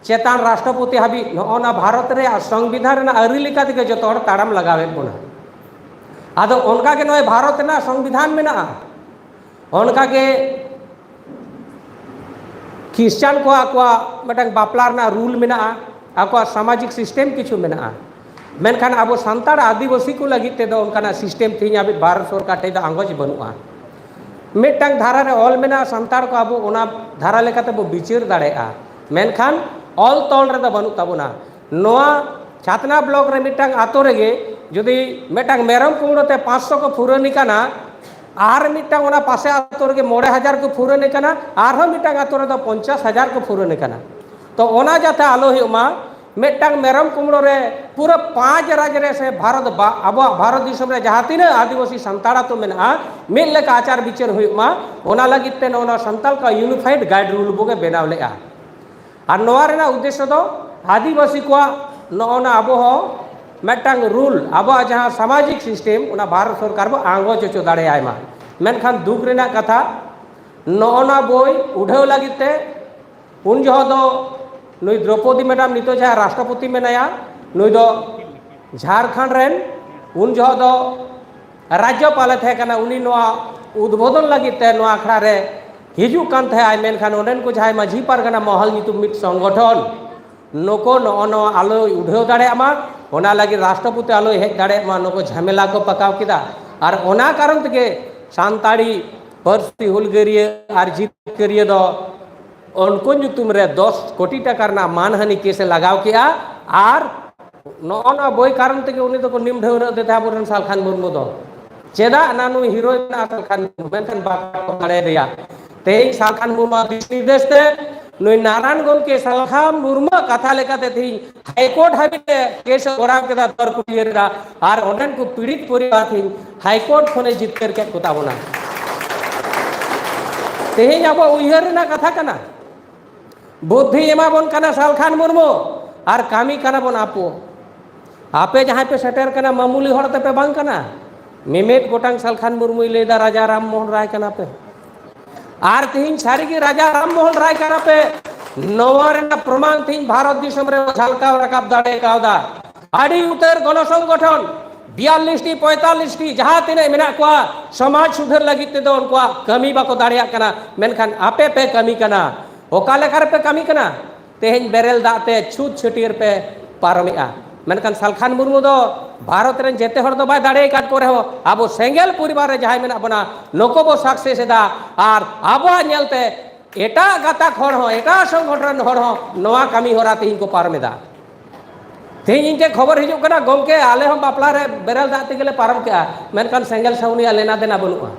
ᱪᱮᱛᱟᱱ ᱨᱟᱥᱴᱨᱚᱯᱚᱛᱤ ᱦᱟᱹᱵᱤᱡ ᱱᱚᱜᱼᱚ ᱱᱟ ᱵᱷᱟᱨᱚᱛ ᱨᱮᱭᱟᱜ ᱥᱚᱝᱵᱤᱫᱷᱟᱱ ᱨᱮᱱᱟᱜ ᱟᱹᱨᱤ ᱞᱮᱠᱟ ᱛᱮᱜᱮ ᱡᱚᱛᱚ ᱦᱚᱲ ᱛᱟᱲᱟᱢ ᱞᱟᱜᱟᱣᱮᱫ ᱵᱚᱱᱟ᱾ ᱟᱫᱚ ᱚᱱᱠᱟ ᱜᱮ ᱱᱚᱜᱼᱚᱭ ᱵᱷᱟᱨᱚᱛ ᱨᱮᱱᱟᱜ ᱥᱚᱝᱵᱤᱫᱷᱟᱱ ᱢᱮᱱᱟᱜᱼᱟ, ᱚᱱᱠᱟ ᱜᱮ ᱠᱷᱨᱤᱥᱪᱟᱱ ᱠᱚᱣᱟᱜ ᱟᱠᱚᱣᱟᱜ ᱢᱤᱫᱴᱟᱝ ᱵᱟᱯᱞᱟ ᱨᱮᱱᱟᱜ ᱨᱩᱞ ᱢᱮᱱᱟᱜᱼᱟ, ᱟᱠᱚᱣᱟᱜ ᱥᱟᱢᱟᱡᱤᱠ ᱥᱤᱥᱴᱮᱢ ᱠᱤᱪᱷᱩ ᱢᱮᱱᱟᱜᱼᱟ᱾ ᱢᱮᱱᱠᱷᱟᱱ ᱟᱵᱚ ᱥᱟᱱᱛᱟᱲ ᱟᱹᱫᱤᱵᱟᱹᱥᱤ ᱠᱚ ᱞᱟᱹᱜᱤᱫ ᱛᱮᱫᱚ ᱚᱱᱠᱟᱱᱟᱜ ᱥᱤᱥᱴᱮᱢ ᱛᱮᱦᱮᱧ ᱦᱟᱹᱵᱤᱡ ᱵᱷᱟᱨᱚᱛ ᱥᱚᱨᱠᱟᱨ ᱴᱷᱮᱱ ᱫᱚ ᱟᱸᱜᱚᱪ ᱵᱟᱹᱱᱩᱜᱼᱟ᱾ ᱢᱤᱫᱴᱟᱝ ᱫᱷᱟᱨᱟ ᱨᱮ ᱚᱞ ᱢᱮᱱᱟᱜᱼᱟ, ᱥᱟᱱᱛᱟᱲ ᱠᱚ ᱟᱵᱚ ᱚᱱᱟ ᱫᱷᱟᱨᱟ ᱞᱮᱠᱟᱛᱮ ᱵᱚ ᱵᱤᱪᱟᱹᱨ ᱫᱟᱲᱮᱭᱟᱜᱼᱟ, ᱢᱮᱱᱠᱷᱟᱱ ᱚᱞ ᱛᱚᱞ ᱨᱮᱫᱚ ᱵᱟᱹᱱᱩᱜ ᱛᱟᱵᱚᱱᱟ᱾ ᱱᱚᱣᱟ ᱪᱷᱟᱛᱱᱟ ᱵᱞᱚᱠ ᱨᱮ ᱢᱤᱫᱴᱟᱝ ᱟᱛᱳ ᱨᱮᱜᱮ ᱡᱩᱫᱤ ᱢᱤᱫᱴᱟᱝ ᱢᱮᱨᱚᱢ ᱠᱩᱢᱲᱩ ᱛᱮ ᱯᱟᱸᱪᱥᱚ ᱠᱚ ᱯᱷᱩᱨᱟᱹᱱᱤ ᱠᱟᱱᱟ, ᱟᱨ ᱢᱤᱫᱴᱟᱝ ᱚᱱᱟ ᱯᱟᱥᱮ ᱟᱛᱳ ᱨᱮᱜᱮ ᱢᱚᱬᱮ ᱦᱟᱡᱟᱨ ᱠᱚ ᱯᱷᱩᱨᱟᱹᱱᱤ ᱠᱟᱱᱟ, ᱟᱨᱦᱚᱸ ᱢᱤᱫᱴᱟᱝ ᱟᱛᱳ ᱨᱮᱫᱚ ᱯᱚᱧᱪᱟᱥ ᱦᱟᱡᱟᱨ ᱠᱚ ᱯᱷᱩᱨᱟᱹᱱᱤ ᱠᱟᱱᱟ᱾ ᱛᱚ ᱚᱱᱟ ᱡᱟᱛᱮ ᱟᱞᱚ ᱦᱩᱭᱩᱜ ᱢᱟ, ᱢᱤᱫᱴᱟᱝ ᱢᱮᱨᱚᱢ ᱠᱩᱢᱲᱩ ᱨᱮ ᱯᱩᱨᱟᱹ ᱯᱟᱸᱪ ᱨᱟᱡᱽ ᱨᱮ ᱥᱮ ᱵᱷᱟᱨᱚᱛ ᱵᱟ-, ᱟᱵᱚᱣᱟᱜ ᱵᱷᱟᱨᱚᱛ ᱫᱤᱥᱚᱢ ᱨᱮ ᱡᱟᱦᱟᱸ ᱛᱤᱱᱟᱹᱜ ᱟᱹᱫᱤᱵᱟᱹᱥᱤ ᱥᱟᱱᱛᱟᱲ ᱟᱛᱳ ᱢᱮᱱᱟᱜᱼᱟ, ᱢᱤᱫ ᱞᱮᱠᱟ ᱟᱪᱟᱨ ᱵᱤᱪᱟᱹᱨ ᱦᱩᱭᱩᱜ ᱢᱟ, ᱚᱱᱟ ᱞᱟᱹᱜᱤᱫ ᱛᱮ ᱱᱚᱜᱼᱚ ᱱᱚᱣᱟ ᱥᱟᱱᱛᱟᱲ ᱠᱚᱣᱟᱜ Unified Guide Rule Book ᱮ ᱵᱮᱱᱟᱣ ᱞᱮᱫᱼᱟ᱾ ᱟᱨ ᱱᱚᱣᱟ ᱨᱮᱱᱟᱜ ᱩᱫᱽᱫᱮᱥᱥᱚ ᱫᱚ ᱟᱹᱫᱤᱵᱟᱹᱥᱤ ᱠᱚᱣᱟᱜ ᱱᱚᱜᱼᱚ ᱱᱟ ᱟᱵᱚ ᱦᱚᱸ ᱢᱤᱫᱴᱟᱝ ᱨᱩᱞ, ᱟᱵᱚᱣᱟᱜ ᱡᱟᱦᱟᱸ ᱥᱟᱢᱟᱡᱤᱠ ᱥᱤᱥᱴᱮᱢ, ᱚᱱᱟ ᱵᱷᱟᱨᱚᱛ ᱥᱚᱨᱠᱟᱨ ᱵᱚ ᱟᱸᱜᱚᱪ ᱦᱚᱪᱚ ᱫᱟᱲᱮᱭᱟᱭ ᱢᱟ᱾ ᱢᱮᱱᱠᱷᱟᱱ ᱫᱩᱠ ᱨᱮᱱᱟᱜ ᱠᱟᱛᱷᱟ, ᱱᱚᱜᱼᱚ ᱱᱟ ᱵᱳᱭ ᱩᱰᱷᱟᱹᱣ ᱞᱟᱹᱜᱤᱫ ᱛᱮ ᱩᱱ ᱡᱚᱦᱚᱜ ᱫᱚ ᱱᱩᱭ ᱫᱨᱚᱯᱚᱫᱤ ᱢᱮᱰᱟᱢ, ᱱᱤᱛᱚᱜ ᱡᱟᱦᱟᱸ ᱨᱟᱥᱴᱨᱚᱯᱚᱛᱤ ᱢᱮᱱᱟᱭᱟ, ᱱᱩᱭ ᱫᱚ ᱡᱷᱟᱲᱠᱷᱚᱸᱰ ᱨᱮᱱ ᱩᱱ ᱡᱚᱦᱚᱜ ᱫᱚ ᱨᱟᱡᱽᱡᱚᱯᱟᱞᱮ ᱛᱟᱦᱮᱸ ᱠᱟᱱᱟ᱾ ᱩᱱᱤ ᱱᱚᱣᱟ ᱩᱫᱵᱳᱫᱷᱚᱱ ᱞᱟᱹᱜᱤᱫ ᱛᱮ ᱱᱚᱣᱟ ᱟᱠᱷᱲᱟ ᱨᱮ ᱦᱤᱡᱩᱜ ᱠᱟᱱ ᱛᱟᱦᱮᱸᱫ ᱟᱭ, ᱢᱮᱱᱠᱷᱟᱱ ᱚᱸᱰᱮᱱ ᱠᱚ ᱡᱟᱦᱟᱸᱭ ᱢᱟᱹᱡᱷᱤ ᱯᱟᱨᱜᱟᱱᱟ ᱢᱚᱦᱚᱞ ᱧᱩᱛᱩᱢ ᱢᱤᱫ ᱥᱚᱝᱜᱚᱴᱷᱚᱱ, ᱱᱩᱠᱩ ᱱᱚᱜᱼᱚ ᱱᱚᱣᱟ ᱟᱞᱚᱭ ᱩᱰᱷᱟᱹᱣ ᱫᱟᱲᱮᱭᱟᱜ ᱢᱟ, ᱚᱱᱟ ᱞᱟᱹᱜᱤᱫ ᱨᱟᱥᱴᱨᱚᱯᱚᱛᱤ ᱟᱞᱚᱭ ᱦᱮᱡ ᱫᱟᱲᱮᱭᱟᱜ ᱢᱟ, ᱱᱩᱠᱩ ᱡᱷᱟᱢᱮᱞᱟ ᱠᱚ ᱯᱟᱠᱟᱣ ᱠᱮᱫᱟ᱾ ᱟᱨ ᱚᱱᱟ ᱠᱟᱨᱚᱱ ᱛᱮᱜᱮ ᱥᱟᱱᱛᱟᱲᱤ ᱯᱟᱹᱨᱥᱤ ᱦᱩᱞᱜᱟᱹᱨᱤᱭᱟᱹ ᱟᱨ ᱡᱤᱛᱠᱟᱹᱨᱤᱭᱟᱹ ᱫᱚ ᱩᱱᱠᱩ ᱧᱩᱛᱩᱢ ᱨᱮ ᱫᱚᱥ ᱠᱳᱴᱤ ᱴᱟᱠᱟ ᱨᱮᱱᱟᱜ ᱢᱟᱱᱦᱟᱹᱱᱤ ᱠᱮᱥ ᱮ ᱞᱟᱜᱟᱣ ᱠᱮᱜᱼᱟ᱾ ᱟᱨ ᱱᱚᱜᱼᱚ ᱱᱚᱣᱟ ᱵᱳᱭ ᱠᱟᱨᱚᱱ ᱛᱮᱜᱮ ᱩᱱᱤ ᱫᱚᱠᱚ ᱱᱤᱢ ᱰᱷᱟᱹᱣᱨᱟᱹᱜ ᱫᱮ ᱛᱟᱦᱮᱸ ᱟᱵᱚᱨᱮᱱ ᱥᱟᱞᱠᱷᱟᱱ ᱢᱩᱨᱢᱩ ᱫᱚ᱾ ᱪᱮᱫᱟᱜ ᱱᱟ ᱱᱩᱭ ᱦᱤᱨᱳᱭᱤᱱ ᱢᱮᱱᱟᱜᱼᱟ ᱥᱟᱞᱠᱷᱟᱱ ᱢᱩᱨᱢᱩ, ᱢᱮᱱᱠᱷᱟᱱ ᱵᱟᱠᱚ ᱫᱟᱲᱮᱭᱟᱫᱮᱭᱟ᱾ ᱛᱮᱦᱮᱧ ᱥᱟᱞᱠᱷᱟᱱ ᱢᱩᱨᱢᱩ ᱫᱤᱥ ᱱᱤᱨᱫᱮᱥ ᱛᱮ ᱱᱩᱭ ᱱᱟᱨᱟᱭᱚᱱ ᱜᱚᱢᱠᱮ ᱥᱟᱞᱠᱷᱟᱱ ᱢᱩᱨᱢᱩ ᱠᱟᱛᱷᱟ ᱞᱮᱠᱟᱛᱮ ᱛᱮᱦᱮᱧ ᱦᱟᱭᱠᱳᱨᱴ ᱦᱟᱹᱵᱤᱡ ᱛᱮ ᱠᱮᱥ ᱮ ᱠᱚᱨᱟᱣ ᱠᱮᱫᱟ ᱫᱚᱨ ᱠᱩᱴᱤᱭᱟᱹ ᱨᱮᱱᱟᱜ, ᱟᱨ ᱚᱸᱰᱮᱱ ᱠᱚ ᱯᱤᱲᱤᱛ ᱯᱚᱨᱤᱵᱟᱨ ᱛᱮᱦᱮᱧ ᱦᱟᱭᱠᱳᱨᱴ ᱠᱷᱚᱱᱮ ᱡᱤᱛᱠᱟᱹᱨ ᱠᱮᱫ ᱠᱚ ᱛᱟᱵᱚᱱᱟ᱾ ᱛᱮᱦᱮᱧ ᱟᱵᱚ ᱩᱭᱦᱟᱹᱨ ᱨᱮᱱᱟᱜ ᱠᱟᱛᱷᱟ ᱠᱟᱱᱟ, ᱵᱩᱫᱽᱫᱷᱤ ᱮᱢᱟ ᱵᱚᱱ ᱠᱟᱱᱟ ᱥᱟᱞᱠᱷᱟᱱ ᱢᱩᱨᱢᱩ, ᱟᱨ ᱠᱟᱹᱢᱤ ᱠᱟᱱᱟ ᱵᱚᱱ ᱟᱵᱚ᱾ ᱟᱯᱮ ᱡᱟᱦᱟᱸᱭ ᱯᱮ ᱥᱮᱴᱮᱨ ᱠᱟᱱᱟ, ᱢᱟᱢᱩᱞᱤ ᱦᱚᱲ ᱛᱮᱯᱮ ᱵᱟᱝ ᱠᱟᱱᱟ᱾ ᱢᱤᱢᱤᱫ ᱜᱚᱴᱟᱝ ᱥᱟᱞᱠᱷᱟᱱ ᱢᱩᱨᱢᱩᱭ ᱞᱟᱹᱭᱫᱟ ᱨᱟᱡᱟ ᱨᱟᱢ ᱢᱳᱦᱚᱱ ᱨᱟᱭ ᱠᱟᱱᱟ ᱯᱮ᱾ ᱟᱨ ᱛᱮᱦᱮᱧ ᱥᱟᱹᱨᱤᱜᱮ ᱨᱟᱡᱟ ᱨᱟᱢ ᱢᱳᱦᱚᱱ ᱨᱟᱭ ᱠᱟᱱᱟ ᱯᱮ, ᱱᱚᱣᱟ ᱨᱮᱱᱟᱜ ᱯᱨᱚᱢᱟᱱ ᱛᱮᱦᱮᱧ ᱵᱷᱟᱨᱚᱛ ᱫᱤᱥᱚᱢ ᱨᱮ ᱡᱷᱟᱞᱠᱟᱣ ᱨᱟᱠᱟᱵ ᱫᱟᱲᱮ ᱠᱟᱣᱫᱟ᱾ ᱟᱹᱰᱤ ᱩᱛᱟᱹᱨ ᱜᱚᱱᱚ ᱥᱚᱝᱜᱚᱴᱷᱚᱱ, ᱵᱤᱭᱟᱞᱞᱤᱥ ᱴᱤ, ᱯᱚᱸᱭᱛᱟᱞᱞᱤᱥ ᱴᱤ, ᱡᱟᱦᱟᱸ ᱛᱤᱱᱟᱹᱜ ᱢᱮᱱᱟᱜ ᱠᱚᱣᱟ, ᱥᱚᱢᱟᱡᱽ ᱥᱩᱫᱷᱟᱹᱨ ᱞᱟᱹᱜᱤᱫ ᱛᱮᱫᱚ ᱩᱱᱠᱩᱣᱟᱜ ᱠᱟᱹᱢᱤ ᱵᱟᱠᱚ ᱫᱟᱲᱮᱭᱟᱜ ᱠᱟᱱᱟ, ᱢᱮᱱᱠᱷᱟᱱ ᱟᱯᱮ ᱯᱮ ᱠᱟᱹᱢᱤ ᱠᱟᱱᱟ᱾ ᱚᱠᱟ ᱞᱮᱠᱟ ᱨᱮᱯᱮ ᱠᱟᱹᱢᱤ ᱠᱟᱱᱟ? ᱛᱮᱦᱮᱧ ᱵᱮᱨᱮᱞ ᱫᱟᱜ ᱛᱮ ᱪᱷᱩᱛ ᱪᱷᱟᱹᱴᱭᱟᱹᱨ ᱯᱮ ᱯᱟᱨᱚᱢᱮᱜᱼᱟ, ᱢᱮᱱᱠᱷᱟᱱ ᱥᱟᱞᱠᱷᱟᱱ ᱢᱩᱨᱢᱩ ᱫᱚ ᱵᱷᱟᱨᱚᱛ ᱨᱮᱱ ᱡᱮᱛᱮ ᱦᱚᱲ ᱫᱚ ᱵᱟᱭ ᱫᱟᱲᱮ ᱟᱠᱟᱫ ᱠᱚ ᱨᱮᱦᱚᱸ, ᱟᱵᱚ ᱥᱮᱸᱜᱮᱞ ᱯᱚᱨᱤᱵᱟᱨ ᱨᱮ ᱡᱟᱦᱟᱸᱭ ᱢᱮᱱᱟᱜ ᱵᱚᱱᱟ, ᱱᱩᱠᱩ ᱵᱚ ᱥᱟᱠᱥᱮᱥ ᱮᱫᱟ᱾ ᱟᱨ ᱟᱵᱚᱣᱟᱜ ᱧᱮᱞᱛᱮ ᱮᱴᱟᱜ ᱜᱟᱛᱟᱠ ᱦᱚᱲ ᱦᱚᱸ, ᱮᱴᱟᱜ ᱥᱚᱝᱜᱚᱴᱷᱚᱱ ᱨᱮᱱ ᱦᱚᱲ ᱦᱚᱸ ᱱᱚᱣᱟ ᱠᱟᱹᱢᱤ ᱦᱚᱨᱟ ᱛᱮᱦᱮᱧ ᱠᱚ ᱯᱟᱨᱚᱢ ᱮᱫᱟ᱾ ᱛᱮᱦᱮᱧ ᱤᱧ ᱴᱷᱮᱱ ᱠᱷᱚᱵᱚᱨ ᱦᱤᱡᱩᱜ ᱠᱟᱱᱟ, ᱜᱚᱢᱠᱮ, ᱟᱞᱮ ᱦᱚᱸ ᱵᱟᱯᱞᱟ ᱨᱮ ᱵᱮᱨᱮᱞ ᱫᱟᱜ ᱛᱮᱜᱮ ᱞᱮ ᱯᱟᱨᱚᱢ ᱠᱮᱜᱼᱟ, ᱢᱮᱱᱠᱷᱟᱱ ᱥᱮᱸᱜᱮᱞ ᱪᱷᱟᱹᱣᱱᱤᱭᱟᱜ ᱞᱮᱱᱟ ᱫᱮᱱᱟ ᱵᱟᱹᱱᱩᱜᱼᱟ᱾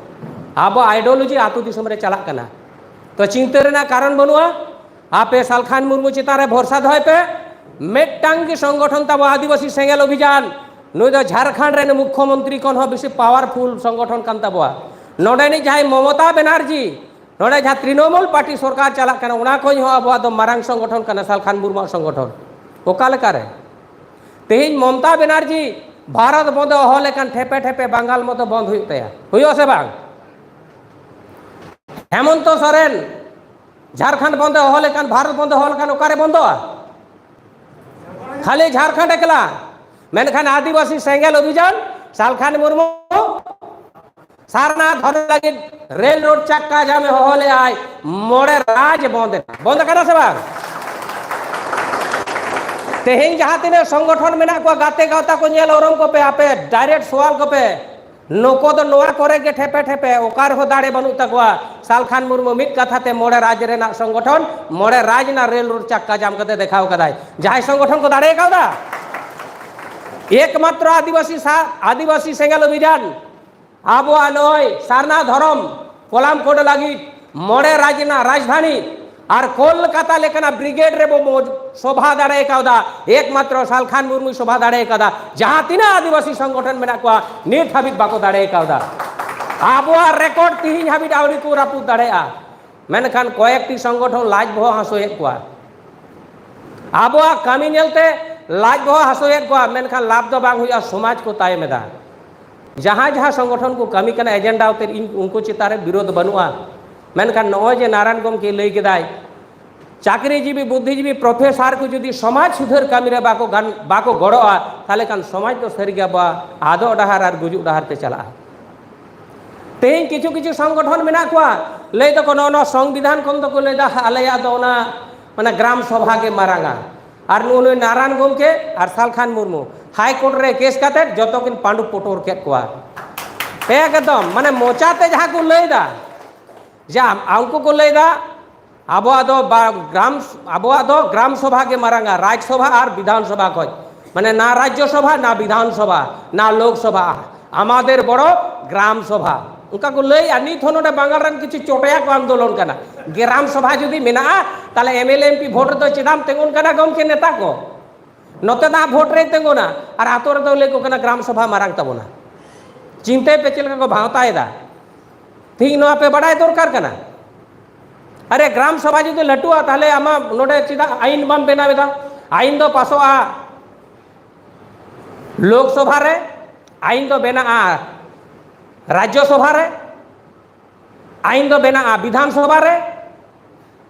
ᱟᱵᱚ ideology ᱟᱹᱛᱩ ᱫᱤᱥᱚᱢ ᱨᱮ ᱪᱟᱞᱟᱜ ᱠᱟᱱᱟ᱾ ᱛᱚ, ᱪᱤᱱᱛᱟᱹ ᱨᱮᱱᱟᱜ ᱠᱟᱨᱚᱱ ᱵᱟᱹᱱᱩᱜᱼᱟ᱾ ᱟᱯᱮ ᱥᱟᱞᱠᱷᱟᱱ ᱢᱩᱨᱢᱩ ᱪᱮᱛᱟᱱ ᱨᱮ ᱵᱷᱚᱨᱥᱟ ᱫᱚᱦᱚᱭ ᱯᱮ᱾ ᱢᱤᱫᱴᱟᱝ ᱜᱮ ᱥᱚᱝᱜᱚᱴᱷᱚᱱ ᱛᱟᱵᱚ, ᱟᱹᱫᱤᱵᱟᱹᱥᱤ ᱥᱮᱸᱜᱮᱞ ᱚᱵᱷᱤᱡᱟᱱ᱾ ᱱᱩᱭ ᱫᱚ ᱡᱷᱟᱲᱠᱷᱚᱸᱰ ᱨᱮᱱ ᱢᱩᱠᱠᱷᱚᱢᱚᱱᱛᱨᱤ ᱠᱷᱚᱱ ᱦᱚᱸ ᱵᱮᱥᱤ powerful ᱥᱚᱝᱜᱚᱴᱷᱚᱱ ᱠᱟᱱ ᱛᱟᱵᱚᱣᱟ᱾ ᱱᱚᱰᱮᱱᱤᱡ ᱡᱟᱦᱟᱸᱭ ᱢᱚᱢᱚᱛᱟ ᱵᱮᱱᱟᱨᱡᱤ, ᱱᱚᱰᱮ ᱡᱟᱦᱟᱸ ᱛᱨᱤᱱᱚᱢᱩᱞ ᱯᱟᱨᱴᱤ ᱥᱚᱨᱠᱟᱨ ᱪᱟᱞᱟᱜ ᱠᱟᱱᱟ, ᱚᱱᱟ ᱠᱷᱚᱱ ᱦᱚᱸ ᱟᱵᱚᱣᱟᱜ ᱫᱚ ᱢᱟᱨᱟᱝ ᱥᱚᱝᱜᱚᱴᱷᱚᱱ ᱠᱟᱱᱟ ᱥᱟᱞᱠᱷᱟᱱ ᱢᱩᱨᱢᱩᱣᱟᱜ ᱥᱚᱝᱜᱚᱴᱷᱚᱱ᱾ ᱚᱠᱟ ᱞᱮᱠᱟᱨᱮ? ᱛᱮᱦᱮᱧ ᱢᱚᱢᱚᱛᱟ ᱵᱮᱱᱟᱨᱡᱤ ᱵᱷᱟᱨᱚᱛ ᱵᱚᱱᱫᱚ ᱦᱚᱦᱚ ᱞᱮᱠᱷᱟᱱ ᱴᱷᱮᱯᱮ ᱴᱷᱮᱯᱮ ᱵᱟᱝᱜᱟᱞ ᱢᱚᱛᱚ ᱵᱚᱱᱫ ᱦᱩᱭᱩᱜ ᱛᱟᱭᱟ, ᱦᱩᱭᱩᱜᱼᱟ ᱥᱮ ᱵᱟᱝ? ᱦᱮᱢᱚᱱᱛᱚ ᱥᱚᱨᱮᱱ ᱡᱷᱟᱲᱠᱷᱚᱸᱰ ᱵᱚᱱᱫᱚ ᱦᱚᱦᱚ ᱞᱮᱠᱷᱟᱱ, ᱵᱷᱟᱨᱚᱛ ᱵᱚᱱᱫᱚ ᱦᱚᱦᱚ ᱞᱮᱠᱷᱟᱱ ᱚᱠᱟᱨᱮ ᱵᱚᱱᱫᱚᱜᱼᱟ? ᱠᱷᱟᱹᱞᱤ ᱡᱷᱟᱲᱠᱷᱚᱸᱰ ᱮᱠᱞᱟ᱾ ᱢᱮᱱᱠᱷᱟᱱ ᱟᱹᱫᱤᱵᱟᱹᱥᱤ ᱥᱮᱸᱜᱮᱞ ᱚᱵᱷᱤᱡᱟᱱ, ᱥᱟᱞᱠᱷᱟᱱ ᱢᱩᱨᱢᱩ ᱥᱟᱨᱱᱟ ᱫᱷᱚᱨᱚᱢ ᱞᱟᱹᱜᱤᱫ ᱨᱮᱞ ᱨᱳᱰ ᱪᱟᱠᱟ ᱡᱟᱢ ᱮ ᱦᱚᱦᱚ ᱞᱮᱫᱼᱟᱭ, ᱢᱚᱬᱮ ᱨᱟᱡᱽ ᱵᱚᱱᱫ ᱮᱱᱟ᱾ ᱵᱚᱱᱫ ᱟᱠᱟᱱᱟ ᱥᱮ ᱵᱟᱝ? ᱛᱮᱦᱮᱧ ᱡᱟᱦᱟᱸ ᱛᱤᱱᱟᱹᱜ ᱥᱚᱝᱜᱚᱴᱷᱚᱱ ᱢᱮᱱᱟᱜ ᱠᱚᱣᱟ, ᱜᱟᱛᱮ ᱜᱟᱶᱛᱟ ᱠᱚ ᱧᱮᱞ ᱩᱨᱩᱢ ᱠᱚᱯᱮ, ᱟᱯᱮ ᱰᱟᱭᱨᱮᱠᱴ ᱥᱚᱣᱟᱞ ᱠᱚᱯᱮ᱾ ᱱᱩᱠᱩ ᱫᱚ ᱱᱚᱣᱟ ᱠᱚᱨᱮ ᱜᱮ ᱴᱷᱮᱯᱮ ᱴᱷᱮᱯᱮ, ᱚᱠᱟ ᱨᱮᱦᱚᱸ ᱫᱟᱲᱮ ᱵᱟᱹᱱᱩᱜ ᱛᱟᱠᱚᱣᱟ᱾ ᱥᱟᱞᱠᱷᱟᱱ ᱢᱩᱨᱢᱩ ᱢᱤᱫ ᱠᱟᱛᱷᱟ ᱛᱮ ᱢᱚᱬᱮ ᱨᱟᱡᱽ ᱨᱮᱱᱟᱜ ᱥᱚᱝᱜᱚᱴᱷᱚᱱ, ᱢᱚᱬᱮ ᱨᱟᱡᱽ ᱨᱮᱱᱟᱜ ᱨᱮᱞ ᱨᱳᱰ ᱪᱟᱠᱟ ᱡᱟᱢ ᱠᱟᱛᱮ ᱫᱮᱠᱷᱟᱣ ᱠᱟᱫᱟᱭ᱾ ᱡᱟᱦᱟᱸᱭ ᱥᱚᱝᱜᱚᱴᱷᱚᱱ ᱠᱚ ᱫᱟᱲᱮ ᱠᱟᱣᱫᱟ, ᱮᱠᱢᱟᱛᱨᱚ ᱟᱹᱫᱤᱵᱟᱹᱥᱤ ᱥᱟ-, ᱟᱹᱫᱤᱵᱟᱹᱥᱤ ᱥᱮᱸᱜᱮᱞ ᱚᱵᱷᱤᱡᱟᱱ, ᱟᱵᱚᱣᱟᱜ ᱱᱚᱜᱼᱚᱭ ᱥᱟᱨᱱᱟ ᱫᱷᱚᱨᱚᱢ ᱯᱚᱞᱟᱢ ᱠᱳᱰ ᱞᱟᱹᱜᱤᱫ ᱢᱚᱬᱮ ᱨᱟᱡᱽ ᱨᱮᱱᱟᱜ ᱨᱟᱡᱽᱫᱷᱟᱱᱤ ᱟᱨ ᱠᱳᱞᱠᱟᱛᱟ ᱞᱮᱠᱟᱱᱟᱜ ᱵᱨᱤᱜᱮᱰ ᱨᱮᱵᱚ ᱢᱚ-, ᱥᱚᱵᱷᱟ ᱫᱟᱲᱮ ᱠᱟᱣᱫᱟ, ᱮᱠᱢᱟᱛᱨᱚ ᱥᱟᱞᱠᱷᱟᱱ ᱢᱩᱨᱢᱩᱭ ᱥᱚᱵᱷᱟ ᱫᱟᱲᱮ ᱠᱟᱣᱫᱟ᱾ ᱡᱟᱦᱟᱸ ᱛᱤᱱᱟᱹᱜ ᱟᱹᱫᱤᱵᱟᱹᱥᱤ ᱥᱚᱝᱜᱚᱴᱷᱚᱱ ᱢᱮᱱᱟᱜ ᱠᱚᱣᱟ, ᱱᱤᱛ ᱦᱟᱹᱵᱤᱡ ᱵᱟᱠᱚ ᱫᱟᱲᱮ ᱠᱟᱣᱫᱟ᱾ ᱟᱵᱚᱣᱟᱜ ᱨᱮᱠᱚᱨᱰ ᱛᱤᱦᱤᱧ ᱦᱟᱹᱵᱤᱡ ᱟᱹᱣᱨᱤ ᱠᱚ ᱨᱟᱹᱯᱩᱫ ᱫᱟᱲᱮᱭᱟᱜᱼᱟ᱾ ᱢᱮᱱᱠᱷᱟᱱ ᱠᱚᱭᱮᱠᱴᱤ ᱥᱚᱝᱜᱚᱴᱷᱚᱱ ᱞᱟᱡ ᱵᱚᱦᱚᱜ ᱦᱟᱹᱥᱩᱭᱮᱫ ᱠᱚᱣᱟ᱾ ᱟᱵᱚᱣᱟᱜ ᱠᱟᱹᱢᱤ ᱧᱮᱞᱛᱮ ᱞᱟᱡ ᱵᱚᱦᱚᱜ ᱦᱟᱹᱥᱩᱭᱮᱫ ᱠᱚᱣᱟ, ᱢᱮᱱᱠᱷᱟᱱ ᱞᱟᱵᱷ ᱫᱚ ᱵᱟᱝ ᱦᱩᱭᱩᱜᱼᱟ, ᱥᱚᱢᱟᱡᱽ ᱠᱚ ᱛᱟᱭᱚᱢ ᱮᱫᱟ᱾ ᱡᱟᱦᱟᱸ ᱡᱟᱦᱟᱸ ᱥᱚᱝᱜᱚᱴᱷᱚᱱ ᱠᱚ ᱠᱟᱹᱢᱤ ᱠᱟᱱᱟ ᱮᱡᱮᱱᱰᱟ ᱟᱛᱮᱫ, ᱤᱧ ᱩᱱᱠᱩ ᱪᱮᱛᱟᱱ ᱨᱮ ᱵᱤᱨᱳᱫᱷ ᱵᱟᱹᱱᱩᱜᱼᱟ᱾ ᱢᱮᱱᱠᱷᱟᱱ ᱱᱚᱜᱼᱚᱭ ᱡᱮ ᱱᱟᱨᱟᱭᱚᱱ ᱜᱚᱢᱠᱮ ᱞᱟᱹᱭ ᱠᱮᱫᱟᱭ, ᱪᱟᱹᱠᱨᱤᱡᱤᱵᱤ, ᱵᱩᱫᱽᱫᱷᱤᱡᱤᱵᱤ, ᱯᱨᱚᱯᱷᱮᱥᱟᱨ ᱠᱚ ᱡᱩᱫᱤ ᱥᱚᱢᱟᱡᱽ ᱥᱩᱫᱷᱟᱹᱨ ᱠᱟᱹᱢᱤ ᱨᱮ ᱵᱟᱠᱚ ᱜᱟᱱ, ᱵᱟᱠᱚ ᱜᱚᱲᱚᱜᱼᱟ, ᱛᱟᱦᱚᱞᱮ ᱠᱷᱟᱱ ᱥᱚᱢᱟᱡᱽ ᱫᱚ ᱥᱟᱹᱨᱤᱜᱮ ᱟᱵᱚᱣᱟᱜ ᱟᱫᱚᱜ ᱰᱟᱦᱟᱨ ᱟᱨ ᱜᱩᱡᱩᱜ ᱰᱟᱦᱟᱨ ᱛᱮ ᱪᱟᱞᱟᱜᱼᱟ᱾ ᱛᱮᱦᱮᱧ ᱠᱤᱪᱷᱩ ᱠᱤᱪᱷᱩ ᱥᱚᱝᱜᱚᱴᱷᱚᱱ ᱢᱮᱱᱟᱜ ᱠᱚᱣᱟ, ᱞᱟᱹᱭ ᱫᱚᱠᱚ ᱱᱚᱜᱼᱚ ᱱᱚᱣᱟ ᱥᱚᱝᱵᱤᱫᱷᱟᱱ ᱠᱷᱚᱱ ᱫᱚᱠᱚ ᱞᱟᱹᱭ ᱫᱟ, ᱟᱞᱮᱭᱟᱜ ᱫᱚ ᱚᱱᱟ, ᱢᱟᱱᱮ, ᱜᱨᱟᱢ ᱥᱚᱵᱷᱟ ᱜᱮ ᱢᱟᱨᱟᱝᱟ᱾ ᱟᱨ ᱱᱩᱜᱼᱩ ᱱᱩᱭ ᱱᱟᱨᱟᱭᱚᱱ ᱜᱚᱢᱠᱮ ᱟᱨ ᱥᱟᱞᱠᱷᱟᱱ ᱢᱩᱨᱢᱩ ᱦᱟᱭ ᱠᱳᱨᱴ ᱨᱮ ᱠᱮᱥ ᱠᱟᱛᱮ ᱡᱚᱛᱚ ᱠᱤᱱ ᱯᱟᱸᱰᱩ ᱯᱩᱴᱩᱨ ᱠᱮᱫ ᱠᱚᱣᱟ᱾ ᱮᱠᱫᱚᱢ, ᱢᱟᱱᱮ, ᱢᱚᱪᱟᱛᱮ ᱡᱟᱦᱟᱸ ᱠᱚ ᱞᱟᱹᱭ ᱫᱟ, ᱡᱟ ᱩᱱᱠᱩ ᱠᱚ ᱞᱟᱹᱭ ᱫᱟ, ᱟᱵᱚᱣᱟᱜ ᱫᱚ ᱵᱟ-, ᱜᱨᱟᱢ, ᱟᱵᱚᱣᱟᱜ ᱫᱚ ᱜᱨᱟᱢ ᱥᱚᱵᱷᱟ ᱜᱮ ᱢᱟᱨᱟᱝᱟ, ᱨᱟᱡᱽ ᱥᱚᱵᱷᱟ ᱟᱨ ᱵᱤᱫᱷᱟᱱ ᱥᱚᱵᱷᱟ ᱠᱷᱚᱡ᱾ ᱢᱟᱱᱮ, ᱱᱟ ᱨᱟᱡᱽᱡᱚ ᱥᱚᱵᱷᱟ, ᱱᱟ ᱵᱤᱫᱷᱟᱱ ᱥᱚᱵᱷᱟ, ᱱᱟ ᱞᱳᱠ ᱥᱚᱵᱷᱟ, ᱟᱢᱟᱫᱮᱨ ᱵᱚᱲᱚ ᱜᱨᱟᱢ ᱥᱚᱵᱷᱟ᱾ ᱚᱱᱠᱟ ᱠᱚ ᱞᱟᱹᱭᱟ᱾ ᱱᱤᱛ ᱦᱚᱸ ᱱᱚᱰᱮ ᱵᱟᱝᱜᱟᱞ ᱨᱮᱱ ᱠᱤᱪᱷᱩ ᱪᱚᱴᱮᱭᱟ ᱠᱚ ᱟᱱᱫᱳᱞᱚᱱ ᱠᱟᱱᱟ, ᱜᱨᱟᱢ ᱥᱚᱵᱷᱟ ᱡᱩᱫᱤ ᱢᱮᱱᱟᱜᱼᱟ, ᱛᱟᱦᱞᱮ M L A M P ᱵᱷᱳᱴ ᱨᱮᱫᱚ ᱪᱮᱫᱟᱜ ᱮᱢ ᱛᱤᱸᱜᱩᱱ ᱠᱟᱱᱟ ᱜᱚᱢᱠᱮ ᱱᱮᱛᱟ ᱠᱚ? ᱱᱚᱛᱮ ᱫᱚ ᱦᱟᱸᱜ ᱵᱷᱳᱴ ᱨᱮᱭ ᱛᱤᱸᱜᱩᱱᱟ ᱟᱨ ᱟᱛᱳ ᱨᱮᱫᱚ ᱞᱟᱹᱭ ᱠᱚ ᱠᱟᱱᱟ ᱜᱨᱟᱢ ᱥᱚᱵᱷᱟ ᱢᱟᱨᱟᱝ ᱛᱟᱵᱚᱱᱟ᱾ ᱪᱤᱱᱛᱟᱹᱭ ᱯᱮ ᱪᱮᱫ ᱞᱮᱠᱟ ᱠᱚ ᱵᱷᱟᱶᱛᱟᱭᱮᱫᱟ᱾ ᱛᱮᱦᱮᱧ ᱱᱚᱣᱟ ᱯᱮ ᱵᱟᱰᱟᱭ ᱫᱚᱨᱠᱟᱨ ᱠᱟᱱᱟ᱾ ᱟᱨᱮ, ᱜᱨᱟᱢ ᱥᱚᱵᱷᱟ ᱡᱩᱫᱤ ᱞᱟᱹᱴᱩᱜᱼᱟ, ᱛᱟᱦᱞᱮ ᱟᱢᱟᱜ ᱱᱚᱰᱮ ᱪᱮᱫᱟᱜ ᱟᱭᱤᱱ ᱵᱟᱢ ᱵᱮᱱᱟᱣ ᱮᱫᱟ? ᱟᱭᱤᱱ ᱫᱚ ᱯᱟᱥᱚᱜᱼᱟ ᱞᱳᱠ ᱥᱚᱵᱷᱟ ᱨᱮ, ᱟᱭᱤᱱ ᱫᱚ ᱵᱮᱱᱟᱜᱼᱟ ᱨᱟᱡᱽᱡᱚ ᱥᱚᱵᱷᱟ ᱨᱮ, ᱟᱭᱤᱱ ᱫᱚ ᱵᱮᱱᱟᱜᱼᱟ ᱵᱤᱫᱷᱟᱱ ᱥᱚᱵᱷᱟ ᱨᱮ,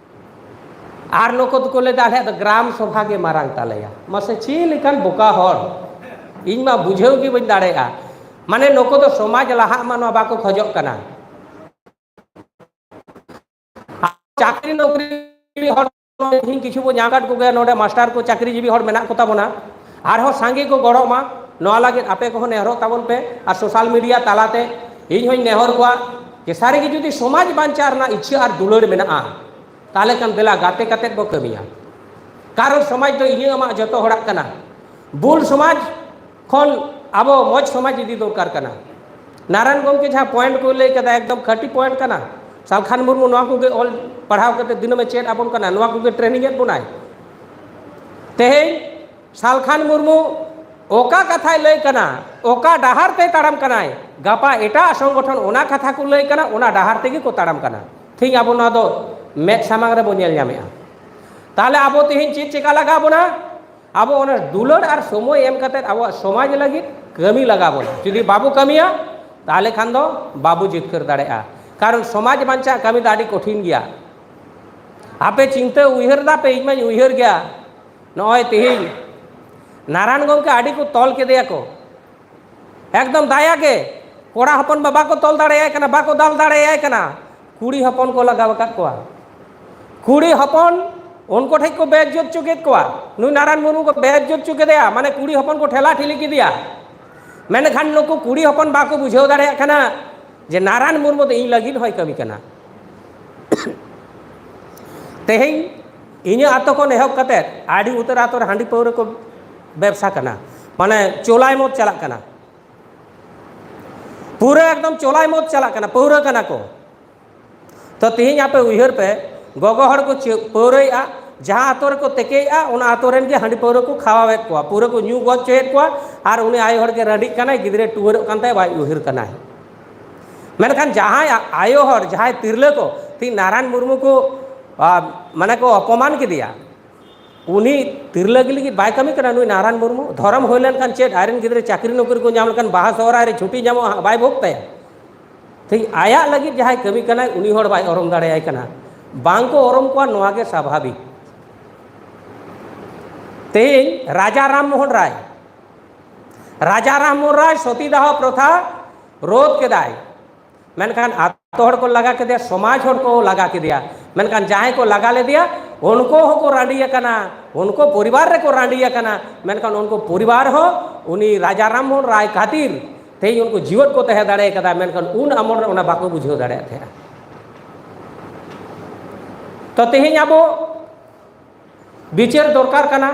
ᱟᱨ ᱱᱩᱠᱩ ᱫᱚᱠᱚ ᱞᱟᱹᱭᱫᱟ, "ᱟᱞᱮᱭᱟᱜ ᱫᱚ ᱜᱨᱟᱢ ᱥᱚᱵᱷᱟ ᱜᱮ ᱢᱟᱨᱟᱝ ᱛᱟᱞᱮᱭᱟ᱾" ᱢᱟᱥᱮ ᱪᱮᱫ ᱞᱮᱠᱟᱱ ᱵᱚᱠᱟ ᱦᱚᱲ! ᱤᱧ ᱢᱟ ᱵᱩᱡᱷᱟᱹᱣ ᱜᱮ ᱵᱟᱹᱧ ᱫᱟᱲᱮᱭᱟᱜᱼᱟ᱾ ᱢᱟᱱᱮ ᱱᱩᱠᱩ ᱫᱚ ᱥᱚᱢᱟᱡᱽ ᱞᱟᱦᱟᱜ ᱢᱟ, ᱱᱚᱣᱟ ᱵᱟᱠᱚ ᱠᱷᱚᱡᱚᱜ ᱠᱟᱱᱟ᱾ ᱪᱟᱹᱠᱨᱤ ᱱᱚᱠᱨᱤ ᱦᱚᱲ ᱛᱮᱦᱮᱧ ᱠᱤᱪᱷᱩ ᱵᱚ ᱧᱟᱢ ᱟᱠᱟᱫ ᱠᱚᱜᱮᱭᱟ, ᱱᱚᱰᱮ ᱢᱟᱥᱴᱟᱨ ᱠᱚ ᱪᱟᱹᱠᱨᱤᱡᱤᱵᱤ ᱦᱚᱲ ᱢᱮᱱᱟᱜ ᱠᱚᱛᱟ ᱵᱚᱱᱟ, ᱟᱨᱦᱚᱸ ᱥᱟᱸᱜᱮ ᱠᱚ ᱜᱚᱲᱚᱜ ᱢᱟ᱾ ᱱᱚᱣᱟ ᱞᱟᱹᱜᱤᱫ ᱟᱯᱮ ᱠᱚᱦᱚᱸ ᱱᱮᱦᱚᱨᱚᱜ ᱛᱟᱵᱚᱱ ᱯᱮ, ᱟᱨ ᱥᱳᱥᱟᱞ ᱢᱤᱰᱤᱭᱟ ᱛᱟᱞᱟᱛᱮ ᱤᱧ ᱦᱚᱸᱧ ᱱᱮᱦᱚᱨ ᱠᱚᱣᱟ ᱡᱮ ᱥᱟᱹᱨᱤᱜᱮ ᱡᱩᱫᱤ ᱥᱚᱢᱟᱡᱽ ᱵᱟᱧᱪᱟᱣ ᱨᱮᱱᱟᱜ ᱤᱪᱪᱷᱟᱹ ᱟᱨ ᱫᱩᱞᱟᱹᱲ ᱢᱮᱱᱟᱜᱼᱟ, ᱛᱟᱦᱚᱞᱮ ᱠᱷᱟᱱ ᱫᱮᱞᱟ ᱜᱟᱛᱮ ᱠᱟᱛᱮᱫ ᱵᱚ ᱠᱟᱹᱢᱤᱭᱟ᱾ ᱠᱟᱨᱚᱱ ᱥᱚᱢᱟᱡᱽ ᱫᱚ ᱤᱧᱟᱹᱜ ᱟᱢᱟᱜ ᱡᱚᱛᱚ ᱦᱚᱲᱟᱜ ᱠᱟᱱᱟ᱾ ᱵᱩᱞ ᱥᱚᱢᱟᱡᱽ ᱠᱷᱚᱱ ᱟᱵᱚ ᱢᱚᱡᱽ ᱥᱚᱢᱟᱡᱽ ᱤᱫᱤ ᱫᱚᱨᱠᱟᱨ ᱠᱟᱱᱟ᱾ ᱱᱟᱨᱟᱭᱚᱱ ᱜᱚᱢᱠᱮ ᱡᱟᱦᱟᱸ ᱯᱚᱭᱮᱱᱴ ᱠᱚ ᱞᱟᱹᱭ ᱠᱟᱫᱟ, ᱮᱠᱫᱚᱢ ᱠᱷᱟᱹᱴᱤ ᱯᱚᱭᱮᱱᱴ ᱠᱟᱱᱟ᱾ ᱥᱟᱞᱠᱷᱟᱱ ᱢᱩᱨᱢᱩ ᱱᱚᱣᱟ ᱠᱚᱜᱮ ᱚᱞ ᱯᱟᱲᱦᱟᱣ ᱠᱟᱛᱮ ᱫᱤᱱᱟᱹᱢᱮ ᱪᱮᱫ ᱟᱵᱚᱱ ᱠᱟᱱᱟ, ᱱᱚᱣᱟ ᱠᱚᱜᱮ ᱴᱨᱮᱱᱤᱝ ᱮᱫ ᱵᱚᱱᱟᱭ᱾ ᱛᱮᱦᱮᱧ ᱥᱟᱞᱠᱷᱟᱱ ᱢᱩᱨᱢᱩ ᱚᱠᱟ ᱠᱟᱛᱷᱟᱭ ᱞᱟᱹᱭ ᱠᱟᱱᱟ, ᱚᱠᱟ ᱰᱟᱦᱟᱨ ᱛᱮ ᱛᱟᱲᱟᱢ ᱠᱟᱱᱟᱭ, ᱜᱟᱯᱟ ᱮᱴᱟᱜ ᱥᱚᱝᱜᱚᱴᱷᱚᱱ ᱚᱱᱟ ᱠᱟᱛᱷᱟ ᱠᱚ ᱞᱟᱹᱭ ᱠᱟᱱᱟ, ᱚᱱᱟ ᱰᱟᱦᱟᱨ ᱛᱮᱜᱮ ᱠᱚ ᱛᱟᱲᱟᱢ ᱠᱟᱱᱟ᱾ ᱛᱮᱦᱮᱧ ᱟᱵᱚ ᱱᱚᱣᱟ ᱫᱚ ᱢᱮᱫ ᱥᱟᱢᱟᱝ ᱨᱮᱵᱚᱱ ᱧᱮᱞ ᱧᱟᱢᱮᱫᱼᱟ᱾ ᱛᱟᱦᱚᱞᱮ ᱟᱵᱚ ᱛᱮᱦᱮᱧ ᱪᱮᱫ ᱪᱮᱠᱟ ᱞᱟᱜᱟᱣ ᱵᱚᱱᱟ? ᱟᱵᱚ ᱚᱱᱟ ᱫᱩᱞᱟᱹᱲ ᱟᱨ ᱥᱚᱢᱚᱭ ᱮᱢ ᱠᱟᱛᱮ ᱟᱵᱚᱣᱟᱜ ᱥᱚᱢᱟᱡᱽ ᱞᱟᱹᱜᱤᱫ ᱠᱟᱹᱢᱤ ᱞᱟᱜᱟᱣ ᱵᱚᱱᱟ᱾ ᱡᱩᱫᱤ ᱵᱟᱵᱚ ᱠᱟᱹᱢᱤᱭᱟ, ᱛᱟᱦᱚᱞᱮ ᱠᱷᱟᱱ ᱫᱚ ᱵᱟᱵᱚ ᱡᱤᱛᱠᱟᱹᱨ ᱫᱟᱲᱮᱭᱟᱜᱼᱟ᱾ ᱠᱟᱨᱚᱱ ᱥᱚᱢᱟᱡᱽ ᱵᱟᱧᱪᱟᱜ ᱠᱟᱹᱢᱤ ᱫᱚ ᱟᱹᱰᱤ ᱠᱚᱴᱷᱤᱱ ᱜᱮᱭᱟ᱾ ᱟᱯᱮ ᱪᱤᱱᱛᱟᱹ ᱩᱭᱦᱟᱹᱨ ᱫᱟᱯᱮ, ᱤᱧ ᱢᱟᱧ ᱩᱭᱦᱟᱹᱨ ᱜᱮᱭᱟ᱾ ᱱᱚᱜᱼᱚᱭ ᱛᱮᱦᱮᱧ ᱱᱟᱨᱟᱭᱚᱱ ᱜᱚᱢᱠᱮ ᱟᱹᱰᱤ ᱠᱚ ᱛᱚᱞ ᱠᱮᱫᱮᱭᱟ ᱠᱚ, ᱮᱠᱫᱚᱢ ᱫᱟᱭᱟ ᱜᱮ᱾ ᱠᱚᱲᱟ ᱦᱚᱯᱚᱱ ᱵᱟ ᱵᱟᱠᱚ ᱛᱚᱞ ᱫᱟᱲᱮᱭᱟᱭ ᱠᱟᱱᱟ, ᱵᱟᱠᱚ ᱫᱟᱞ ᱫᱟᱲᱮᱭᱟᱭ ᱠᱟᱱᱟ, ᱠᱩᱲᱤ ᱦᱚᱯᱚᱱ ᱠᱚ ᱞᱟᱜᱟᱣ ᱟᱠᱟᱫ ᱠᱚᱣᱟ᱾ ᱠᱩᱲᱤ ᱦᱚᱯᱚᱱ ᱩᱱᱠᱩ ᱴᱷᱮᱱ ᱠᱚ ᱵᱮᱡᱡᱚᱛ ᱦᱚᱪᱚ ᱠᱮᱫ ᱠᱚᱣᱟ᱾ ᱱᱩᱭ ᱱᱟᱨᱟᱭᱚᱱ ᱢᱩᱨᱢᱩ ᱠᱚ ᱵᱮᱡᱡᱚᱛ ᱦᱚᱪᱚ ᱠᱮᱫᱮᱭᱟ, ᱢᱟᱱᱮ ᱠᱩᱲᱤ ᱦᱚᱯᱚᱱ ᱠᱚ ᱴᱷᱮᱞᱟ ᱴᱷᱤᱞᱤ ᱠᱮᱫᱮᱭᱟ᱾ ᱢᱮᱱᱠᱷᱟᱱ ᱱᱩᱠᱩ ᱠᱩᱲᱤ ᱦᱚᱯᱚᱱ ᱵᱟᱠᱚ ᱵᱩᱡᱷᱟᱹᱣ ᱫᱟᱲᱮᱭᱟᱜ ᱠᱟᱱᱟ ᱡᱮ ᱱᱟᱨᱟᱭᱚᱱ ᱢᱩᱨᱢᱩ ᱫᱚ ᱤᱧ ᱞᱟᱹᱜᱤᱫ ᱦᱚᱸᱭ ᱠᱟᱹᱢᱤ ᱠᱟᱱᱟ᱾ ᱛᱮᱦᱮᱧ ᱤᱧᱟᱹᱜ ᱟᱛᱳ ᱠᱷᱚᱱ ᱮᱦᱚᱵ ᱠᱟᱛᱮ ᱟᱹᱰᱤ ᱩᱛᱟᱹᱨ ᱟᱛᱳ ᱨᱮ ᱦᱟᱺᱰᱤ ᱯᱟᱹᱣᱨᱟᱹ ᱠᱚ ᱵᱮᱵᱽᱥᱟ ᱠᱟᱱᱟ, ᱢᱟᱱᱮ ᱪᱳᱞᱟᱭ ᱢᱚᱫ ᱪᱟᱞᱟᱜ ᱠᱟᱱᱟ, ᱯᱩᱨᱟᱹ ᱮᱠᱫᱚᱢ ᱪᱳᱞᱟᱭ ᱢᱚᱫ ᱪᱟᱞᱟᱜ ᱠᱟᱱᱟ, ᱯᱟᱹᱣᱨᱟᱹ ᱠᱟᱱᱟ ᱠᱚ᱾ ᱛᱚ ᱛᱮᱦᱮᱧ ᱟᱯᱮ ᱩᱭᱦᱟᱹᱨ ᱯᱮ, ᱜᱚᱜᱚ ᱦᱚᱲ ᱠᱚ ᱪᱮ-, ᱯᱟᱹᱣᱨᱟᱹᱭᱮᱫᱼᱟ, ᱡᱟᱦᱟᱸ ᱟᱛᱳ ᱨᱮᱠᱚ ᱛᱮᱠᱮᱭᱮᱫᱼᱟ, ᱚᱱᱟ ᱟᱛᱳ ᱨᱮᱱ ᱜᱮ ᱦᱟᱺᱰᱤ ᱯᱟᱹᱣᱨᱟᱹ ᱠᱚ ᱠᱷᱟᱣᱟᱣᱮᱫ ᱠᱚᱣᱟ, ᱯᱩᱨᱟᱹ ᱠᱚ ᱧᱩ ᱜᱚᱡ ᱦᱚᱪᱚᱭᱮᱫ ᱠᱚᱣᱟ, ᱟᱨ ᱩᱱᱤ ᱟᱭᱳ ᱦᱚᱲ ᱜᱮ ᱨᱟᱺᱰᱤᱜ ᱠᱟᱱᱟᱭ, ᱜᱤᱫᱽᱨᱟᱹ ᱴᱩᱣᱟᱹᱨᱚᱜ ᱠᱟᱱ ᱛᱟᱭᱟ, ᱵᱟᱭ ᱩᱭᱦᱟᱹᱨ ᱠᱟᱱᱟᱭ᱾ ᱢᱮᱱᱠᱷᱟᱱ ᱡᱟᱦᱟᱸᱭ ᱟ-, ᱟᱭᱳ ᱦᱚᱲ, ᱡᱟᱦᱟᱸᱭ ᱛᱤᱨᱞᱟᱹ ᱠᱚ, ᱛᱤᱦᱤᱧ ᱱᱟᱨᱟᱭᱚᱱ ᱢᱩᱨᱢᱩ ᱠᱚ, ᱟ, ᱢᱟᱱᱮ ᱠᱚ ᱚᱯᱚᱢᱟᱱ ᱠᱮᱫᱮᱭᱟ, ᱩᱱᱤ ᱛᱤᱨᱞᱟᱹ ᱜᱮ ᱞᱟᱹᱜᱤᱫ ᱵᱟᱭ ᱠᱟᱹᱢᱤ ᱠᱟᱱᱟ᱾ ᱱᱩᱭ ᱱᱟᱨᱟᱭᱚᱱ ᱢᱩᱨᱢᱩ ᱫᱷᱚᱨᱚᱢ ᱦᱩᱭ ᱞᱮᱱᱠᱷᱟᱱ ᱪᱮᱫ, ᱟᱡᱨᱮᱱ ᱜᱤᱫᱽᱨᱟᱹ ᱪᱟᱹᱠᱨᱤ ᱱᱚᱠᱨᱤ ᱠᱚ ᱧᱟᱢ ᱞᱮᱠᱷᱟᱱ ᱵᱟᱦᱟ ᱥᱚᱦᱨᱟᱭ ᱨᱮ ᱪᱷᱩᱴᱤ ᱧᱟᱢᱚᱜᱼᱟ, ᱵᱟᱭ ᱵᱷᱳᱜᱽ ᱛᱟᱭᱟ᱾ ᱛᱮᱦᱮᱧ ᱟᱭᱟᱜ ᱞᱟᱹᱜᱤᱫ ᱡᱟᱦᱟᱸᱭ ᱠᱟᱹᱢᱤ ᱠᱟᱱᱟᱭ, ᱩᱱᱤ ᱦᱚᱲ ᱵᱟᱭ ᱚᱨᱚᱢ ᱫᱟᱲᱮᱭᱟᱭ ᱠᱟᱱᱟ᱾ ᱵᱟᱝ ᱠᱚ ᱚᱨᱚᱢ ᱠᱚᱣᱟ, ᱱᱚᱣᱟ ᱜᱮ ᱥᱟᱵᱷᱟᱵᱤᱠ᱾ ᱛᱮᱦᱮᱧ ᱨᱟᱡᱟ ᱨᱟᱢ ᱢᱳᱦᱚᱱ ᱨᱟᱭ, ᱨᱟᱡᱟ ᱨᱟᱢ ᱢᱳᱦᱚᱱ ᱨᱟᱭ ᱥᱚᱛᱤ ᱫᱟᱦᱚ ᱯᱨᱚᱛᱷᱟ ᱨᱳᱫᱷ ᱠᱮᱫᱟᱭ, ᱢᱮᱱᱠᱷᱟᱱ ᱟᱛᱳ ᱦᱚᱲ ᱠᱚ ᱞᱟᱜᱟ ᱠᱮᱫᱮᱭᱟ, ᱥᱚᱢᱟᱡᱽ ᱦᱚᱲ ᱠᱚ ᱞᱟᱜᱟ ᱠᱮᱫᱮᱭᱟ, ᱢᱮᱱᱠᱷᱟᱱ ᱡᱟᱦᱟᱸᱭ ᱠᱚ ᱞᱟᱜᱟ ᱞᱮᱫᱮᱭᱟ ᱩᱱᱠᱩ ᱦᱚᱸᱠᱚ ᱨᱟᱺᱰᱤ ᱟᱠᱟᱱᱟ, ᱩᱱᱠᱩ ᱯᱚᱨᱤᱵᱟᱨ ᱨᱮᱠᱚ ᱨᱟᱺᱰᱤ ᱟᱠᱟᱱᱟ, ᱢᱮᱱᱠᱷᱟᱱ ᱩᱱᱠᱩ ᱯᱚᱨᱤᱵᱟᱨ ᱦᱚᱸ ᱩᱱᱤ ᱨᱟᱡᱟ ᱨᱟᱢ ᱢᱳᱦᱚᱱ ᱨᱟᱭ ᱠᱷᱟᱹᱛᱤᱨ ᱛᱮᱦᱮᱧ ᱩᱱᱠᱩ ᱡᱤᱣᱮᱫ ᱠᱚ ᱛᱟᱦᱮᱸ ᱫᱟᱲᱮ ᱠᱟᱫᱟ, ᱢᱮᱱᱠᱷᱟᱱ ᱩᱱ ᱟᱢᱚᱞ ᱨᱮ ᱚᱱᱟ ᱵᱟᱠᱚ ᱵᱩᱡᱷᱟᱹᱣ ᱫᱟᱲᱮᱭᱟᱜ ᱛᱟᱦᱮᱸᱜᱼᱟ᱾ ᱛᱚ ᱛᱮᱦᱮᱧ ᱟᱵᱚ ᱵᱤᱪᱟᱹᱨ ᱫᱚᱨᱠᱟᱨ ᱠᱟᱱᱟ,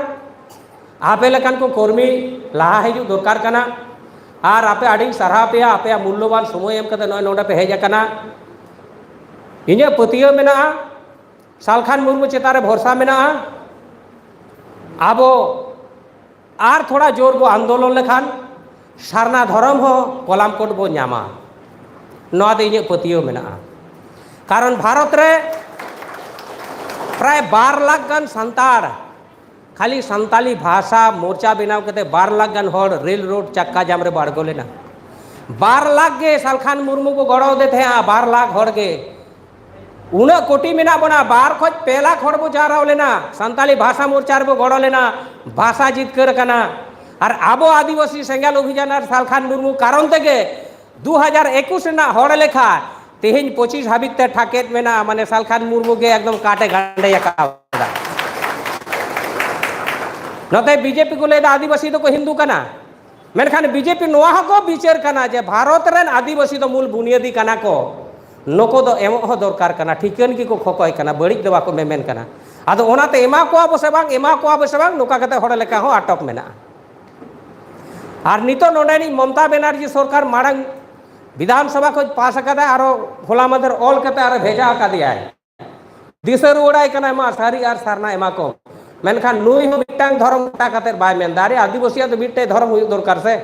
ᱟᱯᱮ ᱞᱮᱠᱟᱱ ᱠᱚ ᱠᱚᱨᱢᱤ ᱞᱟᱦᱟ ᱦᱤᱡᱩᱜ ᱫᱚᱨᱠᱟᱨ ᱠᱟᱱᱟ᱾ ᱟᱨ ᱟᱯᱮ ᱟᱹᱰᱤᱧ ᱥᱟᱨᱦᱟᱣ ᱯᱮᱭᱟ, ᱟᱯᱮᱭᱟᱜ ᱢᱩᱞᱞᱚᱵᱟᱱ ᱥᱚᱢᱚᱭ ᱮᱢ ᱠᱟᱛᱮ ᱱᱚᱜᱼᱚᱭ ᱱᱚᱰᱮ ᱯᱮ ᱦᱮᱡ ᱟᱠᱟᱱᱟ᱾ ᱤᱧᱟᱹᱜ ᱯᱟᱹᱛᱭᱟᱹᱣ ᱢᱮᱱᱟᱜᱼᱟ, ᱥᱟᱞᱠᱷᱟᱱ ᱢᱩᱨᱢᱩ ᱪᱮᱛᱟᱱ ᱨᱮ ᱵᱷᱚᱨᱥᱟ ᱢᱮᱱᱟᱜᱼᱟ᱾ ᱟᱵᱚ ᱟᱨ ᱛᱷᱚᱲᱟ ᱡᱳᱨ ᱵᱚ ᱟᱱᱫᱳᱞᱚᱱ ᱞᱮᱠᱷᱟᱱ ᱥᱟᱨᱱᱟ ᱫᱷᱚᱨᱚᱢ ᱦᱚᱸ ᱠᱚᱞᱟᱢ ᱠᱳᱰ ᱵᱚ ᱧᱟᱢᱟ, ᱱᱚᱣᱟ ᱫᱚ ᱤᱧᱟᱹᱜ ᱯᱟᱹᱛᱭᱟᱹᱣ ᱢᱮᱱᱟᱜᱼᱟ᱾ ᱠᱟᱨᱚᱱ ᱵᱷᱟᱨᱚᱛ ᱨᱮ ᱯᱨᱟᱭ ᱵᱟᱨ ᱞᱟᱠᱷ ᱜᱟᱱ ᱥᱟᱱᱛᱟᱲ ᱠᱷᱟᱹᱞᱤ ᱥᱟᱱᱛᱟᱞᱤ ᱵᱷᱟᱥᱟ ᱢᱳᱨᱪᱟ ᱵᱮᱱᱟᱣ ᱠᱟᱛᱮ ᱵᱟᱨ ᱞᱟᱠᱷ ᱜᱟᱱ ᱦᱚᱲ ᱨᱮᱞ ᱨᱳᱰ ᱪᱟᱠᱟ ᱡᱟᱢ ᱨᱮ ᱟᱬᱜᱚ ᱞᱮᱱᱟ᱾ ᱵᱟᱨ ᱞᱟᱠᱷ ᱜᱮ ᱥᱟᱞᱠᱷᱟᱱ ᱢᱩᱨᱢᱩ ᱠᱚ ᱜᱚᱲᱚ ᱟᱫᱮ ᱛᱟᱦᱮᱸᱜᱼᱟ, ᱵᱟᱨ ᱞᱟᱠᱷ ᱦᱚᱲ ᱜᱮ᱾ ᱩᱱᱟᱹᱜ ᱠᱳᱴᱤ ᱢᱮᱱᱟᱜ ᱵᱚᱱᱟ, ᱵᱟᱨ ᱠᱷᱚᱡ ᱯᱮ ᱞᱟᱠᱷ ᱦᱚᱲ ᱵᱚ ᱡᱟᱣᱨᱟ ᱞᱮᱱᱟ, ᱥᱟᱱᱛᱟᱞᱤ ᱵᱷᱟᱥᱟ ᱢᱳᱨᱪᱟ ᱨᱮᱵᱚ ᱜᱚᱲᱚ ᱞᱮᱱᱟ, ᱵᱷᱟᱥᱟ ᱡᱤᱛᱠᱟᱹᱨ ᱟᱠᱟᱱᱟ᱾ ᱟᱨ ᱟᱵᱚ ᱟᱹᱫᱤᱵᱟᱹᱥᱤ ᱥᱮᱸᱜᱮᱞ ᱚᱵᱷᱤᱡᱟᱱ ᱟᱨ ᱥᱟᱞᱠᱷᱟᱱ ᱢᱩᱨᱢᱩ ᱠᱟᱨᱚᱱ ᱛᱮᱜᱮ ᱫᱩ ᱦᱟᱡᱟᱨ ᱮᱠᱩᱥ ᱨᱮᱱᱟᱜ ᱦᱚᱲ ᱞᱮᱠᱷᱟ ᱛᱮᱦᱮᱧ ᱯᱚᱸᱪᱤᱥ ᱦᱟᱹᱵᱤᱡ ᱛᱮ ᱴᱷᱟᱠᱮᱫ ᱢᱮᱱᱟᱜᱼᱟ, ᱢᱟᱱᱮ ᱥᱟᱞᱠᱷᱟᱱ ᱢᱩᱨᱢᱩ ᱜᱮ ᱮᱠᱫᱚᱢ ᱠᱟᱴᱮ ᱜᱟᱸᱰᱮ ᱟᱠᱟᱫᱟ᱾ ᱱᱚᱛᱮ ᱵᱤᱡᱮᱯᱤ ᱠᱚ ᱞᱟᱹᱭᱫᱟ ᱟᱹᱫᱤᱵᱟᱹᱥᱤ ᱫᱚᱠᱚ ᱦᱤᱱᱫᱩ ᱠᱟᱱᱟ, ᱢᱮᱱᱠᱷᱟᱱ ᱵᱤᱡᱮᱯᱤ ᱱᱚᱣᱟ ᱦᱚᱸᱠᱚ ᱵᱤᱪᱟᱹᱨ ᱠᱟᱱᱟ ᱡᱮ ᱵᱷᱟᱨᱚᱛ ᱨᱮᱱ ᱟᱹᱫᱤᱵᱟᱹᱥᱤ ᱫᱚ ᱢᱩᱞ ᱵᱩᱱᱤᱭᱟᱹᱫᱤ ᱠᱟᱱᱟ ᱠᱚ, ᱱᱩᱠᱩ ᱫᱚ ᱮᱢᱚᱜ ᱦᱚᱸ ᱫᱚᱨᱠᱟᱨ ᱠᱟᱱᱟ, ᱴᱷᱤᱠᱟᱹᱱ ᱜᱮᱠᱚ ᱠᱷᱚᱠᱚᱭ ᱠᱟᱱᱟ, ᱵᱟᱹᱲᱤᱡ ᱫᱚ ᱵᱟᱠᱚ ᱢᱮᱢᱮᱱ ᱠᱟᱱᱟ᱾ ᱟᱫᱚ ᱚᱱᱟᱛᱮ ᱮᱢᱟ ᱠᱚᱣᱟ ᱵᱚ ᱥᱮ ᱵᱟᱝ, ᱮᱢᱟ ᱠᱚᱣᱟ ᱵᱚ ᱥᱮ ᱵᱟᱝ, ᱱᱚᱝᱠᱟ ᱠᱟᱛᱮ ᱦᱚᱲ ᱞᱮᱠᱟ ᱦᱚᱸ ᱟᱴᱚᱠ ᱢᱮᱱᱟᱜᱼᱟ᱾ ᱟᱨ ᱱᱤᱛᱚᱜ ᱱᱚᱰᱮᱱᱤᱡ ᱢᱚᱢᱚᱛᱟ ᱵᱮᱱᱟᱨᱡᱤ ᱥᱚᱨᱠᱟᱨ ᱢᱟᱲᱟᱝ ᱵᱤᱫᱷᱟᱱ ᱥᱚᱵᱷᱟ ᱠᱷᱚᱱ ᱯᱟᱥ ᱟᱠᱟᱫᱟ, ᱟᱨᱚ ᱦᱚᱞᱟ ᱢᱟᱫᱷᱮᱨ ᱚᱞ ᱠᱟᱛᱮ ᱟᱨᱚ ᱵᱷᱮᱡᱟ ᱟᱠᱟᱫᱮᱭᱟᱭ᱾ ᱫᱤᱥᱟᱹ ᱨᱩᱣᱟᱹᱲᱟᱭ ᱠᱟᱱᱟᱭ ᱢᱟ ᱥᱟᱹᱨᱤ ᱟᱨ ᱥᱟᱨᱱᱟ ᱮᱢᱟ ᱠᱚ, ᱢᱮᱱᱠᱷᱟᱱ ᱱᱩᱭ ᱦᱚᱸ ᱢᱤᱫᱴᱟᱝ ᱫᱷᱚᱨᱚᱢ ᱜᱚᱴᱟ ᱠᱟᱛᱮ ᱵᱟᱭ ᱢᱮᱱᱫᱟ᱾ ᱟᱨᱮ, ᱟᱹᱫᱤᱵᱟᱹᱥᱤᱭᱟᱜ ᱫᱚ ᱢᱤᱫᱴᱮᱡ ᱫᱷᱚᱨᱚᱢ ᱦᱩᱭᱩᱜ ᱫᱚᱨᱠᱟᱨ ᱥᱮ᱾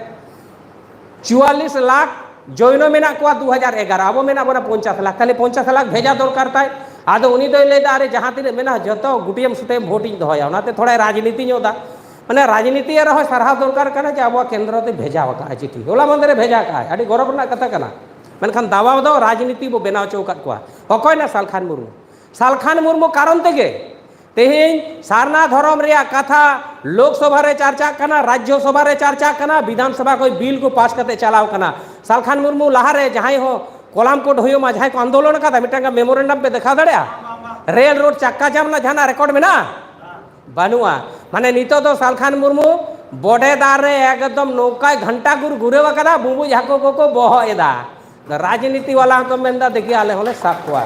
ᱪᱩᱣᱟᱞᱤᱥ ᱞᱟᱠᱷ ᱡᱚᱭᱱᱚ ᱢᱮᱱᱟᱜ ᱠᱚᱣᱟ ᱫᱩ ᱦᱟᱡᱟᱨ ᱮᱜᱟᱨᱚ, ᱟᱵᱚ ᱢᱮᱱᱟᱜ ᱵᱚᱱᱟ ᱯᱚᱧᱪᱟᱥ ᱞᱟᱠᱷ, ᱛᱟᱦᱞᱮ ᱯᱚᱧᱪᱟᱥ ᱞᱟᱠᱷ ᱵᱷᱮᱡᱟ ᱫᱚᱨᱠᱟᱨ ᱛᱟᱭ᱾ ᱟᱫᱚ ᱩᱱᱤ ᱫᱚᱭ ᱞᱟᱹᱭᱫᱟ, ᱟᱨᱮ, ᱡᱟᱦᱟᱸ ᱛᱤᱱᱟᱹᱜ ᱢᱮᱱᱟᱜᱼᱟ ᱡᱚᱛᱚ ᱜᱩᱴᱤᱭᱟᱹᱢ ᱥᱩᱴᱤᱭᱟᱹᱢ ᱵᱷᱳᱴ ᱤᱧ ᱫᱚᱦᱚᱭᱟ, ᱚᱱᱟᱛᱮ ᱛᱷᱚᱲᱟᱭ ᱨᱟᱡᱽᱱᱤᱛᱤ ᱧᱚᱜ ᱫᱟ᱾ ᱢᱟᱱᱮ ᱨᱟᱡᱽᱱᱤᱛᱤ ᱨᱮᱦᱚᱸ ᱥᱟᱨᱦᱟᱣ ᱫᱚᱨᱠᱟᱨ ᱠᱟᱱᱟ ᱡᱮ ᱟᱵᱚᱣᱟᱜ ᱠᱮᱱᱫᱨᱚ ᱛᱮ ᱵᱷᱮᱡᱟ ᱟᱠᱟᱫᱼᱟ ᱪᱤᱴᱷᱤ, ᱦᱚᱞᱟ ᱢᱟᱦᱫᱮᱨ ᱮ ᱵᱷᱮᱡᱟ ᱟᱠᱟᱫᱼᱟ, ᱟᱹᱰᱤ ᱜᱚᱨᱚᱵᱽ ᱨᱮᱱᱟᱜ ᱠᱟᱛᱷᱟ ᱠᱟᱱᱟ᱾ ᱢᱮᱱᱠᱷᱟᱱ ᱫᱟᱵᱟᱣ ᱫᱚ ᱨᱟᱡᱽᱱᱤᱛᱤ ᱵᱚ ᱵᱮᱱᱟᱣ ᱦᱚᱪᱚ ᱟᱠᱟᱫ ᱠᱚᱣᱟ᱾ ᱚᱠᱚᱭ ᱱᱟ ᱥᱟᱞᱠᱷᱟᱱ ᱢᱩᱨᱢᱩ? ᱥᱟᱞᱠᱷᱟᱱ ᱢᱩᱨᱢᱩ ᱠᱟᱨᱚᱱ ᱛᱮᱜᱮ ᱛᱮᱦᱮᱧ ᱥᱟᱨᱱᱟ ᱫᱷᱚᱨᱚᱢ ᱨᱮᱭᱟᱜ ᱠᱟᱛᱷᱟ ᱞᱳᱠᱥᱚᱵᱷᱟ ᱨᱮ ᱪᱟᱨᱪᱟᱜ ᱠᱟᱱᱟ, ᱨᱟᱡᱽᱡᱚ ᱥᱚᱵᱷᱟ ᱨᱮ ᱪᱟᱨᱪᱟᱜ ᱠᱟᱱᱟ, ᱵᱤᱫᱷᱟᱱ ᱥᱚᱵᱷᱟ ᱠᱷᱚᱱ ᱵᱤᱞ ᱠᱚ ᱯᱟᱥ ᱠᱟᱛᱮ ᱪᱟᱞᱟᱣ ᱠᱟᱱᱟ᱾ ᱥᱟᱞᱠᱷᱟᱱ ᱢᱩᱨᱢᱩ ᱞᱟᱦᱟᱨᱮ ᱡᱟᱦᱟᱸᱭ ᱦᱚᱸ ᱠᱚᱞᱟᱢ ᱠᱳᱰ ᱦᱩᱭᱩᱜ ᱢᱟ, ᱡᱟᱦᱟᱸᱭ ᱠᱚ ᱟᱱᱫᱳᱞᱚᱱ ᱟᱠᱟᱫᱟ, ᱢᱤᱫᱴᱟᱝ ᱜᱟᱱ ᱢᱮᱢᱳᱨᱮᱱᱰᱟᱢ ᱯᱮ ᱫᱮᱠᱷᱟᱣ ᱫᱟᱲᱮᱭᱟᱜᱼᱟ? ᱨᱮᱞ ᱨᱳᱰ ᱪᱟᱠᱟ ᱡᱟᱢ ᱨᱮᱱᱟᱜ ᱡᱟᱦᱟᱱᱟᱜ ᱨᱮᱠᱚᱨᱰ ᱢᱮᱱᱟᱜᱼᱟ? ᱵᱟᱹᱱᱩᱜᱼᱟ᱾ ᱢᱟᱱᱮ ᱱᱤᱛᱚᱜ ᱫᱚ ᱥᱟᱞᱠᱷᱟᱱ ᱢᱩᱨᱢᱩ ᱵᱚᱰᱮ ᱫᱟᱨ ᱨᱮ ᱮᱠᱫᱚᱢ ᱱᱚᱝᱠᱟᱭ ᱜᱷᱟᱱᱴᱟ ᱜᱩᱨ ᱜᱷᱩᱨᱟᱹᱣ ᱟᱠᱟᱫᱟ, ᱵᱩᱸᱵᱩᱡ ᱦᱟᱹᱠᱩ ᱠᱚᱠᱚ ᱵᱚᱦᱚᱜ ᱮᱫᱟ᱾ ᱨᱟᱡᱽᱱᱤᱛᱤ ᱵᱟᱞᱟ ᱦᱚᱸᱠᱚ ᱢᱮᱱᱫᱟ, "ᱫᱮᱠᱷᱤ, ᱟᱞᱮ ᱦᱚᱸᱞᱮ ᱥᱟᱵ ᱠᱚᱣᱟ᱾"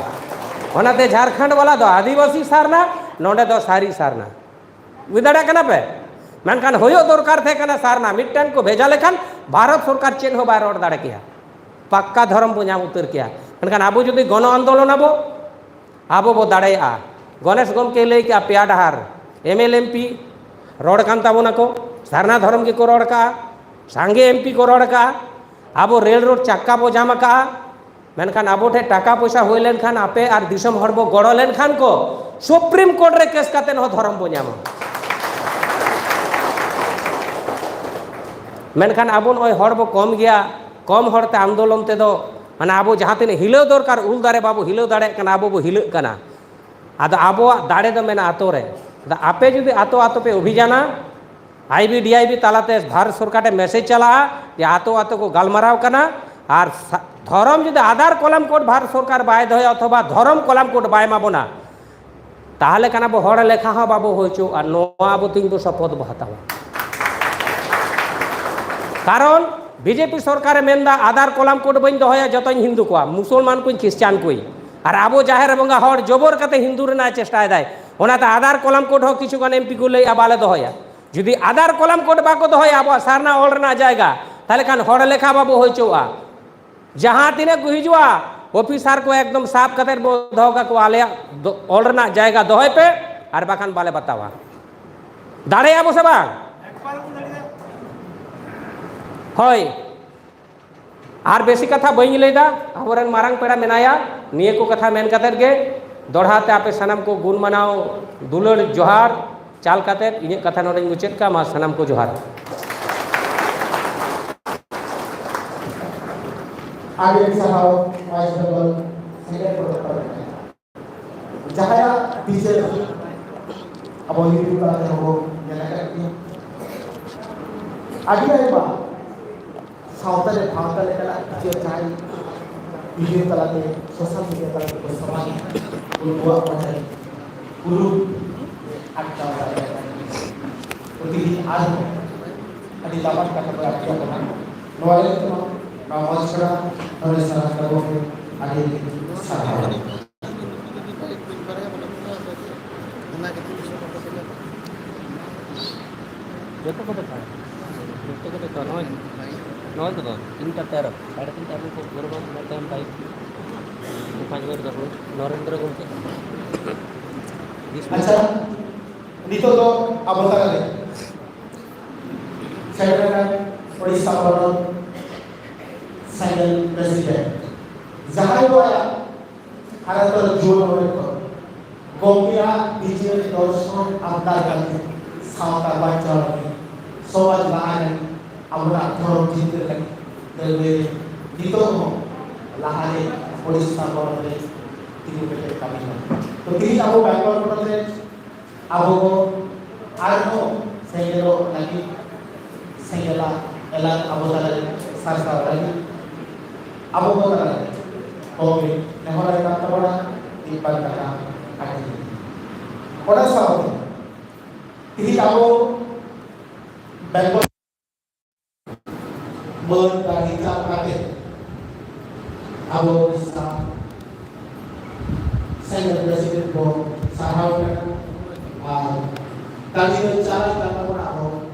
ᱚᱱᱟᱛᱮ ᱡᱷᱟᱲᱠᱷᱚᱸᱰ ᱵᱟᱞᱟ ᱫᱚ ᱟᱹᱫᱤᱵᱟᱹᱥᱤ ᱥᱟᱨᱱᱟ, ᱱᱚᱰᱮ ᱫᱚ ᱥᱟᱹᱨᱤ ᱥᱟᱨᱱᱟ᱾ ᱵᱩᱡᱽ ᱫᱟᱲᱮᱭᱟᱜ ᱠᱟᱱᱟ ᱯᱮ? ᱢᱮᱱᱠᱷᱟᱱ ᱦᱩᱭᱩᱜ ᱫᱚᱨᱠᱟᱨ ᱛᱟᱦᱮᱸ ᱠᱟᱱᱟ ᱥᱟᱨᱱᱟ, ᱢᱤᱫᱴᱮᱱ ᱠᱚ ᱵᱷᱮᱡᱟ ᱞᱮᱠᱷᱟᱱ ᱵᱷᱟᱨᱚᱛ ᱥᱚᱨᱠᱟᱨ ᱪᱮᱫ ᱦᱚᱸ ᱵᱟᱭ ᱨᱚᱲ ᱫᱟᱲᱮ ᱠᱮᱭᱟ, ᱯᱟᱠᱠᱟ ᱫᱷᱚᱨᱚᱢ ᱵᱚ ᱧᱟᱢ ᱩᱛᱟᱹᱨ ᱠᱮᱭᱟ᱾ ᱢᱮᱱᱠᱷᱟᱱ ᱟᱵᱚ ᱡᱩᱫᱤ ᱜᱚᱱᱚ ᱟᱱᱫᱳᱞᱚᱱ ᱟᱵᱚ, ᱟᱵᱚ ᱵᱚ ᱫᱟᱲᱮᱭᱟᱜᱼᱟ᱾ ᱜᱚᱱᱮᱥ ᱜᱚᱢᱠᱮ ᱞᱟᱹᱭ ᱠᱮᱜᱼᱟ ᱯᱮᱭᱟ ᱰᱟᱦᱟᱨ, ᱮᱢ ᱮᱞ ᱮᱢ ᱯᱤ ᱨᱚᱲ ᱠᱟᱱ ᱛᱟᱵᱚᱱᱟ ᱠᱚ, ᱥᱟᱨᱱᱟ ᱫᱷᱚᱨᱚᱢ ᱜᱮᱠᱚ ᱨᱚᱲ ᱠᱟᱜᱼᱟ, ᱥᱟᱸᱜᱮ ᱮᱢ ᱯᱤ ᱠᱚ ᱨᱚᱲ ᱠᱟᱜᱼᱟ, ᱟᱵᱚ ᱨᱮᱞ ᱨᱳᱰ ᱪᱟᱠᱟ ᱵᱚ ᱡᱟᱢ ᱟᱠᱟᱜᱼᱟ, ᱢᱮᱱᱠᱷᱟᱱ ᱟᱵᱚ ᱴᱷᱮᱱ ᱴᱟᱠᱟ ᱯᱚᱭᱥᱟ ᱦᱩᱭ ᱞᱮᱱᱠᱷᱟᱱ, ᱟᱯᱮ ᱟᱨ ᱫᱤᱥᱚᱢ ᱦᱚᱲ ᱵᱚ ᱜᱚᱲᱚ ᱞᱮᱱᱠᱷᱟᱱ ᱠᱚ, ᱥᱩᱯᱨᱤᱢ ᱠᱳᱨᱴ ᱨᱮ ᱠᱮᱥ ᱠᱟᱛᱮ ᱦᱚᱸ ᱫᱷᱚᱨᱚᱢ ᱵᱚ ᱧᱟᱢᱟ᱾ ᱢᱮᱱᱠᱷᱟᱱ ᱟᱵᱚ ᱱᱚᱜᱼᱚᱭ ᱦᱚᱲ ᱵᱚ ᱠᱚᱢ ᱜᱮᱭᱟ, ᱠᱚᱢ ᱦᱚᱲ ᱛᱮ ᱟᱱᱫᱳᱞᱚᱱ ᱛᱮᱫᱚ, ᱢᱟᱱᱮ, ᱟᱵᱚ ᱡᱟᱦᱟᱸ ᱛᱤᱱᱟᱹᱜ ᱦᱤᱞᱟᱹᱣ ᱫᱚᱨᱠᱟᱨ ᱩᱞ ᱫᱟᱨᱮ ᱵᱟᱵᱚ ᱦᱤᱞᱟᱹᱣ ᱫᱟᱲᱮᱭᱟᱜ ᱠᱟᱱᱟ, ᱟᱵᱚ ᱵᱚ ᱦᱤᱞᱟᱹᱜ ᱠᱟᱱᱟ᱾ ᱟᱫᱚ ᱟᱵᱚᱣᱟᱜ ᱫᱟᱲᱮ ᱫᱚ ᱢᱮᱱᱟᱜᱼᱟ ᱟᱛᱳ ᱨᱮ᱾ ᱟᱫᱚ ᱟᱯᱮ ᱡᱩᱫᱤ ᱟᱛᱳ ᱟᱛᱳ ᱯᱮ ᱚᱵᱷᱤᱡᱟᱱᱟ, I B D I B ᱛᱟᱞᱟᱛᱮ ᱵᱷᱟᱨᱚᱛ ᱥᱚᱨᱠᱟᱨ ᱴᱷᱮᱱ ᱢᱮᱥᱮᱡᱽ ᱪᱟᱞᱟᱜᱼᱟ ᱡᱮ ᱟᱛᱳ ᱟᱛᱳ ᱠᱚ ᱜᱟᱞᱢᱟᱨᱟᱣ ᱠᱟᱱᱟ, ᱟᱨ ᱥᱟ-, ᱫᱷᱚᱨᱚᱢ ᱡᱩᱫᱤ ᱟᱫᱷᱟᱨ ᱠᱚᱞᱟᱢ ᱠᱳᱰ ᱵᱷᱟᱨᱚᱛ ᱥᱚᱨᱠᱟᱨ ᱵᱟᱭ ᱫᱚᱦᱚᱭᱟ ᱚᱛᱷᱚᱵᱟ ᱫᱷᱚᱨᱚᱢ ᱠᱚᱞᱟᱢ ᱠᱳᱰ ᱵᱟᱭ ᱮᱢᱟ ᱵᱚᱱᱟ, ᱛᱟᱦᱚᱞᱮ ᱠᱷᱟᱱ ᱟᱵᱚ ᱦᱚᱲ ᱞᱮᱠᱷᱟ ᱦᱚᱸ ᱵᱟᱵᱚ ᱦᱩᱭ ᱦᱚᱪᱚᱣᱟᱜᱼᱟ᱾ ᱱᱚᱣᱟ ᱟᱵᱚ ᱛᱤᱧ ᱵᱚ ᱥᱚᱯᱚᱛ ᱵᱚ ᱦᱟᱛᱟᱣᱟ᱾ ᱠᱟᱨᱚᱱ ᱵᱤ ᱡᱮ ᱯᱤ ᱥᱚᱨᱠᱟᱨᱮ ᱢᱮᱱᱫᱟ, "ᱟᱫᱷᱟᱨ ᱠᱚᱞᱟᱢ ᱠᱳᱰ ᱵᱟᱹᱧ ᱫᱚᱦᱚᱭᱟ, ᱡᱚᱛᱚᱧ ᱦᱤᱱᱫᱩ ᱠᱚᱣᱟ, ᱢᱩᱥᱚᱞᱢᱟᱱ ᱠᱚᱧ, ᱠᱷᱨᱤᱥᱪᱟᱱ ᱠᱚᱧ᱾" ᱟᱨ ᱟᱵᱚ ᱡᱟᱦᱮᱨ ᱵᱚᱸᱜᱟ ᱦᱚᱲ ᱡᱚᱵᱚᱨ ᱠᱟᱛᱮ ᱦᱤᱱᱫᱩ ᱨᱮᱱᱟᱜ ᱪᱮᱥᱴᱟᱭᱮᱫᱟᱭ᱾ ᱚᱱᱟᱛᱮ ᱟᱫᱷᱟᱨ ᱠᱚᱞᱟᱢ ᱠᱳᱰ ᱦᱚᱸ ᱠᱤᱪᱷᱩ ᱜᱟᱱ ᱮᱢ ᱯᱤ ᱠᱚ ᱞᱟᱹᱭᱮᱫᱼᱟ, "ᱵᱟᱞᱮ ᱫᱚᱦᱚᱭᱟ᱾" ᱡᱩᱫᱤ ᱟᱫᱷᱟᱨ ᱠᱚᱞᱟᱢ ᱠᱳᱰ ᱵᱟᱠᱚ ᱫᱚᱦᱚᱭᱟ, ᱟᱵᱚᱣᱟᱜ ᱥᱟᱨᱱᱟ ᱚᱞ ᱨᱮᱱᱟᱜ ᱡᱟᱭᱜᱟ, ᱛᱟᱦᱚᱞᱮ ᱠᱷᱟᱱ ᱦᱚᱲ ᱞᱮᱠᱷᱟ ᱵᱟᱵᱚ ᱦᱩᱭ ᱦᱚᱪᱚᱣᱟᱜᱼᱟ᱾ ᱡᱟᱦᱟᱸ ᱛᱤᱱᱟᱹᱜ ᱠᱚ ᱦᱤᱡᱩᱜᱼᱟ, ᱚᱯᱷᱤᱥᱟᱨ ᱠᱚ ᱮᱠᱫᱚᱢ ᱥᱟᱵ ᱠᱟᱛᱮ ᱵᱚ ᱫᱚᱦᱚ ᱠᱟᱠᱚᱣᱟ, "ᱟᱞᱮᱭᱟᱜ ᱫᱚ-, ᱚᱞ ᱨᱮᱱᱟᱜ ᱡᱟᱭᱜᱟ ᱫᱚᱦᱚᱭ ᱯᱮ, ᱟᱨ ᱵᱟᱠᱷᱟᱱ ᱵᱟᱞᱮ ᱵᱟᱛᱟᱣᱟ᱾" ᱫᱟᱲᱮᱭᱟᱜᱼᱟ ᱵᱚ ᱥᱮ ᱵᱟᱝ? ᱦᱳᱭ᱾ ᱟᱨ ᱵᱮᱥᱤ ᱠᱟᱛᱷᱟ ᱵᱟᱹᱧ ᱞᱟᱹᱭᱫᱟ, ᱟᱵᱚᱨᱮᱱ ᱢᱟᱨᱟᱝ ᱯᱮᱲᱟ ᱢᱮᱱᱟᱭᱟ᱾ ᱱᱤᱭᱟᱹ ᱠᱚ ᱠᱟᱛᱷᱟ ᱢᱮᱱ ᱠᱟᱛᱮᱫ ᱜᱮ ᱫᱚᱦᱲᱟ ᱛᱮ ᱟᱯᱮ ᱥᱟᱱᱟᱢ ᱠᱚ ᱜᱩᱱ ᱢᱟᱱᱟᱣ ᱫᱩᱞᱟᱹᱲ ᱡᱚᱦᱟᱨ ᱪᱟᱞ ᱠᱟᱛᱮᱫ ᱤᱧᱟᱹᱜ ᱠᱟᱛᱷᱟ ᱱᱚᱰᱮᱧ ᱢᱩᱪᱟᱹᱫ ᱠᱟᱜᱼᱟ᱾ ᱢᱟ ᱥᱟᱱᱟᱢ ᱠᱚ ᱡᱚᱦᱟᱨ᱾ ᱟᱹᱰᱤ ᱟᱹᱰᱤ ᱥᱟᱨᱦᱟᱣ West Bengal Senate ᱯᱟᱦᱴᱟ ᱠᱷᱚᱱ᱾ ᱡᱟᱦᱟᱸᱭᱟᱜ ᱵᱤᱪᱟᱹᱨ ᱟᱵᱚ YouTube ᱛᱟᱞᱟ ᱛᱮᱦᱚᱸ ᱵᱚᱱ ᱧᱮᱞ ᱟᱠᱟᱫ ᱜᱮᱭᱟ᱾ ᱟᱹᱰᱤ ᱟᱭᱢᱟ ᱥᱟᱶᱛᱟ ᱨᱮ ᱵᱷᱟᱶᱛᱟ ᱞᱮᱠᱟᱱᱟᱜ ᱠᱤᱪᱷᱩ ᱡᱟᱦᱟᱸᱭ video ᱛᱟᱞᱟᱛᱮ, social media ᱛᱟᱞᱟᱛᱮ ᱠᱚ ᱥᱚᱢᱟᱡᱽ ᱩᱱᱠᱩᱣᱟᱜ ᱢᱚᱱᱮ ᱩᱨᱩᱢ ᱟᱴᱠᱟᱣ ᱫᱟᱲᱮᱭᱟᱜᱼᱟ᱾ ᱛᱮᱦᱮᱧ ᱟᱨᱦᱚᱸ ᱟᱹᱰᱤ ᱫᱟᱢᱟᱱ ᱠᱟᱛᱷᱟ ᱠᱚ ᱟᱹᱜᱩᱭᱟ ᱵᱚᱱᱟ᱾ ᱱᱚᱣᱟ ᱞᱟᱹᱜᱤᱫ ᱛᱮᱦᱚᱸ ᱱᱚᱣᱟ ᱢᱚᱧᱪ ᱠᱷᱚᱱᱟᱜ ᱱᱚᱰᱮ ᱥᱟᱱᱟᱢ ᱛᱟᱵᱚᱱ ᱟᱹᱰᱤ ᱟᱹᱰᱤ ᱥᱟᱨᱦᱟᱣ᱾ ᱡᱚᱛᱚ ᱠᱚ ᱫᱮᱠᱷᱟᱣᱟ, ᱡᱚᱛᱚ ᱠᱚ ᱫᱮᱠᱷᱟᱣᱟ᱾ ᱱᱚᱜᱼᱚᱭ, ᱱᱚᱜᱼᱚᱭ ᱛᱚ ᱵᱟᱵᱩ, ᱛᱤᱱᱴᱟ ᱛᱮᱨᱚ, ᱥᱟᱲᱮ ᱛᱤᱱᱴᱟ ᱨᱮ ᱠᱚ ᱜᱚᱲᱚ ᱵᱟᱝ ᱢᱤᱫᱴᱟᱝ ᱵᱟᱭᱤᱠ ᱯᱟᱸᱪ ᱵᱟᱡᱮ ᱛᱟᱵᱚᱱ ᱱᱚᱨᱮᱱᱫᱨᱚ ᱜᱚᱢᱠᱮ᱾ ᱟᱪᱪᱷᱟ, ᱱᱤᱛᱚᱜ ᱫᱚ ᱟᱵᱚ ᱛᱟᱞᱟᱨᱮ ᱥᱮᱴᱮᱨ ᱟᱠᱟᱱ ᱳᱰᱤᱥᱟ ᱯᱚᱱᱚᱛ ᱥᱮᱸᱜᱮᱞ ᱯᱨᱮᱥᱤᱰᱮᱱᱴ, ᱡᱟᱦᱟᱸᱭ ᱫᱚ ᱟᱭᱟᱜ ᱦᱟᱨᱟ ᱛᱚᱨᱟ ᱡᱩᱣᱟᱹᱱ ᱩᱢᱮᱨ ᱠᱷᱚᱱ ᱜᱚᱢᱠᱮᱭᱟᱜ ᱵᱤᱪᱟᱹᱨ ᱫᱚᱨᱥᱚᱱ ᱟᱯᱱᱟᱨ ᱠᱟᱛᱮ ᱥᱟᱶᱛᱟ ᱵᱟᱧᱪᱟᱣ ᱞᱟᱹᱜᱤᱫ, ᱥᱚᱢᱟᱡᱽ ᱞᱟᱦᱟ ᱞᱟᱹᱜᱤᱫ, ᱟᱵᱚᱱᱟᱜ ᱫᱷᱚᱨᱚᱢ ᱡᱤᱛᱠᱟᱹᱨ ᱞᱟᱹᱜᱤᱫ ᱞᱟᱹᱲᱦᱟᱹᱭ ᱨᱮ ᱱᱤᱛᱚᱜ ᱦᱚᱸ ᱞᱟᱦᱟᱨᱮ ᱳᱰᱤᱥᱟ ᱯᱚᱱᱚᱛ ᱨᱮ ᱛᱤᱸᱜᱩ ᱠᱮᱴᱮᱡ ᱠᱟᱹᱢᱤ ᱠᱟᱱᱟ᱾ ᱛᱚ ᱛᱮᱦᱮᱧ ᱟᱵᱚ ᱵᱮᱝᱜᱚᱞ ᱯᱚᱱᱚᱛ ᱨᱮ ᱟᱵᱚ ᱠᱚ ᱟᱨᱦᱚᱸ ᱥᱮᱸᱜᱮᱞᱚᱜ ᱞᱟᱹᱜᱤᱫ, ᱥᱮᱸᱜᱮᱞᱟᱜ ᱮᱞᱟᱝ ᱟᱵᱚ ᱛᱟᱞᱟᱨᱮ ᱥᱟᱨᱥᱟᱣ ᱞᱟᱹᱜᱤᱫ ᱟᱵᱚ ᱠᱚ ᱛᱟᱞᱟᱨᱮ ᱠᱚᱢᱜᱮ ᱱᱮᱦᱚᱨ ᱟᱭ ᱠᱟᱱ ᱛᱟᱵᱚᱱᱟ, ᱢᱤᱫ ᱵᱟᱨ ᱠᱟᱛᱷᱟ ᱟᱹᱰᱤ᱾ ᱚᱱᱟ ᱥᱟᱶᱛᱮ ᱛᱮᱦᱮᱧ ᱟᱵᱚ ᱵᱮᱝᱜᱚᱞ ᱢᱟᱹᱱ ᱫᱟᱲᱮ ᱪᱟᱞ ᱠᱟᱛᱮ ᱟᱵᱚ ᱩᱲᱤᱥᱥᱟ ᱥᱮᱱᱴᱨᱟᱞ ᱯᱨᱮᱥᱤᱰᱮᱱᱴ ᱵᱚ ᱥᱟᱨᱦᱟᱣ ᱮ ᱠᱟᱱᱟ᱾ ᱟᱨ ᱫᱟᱲᱮ ᱫᱚ ᱪᱟᱞᱟᱜ ᱠᱟᱱ ᱛᱟᱵᱚᱱᱟ ᱟᱵᱚ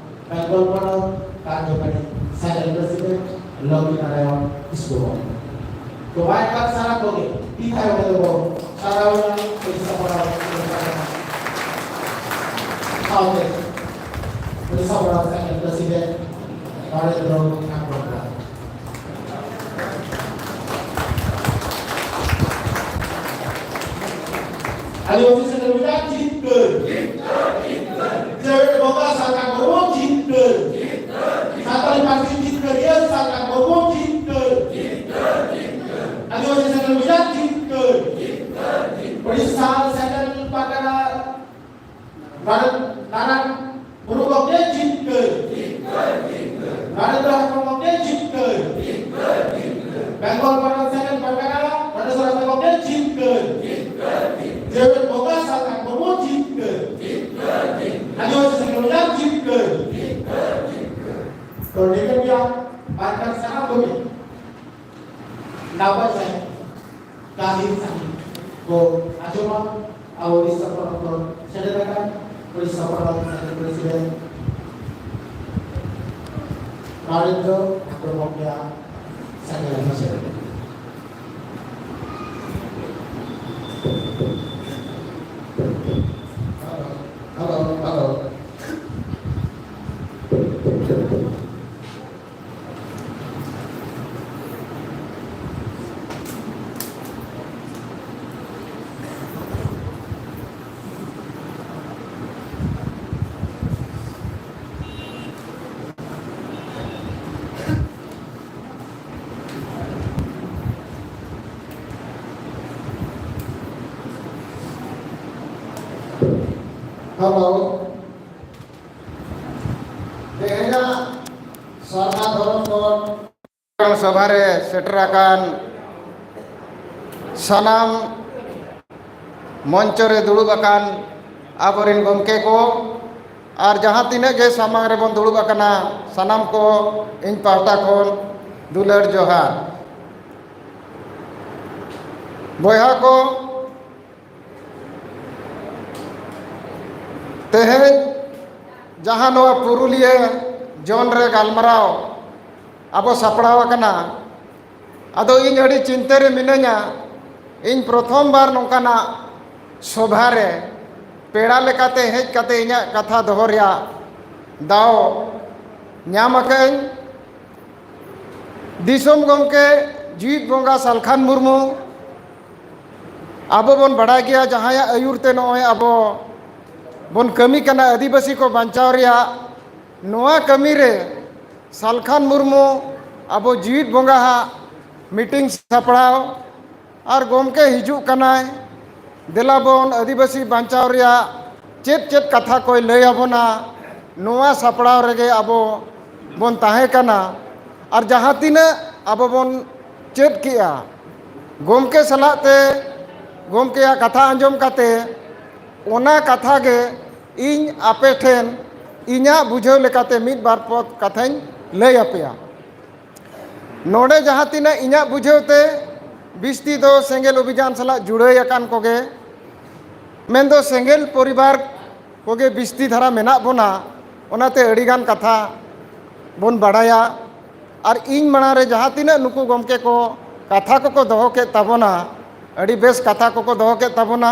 ᱵᱮᱝᱜᱚᱞ ᱯᱚᱱᱚᱛ ᱠᱟᱨᱡᱚᱠᱟᱨᱤ ᱥᱮᱱᱴᱨᱟᱞ ᱯᱨᱮᱥᱤᱰᱮᱱᱴ ᱞᱚᱠᱠᱷᱤ ᱱᱟᱨᱟᱭᱚᱱ ᱠᱤᱥᱠᱩ ᱵᱟᱵᱩ᱾ ᱛᱚ ᱢᱟ ᱮᱱᱠᱷᱟᱱ ᱥᱟᱱᱟᱢ ᱠᱚᱜᱮ ᱛᱤ ᱛᱷᱟᱭᱚ ᱠᱟᱛᱮ ᱵᱚ ᱥᱟᱨᱦᱟᱣ ᱮᱱᱟ ᱩᱲᱤᱥᱥᱟ ᱯᱚᱱᱚᱛ ᱥᱟᱶᱛᱮ ᱩᱲᱤᱥᱥᱟ ᱯᱚᱱᱚᱛ ᱥᱮᱱᱴᱨᱟᱞ ᱯᱨᱮᱥᱤᱰᱮᱱᱴ ᱱᱚᱨᱮᱱᱫᱨᱚ ᱦᱮᱢᱵᱨᱚᱢ ᱫᱟ᱾ ᱟᱹᱫᱤᱵᱟᱹᱥᱤ ᱥᱮᱸᱜᱮᱞ ᱚᱵᱷᱤᱡᱟᱱ ᱡᱤᱛᱠᱟᱹᱨ᱾ ᱡᱮ ᱵᱚᱸᱜᱟ ᱥᱟᱨᱱᱟ ᱫᱷᱚᱨᱢᱚ ᱡᱤᱛᱠᱟᱹᱨ᱾ ᱥᱟᱱᱛᱟᱲᱤ ᱯᱟᱹᱨᱥᱤ ᱡᱤᱛᱠᱟᱹᱨᱤᱭᱟᱹ ᱥᱟᱨᱱᱟ ᱫᱷᱚᱨᱢᱚ ᱡᱤᱛᱠᱟᱹᱨ᱾ ᱟᱹᱫᱤᱵᱟᱹᱥᱤ ᱥᱮᱸᱜᱮᱞ ᱚᱵᱷᱤᱡᱟᱱ ᱡᱤᱛᱠᱟᱹᱨ᱾ ᱳᱰᱤᱥᱟ ᱥᱮᱸᱜᱮᱞ ᱯᱟᱨᱜᱟᱱᱟ ᱱᱚᱰᱮ ᱱᱟᱨᱟᱱ ᱢᱩᱨᱢᱩ ᱜᱚᱢᱠᱮ ᱡᱤᱛᱠᱟᱹᱨ᱾ ᱱᱚᱨᱮᱱᱫᱨᱚ ᱦᱮᱢᱵᱨᱚᱢ ᱜᱚᱢᱠᱮ ᱡᱤᱛᱠᱟᱹᱨ᱾ ᱵᱮᱝᱜᱚᱞ ᱯᱟᱨᱜᱟᱱᱟ ᱥᱮᱱᱮᱱ ᱯᱟᱨᱜᱟᱱᱟ ᱱᱚᱨᱮᱥᱚᱨ ᱦᱟᱸᱥᱫᱟ ᱜᱚᱢᱠᱮ ᱡᱤᱛᱠᱟᱹᱨ᱾ ᱡᱮᱣᱮᱫ ᱵᱚᱸᱜᱟ ᱥᱟᱞᱠᱷᱟᱱ ᱢᱩᱨᱢᱩ ᱡᱤᱛᱠᱟᱹᱨ᱾ ᱟᱹᱫᱤᱵᱟᱹᱥᱤ ᱥᱮᱸᱜᱮᱞ ᱚᱵᱷᱤᱡᱟᱱ ᱡᱤᱛᱠᱟᱹᱨ᱾ ᱛᱚ ᱱᱤᱭᱟᱹ ᱜᱮᱭᱟ ᱵᱟᱨᱠᱟᱨ ᱥᱟᱱᱟᱢ ᱠᱚᱜᱮ ᱱᱟᱯᱟᱭ ᱥᱟᱺᱦᱤᱡ ᱜᱟᱹᱦᱤᱨ ᱥᱟᱺᱦᱤᱡ ᱠᱚ ᱟᱸᱡᱚᱢᱟ᱾ ᱟᱵᱚ ᱩᱲᱤᱥᱥᱟ ᱯᱚᱱᱚᱛ ᱠᱷᱚᱱ ᱥᱮᱴᱮᱨ ᱟᱠᱟᱱ ᱩᱲᱤᱥᱥᱟ ᱯᱚᱱᱚᱛ ᱥᱮᱴᱮᱨ ᱯᱨᱮᱥᱤᱰᱮᱱᱴ ᱱᱚᱨᱮᱱᱫᱨᱚ ᱦᱮᱢᱵᱨᱚᱢ ᱜᱚᱢᱠᱮᱭᱟᱜ ᱥᱟᱸᱜᱮ ᱫᱟᱨᱟᱢ ᱥᱮᱴᱮᱨ᱾ Hello, hello, hello. ᱦᱮᱞᱳ᱾ ᱛᱮᱦᱮᱧᱟᱜ ᱥᱟᱨᱱᱟ ᱫᱷᱚᱨᱚᱢ ᱜᱚᱲ ᱥᱚᱵᱷᱟ ᱨᱮ ᱥᱮᱴᱮᱨ ᱟᱠᱟᱱ ᱥᱟᱱᱟᱢ ᱢᱚᱧᱪᱚ ᱨᱮ ᱫᱩᱲᱩᱵ ᱟᱠᱟᱱ ᱟᱵᱚᱨᱮᱱ ᱜᱚᱢᱠᱮ ᱠᱚ ᱟᱨ ᱡᱟᱦᱟᱸ ᱛᱤᱱᱟᱹᱜ ᱜᱮ ᱥᱟᱢᱟᱝ ᱨᱮᱵᱚᱱ ᱫᱩᱲᱩᱵ ᱟᱠᱟᱱᱟ, ᱥᱟᱱᱟᱢ ᱠᱚ ᱤᱧ ᱯᱟᱦᱴᱟ ᱠᱷᱚᱱ ᱫᱩᱞᱟᱹᱲ ᱡᱚᱦᱟᱨ᱾ ᱵᱚᱭᱦᱟ ᱠᱚ, ᱛᱮᱦᱮᱧ ᱡᱟᱦᱟᱸ ᱱᱚᱣᱟ ᱯᱩᱨᱩᱞᱤᱭᱟᱹ ᱡᱚᱱ ᱨᱮ ᱜᱟᱞᱢᱟᱨᱟᱣ ᱟᱵᱚ ᱥᱟᱯᱲᱟᱣ ᱟᱠᱟᱱᱟ, ᱟᱫᱚ ᱤᱧ ᱟᱹᱰᱤ ᱪᱤᱱᱛᱟᱹ ᱨᱮ ᱢᱤᱱᱟᱹᱧᱟ᱾ ᱤᱧ ᱯᱨᱚᱛᱷᱚᱢ ᱵᱟᱨ ᱱᱚᱝᱠᱟᱱᱟᱜ ᱥᱚᱵᱷᱟ ᱨᱮ ᱯᱮᱲᱟ ᱞᱮᱠᱟᱛᱮ ᱦᱮᱡ ᱠᱟᱛᱮ ᱤᱧᱟᱹᱜ ᱠᱟᱛᱷᱟ ᱫᱚᱦᱚ ᱨᱮᱭᱟᱜ ᱫᱟᱣ ᱧᱟᱢ ᱟᱠᱟᱫᱟᱹᱧ᱾ ᱫᱤᱥᱚᱢ ᱜᱚᱢᱠᱮ ᱡᱤᱣᱤᱫ ᱵᱚᱸᱜᱟ ᱥᱟᱞᱠᱷᱟᱱ ᱢᱩᱨᱢᱩ, ᱟᱵᱚ ᱵᱚᱱ ᱵᱟᱲᱟᱭ ᱜᱮᱭᱟ, ᱡᱟᱦᱟᱸᱭᱟᱜ ᱟᱹᱭᱩᱨ ᱛᱮ ᱱᱚᱜᱼᱚᱭ ᱟᱵᱚ ᱵᱚᱱ ᱠᱟᱹᱢᱤ ᱠᱟᱱᱟ ᱟᱹᱫᱤᱵᱟᱹᱥᱤ ᱠᱚ ᱵᱟᱧᱪᱟᱣ ᱨᱮᱭᱟᱜ᱾ ᱱᱚᱣᱟ ᱠᱟᱹᱢᱤ ᱨᱮ ᱥᱟᱞᱠᱷᱟᱱ ᱢᱩᱨᱢᱩ ᱟᱵᱚ ᱡᱤᱣᱤᱫ ᱵᱚᱸᱜᱟ ᱦᱟᱜ ᱢᱤᱴᱤᱝ ᱥᱟᱯᱲᱟᱣ ᱟᱨ ᱜᱚᱢᱠᱮ ᱦᱤᱡᱩᱜ ᱠᱟᱱᱟᱭ, ᱫᱮᱞᱟ ᱵᱚᱱ ᱟᱹᱫᱤᱵᱟᱹᱥᱤ ᱵᱟᱧᱪᱟᱣ ᱨᱮᱭᱟᱜ ᱪᱮᱫ ᱪᱮᱫ ᱠᱟᱛᱷᱟ ᱠᱚᱭ ᱞᱟᱹᱭ ᱟᱵᱚᱱᱟ, ᱱᱚᱣᱟ ᱥᱟᱯᱲᱟᱣ ᱨᱮᱜᱮ ᱟᱵᱚ ᱵᱚᱱ ᱛᱟᱦᱮᱸ ᱠᱟᱱᱟ᱾ ᱟᱨ ᱡᱟᱦᱟᱸ ᱛᱤᱱᱟᱹᱜ ᱟᱵᱚ ᱵᱚᱱ ᱪᱮᱫ ᱠᱮᱜᱼᱟ, ᱜᱚᱢᱠᱮ ᱥᱟᱞᱟᱜ ᱛᱮ, ᱜᱚᱢᱠᱮᱭᱟᱜ ᱠᱟᱛᱷᱟ ᱟᱸᱡᱚᱢ ᱠᱟᱛᱮ, ᱚᱱᱟ ᱠᱟᱛᱷᱟ ᱜᱮ ᱤᱧ ᱟᱯᱮ ᱴᱷᱮᱱ ᱤᱧᱟᱹᱜ ᱵᱩᱡᱷᱟᱹᱣ ᱞᱮᱠᱟᱛᱮ ᱢᱤᱫ ᱵᱟᱨ ᱯᱚᱫ ᱠᱟᱛᱷᱟᱧ ᱞᱟᱹᱭ ᱟᱯᱮᱭᱟ᱾ ᱱᱚᱰᱮ ᱡᱟᱦᱟᱸ ᱛᱤᱱᱟᱹᱜ ᱤᱧᱟᱹᱜ ᱵᱩᱡᱷᱟᱹᱣ ᱛᱮ ᱵᱤᱥᱛᱤ ᱫᱚ ᱥᱮᱸᱜᱮᱞ ᱚᱵᱷᱤᱡᱟᱱ ᱥᱟᱞᱟᱜ ᱡᱩᱲᱟᱹᱭ ᱟᱠᱟᱱ ᱠᱚᱜᱮ, ᱢᱮᱱᱫᱚ ᱥᱮᱸᱜᱮᱞ ᱯᱚᱨᱤᱵᱟᱨ ᱠᱚᱜᱮ ᱵᱤᱥᱛᱤ ᱫᱷᱟᱨᱟ ᱢᱮᱱᱟᱜ ᱵᱚᱱᱟ, ᱚᱱᱟᱛᱮ ᱟᱹᱰᱤᱜᱟᱱ ᱠᱟᱛᱷᱟ ᱵᱚᱱ ᱵᱟᱲᱟᱭᱟ᱾ ᱟᱨ ᱤᱧ ᱢᱟᱲᱟᱝ ᱨᱮ ᱡᱟᱦᱟᱸ ᱛᱤᱱᱟᱹᱜ ᱱᱩᱠᱩ ᱜᱚᱢᱠᱮ ᱠᱚ ᱠᱟᱛᱷᱟ ᱠᱚᱠᱚ ᱫᱚᱦᱚ ᱠᱮᱫ ᱛᱟᱵᱚᱱᱟ, ᱟᱹᱰᱤ ᱵᱮᱥ ᱠᱟᱛᱷᱟ ᱠᱚᱠᱚ ᱫᱚᱦᱚ ᱠᱮᱫ ᱛᱟᱵᱚᱱᱟ᱾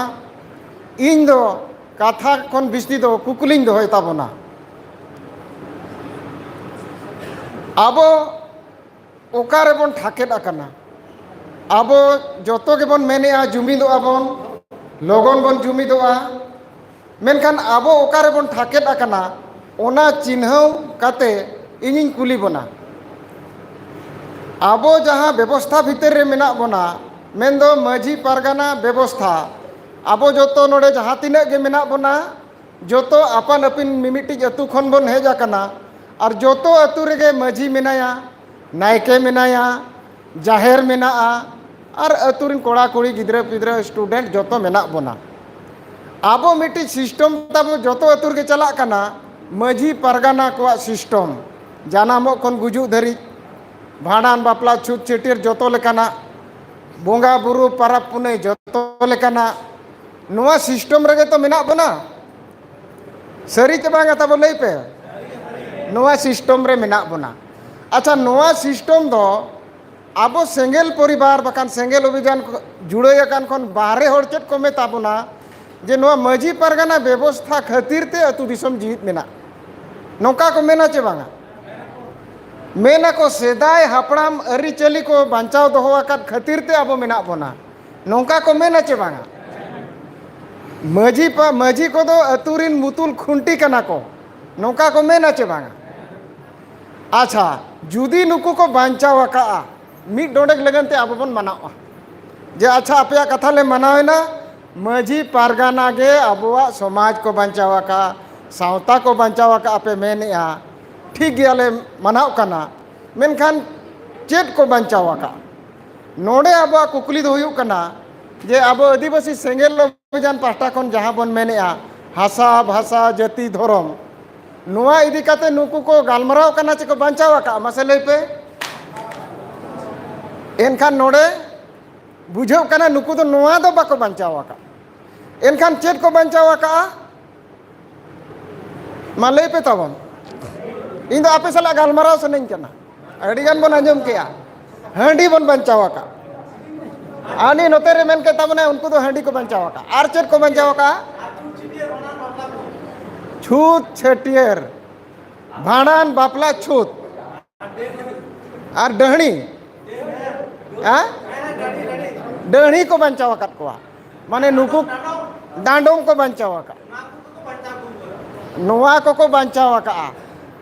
ᱤᱧ ᱫᱚ ᱠᱟᱛᱷᱟ ᱠᱷᱚᱱ ᱵᱤᱥᱛᱤ ᱫᱚ ᱠᱩᱠᱞᱤᱧ ᱫᱚᱦᱚᱭ ᱛᱟᱵᱚᱱᱟ᱾ ᱟᱵᱚ ᱚᱠᱟ ᱨᱮᱵᱚᱱ ᱴᱷᱟᱠᱮᱫ ᱟᱠᱟᱱᱟ? ᱟᱵᱚ ᱡᱚᱛᱚ ᱜᱮᱵᱚᱱ ᱢᱮᱱᱮᱜᱼᱟ, ᱡᱩᱢᱤᱫᱚᱜᱼᱟ ᱵᱚᱱ, ᱞᱚᱜᱚᱱ ᱵᱚᱱ ᱡᱩᱢᱤᱫᱚᱜᱼᱟ᱾ ᱢᱮᱱᱠᱷᱟᱱ ᱟᱵᱚ ᱚᱠᱟ ᱨᱮᱵᱚᱱ ᱴᱷᱟᱠᱮᱫ ᱟᱠᱟᱱᱟ, ᱚᱱᱟ ᱪᱤᱱᱦᱟᱹᱣ ᱠᱟᱛᱮ ᱤᱧᱤᱧ ᱠᱩᱞᱤ ᱵᱚᱱᱟ, ᱟᱵᱚ ᱡᱟᱦᱟᱸ ᱵᱮᱵᱚᱥᱛᱷᱟ ᱵᱷᱤᱛᱤᱨ ᱨᱮ ᱢᱮᱱᱟᱜ ᱵᱚᱱᱟ, ᱢᱮᱱᱫᱚ ᱢᱟᱹᱡᱷᱤ ᱯᱟᱨᱜᱟᱱᱟ ᱵᱮᱵᱚᱥᱛᱷᱟ, ᱟᱵᱚ ᱡᱚᱛᱚ ᱱᱚᱰᱮ ᱡᱟᱦᱟᱸ ᱛᱤᱱᱟᱹᱜ ᱜᱮ ᱢᱮᱱᱟᱜ ᱵᱚᱱᱟ, ᱡᱚᱛᱚ ᱟᱯᱟᱱ ᱟᱹᱯᱤᱱ ᱢᱤᱢᱤᱫᱴᱤᱡ ᱟᱹᱛᱩ ᱠᱷᱚᱱ ᱵᱚᱱ ᱦᱮᱡ ᱟᱠᱟᱱᱟ᱾ ᱟᱨ ᱡᱚᱛᱚ ᱟᱹᱛᱩ ᱨᱮᱜᱮ ᱢᱟᱹᱡᱷᱤ ᱢᱮᱱᱟᱭᱟ, ᱱᱟᱭᱠᱮ ᱢᱮᱱᱟᱭᱟ, ᱡᱟᱦᱮᱨ ᱢᱮᱱᱟᱜᱼᱟ, ᱟᱨ ᱟᱹᱛᱩ ᱨᱮᱱ ᱠᱚᱲᱟ ᱠᱩᱲᱤ, ᱜᱤᱫᱽᱨᱟᱹ ᱯᱤᱫᱽᱨᱟᱹ, ᱥᱴᱩᱰᱮᱱᱴ ᱡᱚᱛᱚ ᱢᱮᱱᱟᱜ ᱵᱚᱱᱟ᱾ ᱟᱵᱚ ᱢᱤᱫᱴᱤᱡ ᱥᱤᱥᱴᱮᱢ ᱛᱟᱵᱚ ᱡᱚᱛᱚ ᱟᱹᱛᱩ ᱨᱮᱜᱮ ᱪᱟᱞᱟᱜ ᱠᱟᱱᱟ, ᱢᱟᱹᱡᱷᱤ ᱯᱟᱨᱜᱟᱱᱟ ᱠᱚᱣᱟᱜ ᱥᱤᱥᱴᱮᱢ, ᱡᱟᱱᱟᱢᱚᱜ ᱠᱷᱚᱱ ᱜᱩᱡᱩᱜ ᱫᱷᱟᱹᱨᱤᱡ, ᱵᱷᱟᱸᱰᱟᱱ, ᱵᱟᱯᱞᱟ, ᱪᱷᱩᱛ, ᱪᱷᱟᱹᱴᱭᱟᱹᱨ, ᱡᱚᱛᱚ ᱞᱮᱠᱟᱱᱟᱜ ᱵᱚᱸᱜᱟ ᱵᱩᱨᱩ, ᱯᱟᱨᱟᱵᱽ ᱯᱩᱱᱟᱹᱭ, ᱡᱚᱛᱚ ᱞᱮᱠᱟᱱᱟᱜ ᱱᱚᱣᱟ ᱥᱤᱥᱴᱮᱢ ᱨᱮᱜᱮ ᱛᱚ ᱢᱮᱱᱟᱜ ᱵᱚᱱᱟ᱾ ᱥᱟᱹᱨᱤ ᱪᱮ ᱵᱟᱝᱟ ᱛᱟᱵᱚ ᱞᱟᱹᱭ ᱯᱮ? ᱱᱚᱣᱟ ᱥᱤᱥᱴᱮᱢ ᱨᱮ ᱢᱮᱱᱟᱜ ᱵᱚᱱᱟ᱾ ᱟᱪᱪᱷᱟ, ᱱᱚᱣᱟ ᱥᱤᱥᱴᱮᱢ ᱫᱚ ᱟᱵᱚ ᱥᱮᱸᱜᱮᱞ ᱯᱚᱨᱤᱵᱟᱨ ᱵᱟᱠᱷᱟᱱ ᱥᱮᱸᱜᱮᱞ ᱚᱵᱷᱤᱡᱟᱱ ᱠᱚ ᱡᱩᱲᱟᱹᱭ ᱟᱠᱟᱱ ᱠᱷᱚᱱ ᱵᱟᱦᱨᱮ ᱦᱚᱲ ᱪᱮᱫ ᱠᱚ ᱢᱮᱛᱟ ᱵᱚᱱᱟ ᱡᱮ ᱱᱚᱣᱟ ᱢᱟᱹᱡᱷᱤ ᱯᱟᱨᱜᱟᱱᱟ ᱵᱮᱵᱚᱥᱛᱷᱟ ᱠᱷᱟᱹᱛᱤᱨ ᱛᱮ ᱟᱹᱛᱩ ᱫᱤᱥᱚᱢ ᱡᱤᱣᱤᱫ ᱢᱮᱱᱟᱜ, ᱱᱚᱝᱠᱟ ᱠᱚ ᱢᱮᱱᱟ ᱪᱮ ᱵᱟᱝᱟ? ᱢᱮᱱᱟᱠᱚ ᱥᱮᱫᱟᱭ ᱦᱟᱯᱲᱟᱢ ᱟᱹᱨᱤᱪᱟᱹᱞᱤ ᱠᱚ ᱵᱟᱧᱪᱟᱣ ᱫᱚᱦᱚ ᱟᱠᱟᱫ ᱠᱷᱟᱹᱛᱤᱨ ᱛᱮ ᱟᱵᱚ ᱢᱮᱱᱟᱜ ᱵᱚᱱᱟ, ᱱᱚᱝᱠᱟ ᱠᱚ ᱢᱮᱱᱟ ᱪᱮ ᱵᱟᱝᱟ? ᱢᱟᱹᱡᱷᱤ ᱯᱟ-, ᱢᱟᱹᱡᱷᱤ ᱠᱚᱫᱚ ᱟᱹᱛᱩ ᱨᱤᱱ ᱢᱩᱛᱩᱞ ᱠᱷᱩᱱᱴᱤ ᱠᱟᱱᱟ ᱠᱚ, ᱱᱚᱝᱠᱟ ᱠᱚ ᱢᱮᱱᱟ ᱪᱮ ᱵᱟᱝᱟ? ᱟᱪᱪᱷᱟ, ᱡᱩᱫᱤ ᱱᱩᱠᱩ ᱠᱚ ᱵᱟᱧᱪᱟᱣ ᱟᱠᱟᱜᱼᱟ, ᱢᱤᱫ ᱰᱚᱸᱰᱮᱠ ᱞᱟᱹᱜᱤᱫ ᱛᱮ ᱟᱵᱚ ᱵᱚᱱ ᱢᱟᱱᱟᱣᱟ ᱡᱮ ᱟᱪᱪᱷᱟ, ᱟᱯᱮᱭᱟᱜ ᱠᱟᱛᱷᱟ ᱞᱮ ᱢᱟᱱᱟᱣ ᱮᱱᱟ, ᱢᱟᱹᱡᱷᱤ ᱯᱟᱨᱜᱟᱱᱟ ᱜᱮ ᱟᱵᱚᱣᱟᱜ ᱥᱚᱢᱟᱡᱽ ᱠᱚ ᱵᱟᱧᱪᱟᱣ ᱟᱠᱟᱫᱼᱟ, ᱥᱟᱶᱛᱟ ᱠᱚ ᱵᱟᱧᱪᱟᱣ ᱟᱠᱟᱫᱼᱟ ᱯᱮ ᱢᱮᱱᱮᱫᱼᱟ, ᱴᱷᱤᱠ ᱜᱮᱭᱟᱞᱮ, ᱢᱟᱱᱟᱣ ᱠᱟᱱᱟ, ᱢᱮᱱᱠᱷᱟᱱ ᱪᱮᱫ ᱠᱚ ᱵᱟᱧᱪᱟᱣ ᱟᱠᱟᱫᱼᱟ? ᱱᱚᱰᱮ ᱟᱵᱚᱣᱟᱜ ᱠᱩᱠᱞᱤ ᱫᱚ ᱦᱩᱭᱩᱜ ᱠᱟᱱᱟ ᱡᱮ ᱟᱵᱚ ᱟᱹᱫᱤᱵᱟᱹᱥᱤ ᱥᱮᱸᱜᱮᱞ ᱚᱵᱷᱤᱡᱟᱱ ᱯᱟᱦᱴᱟ ᱠᱷᱚᱱ ᱡᱟᱦᱟᱸ ᱵᱚᱱ ᱢᱮᱱᱮᱫᱼᱟ, ᱦᱟᱥᱟ, ᱵᱷᱟᱥᱟ, ᱡᱟᱹᱛᱤ, ᱫᱷᱚᱨᱚᱢ, ᱱᱚᱣᱟ ᱤᱫᱤ ᱠᱟᱛᱮ ᱱᱩᱠᱩ ᱠᱚ ᱜᱟᱞᱢᱟᱨᱟᱣ ᱠᱟᱱᱟ ᱪᱮ ᱠᱚ ᱵᱟᱧᱪᱟᱣ ᱟᱠᱟᱫᱼᱟ? ᱢᱟᱥᱮ ᱞᱟᱹᱭ ᱯᱮ᱾ ᱮᱱᱠᱷᱟᱱ ᱱᱚᱰᱮ ᱵᱩᱡᱷᱟᱹᱜ ᱠᱟᱱᱟ ᱱᱩᱠᱩ ᱫᱚ ᱱᱚᱣᱟ ᱫᱚ ᱵᱟᱠᱚ ᱵᱟᱧᱪᱟᱣ ᱟᱠᱟᱫᱼᱟ᱾ ᱮᱱᱠᱷᱟᱱ ᱪᱮᱫ ᱠᱚ ᱵᱟᱧᱪᱟᱣ ᱟᱠᱟᱫᱼᱟ? ᱢᱟ ᱞᱟᱹᱭ ᱯᱮ ᱛᱟᱵᱚᱱ᱾ ᱤᱧ ᱫᱚ ᱟᱯᱮ ᱥᱟᱞᱟᱜ ᱜᱟᱞᱢᱟᱨᱟᱣ ᱥᱟᱱᱟᱧ ᱠᱟᱱᱟ᱾ ᱟᱹᱰᱤ ᱜᱟᱱ ᱵᱚᱱ ᱟᱸᱡᱚᱢ ᱠᱮᱜᱼᱟ, ᱦᱟᱺᱰᱤ ᱵᱚᱱ ᱵᱟᱧᱪᱟᱣ ᱟᱠᱟᱫᱼᱟ᱾ ᱟᱨ ᱱᱤ ᱱᱚᱛᱮ ᱨᱮ ᱢᱮᱱ ᱠᱮᱫ ᱛᱟᱵᱚᱱᱟ, ᱩᱱᱠᱩ ᱫᱚ ᱦᱟᱺᱰᱤ ᱠᱚ ᱵᱟᱧᱪᱟᱣ ᱟᱠᱟᱫᱼᱟ᱾ ᱟᱨ ᱪᱮᱫ ᱠᱚ ᱵᱟᱧᱪᱟᱣ ᱟᱠᱟᱫᱼᱟ? ᱪᱷᱩᱛ ᱪᱷᱟᱹᱴᱭᱟᱹᱨ, ᱵᱷᱟᱸᱰᱟᱱ, ᱵᱟᱯᱞᱟ, ᱪᱷᱩᱛ᱾ ᱟᱨ ᱰᱟᱹᱦᱲᱤ, ᱦᱮᱸ? ᱰᱟᱹᱦᱲᱤ ᱠᱚ ᱵᱟᱧᱪᱟᱣ ᱟᱠᱟᱫ ᱠᱚᱣᱟ᱾ ᱢᱟᱱᱮ ᱱᱩᱠᱩ ᱰᱟᱸᱰᱚᱢ ᱠᱚ ᱵᱟᱧᱪᱟᱣ ᱟᱠᱟᱫ, ᱱᱚᱣᱟ ᱠᱚᱠᱚ ᱵᱟᱧᱪᱟᱣ ᱟᱠᱟᱫᱼᱟ᱾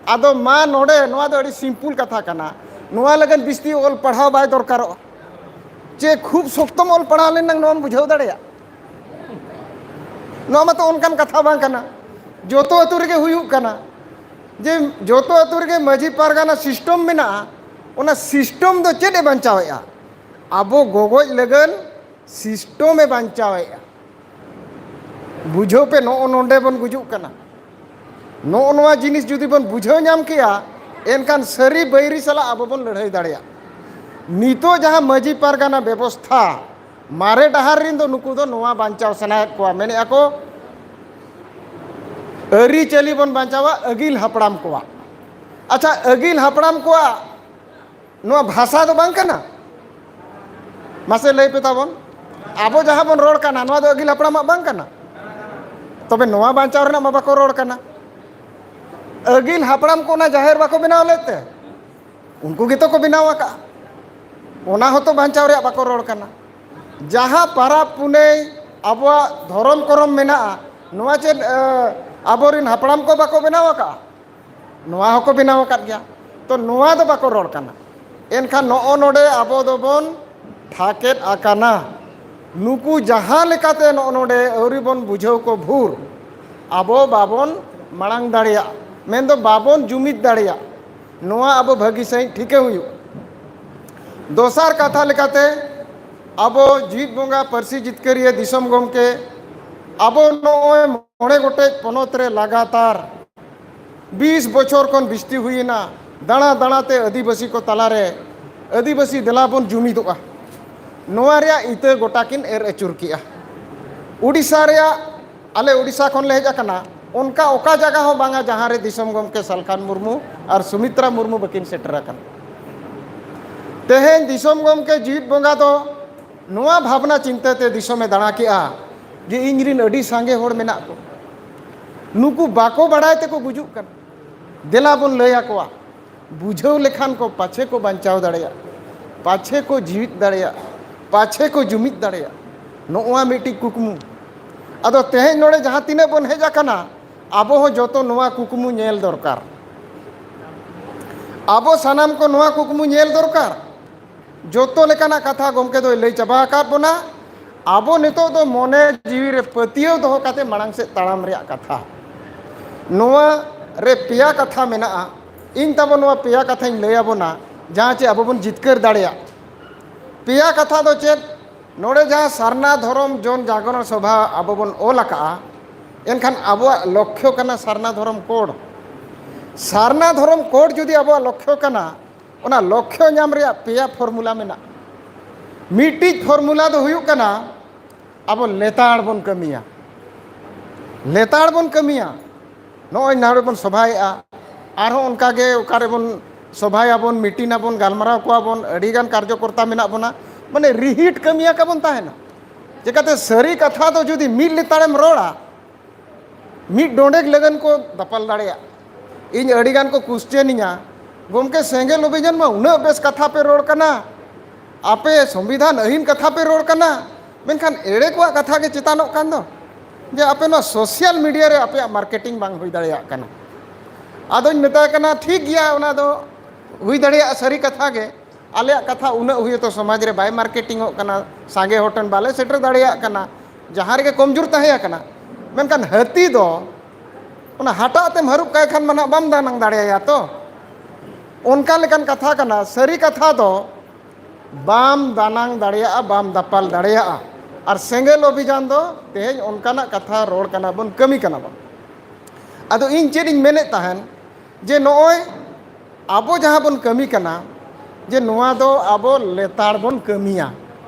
ᱟᱫᱚ ᱢᱟ ᱱᱚᱰᱮ ᱱᱚᱣᱟ ᱫᱚ ᱟᱹᱰᱤ simple ᱠᱟᱛᱷᱟ ᱠᱟᱱᱟ, ᱱᱚᱣᱟ ᱞᱟᱹᱜᱤᱫ ᱵᱤᱥᱛᱤ ᱚᱞ ᱯᱟᱲᱦᱟᱣ ᱵᱟᱭ ᱫᱚᱨᱠᱟᱨᱚᱜᱼᱟ᱾ ᱪᱮ ᱠᱷᱩᱵ ᱥᱚᱠᱛᱚᱢ ᱚᱞ ᱯᱟᱲᱦᱟᱣ ᱞᱮᱱᱟ ᱱᱚᱣᱟᱢ ᱵᱩᱡᱷᱟᱹᱣ ᱫᱟᱲᱮᱭᱟᱜᱼᱟ? ᱱᱚᱣᱟ ᱢᱟᱛᱚ ᱚᱱᱠᱟᱱ ᱠᱟᱛᱷᱟ ᱵᱟᱝ ᱠᱟᱱᱟ᱾ ᱡᱚᱛᱚ ᱟᱹᱛᱩ ᱨᱮᱜᱮ ᱦᱩᱭᱩᱜ ᱠᱟᱱᱟ ᱡᱮ ᱡᱚᱛᱚ ᱟᱹᱛᱩ ᱨᱮᱜᱮ ᱢᱟᱹᱡᱷᱤ ᱯᱟᱨᱜᱟᱱᱟ system ᱢᱮᱱᱟᱜᱼᱟ᱾ ᱚᱱᱟ system ᱫᱚ ᱪᱮᱫ ᱮ ᱵᱟᱧᱪᱟᱣᱮᱫᱼᱟ? ᱟᱵᱚ ᱜᱚᱜᱚᱡ ᱞᱟᱹᱜᱤᱫ system ᱮ ᱵᱟᱧᱪᱟᱣᱮᱫᱼᱟ᱾ ᱵᱩᱡᱷᱟᱹᱣ ᱯᱮ, ᱱᱚᱜᱼᱚ ᱱᱚᱰᱮ ᱵᱚᱱ ᱜᱩᱡᱩᱜ ᱠᱟᱱᱟ᱾ ᱱᱚᱜᱼᱚ ᱱᱚᱣᱟ ᱡᱤᱱᱤᱥ ᱡᱩᱫᱤ ᱵᱚᱱ ᱵᱩᱡᱷᱟᱹᱣ ᱧᱟᱢ ᱠᱮᱭᱟ, ᱮᱱᱠᱷᱟᱱ ᱥᱟᱹᱨᱤ ᱵᱟᱹᱭᱨᱤ ᱥᱟᱞᱟᱜ ᱟᱵᱚ ᱵᱚᱱ ᱞᱟᱹᱲᱦᱟᱹᱭ ᱫᱟᱲᱮᱭᱟᱜᱼᱟ᱾ ᱱᱤᱛᱚᱜ ᱡᱟᱦᱟᱸ ᱢᱟᱹᱡᱷᱤ ᱯᱟᱨᱜᱟᱱᱟ ᱵᱮᱵᱚᱥᱛᱷᱟ, ᱢᱟᱨᱮ ᱰᱟᱦᱟᱨ ᱨᱤᱱ ᱫᱚ ᱱᱩᱠᱩ ᱫᱚ ᱱᱚᱣᱟ ᱵᱟᱧᱪᱟᱣ ᱥᱟᱱᱟᱭᱮᱫ ᱠᱚᱣᱟ, ᱢᱮᱱᱮᱫᱼᱟ ᱠᱚ ᱟᱹᱨᱤᱪᱟᱹᱞᱤ ᱵᱚᱱ ᱵᱟᱧᱪᱟᱣᱟ ᱟᱹᱜᱤᱞ ᱦᱟᱯᱲᱟᱢ ᱠᱚᱣᱟᱜ᱾ ᱟᱪᱪᱷᱟ, ᱟᱹᱜᱤᱞ ᱦᱟᱯᱲᱟᱢ ᱠᱚᱣᱟᱜ ᱱᱚᱣᱟ ᱵᱷᱟᱥᱟ ᱫᱚ ᱵᱟᱝ ᱠᱟᱱᱟ? ᱢᱟᱥᱮ ᱞᱟᱹᱭ ᱯᱮ ᱛᱟᱵᱚᱱ, ᱟᱵᱚ ᱡᱟᱦᱟᱸ ᱵᱚᱱ ᱨᱚᱲ ᱠᱟᱱᱟ, ᱱᱚᱣᱟ ᱫᱚ ᱟᱹᱜᱤᱞ ᱦᱟᱯᱲᱟᱢᱟᱜ ᱵᱟᱝ ᱠᱟᱱᱟ? ᱛᱚᱵᱮ ᱱᱚᱣᱟ ᱵᱟᱧᱪᱟᱣ ᱨᱮᱱᱟᱜ ᱢᱟ ᱵᱟᱠᱚ ᱨᱚᱲ ᱠᱟᱱᱟ᱾ ᱟᱹᱜᱤᱞ ᱦᱟᱯᱲᱟᱢ ᱠᱚ ᱚᱱᱟ ᱡᱟᱦᱮᱨ ᱵᱟᱠᱚ ᱵᱮᱱᱟᱣ ᱞᱮᱫ ᱛᱮ? ᱩᱱᱠᱩ ᱜᱮᱛᱚ ᱠᱚ ᱵᱮᱱᱟᱣ ᱟᱠᱟᱫᱼᱟ᱾ ᱚᱱᱟ ᱦᱚᱸᱛᱚ ᱵᱟᱧᱪᱟᱣ ᱨᱮᱭᱟᱜ ᱵᱟᱠᱚ ᱨᱚᱲ ᱠᱟᱱᱟ᱾ ᱡᱟᱦᱟᱸ ᱯᱟᱨᱟᱵᱽ ᱯᱩᱱᱟᱹᱭ ᱟᱵᱚᱣᱟᱜ ᱫᱷᱚᱨᱚᱢ ᱠᱚᱨᱚᱢ ᱢᱮᱱᱟᱜᱼᱟ, ᱱᱚᱣᱟ ᱪᱮᱫ, ᱮ, ᱟᱵᱚᱨᱮᱱ ᱦᱟᱯᱲᱟᱢ ᱠᱚ ᱵᱟᱠᱚ ᱵᱮᱱᱟᱣ ᱟᱠᱟᱫᱼᱟ? ᱱᱚᱣᱟ ᱦᱚᱸᱠᱚ ᱵᱮᱱᱟᱣ ᱟᱠᱟᱫ ᱜᱮᱭᱟ᱾ ᱛᱚ, ᱱᱚᱣᱟ ᱫᱚ ᱵᱟᱠᱚ ᱨᱚᱲ ᱠᱟᱱᱟ᱾ ᱮᱱᱠᱷᱟᱱ ᱱᱚᱜᱼᱚ ᱱᱚᱰᱮ ᱟᱵᱚ ᱫᱚᱵᱚᱱ ᱛᱷᱟᱠᱮᱫ ᱟᱠᱟᱱᱟ᱾ ᱱᱩᱠᱩ ᱡᱟᱦᱟᱸ ᱞᱮᱠᱟᱛᱮ ᱱᱚᱜᱼᱚ ᱱᱚᱰᱮ ᱟᱹᱣᱨᱤ ᱵᱚᱱ ᱵᱩᱡᱷᱟᱹᱣ ᱠᱚ ᱵᱷᱩᱨ, ᱟᱵᱚ ᱵᱟᱵᱚᱱ ᱢᱟᱲᱟᱝ ᱫᱟᱲᱮᱭᱟᱜ, ᱢᱮᱱᱫᱚ ᱵᱟᱵᱚᱱ ᱡᱩᱢᱤᱫ ᱫᱟᱲᱮᱭᱟᱜ, ᱱᱚᱣᱟ ᱟᱵᱚ ᱵᱷᱟᱹᱜᱤ ᱥᱟᱺᱦᱤᱡ ᱴᱷᱤᱠᱟᱹ ᱦᱩᱭᱩᱜ᱾ ᱫᱚᱥᱟᱨ ᱠᱟᱛᱷᱟ ᱞᱮᱠᱟᱛᱮ, ᱟᱵᱚ ᱡᱤᱣᱤᱫ ᱵᱚᱸᱜᱟ ᱯᱟᱹᱨᱥᱤ ᱡᱤᱛᱠᱟᱹᱨᱤᱭᱟᱹ ᱫᱤᱥᱚᱢ ᱜᱚᱢᱠᱮ, ᱟᱵᱚ ᱱᱚᱜᱼᱚᱭ ᱢᱚᱬᱮ ᱜᱚᱴᱮᱡ ᱯᱚᱱᱚᱛ ᱨᱮ ᱞᱟᱜᱟᱛᱟᱨ ᱵᱤᱥ ᱵᱚᱪᱷᱚᱨ ᱠᱷᱚᱱ ᱵᱤᱥᱛᱤ ᱦᱩᱭᱮᱱᱟ, ᱫᱟᱬᱟ ᱫᱟᱬᱟᱛᱮ ᱟᱹᱫᱤᱵᱟᱹᱥᱤ ᱠᱚ ᱛᱟᱞᱟᱨᱮ, "ᱟᱹᱫᱤᱵᱟᱹᱥᱤ, ᱫᱮᱞᱟ ᱵᱚᱱ ᱡᱩᱢᱤᱫᱚᱜᱼᱟ", ᱱᱚᱣᱟ ᱨᱮᱭᱟᱜ ᱤᱛᱟᱹ ᱜᱚᱴᱟ ᱠᱤᱱ ᱮᱨ ᱟᱹᱪᱩᱨ ᱠᱮᱜᱼᱟ᱾ ᱩᱰᱤᱥᱟ ᱨᱮᱭᱟᱜ, ᱟᱞᱮ ᱩᱰᱤᱥᱟ ᱠᱷᱚᱱ ᱞᱮ ᱦᱮᱡ ᱟᱠᱟᱱᱟ, ᱚᱱᱠᱟ ᱚᱠᱟ ᱡᱟᱭᱜᱟ ᱦᱚᱸ ᱵᱟᱝᱟ ᱡᱟᱦᱟᱸ ᱨᱮ ᱫᱤᱥᱚᱢ ᱜᱚᱢᱠᱮ ᱥᱟᱞᱠᱷᱟᱱ ᱢᱩᱨᱢᱩ ᱟᱨ ᱥᱩᱢᱤᱛᱨᱟ ᱢᱩᱨᱢᱩ ᱵᱟᱹᱠᱤᱱ ᱥᱮᱴᱮᱨ ᱟᱠᱟᱱᱟ᱾ ᱛᱮᱦᱮᱧ ᱫᱤᱥᱚᱢ ᱜᱚᱢᱠᱮ ᱡᱤᱣᱤᱫ ᱵᱚᱸᱜᱟ ᱫᱚ ᱱᱚᱣᱟ ᱵᱷᱟᱵᱽᱱᱟ ᱪᱤᱱᱛᱟᱹ ᱛᱮ ᱫᱤᱥᱚᱢᱮ ᱫᱟᱬᱟ ᱠᱮᱜᱼᱟ ᱡᱮ ᱤᱧ ᱨᱤᱱ ᱟᱹᱰᱤ ᱥᱟᱸᱜᱮ ᱦᱚᱲ ᱢᱮᱱᱟᱜ ᱠᱚ, ᱱᱩᱠᱩ ᱵᱟᱠᱚ ᱵᱟᱲᱟᱭ ᱛᱮᱠᱚ ᱜᱩᱡᱩᱜ ᱠᱟᱱᱟ, ᱫᱮᱞᱟ ᱵᱚᱱ ᱞᱟᱹᱭ ᱟᱠᱚᱣᱟ, ᱵᱩᱡᱷᱟᱹᱣ ᱞᱮᱠᱷᱟᱱ ᱠᱚ ᱯᱟᱪᱷᱮ ᱠᱚ ᱵᱟᱧᱪᱟᱣ ᱫᱟᱲᱮᱭᱟᱜ, ᱯᱟᱪᱷᱮ ᱠᱚ ᱡᱤᱣᱤᱫ ᱫᱟᱲᱮᱭᱟᱜ, ᱯᱟᱪᱷᱮ ᱠᱚ ᱡᱩᱢᱤᱫ ᱫᱟᱲᱮᱭᱟᱜ, ᱱᱚᱜᱼᱚᱣᱟ ᱢᱤᱫᱴᱤᱡ ᱠᱩᱠᱢᱩ᱾ ᱟᱫᱚ ᱛᱮᱦᱮᱧ ᱱᱚᱰᱮ ᱡᱟᱦᱟᱸ ᱛᱤᱱᱟᱹᱜ ᱵᱚᱱ ᱦᱮᱡ ᱟᱠᱟᱱᱟ, ᱟᱵᱚ ᱦᱚᱸ ᱡᱚᱛᱚ ᱱᱚᱣᱟ ᱠᱩᱠᱢᱩ ᱧᱮᱞ ᱫᱚᱨᱠᱟᱨ, ᱟᱵᱚ ᱥᱟᱱᱟᱢ ᱠᱚ ᱱᱚᱣᱟ ᱠᱩᱠᱢᱩ ᱧᱮᱞ ᱫᱚᱨᱠᱟᱨ᱾ ᱡᱚᱛᱚ ᱞᱮᱠᱟᱱᱟᱜ ᱠᱟᱛᱷᱟ ᱜᱚᱢᱠᱮ ᱫᱚᱭ ᱞᱟᱹᱭ ᱪᱟᱵᱟ ᱟᱠᱟᱫ ᱵᱚᱱᱟ᱾ ᱟᱵᱚ ᱱᱤᱛᱚᱜ ᱫᱚ ᱢᱚᱱᱮ ᱡᱤᱣᱤ ᱨᱮ ᱯᱟᱹᱛᱭᱟᱹᱣ ᱫᱚᱦᱚ ᱠᱟᱛᱮ ᱢᱟᱲᱟᱝ ᱥᱮᱫ ᱛᱟᱲᱟᱢ ᱨᱮᱭᱟᱜ ᱠᱟᱛᱷᱟ᱾ ᱱᱚᱣᱟ ᱨᱮ ᱯᱮᱭᱟ ᱠᱟᱛᱷᱟ ᱢᱮᱱᱟᱜᱼᱟ᱾ ᱤᱧ ᱛᱟᱵᱚ ᱱᱚᱣᱟ ᱯᱮᱭᱟ ᱠᱟᱛᱷᱟᱧ ᱞᱟᱹᱭ ᱟᱵᱚᱱᱟ, ᱡᱟᱦᱟᱸ ᱪᱮ ᱟᱵᱚ ᱵᱚᱱ ᱡᱤᱛᱠᱟᱹᱨ ᱫᱟᱲᱮᱭᱟᱜ᱾ ᱯᱮᱭᱟ ᱠᱟᱛᱷᱟ ᱫᱚ ᱪᱮᱫ? ᱱᱚᱰᱮ ᱡᱟᱦᱟᱸ ᱥᱟᱨᱱᱟ ᱫᱷᱚᱨᱚᱢ ᱡᱚᱱ ᱡᱟᱜᱚᱨᱚᱱ ᱥᱚᱵᱷᱟ ᱟᱵᱚ ᱵᱚᱱ ᱚᱞ ᱟᱠᱟᱜᱼᱟ, ᱮᱱᱠᱷᱟᱱ ᱟᱵᱚᱣᱟᱜ ᱞᱚᱠᱠᱷᱚ ᱠᱟᱱᱟ ᱥᱟᱨᱱᱟ ᱫᱷᱚᱨᱚᱢ ᱠᱳᱰ᱾ ᱥᱟᱨᱱᱟ ᱫᱷᱚᱨᱚᱢ ᱠᱳᱰ ᱡᱩᱫᱤ ᱟᱵᱚᱣᱟᱜ ᱞᱚᱠᱠᱷᱚ ᱠᱟᱱᱟ, ᱚᱱᱟ ᱞᱚᱠᱠᱷᱚ ᱧᱟᱢ ᱨᱮᱭᱟᱜ ᱯᱮᱭᱟ ᱯᱷᱚᱨᱢᱩᱞᱟ ᱢᱮᱱᱟᱜᱼᱟ᱾ ᱢᱤᱫᱴᱤᱡ ᱯᱷᱚᱨᱢᱩᱞᱟ ᱫᱚ ᱦᱩᱭᱩᱜ ᱠᱟᱱᱟ, ᱟᱵᱚ ᱞᱮᱛᱟᱲ ᱵᱚᱱ ᱠᱟᱹᱢᱤᱭᱟ, ᱞᱮᱛᱟᱲ ᱵᱚᱱ ᱠᱟᱹᱢᱤᱭᱟ᱾ ᱱᱚᱜᱼᱚᱭ ᱱᱚᱰᱮ ᱵᱚᱱ ᱥᱚᱵᱷᱟᱭᱮᱜᱼᱟ, ᱟᱨᱦᱚᱸ ᱚᱱᱠᱟᱜᱮ ᱚᱠᱟᱨᱮᱵᱚᱱ ᱥᱚᱵᱷᱟᱭᱟᱵᱚᱱ, ᱢᱤᱴᱤᱝ ᱟᱵᱚᱱ, ᱜᱟᱞᱢᱟᱨᱟᱣ ᱠᱚᱣᱟ ᱵᱚᱱ, ᱟᱹᱰᱤᱜᱟᱱ ᱠᱟᱨᱡᱚᱠᱚᱨᱛᱟ ᱢᱮᱱᱟᱜ ᱵᱚᱱᱟ, ᱢᱟᱱᱮ ᱨᱤᱦᱤᱴ ᱠᱟᱹᱢᱤᱭᱟ ᱠᱟᱵᱚᱱ ᱛᱟᱦᱮᱱᱟ᱾ ᱪᱮᱠᱟᱛᱮ ᱥᱟᱹᱨᱤ ᱠᱟᱛᱷᱟ ᱫᱚ ᱡᱩᱫᱤ ᱢᱤᱫ ᱞᱮᱛᱟᱲᱮᱢ ᱨᱚᱲᱟ, ᱢᱤᱫ ᱰᱚᱸᱰᱮᱠ ᱞᱟᱹᱜᱤᱫ ᱠᱚ ᱫᱟᱯᱟᱞ ᱫᱟᱲᱮᱭᱟᱜᱼᱟ᱾ ᱤᱧ ᱟᱹᱰᱤᱜᱟᱱ ᱠᱚ ᱠᱩᱥᱪᱮᱱᱤᱧᱟ, "ᱜᱚᱢᱠᱮ, ᱥᱮᱸᱜᱮᱞ ᱚᱵᱷᱤᱡᱟᱱ ᱢᱟ ᱩᱱᱟᱹᱜ ᱵᱮᱥ ᱠᱟᱛᱷᱟ ᱯᱮ ᱨᱚᱲ ᱠᱟᱱᱟ, ᱟᱯᱮ ᱥᱚᱝᱵᱤᱫᱷᱟᱱ ᱟᱹᱭᱤᱱ ᱠᱟᱛᱷᱟ ᱯᱮ ᱨᱚᱲ ᱠᱟᱱᱟ, ᱢᱮᱱᱠᱷᱟᱱ ᱮᱲᱮ ᱠᱚᱣᱟᱜ ᱠᱟᱛᱷᱟ ᱜᱮ ᱪᱮᱛᱟᱱᱚᱜ ᱠᱟᱱ ᱫᱚ, ᱡᱮ ᱟᱯᱮ ᱱᱚᱣᱟ ᱥᱳᱥᱟᱞ ᱢᱤᱰᱤᱭᱟ ᱨᱮ ᱟᱯᱮᱭᱟᱜ ᱢᱟᱨᱠᱮᱴᱤᱝ ᱵᱟᱝ ᱦᱩᱭ ᱫᱟᱲᱮᱭᱟᱜ ᱠᱟᱱᱟ?" ᱟᱫᱚᱧ ᱢᱮᱛᱟᱭ ᱠᱟᱱᱟ, "ᱴᱷᱤᱠ ᱜᱮᱭᱟ, ᱚᱱᱟ ᱫᱚ ᱦᱩᱭ ᱫᱟᱲᱮᱭᱟᱜᱼᱟ, ᱥᱟᱹᱨᱤ ᱠᱟᱛᱷᱟ ᱜᱮ, ᱟᱞᱮᱭᱟᱜ ᱠᱟᱛᱷᱟ ᱩᱱᱟᱹᱜ ᱦᱩᱭᱩᱜ ᱛᱚ ᱥᱚᱢᱟᱡᱽ ᱨᱮ ᱵᱟᱭ ᱢᱟᱨᱠᱮᱴᱤᱝᱚᱜ ᱠᱟᱱᱟ, ᱥᱟᱸᱜᱮ ᱦᱚᱲ ᱴᱷᱮᱱ ᱵᱟᱞᱮ ᱥᱮᱴᱮᱨ ᱫᱟᱲᱮᱭᱟᱜ ᱠᱟᱱᱟ, ᱡᱟᱦᱟᱸ ᱨᱮᱜᱮ ᱠᱚᱢᱡᱳᱨ ᱛᱟᱦᱮᱸ ᱟᱠᱟᱱᱟ᱾ ᱢᱮᱱᱠᱷᱟᱱ ᱦᱟᱹᱛᱤ ᱫᱚ ᱚᱱᱟ ᱦᱟᱴᱟᱜ ᱛᱮᱢ ᱦᱟᱹᱨᱩᱵ ᱠᱟᱭ ᱠᱷᱟᱱ ᱢᱟ ᱱᱟᱦᱟᱜ ᱵᱟᱢ ᱫᱟᱱᱟᱝ ᱫᱟᱲᱮᱭᱟᱭᱟ ᱛᱚ᱾ ᱚᱱᱠᱟ ᱞᱮᱠᱟᱱ ᱠᱟᱛᱷᱟ ᱠᱟᱱᱟ᱾ ᱥᱟᱹᱨᱤ ᱠᱟᱛᱷᱟ ᱫᱚ ᱵᱟᱢ ᱫᱟᱱᱟᱝ ᱫᱟᱲᱮᱭᱟᱜᱼᱟ, ᱵᱟᱢ ᱫᱟᱯᱟᱞ ᱫᱟᱲᱮᱭᱟᱜᱼᱟ᱾ ᱟᱨ ᱥᱮᱸᱜᱮᱞ ᱚᱵᱷᱤᱡᱟᱱ ᱫᱚ ᱛᱮᱦᱮᱧ ᱚᱱᱠᱟᱱᱟᱜ ᱠᱟᱛᱷᱟ ᱨᱚᱲ ᱠᱟᱱᱟ ᱵᱚᱱ, ᱠᱟᱹᱢᱤ ᱠᱟᱱᱟ ᱵᱚᱱ᱾ ᱟᱫᱚ ᱤᱧ ᱪᱮᱫ ᱤᱧ ᱢᱮᱱᱮᱫ ᱛᱟᱦᱮᱱ, ᱡᱮ ᱱᱚᱜᱼᱚᱭ ᱟᱵᱚ ᱡᱟᱦᱟᱸ ᱵᱚᱱ ᱠᱟᱹᱢᱤ ᱠᱟᱱᱟ, ᱡᱮ ᱱᱚᱣᱟ ᱫᱚ ᱟᱵᱚ ᱞᱮᱛᱟᱲ ᱵᱚᱱ ᱠᱟᱹᱢᱤᱭᱟ᱾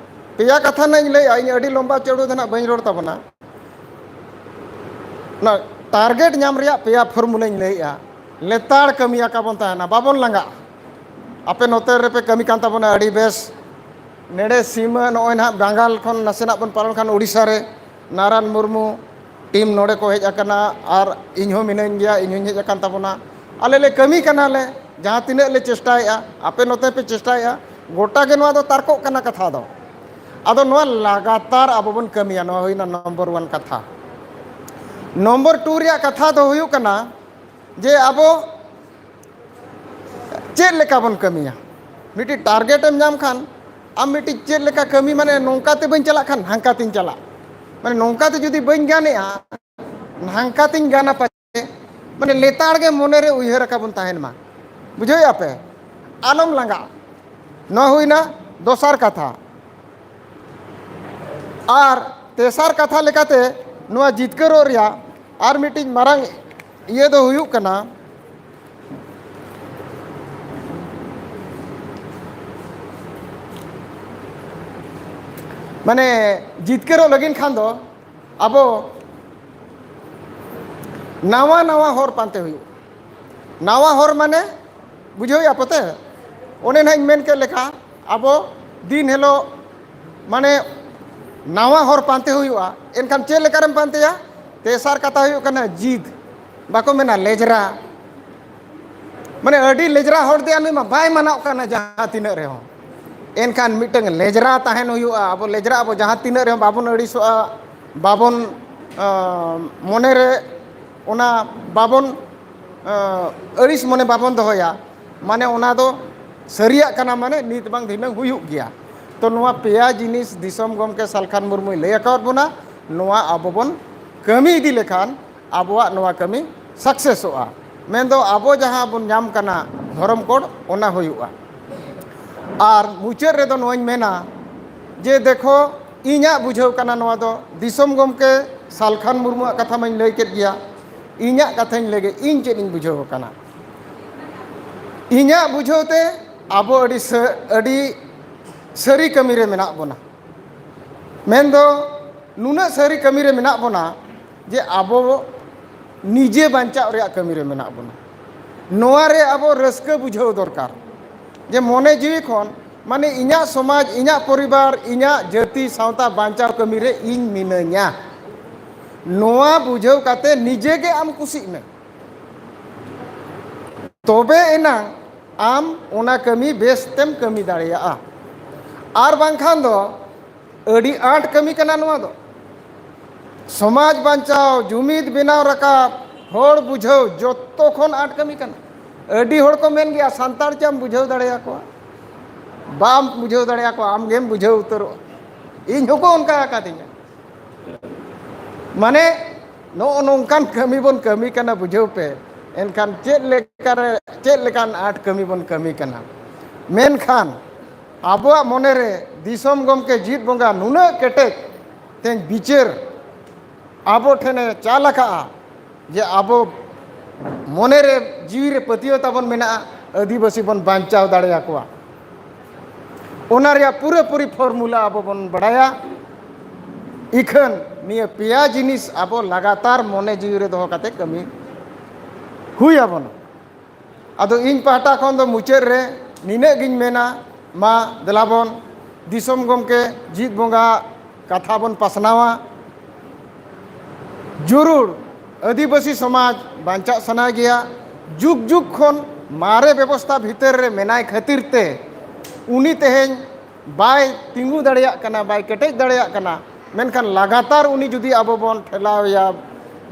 ᱯᱮᱭᱟ ᱠᱟᱛᱷᱟ ᱱᱟᱜ ᱤᱧ ᱞᱟᱹᱭᱟ, ᱤᱧ ᱟᱹᱰᱤ ᱞᱚᱢᱵᱟ ᱪᱟᱹᱲᱩ ᱫᱚ ᱱᱟᱜ ᱵᱟᱹᱧ ᱨᱚᱲ ᱛᱟᱵᱚᱱᱟ᱾ ᱚᱱᱟ ᱴᱟᱨᱜᱮᱴ ᱧᱟᱢ ᱨᱮᱭᱟᱜ ᱯᱮᱭᱟ ᱯᱷᱚᱨᱢᱩᱞᱟᱧ ᱞᱟᱹᱭᱮᱜᱼᱟ᱾ ᱞᱮᱛᱟᱲ ᱠᱟᱹᱢᱤ ᱟᱠᱟ ᱵᱚᱱ ᱛᱟᱦᱮᱱᱟ, ᱵᱟᱵᱚᱱ ᱞᱟᱸᱜᱟᱜᱼᱟ᱾ ᱟᱯᱮ ᱱᱚᱛᱮ ᱨᱮᱯᱮ ᱠᱟᱹᱢᱤ ᱠᱟᱱ ᱛᱟᱵᱚᱱᱟ, ᱟᱹᱰᱤ ᱵᱮᱥ᱾ ᱱᱮᱰᱮ ᱥᱤᱢᱟᱹ ᱱᱚᱜᱼᱚᱭ ᱱᱟᱦᱟᱜ ᱵᱟᱝᱜᱟᱞ ᱠᱷᱚᱱ ᱱᱟᱥᱮᱱᱟᱜ ᱵᱚᱱ ᱯᱟᱨᱚᱢ ᱠᱷᱟᱱ ᱳᱰᱤᱥᱟ ᱨᱮ ᱱᱟᱨᱟᱱ ᱢᱩᱨᱢᱩ ᱴᱤᱢ ᱱᱚᱰᱮ ᱠᱚ ᱦᱮᱡ ᱟᱠᱟᱱᱟ, ᱟᱨ ᱤᱧ ᱦᱚᱸ ᱢᱤᱱᱟᱹᱧ ᱜᱮᱭᱟ, ᱤᱧ ᱦᱚᱸᱧ ᱦᱮᱡ ᱟᱠᱟᱱ ᱛᱟᱵᱚᱱᱟ᱾ ᱟᱞᱮ ᱞᱮ ᱠᱟᱹᱢᱤ ᱠᱟᱱᱟᱞᱮ, ᱡᱟᱦᱟᱸ ᱛᱤᱱᱟᱹᱜ ᱞᱮ ᱪᱮᱥᱴᱟᱭᱮᱫᱼᱟ, ᱟᱯᱮ ᱱᱚᱛᱮ ᱯᱮ ᱪᱮᱥᱴᱟᱭᱮᱫᱼᱟ, ᱜᱚᱴᱟ ᱜᱮ ᱱᱚᱣᱟ ᱫᱚ ᱛᱟᱨᱠᱚᱜ ᱠᱟᱱᱟ ᱠᱟᱛᱷᱟ ᱫᱚ᱾ ᱟᱫᱚ ᱱᱚᱣᱟ ᱞᱟᱜᱟᱛᱟᱨ ᱟᱵᱚ ᱵᱚᱱ ᱠᱟᱹᱢᱤᱭᱟ, ᱱᱚᱣᱟ ᱦᱩᱭᱱᱟ ᱱᱚᱢᱵᱚᱨ ᱚᱣᱟᱱ ᱠᱟᱛᱷᱟ᱾ ᱱᱚᱢᱵᱚᱨ ᱴᱩ ᱨᱮᱭᱟᱜ ᱠᱟᱛᱷᱟ ᱫᱚ ᱦᱩᱭᱩᱜ ᱠᱟᱱᱟ ᱡᱮ ᱟᱵᱚ ᱪᱮᱫ ᱞᱮᱠᱟ ᱵᱚᱱ ᱠᱟᱹᱢᱤᱭᱟ᱾ ᱢᱤᱫᱴᱤᱡ ᱴᱟᱨᱜᱮᱴ ᱮᱢ ᱧᱟᱢ ᱠᱷᱟᱱ, ᱟᱢ ᱢᱤᱫᱴᱤᱡ ᱪᱮᱫ ᱞᱮᱠᱟ ᱠᱟᱹᱢᱤ, ᱢᱟᱱᱮ ᱱᱚᱝᱠᱟ ᱛᱮ ᱵᱟᱹᱧ ᱪᱟᱞᱟᱜ ᱠᱷᱟᱱ ᱦᱟᱝᱠᱟ ᱛᱤᱧ ᱪᱟᱞᱟᱜ, ᱢᱟᱱᱮ ᱱᱚᱝᱠᱟ ᱛᱮ ᱡᱩᱫᱤ ᱵᱟᱹᱧ ᱜᱟᱱᱮᱜᱼᱟ, ᱦᱟᱝᱠᱟ ᱛᱤᱧ ᱜᱟᱱᱟ ᱯᱟᱪᱮ, ᱢᱟᱱᱮ ᱞᱮᱛᱟᱲ ᱜᱮ ᱢᱚᱱᱮ ᱨᱮ ᱩᱭᱦᱟᱹᱨ ᱟᱠᱟ ᱵᱚᱱ ᱛᱟᱦᱮᱱ ᱢᱟ᱾ ᱵᱩᱡᱷᱟᱹᱣᱮᱜᱼᱟ ᱯᱮ? ᱟᱞᱚᱢ ᱞᱟᱸᱜᱟᱜᱼᱟ᱾ ᱱᱚᱣᱟ ᱦᱩᱭᱱᱟ ᱫᱚᱥᱟᱨ ᱠᱟᱛᱷᱟ᱾ ᱟᱨ ᱛᱮᱥᱟᱨ ᱠᱟᱛᱷᱟ ᱞᱮᱠᱟᱛᱮ ᱱᱚᱣᱟ ᱡᱤᱛᱠᱟᱹᱨᱚᱜ ᱨᱮᱭᱟᱜ ᱟᱨ ᱢᱤᱫᱴᱤᱡ ᱢᱟᱨᱟᱝ ᱤᱭᱟᱹ ᱫᱚ ᱦᱩᱭᱩᱜ ᱠᱟᱱᱟ, ᱢᱟᱱᱮ ᱡᱤᱛᱠᱟᱹᱨᱚᱜ ᱞᱟᱹᱜᱤᱫ ᱠᱷᱟᱱ ᱫᱚ ᱟᱵᱚ ᱱᱟᱣᱟ ᱱᱟᱣᱟ ᱦᱚᱨ ᱯᱟᱱᱛᱮ ᱦᱩᱭᱩᱜᱼᱟ᱾ ᱱᱟᱣᱟ ᱦᱚᱨ ᱢᱟᱱᱮ ᱵᱩᱡᱷᱟᱹᱣᱮᱫᱼᱟ ᱯᱮ ᱛᱚ? ᱚᱱᱮ ᱱᱟᱦᱟᱜ ᱤᱧ ᱢᱮᱱ ᱠᱮᱫ ᱞᱮᱠᱟ, ᱟᱵᱚ ᱫᱤᱱ ᱦᱤᱞᱳᱜ ᱢᱟᱱᱮ ᱱᱟᱣᱟ ᱦᱚᱨ ᱯᱟᱱᱛᱮ ᱦᱩᱭᱩᱜᱼᱟ᱾ ᱮᱱᱠᱷᱟᱱ ᱪᱮᱫ ᱞᱮᱠᱟᱨᱮᱢ ᱯᱟᱱᱛᱮᱭᱟ? ᱛᱮᱥᱟᱨ ᱠᱟᱛᱷᱟ ᱦᱩᱭᱩᱜ ᱠᱟᱱᱟ ᱡᱤᱫ, ᱵᱟᱠᱚ ᱢᱮᱱᱟ ᱞᱮᱡᱽᱨᱟ᱾ ᱢᱟᱱᱮ ᱟᱹᱰᱤ ᱞᱮᱡᱽᱨᱟ ᱦᱚᱲ ᱫᱚ ᱱᱩᱭ ᱢᱟ ᱵᱟᱭ ᱢᱟᱱᱟᱜ ᱠᱟᱱᱟ ᱡᱟᱦᱟᱸ ᱛᱤᱱᱟᱹᱜ ᱨᱮᱦᱚᱸ᱾ ᱮᱱᱠᱷᱟᱱ ᱢᱤᱫᱴᱟᱝ ᱞᱮᱡᱽᱨᱟ ᱛᱟᱦᱮᱱ ᱦᱩᱭᱩᱜᱼᱟ᱾ ᱟᱵᱚ ᱞᱮᱡᱽᱨᱟ, ᱟᱵᱚ ᱡᱟᱦᱟᱸ ᱛᱤᱱᱟᱹᱜ ᱨᱮᱦᱚᱸ ᱵᱟᱵᱚᱱ ᱟᱹᱲᱤᱥᱚᱜᱼᱟ, ᱵᱟᱵᱚᱱ, ᱟᱸ, ᱢᱚᱱᱮᱨᱮ ᱚᱱᱟ ᱵᱟᱵᱚᱱ, ᱟᱸ, ᱟᱹᱲᱤᱥ ᱢᱚᱱᱮ ᱵᱟᱵᱚᱱ ᱫᱚᱦᱚᱭᱟ, ᱢᱟᱱᱮ ᱚᱱᱟ ᱫᱚ ᱥᱟᱹᱨᱤᱭᱟᱜ ᱠᱟᱱᱟ, ᱢᱟᱱᱮ ᱱᱤᱛ ᱵᱟᱝ ᱫᱷᱤᱱᱟᱹᱝ ᱦᱩᱭᱩᱜ ᱜᱮᱭᱟ᱾ ᱛᱚ ᱱᱚᱣᱟ ᱯᱮᱭᱟ ᱡᱤᱱᱤᱥ ᱫᱤᱥᱚᱢ ᱜᱚᱢᱠᱮ ᱥᱟᱞᱠᱷᱟᱱ ᱢᱩᱨᱢᱩᱭ ᱞᱟᱹᱭ ᱟᱠᱟᱣᱟᱫ ᱵᱚᱱᱟ, ᱱᱚᱣᱟ ᱟᱵᱚ ᱵᱚᱱ ᱠᱟᱹᱢᱤ ᱤᱫᱤ ᱞᱮᱠᱷᱟᱱ ᱟᱵᱚᱣᱟᱜ ᱱᱚᱣᱟ ᱠᱟᱹᱢᱤ ᱥᱟᱠᱥᱮᱥᱚᱜᱼᱟ᱾ ᱢᱮᱱᱫᱚ ᱟᱵᱚ ᱡᱟᱦᱟᱸ ᱵᱚᱱ ᱧᱟᱢ ᱠᱟᱱᱟ ᱫᱷᱚᱨᱚᱢ ᱠᱳᱰ, ᱚᱱᱟ ᱦᱩᱭᱩᱜᱼᱟ᱾ ᱟᱨ ᱢᱩᱪᱟᱹᱫ ᱨᱮᱫᱚ ᱱᱚᱣᱟᱧ ᱢᱮᱱᱟ ᱡᱮ ᱫᱮᱠᱷᱚ, ᱤᱧᱟᱹᱜ ᱵᱩᱡᱷᱟᱹᱣ ᱠᱟᱱᱟ ᱱᱚᱣᱟ ᱫᱚ, ᱫᱤᱥᱚᱢ ᱜᱚᱢᱠᱮ ᱥᱟᱞᱠᱷᱟᱱ ᱢᱩᱨᱢᱩᱣᱟᱜ ᱠᱟᱛᱷᱟ ᱢᱟᱧ ᱞᱟᱹᱭ ᱠᱮᱫ ᱜᱮᱭᱟ, ᱤᱧᱟᱹᱜ ᱠᱟᱛᱷᱟᱧ ᱞᱟᱹᱭ ᱜᱮ, ᱤᱧ ᱪᱮᱫ ᱤᱧ ᱵᱩᱡᱷᱟᱹᱣ ᱠᱟᱱᱟ᱾ ᱤᱧᱟᱹᱜ ᱵᱩᱡᱷᱟᱹᱣ ᱛᱮ ᱟᱵᱚ ᱟᱹᱰᱤ ᱥᱟᱹ-, ᱟᱹᱰᱤ ᱥᱟᱹᱨᱤ ᱠᱟᱹᱢᱤ ᱨᱮ ᱢᱮᱱᱟᱜ ᱵᱚᱱᱟ᱾ ᱢᱮᱱᱫᱚ ᱱᱩᱱᱟᱹᱜ ᱥᱟᱹᱨᱤ ᱠᱟᱹᱢᱤ ᱨᱮ ᱢᱮᱱᱟᱜ ᱵᱚᱱᱟ ᱡᱮ ᱟᱵᱚ ᱱᱤᱡᱮ ᱵᱟᱧᱪᱟᱣ ᱨᱮᱭᱟᱜ ᱠᱟᱹᱢᱤ ᱨᱮ ᱢᱮᱱᱟᱜ ᱵᱚᱱᱟ᱾ ᱱᱚᱣᱟ ᱨᱮ ᱟᱵᱚ ᱨᱟᱹᱥᱠᱟᱹ ᱵᱩᱡᱷᱟᱹᱣ ᱫᱚᱨᱠᱟᱨ ᱡᱮ ᱢᱚᱱᱮ ᱡᱤᱣᱤ ᱠᱷᱚᱱ, ᱢᱟᱱᱮ ᱤᱧᱟᱹᱜ ᱥᱚᱢᱟᱡᱽ, ᱤᱧᱟᱹᱜ ᱯᱚᱨᱤᱵᱟᱨ, ᱤᱧᱟᱹᱜ ᱡᱟᱹᱛᱤ ᱥᱟᱶᱛᱟ ᱵᱟᱧᱪᱟᱣ ᱠᱟᱹᱢᱤ ᱨᱮ ᱤᱧ ᱢᱤᱱᱟᱹᱧᱟ᱾ ᱱᱚᱣᱟ ᱵᱩᱡᱷᱟᱹᱣ ᱠᱟᱛᱮ ᱱᱤᱡᱮ ᱜᱮ ᱟᱢ ᱠᱩᱥᱤᱜ ᱢᱮ, ᱛᱚᱵᱮ ᱮᱱᱟᱝ ᱟᱢ ᱚᱱᱟ ᱠᱟᱹᱢᱤ ᱵᱮᱥ ᱛᱮᱢ ᱠᱟᱹᱢᱤ ᱫᱟᱲᱮᱭᱟᱜᱼᱟ᱾ ᱟᱨ ᱵᱟᱝᱠᱷᱟᱱ ᱫᱚ ᱟᱹᱰᱤ ᱟᱸᱴ ᱠᱟᱹᱢᱤ ᱠᱟᱱᱟ ᱱᱚᱣᱟ ᱫᱚ᱾ ᱥᱚᱢᱟᱡᱽ ᱵᱟᱧᱪᱟᱣ, ᱡᱩᱢᱤᱫ ᱵᱮᱱᱟᱣ ᱨᱟᱠᱟᱵ, ᱦᱚᱲ ᱵᱩᱡᱷᱟᱹᱣ, ᱡᱚᱛᱚ ᱠᱷᱚᱱ ᱟᱸᱴ ᱠᱟᱹᱢᱤ ᱠᱟᱱᱟ᱾ ᱟᱹᱰᱤ ᱦᱚᱲ ᱠᱚ ᱢᱮᱱ ᱜᱮᱭᱟ, "ᱥᱟᱱᱛᱟᱲ ᱪᱮᱫ ᱮᱢ ᱵᱩᱡᱷᱟᱹᱣ ᱫᱟᱲᱮᱭᱟᱠᱚᱣᱟ? ᱵᱟᱢ ᱵᱩᱡᱷᱟᱹᱣ ᱫᱟᱲᱮᱭᱟᱠᱚᱣᱟ, ᱟᱢ ᱜᱮᱢ ᱵᱩᱡᱷᱟᱹᱣ ᱩᱛᱟᱹᱨᱚᱜᱼᱟ᱾" ᱤᱧ ᱦᱚᱸᱠᱚ ᱚᱱᱠᱟ ᱟᱠᱟᱫᱤᱧᱟ᱾ ᱢᱟᱱᱮ ᱱᱚᱜᱼᱚ ᱱᱚᱝᱠᱟᱱ ᱠᱟᱹᱢᱤ ᱵᱚᱱ ᱠᱟᱹᱢᱤ ᱠᱟᱱᱟ, ᱵᱩᱡᱷᱟᱹᱣ ᱯᱮ᱾ ᱮᱱᱠᱷᱟᱱ ᱪᱮᱫ ᱞᱮᱠᱟᱨᱮ, ᱪᱮᱫ ᱞᱮᱠᱟᱱ ᱟᱸᱴ ᱠᱟᱹᱢᱤ ᱵᱚᱱ ᱠᱟᱹᱢᱤ ᱠᱟᱱᱟ? ᱢᱮᱱᱠᱷᱟᱱ ᱟᱵᱚᱣᱟᱜ ᱢᱚᱱᱮᱨᱮ ᱫᱤᱥᱚᱢ ᱜᱚᱢᱠᱮ ᱡᱤᱛ ᱵᱚᱸᱜᱟ ᱱᱩᱱᱟᱹᱜ ᱠᱮᱴᱮᱡ ᱛᱮᱦᱮᱧ ᱵᱤᱪᱟᱹᱨ ᱟᱵᱚ ᱴᱷᱮᱱᱮ ᱪᱟᱞ ᱟᱠᱟᱫᱼᱟ ᱡᱮ ᱟᱵᱚ ᱢᱚᱱᱮᱨᱮ, ᱡᱤᱣᱤᱨᱮ ᱯᱟᱹᱛᱭᱟᱹᱣ ᱛᱟᱵᱚᱱ ᱢᱮᱱᱟᱜᱼᱟ, ᱟᱹᱫᱤᱵᱟᱹᱥᱤ ᱵᱚᱱ ᱵᱟᱧᱪᱟᱣ ᱫᱟᱲᱮᱭᱟᱠᱚᱣᱟ᱾ ᱚᱱᱟ ᱨᱮᱭᱟᱜ ᱯᱩᱨᱟᱹᱯᱩᱨᱤ ᱯᱷᱚᱨᱢᱩᱞᱟ ᱟᱵᱚ ᱵᱚᱱ ᱵᱟᱲᱟᱭᱟ᱾ ᱤᱠᱷᱟᱹᱱ ᱱᱤᱭᱟᱹ ᱯᱮᱭᱟ ᱡᱤᱱᱤᱥ ᱟᱵᱚ ᱞᱟᱜᱟᱛᱟᱨ ᱢᱚᱱᱮ ᱡᱤᱣᱤ ᱨᱮ ᱫᱚᱦᱚ ᱠᱟᱛᱮ ᱠᱟᱹᱢᱤ ᱦᱩᱭ ᱟᱵᱚᱱᱟ᱾ ᱟᱫᱚ ᱤᱧ ᱯᱟᱦᱴᱟ ᱠᱷᱚᱱ ᱫᱚ ᱢᱩᱪᱟᱹᱫ ᱨᱮ ᱱᱤᱱᱟᱹᱜ ᱜᱤᱧ ᱢᱮᱱᱟ, ᱢᱟ ᱫᱮᱞᱟ ᱵᱚᱱ ᱫᱤᱥᱚᱢ ᱜᱚᱢᱠᱮ ᱡᱤᱛ ᱵᱚᱸᱜᱟ ᱠᱟᱛᱷᱟ ᱵᱚᱱ ᱯᱟᱥᱱᱟᱣᱟ᱾ ᱡᱩᱨᱩᱲ ᱟᱹᱫᱤᱵᱟᱹᱥᱤ ᱥᱚᱢᱟᱡᱽ ᱵᱟᱧᱪᱟᱜ ᱥᱟᱱᱟᱭ ᱜᱮᱭᱟ᱾ ᱡᱩᱜᱽ ᱡᱩᱜᱽ ᱠᱷᱚᱱ ᱢᱟᱨᱮ ᱵᱮᱵᱚᱥᱛᱷᱟ ᱵᱷᱤᱛᱟᱹᱨ ᱨᱮ ᱢᱮᱱᱟᱭ ᱠᱷᱟᱹᱛᱤᱨ ᱛᱮ ᱩᱱᱤ ᱛᱮᱦᱮᱧ ᱵᱟᱭ ᱛᱤᱸᱜᱩ ᱫᱟᱲᱮᱭᱟᱜ ᱠᱟᱱᱟ, ᱵᱟᱭ ᱠᱮᱴᱮᱡ ᱫᱟᱲᱮᱭᱟᱜ ᱠᱟᱱᱟ᱾ ᱢᱮᱱᱠᱷᱟᱱ ᱞᱟᱜᱟᱛᱟᱨ ᱩᱱᱤ ᱡᱩᱫᱤ ᱟᱵᱚ ᱵᱚᱱ ᱴᱷᱮᱞᱟᱣᱮᱭᱟ,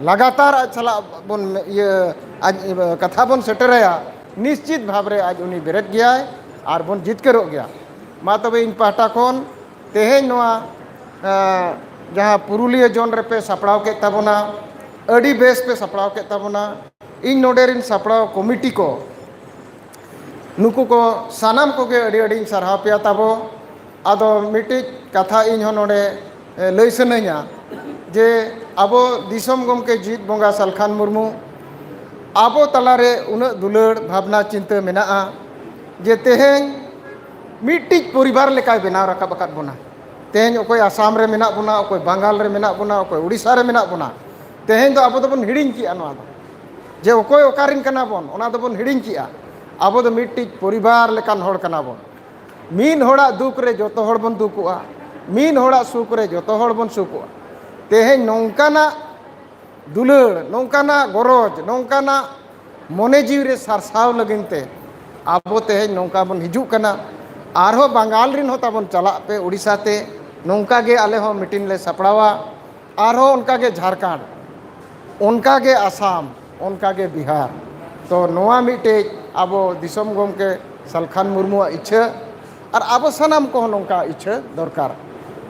ᱞᱟᱜᱟᱛᱟᱨ ᱟᱡ ᱥᱟᱞᱟᱜ ᱵᱚᱱ ᱤᱭᱟᱹ, ᱟᱡ ᱠᱟᱛᱷᱟ ᱵᱚᱱ ᱥᱮᱴᱮᱨᱟᱭᱟ, ᱱᱤᱥᱪᱤᱛ ᱵᱷᱟᱵᱽ ᱨᱮ ᱟᱡ ᱩᱱᱤ ᱵᱮᱨᱮᱫ ᱜᱮᱭᱟᱭ᱾ ᱟᱨ ᱵᱚᱱ ᱡᱤᱛᱠᱟᱹᱨᱚᱜ ᱜᱮᱭᱟ᱾ ᱢᱟ ᱛᱚᱵᱮ ᱤᱧ ᱯᱟᱦᱴᱟ ᱠᱷᱚᱱ ᱛᱮᱦᱮᱧ ᱱᱚᱣᱟ ᱮᱸ, ᱡᱟᱦᱟᱸ ᱯᱩᱨᱩᱞᱤᱭᱟᱹ ᱡᱳᱱ ᱨᱮᱯᱮ ᱥᱟᱯᱲᱟᱣ ᱠᱮᱫ ᱛᱟᱵᱚᱱᱟ, ᱟᱹᱰᱤ ᱵᱮᱥ ᱯᱮ ᱥᱟᱯᱲᱟᱣ ᱠᱮᱫ ᱛᱟᱵᱚᱱᱟ᱾ ᱤᱧ ᱱᱚᱰᱮ ᱨᱤᱱ ᱥᱟᱯᱲᱟᱣ ᱠᱚᱢᱤᱴᱤ ᱠᱚ, ᱱᱩᱠᱩ ᱠᱚ ᱥᱟᱱᱟᱢ ᱠᱚᱜᱮ ᱟᱹᱰᱤ ᱟᱹᱰᱤᱧ ᱥᱟᱨᱦᱟᱣ ᱯᱮᱭᱟ ᱛᱟᱵᱚ᱾ ᱟᱫᱚ ᱢᱤᱫᱴᱤᱡ ᱠᱟᱛᱷᱟ ᱤᱧ ᱦᱚᱸ ᱱᱚᱰᱮ, ᱮ, ᱞᱟᱹᱭ ᱥᱟᱱᱟᱧᱟ ᱡᱮ ᱟᱵᱚ ᱫᱤᱥᱚᱢ ᱜᱚᱢᱠᱮ ᱡᱤᱛ ᱵᱚᱸᱜᱟ ᱥᱟᱞᱠᱷᱟᱱ ᱢᱩᱨᱢᱩ ᱟᱵᱚ ᱛᱟᱞᱟᱨᱮ ᱩᱱᱟᱹᱜ ᱫᱩᱞᱟᱹᱲ ᱵᱷᱟᱵᱽᱱᱟ ᱪᱤᱱᱛᱟᱹ ᱢᱮᱱᱟᱜᱼᱟ ᱡᱮ ᱛᱮᱦᱮᱧ ᱢᱤᱫᱴᱤᱡ ᱯᱚᱨᱤᱵᱟᱨ ᱞᱮᱠᱟᱭ ᱵᱮᱱᱟᱣ ᱨᱟᱠᱟᱵ ᱟᱠᱟᱫ ᱵᱚᱱᱟ᱾ ᱛᱮᱦᱮᱧ ᱚᱠᱚᱭ ᱟᱥᱟᱢ ᱨᱮ ᱢᱮᱱᱟᱜ ᱵᱚᱱᱟ, ᱚᱠᱚᱭ ᱵᱟᱝᱜᱟᱞ ᱨᱮ ᱢᱮᱱᱟᱜ ᱵᱚᱱᱟ, ᱚᱠᱚᱭ ᱩᱲᱤᱥᱥᱟ ᱨᱮ ᱢᱮᱱᱟᱜ ᱵᱚᱱᱟ, ᱛᱮᱦᱮᱧ ᱫᱚ ᱟᱵᱚ ᱫᱚᱵᱚᱱ ᱦᱤᱲᱤᱧ ᱠᱮᱜᱼᱟ ᱱᱚᱣᱟ ᱫᱚ, ᱡᱮ ᱚᱠᱚᱭ ᱚᱠᱟᱨᱮᱱ ᱠᱟᱱᱟ ᱵᱚᱱ, ᱚᱱᱟ ᱫᱚᱵᱚᱱ ᱦᱤᱲᱤᱧ ᱠᱮᱜᱼᱟ᱾ ᱟᱵᱚ ᱫᱚ ᱢᱤᱫᱴᱤᱡ ᱯᱚᱨᱤᱵᱟᱨ ᱞᱮᱠᱟᱱ ᱦᱚᱲ ᱠᱟᱱᱟ ᱵᱚᱱ᱾ ᱢᱤᱫ ᱦᱚᱲᱟᱜ ᱫᱩᱠ ᱨᱮ ᱡᱚᱛᱚ ᱦᱚᱲ ᱵᱚᱱ ᱫᱩᱠᱩᱜᱼᱟ, ᱢᱤᱫ ᱦᱚᱲᱟᱜ ᱥᱩᱠ ᱨᱮ ᱡᱚᱛᱚ ᱦᱚᱲ ᱵᱚᱱ ᱥᱩᱠᱩᱜᱼᱟ᱾ ᱛᱮᱦᱮᱧ ᱱᱚᱝᱠᱟᱱᱟᱜ ᱫᱩᱞᱟᱹᱲ, ᱱᱚᱝᱠᱟᱱᱟᱜ ᱜᱚᱨᱚᱡᱽ, ᱱᱚᱝᱠᱟᱱᱟᱜ ᱢᱚᱱᱮ ᱡᱤᱣᱤ ᱨᱮ ᱥᱟᱨᱥᱟᱣ ᱞᱟᱹᱜᱤᱫ ᱛᱮ ᱟᱵᱚ ᱛᱮᱦᱮᱧ ᱱᱚᱝᱠᱟ ᱵᱚᱱ ᱦᱤᱡᱩᱜ ᱠᱟᱱᱟ᱾ ᱟᱨᱦᱚᱸ ᱵᱟᱝᱜᱟᱞ ᱨᱮᱱ ᱦᱚᱸ ᱛᱟᱵᱚᱱ ᱪᱟᱞᱟᱜ ᱯᱮ ᱩᱲᱤᱥᱥᱟ ᱛᱮ, ᱱᱚᱝᱠᱟ ᱜᱮ ᱟᱞᱮ ᱦᱚᱸ ᱢᱤᱴᱤᱝ ᱞᱮ ᱥᱟᱯᱲᱟᱣᱟ᱾ ᱟᱨᱦᱚᱸ ᱚᱱᱠᱟ ᱜᱮ ᱡᱷᱟᱲᱠᱷᱚᱸᱰ, ᱚᱱᱠᱟ ᱜᱮ ᱟᱥᱟᱢ, ᱚᱱᱠᱟ ᱜᱮ ᱵᱤᱦᱟᱨ᱾ ᱛᱚ ᱱᱚᱣᱟ ᱢᱤᱫᱴᱮᱡ ᱟᱵᱚ ᱫᱤᱥᱚᱢ ᱜᱚᱢᱠᱮ ᱥᱟᱞᱠᱷᱟᱱ ᱢᱩᱨᱢᱩᱣᱟᱜ ᱤᱪᱪᱷᱟᱹ, ᱟᱨ ᱟᱵᱚ ᱥᱟᱱᱟᱢ ᱠᱚᱦᱚᱸ ᱱᱚᱝᱠᱟ ᱤᱪᱪᱷᱟᱹ ᱫᱚᱨᱠᱟᱨ᱾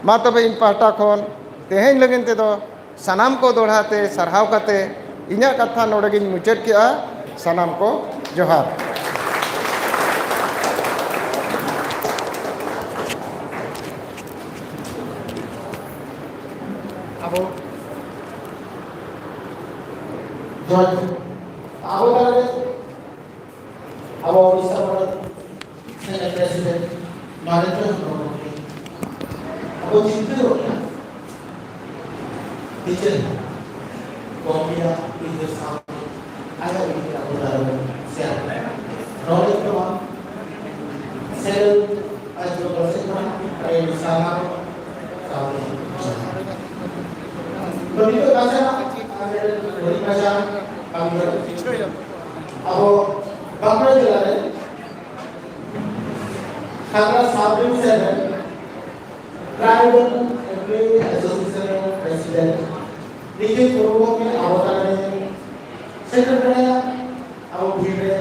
ᱢᱟ ᱛᱚᱵᱮ ᱤᱧ ᱯᱟᱦᱴᱟ ᱠᱷᱚᱱ ᱛᱮᱦᱮᱧ ᱞᱟᱹᱜᱤᱫ ᱛᱮᱫᱚ ᱥᱟᱱᱟᱢ ᱠᱚ ᱫᱚᱦᱲᱟ ᱛᱮ ᱥᱟᱨᱦᱟᱣ ᱠᱟᱛᱮ ᱤᱧᱟᱹᱜ ᱠᱟᱛᱷᱟ ᱱᱚᱰᱮ ᱜᱤᱧ ᱢᱩᱪᱟᱹᱫ ᱠᱮᱜᱼᱟ᱾ ᱥᱟᱱᱟᱢ ᱠᱚ ᱡᱚᱦᱟᱨ᱾ ᱟᱵᱚ ᱡᱚᱦᱟᱨ᱾ ᱟᱵᱚ ᱛᱟᱞᱟᱨᱮ ᱟᱵᱚ ᱩᱲᱤᱥᱥᱟ ᱯᱚᱱᱚᱛ ᱥᱮᱱᱮᱴ ᱯᱨᱮᱥᱤᱰᱮᱱᱴ ᱱᱚᱨᱮᱱᱫᱨᱚ ᱦᱮᱢᱵᱨᱚᱢ ᱜᱚᱢᱠᱮ ᱟᱵᱚ ᱪᱤᱱᱛᱟᱹ ᱵᱷᱟᱵᱽᱱᱟ ᱵᱤᱪᱟᱹᱨ ᱠᱚᱢᱤᱭᱟ ᱩᱭᱦᱟᱹᱨ ᱥᱟᱶ ᱟᱭᱟᱜ ᱩᱭᱦᱟᱹᱨ ᱟᱵᱚ ᱛᱟᱞᱟᱨᱮ ᱥᱮᱭᱟᱨ ᱱᱚᱨᱮᱱᱫᱨᱚ ᱵᱟᱝ ᱥᱮᱨᱮᱧ ᱟᱡ ᱫᱚ ᱯᱟᱥᱮᱡ ᱠᱷᱚᱱᱟᱜ ᱟᱹᱰᱤ ᱥᱟᱨᱦᱟᱣ ᱥᱟᱶᱛᱮ ᱡᱚᱦᱟᱨ᱾ ᱛᱚ ᱱᱤᱛᱚᱜ ᱱᱟᱥᱮᱱᱟᱜ ᱟᱞᱮ ᱦᱩᱰᱤᱧ ᱢᱟᱪᱷᱟ ᱠᱟᱹᱢᱤ ᱦᱚᱨᱟ᱾ ᱟᱵᱚ ᱵᱟᱸᱠᱩᱲᱟ ᱡᱮᱞᱟ ᱨᱮ ᱠᱷᱟᱛᱲᱟ ᱥᱟᱵ ᱰᱤᱵᱷᱤᱡᱚᱱ ᱨᱮ ᱴᱨᱟᱭᱵᱟᱞ ᱮᱢᱯᱞᱚᱭᱤ ᱮᱥᱳᱥᱤᱭᱮᱥᱚᱱ ᱨᱮᱱ ᱯᱨᱮᱥᱤᱰᱮᱱᱴ ᱱᱤᱠᱷᱤᱞ ᱢᱩᱨᱢᱩ ᱜᱚᱢᱠᱮ ᱟᱵᱚ ᱛᱟᱞᱟᱨᱮ ᱥᱮᱴᱮᱨ ᱫᱟᱲᱮᱭᱟᱜ ᱟᱵᱚ ᱵᱷᱤᱲ ᱨᱮ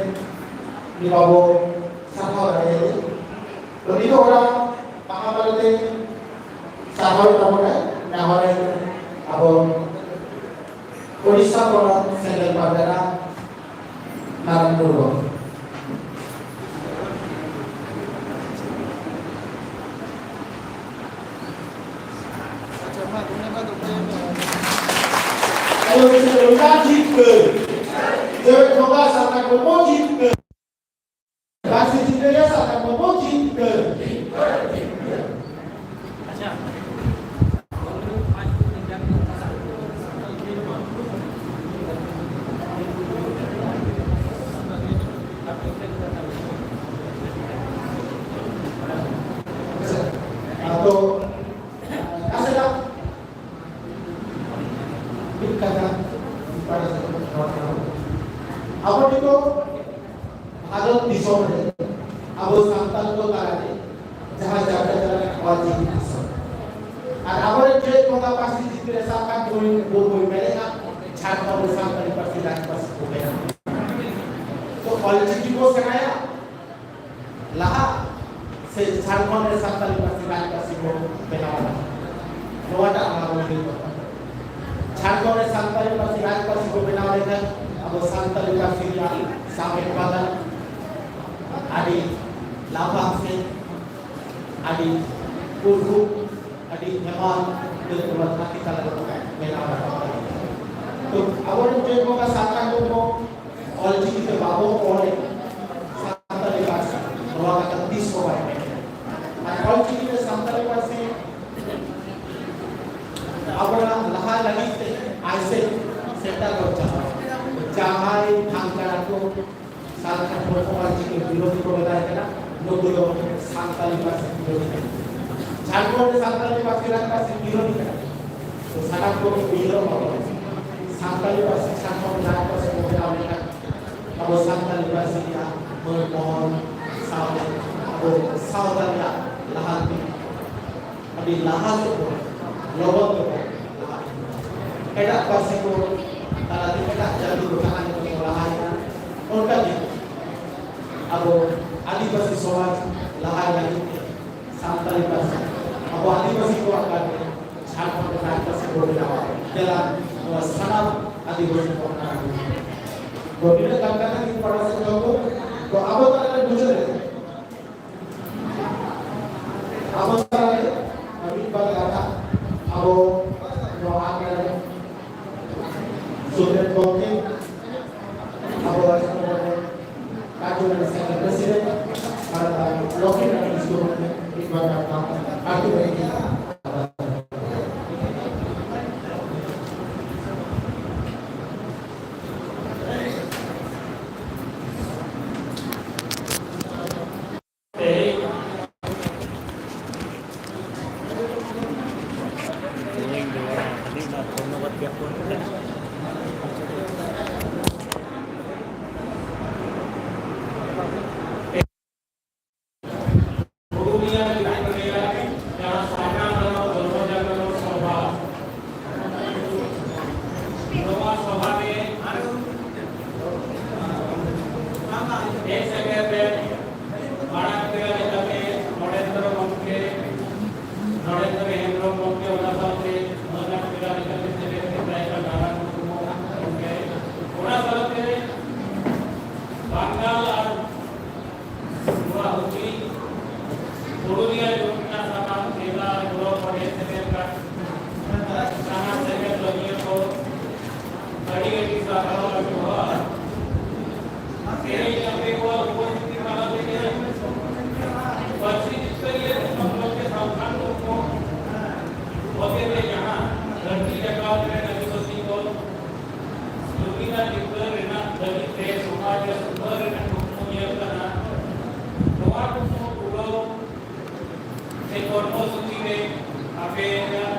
ᱩᱱᱤ ᱵᱟᱵᱚ ᱥᱟᱨᱦᱟᱣ ᱫᱟᱲᱮᱭᱟᱭᱟ᱾ ᱥᱟᱯᱲᱟᱣ ᱥᱮᱞᱮᱫ ᱵᱟᱵᱮᱨᱟ ᱱᱟᱨᱟᱭᱚᱱᱯᱩᱨ ᱜᱚᱢᱠᱮ᱾ ᱟᱭᱳ ᱵᱤᱴᱤ ᱞᱚᱞᱟ ᱡᱤᱛᱠᱟᱹᱨ, ᱡᱮᱣᱮᱫ ᱵᱚᱸᱜᱟ ᱥᱟᱨᱱᱟ ᱠᱚᱨᱢᱚ ᱡᱤᱛᱠᱟᱹᱨ, ᱯᱟᱹᱨᱥᱤ ᱡᱤᱛᱠᱟᱹᱨ ᱥᱟᱨᱱᱟ ᱠᱚᱨᱢᱚ ᱡᱤᱛᱠᱟᱹᱨ᱾ ᱟᱫᱚ ᱱᱟᱥᱮᱱᱟᱜ ᱢᱤᱫ ᱠᱟᱛᱷᱟ ᱟᱵᱚ ᱱᱤᱛᱚᱜ ᱵᱷᱟᱨᱚᱛ ᱫᱤᱥᱚᱢ ᱨᱮ ᱟᱵᱚ ᱥᱟᱱᱛᱟᱲ ᱠᱚ ᱛᱟᱞᱟᱨᱮ ᱡᱟᱦᱟᱸ ᱪᱟᱨᱪᱟ ᱪᱟᱞᱟᱜ ᱠᱟᱱᱟ ᱚᱞᱪᱤᱠᱤ ᱵᱷᱟᱥᱟ, ᱟᱨ ᱟᱵᱚᱨᱮᱱ ᱡᱮ ᱵᱚᱸᱜᱟ ᱯᱟᱹᱨᱥᱤ ᱪᱤᱛᱟᱹᱨ ᱨᱮ ᱥᱟᱵ ᱠᱟᱜ ᱵᱚᱱ, ᱵᱚᱱ, ᱵᱚᱱ ᱢᱮᱱᱮᱫᱼᱟ, ᱡᱷᱟᱲᱠᱷᱚᱸᱰ ᱨᱮ ᱥᱟᱱᱛᱟᱲᱤ ᱯᱟᱹᱨᱥᱤ ᱨᱟᱡᱽ ᱯᱟᱹᱨᱥᱤ ᱠᱚ ᱵᱮᱱᱟᱣ᱾ ᱛᱚ ᱚᱞᱪᱤᱠᱤ ᱵᱚ ᱥᱮᱬᱟᱭᱟ ᱞᱟᱦᱟ, ᱥᱮ ᱡᱷᱟᱲᱠᱷᱚᱸᱰ ᱨᱮ ᱥᱟᱱᱛᱟᱲᱤ ᱯᱟᱹᱨᱥᱤ ᱨᱟᱡᱽ ᱯᱟᱹᱨᱥᱤ ᱵᱚ ᱵᱮᱱᱟᱣᱟ? ᱱᱚᱣᱟᱴᱟᱜ ᱟᱵᱚ ᱞᱟᱹᱭ ᱫᱚᱨᱠᱟᱨ᱾ ᱡᱷᱟᱲᱠᱷᱚᱸᱰ ᱨᱮ ᱥᱟᱱᱛᱟᱲᱤ ᱯᱟᱹᱨᱥᱤ ᱨᱟᱡᱽ ᱯᱟᱹᱨᱥᱤ ᱵᱚ ᱵᱮᱱᱟᱣ ᱞᱮᱠᱷᱟᱱ ᱟᱵᱚ ᱥᱟᱱᱛᱟᱲᱤ ᱯᱟᱹᱨᱥᱤ ᱨᱮᱭᱟᱜ ᱥᱟᱶᱦᱮᱫ ᱵᱟᱜᱟᱱ ᱟᱹᱰᱤ ᱞᱟᱯᱷᱟᱝ ᱥᱮ ᱟᱹᱰᱤ ᱩᱨᱜᱩᱢ, ᱟᱹᱰᱤ ᱦᱮᱢᱟᱞ ᱩᱛᱟᱹᱨ ᱱᱚᱣᱟ ᱫᱷᱟᱹᱨᱛᱤ ᱛᱟᱞᱟ ᱨᱮ ᱵᱮᱱᱟᱣ ᱨᱟᱠᱟᱵ ᱫᱟᱲᱮᱭᱟᱜᱼᱟ᱾ ᱛᱚ ᱟᱵᱚᱨᱮᱱ ᱡᱮ ᱵᱚᱸᱜᱟ ᱥᱟᱱᱛᱟᱲ ᱠᱚ ᱚᱞᱪᱤᱠᱤ ᱛᱮ ᱵᱟᱵᱚ ᱚᱞᱮᱫ ᱥᱟᱱᱛᱟᱲᱤ ᱯᱟᱹᱨᱥᱤ, ᱱᱚᱣᱟ ᱠᱟᱛᱷᱟ ᱛᱤᱥ ᱦᱚᱸ ᱵᱟᱭ ᱢᱮᱱᱟ᱾ ᱟᱨ ᱚᱞᱪᱤᱠᱤ ᱛᱮ ᱥᱟᱱᱛᱟᱲᱤ ᱯᱟᱹᱨᱥᱤ ᱟᱵᱚᱱᱟᱜ ᱞᱟᱦᱟ ᱞᱟᱹᱜᱤᱫ ᱛᱮ ᱟᱭᱥᱮ ᱥᱮᱴᱟ ᱫᱚ ᱪᱟᱞᱟᱣ ᱡᱟᱦᱟᱸᱭ ᱯᱷᱟᱱᱠᱟᱨ ᱠᱚ ᱥᱟᱱᱛᱟᱲ ᱦᱚᱲ ᱠᱚᱣᱟᱜ ᱪᱤᱠᱤ ᱵᱤᱨᱳᱫᱷᱤ ᱠᱚ ᱢᱮᱛᱟᱭ ᱠᱟᱱᱟ, ᱱᱩᱠᱩ ᱫᱚ ᱥᱟᱱᱛᱟᱲᱤ ᱯᱟᱹᱨᱥᱤ ᱵᱤᱨᱳᱫᱷᱤ ᱠᱟᱱᱟ᱾ ᱡᱷᱟᱲᱠᱷᱚᱸᱰ ᱨᱮ ᱥᱟᱱᱛᱟᱲᱤ ᱯᱟᱹᱨᱥᱤ ᱨᱟᱡᱽ ᱯᱟᱹᱨᱥᱤ ᱵᱤᱨᱳᱫᱷᱤ ᱠᱟᱱᱟ᱾ ᱛᱚ ᱥᱟᱱᱟᱢ ᱠᱚ ᱩᱭᱦᱟᱹᱨ ᱢᱟ ᱵᱚᱱ, ᱥᱟᱱᱛᱟᱲᱤ ᱯᱟᱹᱨᱥᱤ ᱡᱷᱟᱲᱠᱷᱚᱸᱰ ᱨᱟᱡᱽ ᱯᱟᱹᱨᱥᱤ ᱠᱚ ᱵᱮᱱᱟᱣ ᱞᱮᱠᱷᱟᱱ ᱟᱵᱚ ᱥᱟᱱᱛᱟᱲᱤ ᱯᱟᱹᱨᱥᱤ ᱨᱮᱭᱟᱜ ᱢᱟᱹᱱ ᱢᱚᱦᱚᱱ ᱥᱟᱶᱛᱮ ᱟᱵᱚ ᱥᱟᱶᱛᱟ ᱨᱮᱭᱟᱜ ᱞᱟᱦᱟᱱᱛᱤ ᱟᱹᱰᱤ ᱞᱟᱦᱟ ᱥᱮᱫ ᱵᱚᱱ ᱞᱚᱜᱚᱱ ᱛᱮᱵᱚᱱ ᱞᱟᱦᱟ ᱤᱫᱤ᱾ ᱮᱴᱟᱜ ᱯᱟᱹᱨᱥᱤ ᱠᱚ ᱛᱟᱞᱟᱛᱮ ᱮᱴᱟᱜ ᱡᱟᱹᱛᱤ ᱠᱚ ᱡᱟᱦᱟᱸ ᱞᱮᱠᱟ ᱠᱚ ᱞᱟᱦᱟᱭᱮᱱᱟ, ᱚᱱᱠᱟ ᱜᱮ ᱟᱵᱚ ᱟᱹᱫᱤᱵᱟᱹᱥᱤ ᱥᱚᱢᱟᱡᱽ ᱞᱟᱦᱟᱭ ᱞᱟᱹᱜᱤᱫ ᱛᱮ ᱥᱟᱱᱛᱟᱲᱤ ᱯᱟᱹᱨᱥᱤ ᱟᱵᱚ ᱟᱹᱫᱤᱵᱟᱹᱥᱤ ᱠᱚᱣᱟᱜ ᱠᱟᱱ ᱡᱷᱟᱲᱠᱷᱚᱸᱰ ᱨᱮᱱᱟᱜ ᱯᱟᱹᱨᱥᱤ ᱵᱚᱱ ᱵᱮᱱᱟᱣᱟ᱾ ᱫᱮᱞᱟ ᱱᱚᱣᱟ ᱥᱟᱱᱟᱢ ᱫᱤᱵᱚᱥ ᱠᱚ ᱢᱟᱱᱟᱣ ᱦᱩᱭᱩᱜᱼᱟ᱾ ᱛᱚ ᱱᱤᱱᱟᱹᱜ ᱜᱟᱱ ᱠᱟᱛᱷᱟ ᱜᱮ ᱯᱟᱲᱦᱟᱣ ᱥᱮᱫ ᱫᱚᱦᱚ ᱠᱚ᱾ ᱛᱚ ᱟᱵᱚ ᱛᱟᱞᱟᱨᱮ ᱢᱩᱪᱟᱹᱫ ᱨᱮ, ᱟᱵᱚ ᱛᱟᱞᱟᱨᱮ ᱢᱤᱫ ᱵᱟᱨ ᱠᱟᱛᱷᱟ ᱟᱵᱚ ᱱᱚᱣᱟ ᱟᱠᱷᱲᱟ ᱨᱮ ᱥᱩᱫᱷᱤᱨ ᱜᱚᱢᱠᱮ, ᱟᱵᱚ ᱠᱟᱡᱩ ᱨᱮᱱ ᱥᱮᱠᱨᱮᱴᱟᱨᱤ ᱥᱮ ᱟᱨ ᱞᱚᱠᱷᱤᱱ ᱨᱮᱱ ᱥᱴᱩᱰᱮᱱᱴ ᱢᱤᱫ ᱵᱟᱨ ᱠᱟᱛᱷᱟ ᱟᱹᱛᱩ ᱨᱮ ᱯᱩᱨᱩᱞᱤᱭᱟᱹ ᱨᱮ ᱢᱮᱱᱟᱜ ᱞᱮᱭᱟ, ᱡᱟᱦᱟᱸ ᱥᱟᱨᱱᱟ ᱫᱷᱚᱨᱚᱢ ᱫᱷᱚᱨᱢᱚ ᱡᱟᱜᱽᱨᱚᱱ ᱥᱚᱵᱷᱟ, ᱱᱚᱣᱟ ᱥᱚᱵᱷᱟ ᱨᱮ ᱦᱮᱡ ᱥᱮᱴᱮᱨ ᱨᱮ ᱢᱟᱲᱟᱝ ᱯᱮᱲᱟ ᱞᱮᱠᱟᱛᱮ ᱱᱚᱨᱮᱱᱫᱨᱚ ᱜᱚᱢᱠᱮ, ᱱᱚᱨᱮᱱᱫᱨᱚ ᱦᱮᱢᱵᱨᱚᱢ ᱜᱚᱢᱠᱮ, ᱚᱱᱟ ᱥᱟᱶᱛᱮ ᱢᱟᱹᱱᱟᱱ ᱯᱮᱲᱟ ᱞᱮᱠᱟᱛᱮ ᱥᱮᱴᱮᱨ ᱠᱮᱫᱟᱭ ᱱᱟᱨᱟᱭᱚᱱ ᱢᱩᱨᱢᱩ ᱜᱚᱢᱠᱮ, ᱚᱱᱟ ᱥᱟᱶᱛᱮ ᱵᱟᱝᱜᱟᱞ ᱟᱨ ᱱᱚᱣᱟ ᱦᱩᱜᱽᱞᱤ ᱯᱩᱨᱩᱞᱤᱭᱟᱹ ᱡᱳᱱ ᱨᱮᱱᱟᱜ ᱥᱟᱱᱟᱢ ᱡᱮᱞᱟ ᱵᱞᱚᱠ ᱠᱚᱨᱮ ᱥᱮᱴᱮᱨ ᱠᱟᱱ ᱥᱟᱱᱟᱢ ᱥᱮᱪᱮᱫ ᱞᱟᱹᱜᱤᱫ ᱠᱚ ᱟᱹᱰᱤ ᱟᱹᱰᱤ ᱥᱟᱨᱦᱟᱣ ᱟᱨ ᱡᱚᱦᱟᱨ᱾ ᱛᱮᱦᱮᱧ ᱟᱯᱮ ᱠᱚᱣᱟᱜ ᱩᱯᱚᱥᱛᱷᱤᱛᱤ ᱛᱟᱞᱟ ᱛᱮᱜᱮ ᱯᱟᱹᱨᱥᱤ ᱡᱤᱛᱠᱟᱹᱨᱤᱭᱟᱹ ᱫᱤᱥᱚᱢ ᱜᱚᱢᱠᱮ ᱥᱟᱞᱠᱷᱟᱱ ᱢᱩᱨᱢᱩ ᱦᱚᱛᱮᱛᱮ ᱡᱟᱦᱟᱸ ᱫᱷᱟᱹᱨᱛᱤ ᱡᱟᱠᱟᱛ ᱨᱮᱱ ᱟᱹᱫᱤᱵᱟᱹᱥᱤ ᱠᱚ ᱡᱩᱢᱤᱫ ᱟᱨ ᱡᱤᱛᱠᱟᱹᱨ ᱨᱮᱱᱟᱜ ᱞᱟᱹᱜᱤᱫ ᱛᱮ ᱥᱚᱢᱟᱡᱽ ᱨᱮ ᱥᱩᱫᱷᱟᱹᱨ ᱨᱮᱱᱟᱜ ᱠᱩᱠᱢᱩ ᱧᱮᱞ ᱠᱟᱱᱟ, ᱱᱚᱣᱟ ᱠᱩᱠᱢᱩ ᱯᱩᱨᱟᱹᱣ ᱥᱮ ᱠᱚᱨᱢᱚ ᱥᱩᱪᱤ ᱨᱮ ᱟᱯᱮᱭᱟᱜ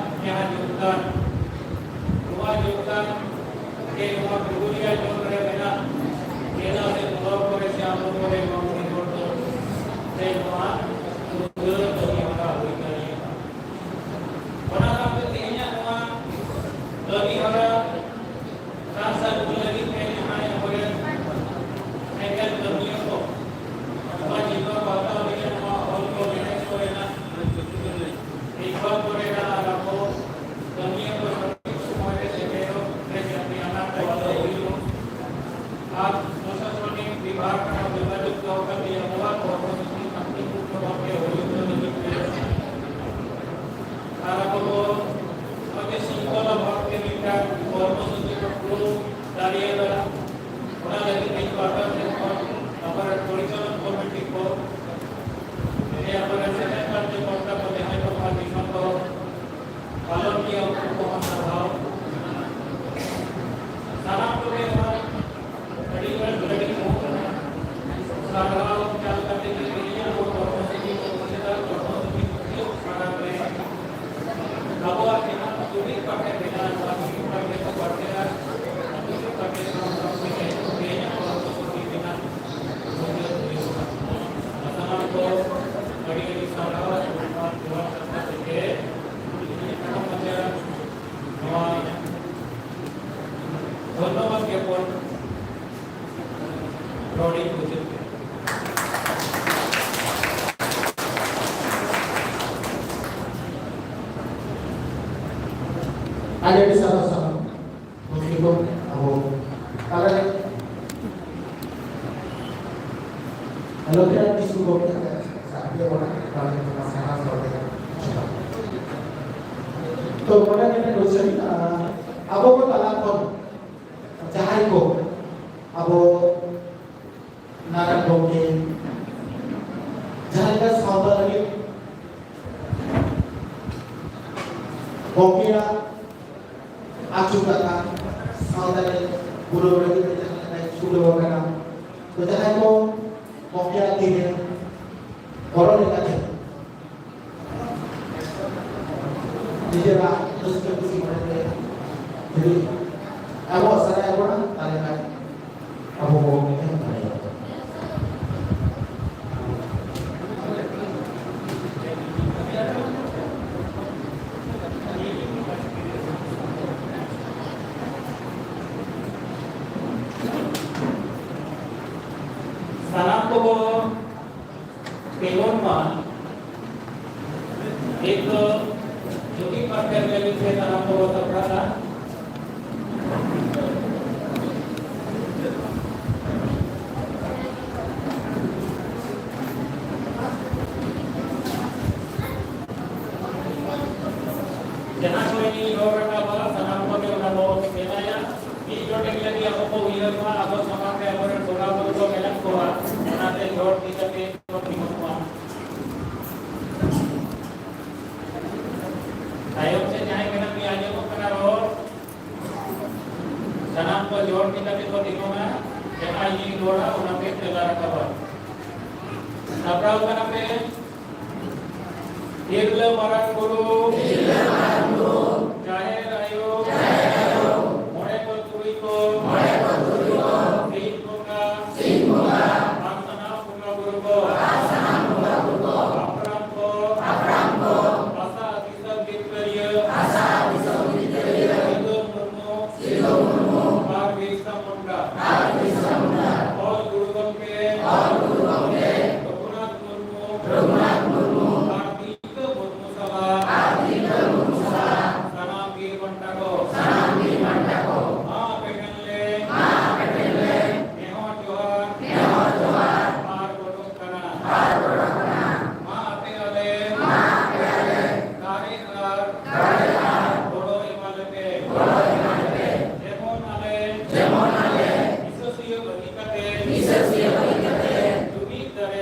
ᱡᱟᱦᱟᱸ ᱡᱳᱜᱽᱫᱟᱱ, ᱱᱚᱣᱟ ᱡᱳᱜᱽᱫᱟᱱ ᱜᱮ ᱱᱚᱣᱟ ᱯᱩᱨᱩᱞᱤᱭᱟᱹ ᱡᱳᱱ ᱨᱮ ᱢᱮᱱᱟᱜ ᱡᱮᱞᱟ ᱥᱮ ᱵᱞᱚᱠ ᱠᱚᱨᱮ ᱥᱮ ᱟᱛᱳ ᱠᱚᱨᱮ ᱱᱚᱣᱟ ᱢᱤᱫ ᱦᱚᱲ ᱫᱚ ᱥᱮ ᱱᱚᱣᱟ ᱥᱩᱫᱷᱟᱹᱨ ᱠᱟᱹᱢᱤ ᱦᱚᱨᱟ ᱦᱩᱭ ᱫᱟᱲᱮᱭᱟᱜᱼᱟ᱾ ᱚᱱᱟ ᱥᱟᱶᱛᱮ ᱛᱮᱦᱮᱧᱟᱜ ᱱᱚᱣᱟ ᱠᱟᱹᱢᱤ ᱦᱚᱨᱟ ᱥᱟᱨ ᱥᱟᱹᱜᱩᱱ ᱞᱟᱹᱜᱤᱫ ᱛᱮ ᱡᱟᱦᱟᱸᱭ ᱟᱵᱚᱨᱮᱱ ᱮᱠᱮᱱ ᱠᱟᱹᱢᱤᱭᱟᱹ ᱠᱚ ᱱᱚᱣᱟ ᱡᱤᱵᱚᱱ ᱵᱟᱧᱪᱟᱣ ᱞᱟᱹᱜᱤᱫ ᱱᱚᱣᱟ ᱦᱚᱞ ᱠᱚ ᱢᱮᱱᱮᱡ ᱠᱚᱨᱮᱱᱟᱜ ᱮᱠᱵᱟᱨ ᱠᱚᱨᱮᱱᱟᱜ ᱟᱨ ᱟᱵᱚ ᱠᱟᱹᱢᱤᱭᱟᱹ ᱠᱚ ᱥᱚᱴᱷᱤᱠ ᱥᱚᱢᱚᱭ ᱨᱮ ᱥᱮᱴᱮᱨᱚᱜ ᱨᱮ ᱡᱟᱛᱮ ᱟᱱᱟᱴ ᱯᱨᱚᱥᱟᱥᱚᱱᱤᱠ ᱵᱤᱵᱷᱟᱜᱽ ᱥᱟᱶ ᱡᱳᱜᱟᱡᱳᱜᱽ ᱫᱚᱦᱚ ᱠᱟᱛᱮ ᱟᱵᱚᱣᱟᱜ ᱠᱚᱨᱢᱚᱥᱩᱪᱤ ᱥᱟᱱᱛᱤᱯᱩᱨᱱᱚ ᱵᱷᱟᱵᱽ ᱛᱮ ᱦᱩᱭ ᱦᱚᱪᱚ ᱞᱟᱹᱜᱤᱫ ᱛᱮ ᱟᱨ ᱟᱵᱚ ᱫᱚ ᱱᱚᱜᱼᱚᱭ ᱡᱮ ᱥᱤᱧᱚᱛ ᱵᱷᱟᱵᱽ ᱛᱮ ᱢᱤᱫᱴᱟᱝ ᱠᱚᱨᱢᱚᱥᱩᱪᱤ ᱵᱚᱱ ᱯᱩᱨᱟᱹᱣ ᱫᱟᱲᱮᱭᱟᱫᱟ, ᱚᱱᱟ ᱞᱟᱹᱜᱤᱫ ᱤᱧ ᱯᱟᱦᱴᱟ ᱥᱮᱫ ᱠᱷᱚᱱ ᱟᱵᱚᱨᱮᱱ ᱯᱚᱨᱤᱪᱟᱞᱚᱱ ᱠᱚᱢᱤᱴᱤ ᱠᱚ ᱥᱮ ᱟᱵᱚᱨᱮᱱ ᱥᱮᱪᱮᱫ ᱠᱟᱨᱡᱚᱠᱚᱨᱛᱟ ᱠᱚ ᱡᱟᱦᱟᱸᱭ ᱠᱚ ᱱᱚᱣᱟ ᱫᱤᱥᱚᱢ ᱠᱚ ᱯᱟᱞᱚᱱ ᱜᱮᱭᱟ, ᱩᱱᱠᱩ ᱠᱚᱦᱚᱸ ᱥᱟᱨᱦᱟᱣ᱾ ᱥᱟᱱᱟᱢ ᱠᱚᱜᱮ ᱱᱚᱣᱟ ᱟᱹᱰᱤ ᱟᱹᱰᱤ ᱥᱟᱨᱦᱟᱣ ᱪᱟᱞ ᱠᱟᱛᱮ ᱜᱮ ᱛᱮᱦᱮᱧ ᱟᱵᱚ ᱠᱚᱨᱢᱚᱥᱩᱪᱤ ᱠᱚ ᱢᱩᱪᱟᱹᱫᱟ᱾ ᱠᱚᱨᱢᱚᱥᱩᱪᱤ ᱢᱩᱪᱟᱹᱫ ᱢᱟᱲᱟᱝ ᱨᱮ ᱟᱵᱚᱣᱟᱜ ᱡᱟᱦᱟᱸ ᱡᱩᱢᱤᱫ ᱯᱟᱴᱷᱮ ᱢᱮᱱᱟᱜᱼᱟ, ᱱᱚᱣᱟ ᱡᱩᱢᱤᱫ ᱯᱟᱴᱷᱮ ᱠᱚ ᱯᱟᱴᱷᱮᱭᱟ, ᱡᱩᱢᱤᱫ ᱯᱟᱴᱷᱮ ᱥᱟᱶ ᱥᱟᱶ ᱛᱮᱜᱮ ᱛᱮᱦᱮᱧᱟᱜ ᱠᱚᱨᱢᱚᱥᱩᱪᱤ ᱨᱮᱱᱟᱜ ᱢᱩᱪᱟᱹᱫ ᱦᱩᱭᱩᱜᱼᱟ᱾ ᱥᱟᱱᱟᱢ ᱠᱚ ᱟᱹᱰᱤ ᱟᱹᱰᱤ ᱥᱟᱨᱦᱟᱣ᱾ ᱱᱚᱣᱟ ᱡᱚᱦᱟᱨ ᱠᱟᱛᱷᱟ ᱛᱮᱜᱮ ᱱᱚᱣᱟ ᱫᱷᱚᱱᱭᱚᱵᱟᱫ ᱜᱮ ᱵᱚᱱ ᱨᱚᱲᱤᱧ ᱢᱩᱪᱟᱹᱫ ᱠᱮᱫᱟ᱾ ᱟᱹᱰᱤ ᱟᱹᱰᱤ ᱥᱟᱨᱦᱟᱣ, ᱥᱟᱨᱦᱟᱣ᱾ ᱜᱚᱢᱠᱮ ᱠᱚ, ᱟᱵᱚ ᱛᱟᱞᱟᱨᱮ ᱞᱚᱠᱠᱷᱤᱨᱟᱢ ᱠᱤᱥᱠᱩ ᱜᱚᱢᱠᱮ ᱥᱟᱨᱦᱟᱣ ᱥᱟᱨᱦᱟᱣ ᱛᱮ᱾ ᱛᱚ, ᱱᱚᱰᱮ ᱢᱤᱫᱴᱮᱱ question, ᱟᱵᱚ ᱠᱚ ᱛᱟᱞᱟ ᱠᱷᱚᱱ ᱡᱟᱦᱟᱸᱭ ᱠᱚ ᱟᱵᱚ ᱱᱟᱨᱟᱭᱚᱱ ᱜᱚᱢᱠᱮ ᱡᱟᱦᱟᱸ ᱞᱮᱠᱟ ᱥᱟᱶᱛᱟ ᱞᱟᱹᱜᱤᱫ ᱜᱚᱢᱠᱮᱭᱟᱜ ᱟᱹᱪᱩ ᱠᱟᱛᱷᱟ ᱥᱟᱶᱛᱟ ᱨᱮ ᱯᱩᱨᱟᱹᱣ ᱞᱟᱹᱜᱤᱫ ᱛᱮ ᱡᱟᱦᱟᱸ ᱞᱮᱠᱟᱭ ᱪᱷᱩᱴᱟᱹᱣ ᱟᱠᱟᱱᱟ, ᱛᱚ ᱡᱟᱦᱟᱸᱭ ᱠᱚ ᱜᱚᱢᱠᱮᱭᱟᱜ ᱛᱤᱨᱮ ᱜᱚᱲᱚ ᱞᱮᱠᱟᱛᱮ ᱱᱤᱡᱮᱨᱟᱜ ᱨᱟᱹᱥᱠᱟᱹ ᱠᱩᱥᱤ ᱢᱚᱱᱮ ᱛᱮ ᱡᱩᱫᱤ ᱟᱵᱚᱣᱟᱜ ᱥᱟᱱᱟᱭᱮᱫ ᱵᱚᱱᱟ, ᱛᱟᱦᱞᱮ ᱠᱷᱟᱱ ᱟᱵᱚ ᱵᱚᱱ ᱮᱢ ᱫᱟᱲᱮᱭᱟᱜᱼᱟ᱾ ᱥᱟᱱᱟᱢ ᱠᱚᱵᱚᱱ ᱛᱤᱸᱜᱩᱱ ᱢᱟ᱾ ᱱᱤᱛ ᱫᱚ ᱡᱩᱢᱤᱫ ᱯᱟᱨᱴᱱᱟᱨ ᱞᱟᱹᱜᱤᱫ ᱛᱮ ᱥᱟᱱᱟᱢ ᱠᱚᱵᱚᱱ ᱥᱟᱯᱲᱟᱜᱼᱟ᱾ ᱞᱟᱹᱜᱤᱫ ᱟᱵᱚ ᱠᱚ ᱩᱭᱦᱟᱹᱨ ᱢᱟ, ᱟᱵᱚ ᱥᱟᱢᱟᱝ ᱨᱮ ᱟᱵᱚᱨᱮᱱ ᱵᱚᱸᱜᱟ ᱵᱩᱨᱩ ᱠᱚ ᱢᱮᱱᱟᱜ ᱠᱚᱣᱟ, ᱚᱱᱟᱛᱮ ᱡᱚᱦᱚᱲ ᱛᱤ ᱠᱟᱛᱮ ᱠᱚ ᱛᱤᱸᱜᱩᱱ ᱢᱟ᱾ ᱛᱟᱭᱚᱢ ᱥᱮᱫ ᱡᱟᱦᱟᱸᱭ ᱢᱮᱱᱟᱜ ᱯᱮᱭᱟ, ᱟᱸᱡᱚᱢᱚᱜ ᱠᱟᱱᱟ ᱨᱚᱲ? ᱥᱟᱱᱟᱢ ᱠᱚ ᱡᱚᱦᱚᱲ ᱛᱤ ᱠᱟᱛᱮ ᱠᱚ ᱛᱤᱸᱜᱩᱱᱟ, ᱡᱟᱦᱟᱸᱭ ᱤᱧ ᱨᱚᱲᱟ ᱚᱱᱟ ᱯᱮ ᱛᱮᱞᱟ ᱨᱟᱠᱟᱵᱟ᱾ ᱥᱟᱯᱲᱟᱣ ᱠᱟᱱᱟ ᱯᱮ? ᱛᱤᱨᱞᱟᱹ ᱢᱟᱨᱟᱝ ᱵᱩᱨᱩ, ᱡᱟᱦᱮᱨ ᱟᱭᱳ, ᱢᱚᱬᱮ ᱠᱚ ᱛᱩᱨᱩᱭ ᱠᱚ, ᱥᱤᱧ ᱵᱚᱸᱜᱟ, ᱟᱨ ᱥᱟᱱᱟᱢ ᱵᱚᱸᱜᱟ ᱵᱩᱨᱩ ᱠᱚ, ᱦᱟᱯᱲᱟᱢ ᱠᱚ, ᱟᱥᱟ ᱫᱤᱥᱚᱢ ᱡᱤᱛᱠᱟᱹᱨᱤᱭᱟᱹ, ᱥᱤᱫᱚ ᱢᱩᱨᱢᱩ, ᱟᱨ ᱵᱤᱨᱥᱟ ᱢᱩᱱᱰᱟ, ᱚᱞ ᱜᱩᱨᱩ ᱜᱚᱢᱠᱮ, ᱨᱚᱜᱷᱩᱱᱟᱛᱷ ᱢᱩᱨᱢᱩ, ᱟᱨ ᱛᱤᱞᱠᱟᱹ ᱢᱩᱨᱢᱩ ᱥᱟᱞᱟᱜ, ᱥᱟᱱᱟᱢ ᱵᱤᱨ ᱵᱟᱱᱴᱟ ᱠᱚ, ᱢᱟ ᱟᱯᱮ ᱴᱷᱮᱱ ᱞᱮ, ᱱᱮᱦᱚᱨ ᱡᱚᱦᱟᱨ, ᱟᱨ ᱜᱚᱰᱚᱜ ᱠᱟᱱᱟ᱾ ᱢᱟ ᱟᱯᱮ ᱟᱞᱮ, ᱫᱟᱲᱮ ᱟᱨ ᱜᱚᱲᱚ ᱮᱢᱟ ᱞᱮᱯᱮ᱾ ᱡᱮᱢᱚᱱ ᱟᱞᱮ, ᱦᱤᱥᱟᱹᱥᱩᱭᱟᱹ ᱵᱟᱹᱜᱤ ᱠᱟᱛᱮ, ᱡᱩᱢᱤᱫ ᱫᱟᱲᱮ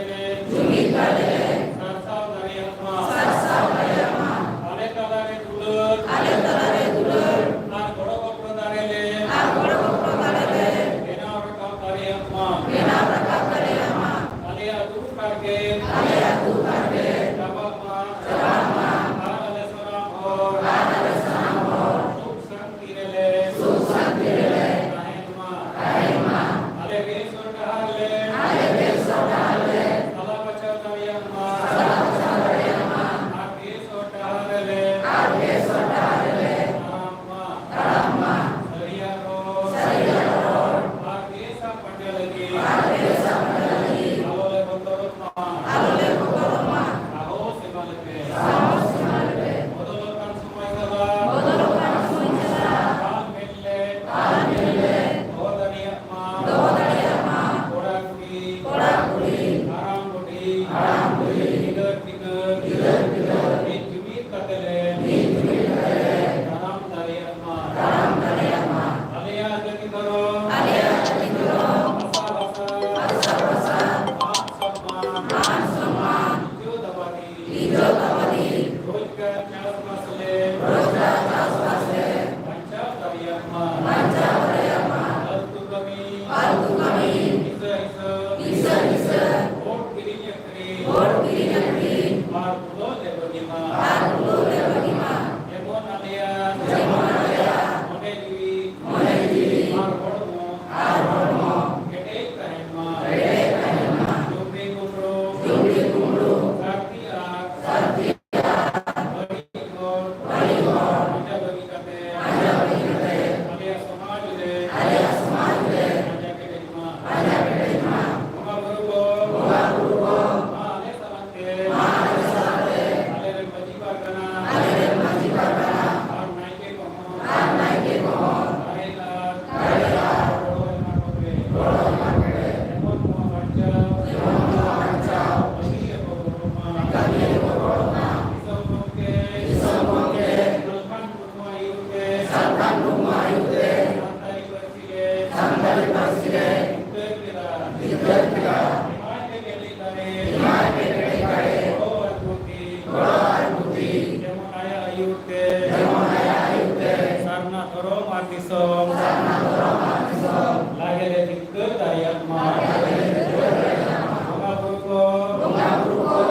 ᱥᱟᱱᱛᱟᱲᱤ ᱯᱟᱹᱨᱥᱤ ᱨᱮ ᱡᱤᱛᱠᱟᱹᱨ ᱠᱮᱫᱟ, ᱡᱤᱛᱠᱟᱹᱨ ᱠᱮᱫᱟ, ᱮᱢᱟᱭ ᱯᱮ ᱠᱮᱴᱮᱡ ᱫᱟᱲᱮ, ᱮᱢᱟᱭ ᱯᱮ ᱠᱮᱴᱮᱡ ᱫᱟᱲᱮ, ᱜᱚᱲᱚ ᱟᱨ ᱵᱩᱫᱷᱤ, ᱜᱚᱲᱚ ᱟᱨ ᱵᱩᱫᱷᱤ, ᱡᱮᱢᱚᱱ ᱟᱭᱟᱜ ᱟᱹᱭᱩᱨ ᱛᱮ, ᱡᱮᱢᱚᱱ ᱟᱭᱟᱜ ᱟᱹᱭᱩᱨ ᱛᱮ, ᱥᱟᱨᱱᱟ ᱫᱷᱚᱨᱚᱢ ᱟᱨ ᱫᱤᱥᱚᱢ, ᱥᱟᱨᱱᱟ ᱫᱷᱚᱨᱚᱢ ᱟᱨ ᱫᱤᱥᱚᱢ, ᱞᱟᱜᱮ ᱞᱮ ᱡᱤᱛᱠᱟᱹᱨ ᱫᱟᱲᱮᱭᱟᱜ ᱢᱟ᱾ ᱞᱟᱜᱮ ᱞᱮ ᱡᱤᱛᱠᱟᱹᱨ ᱫᱟᱲᱮᱭᱟᱜ ᱢᱟ᱾ ᱵᱚᱸᱜᱟ ᱵᱩᱨᱩ ᱠᱚ, ᱵᱚᱸᱜᱟ ᱵᱩᱨᱩ ᱠᱚ,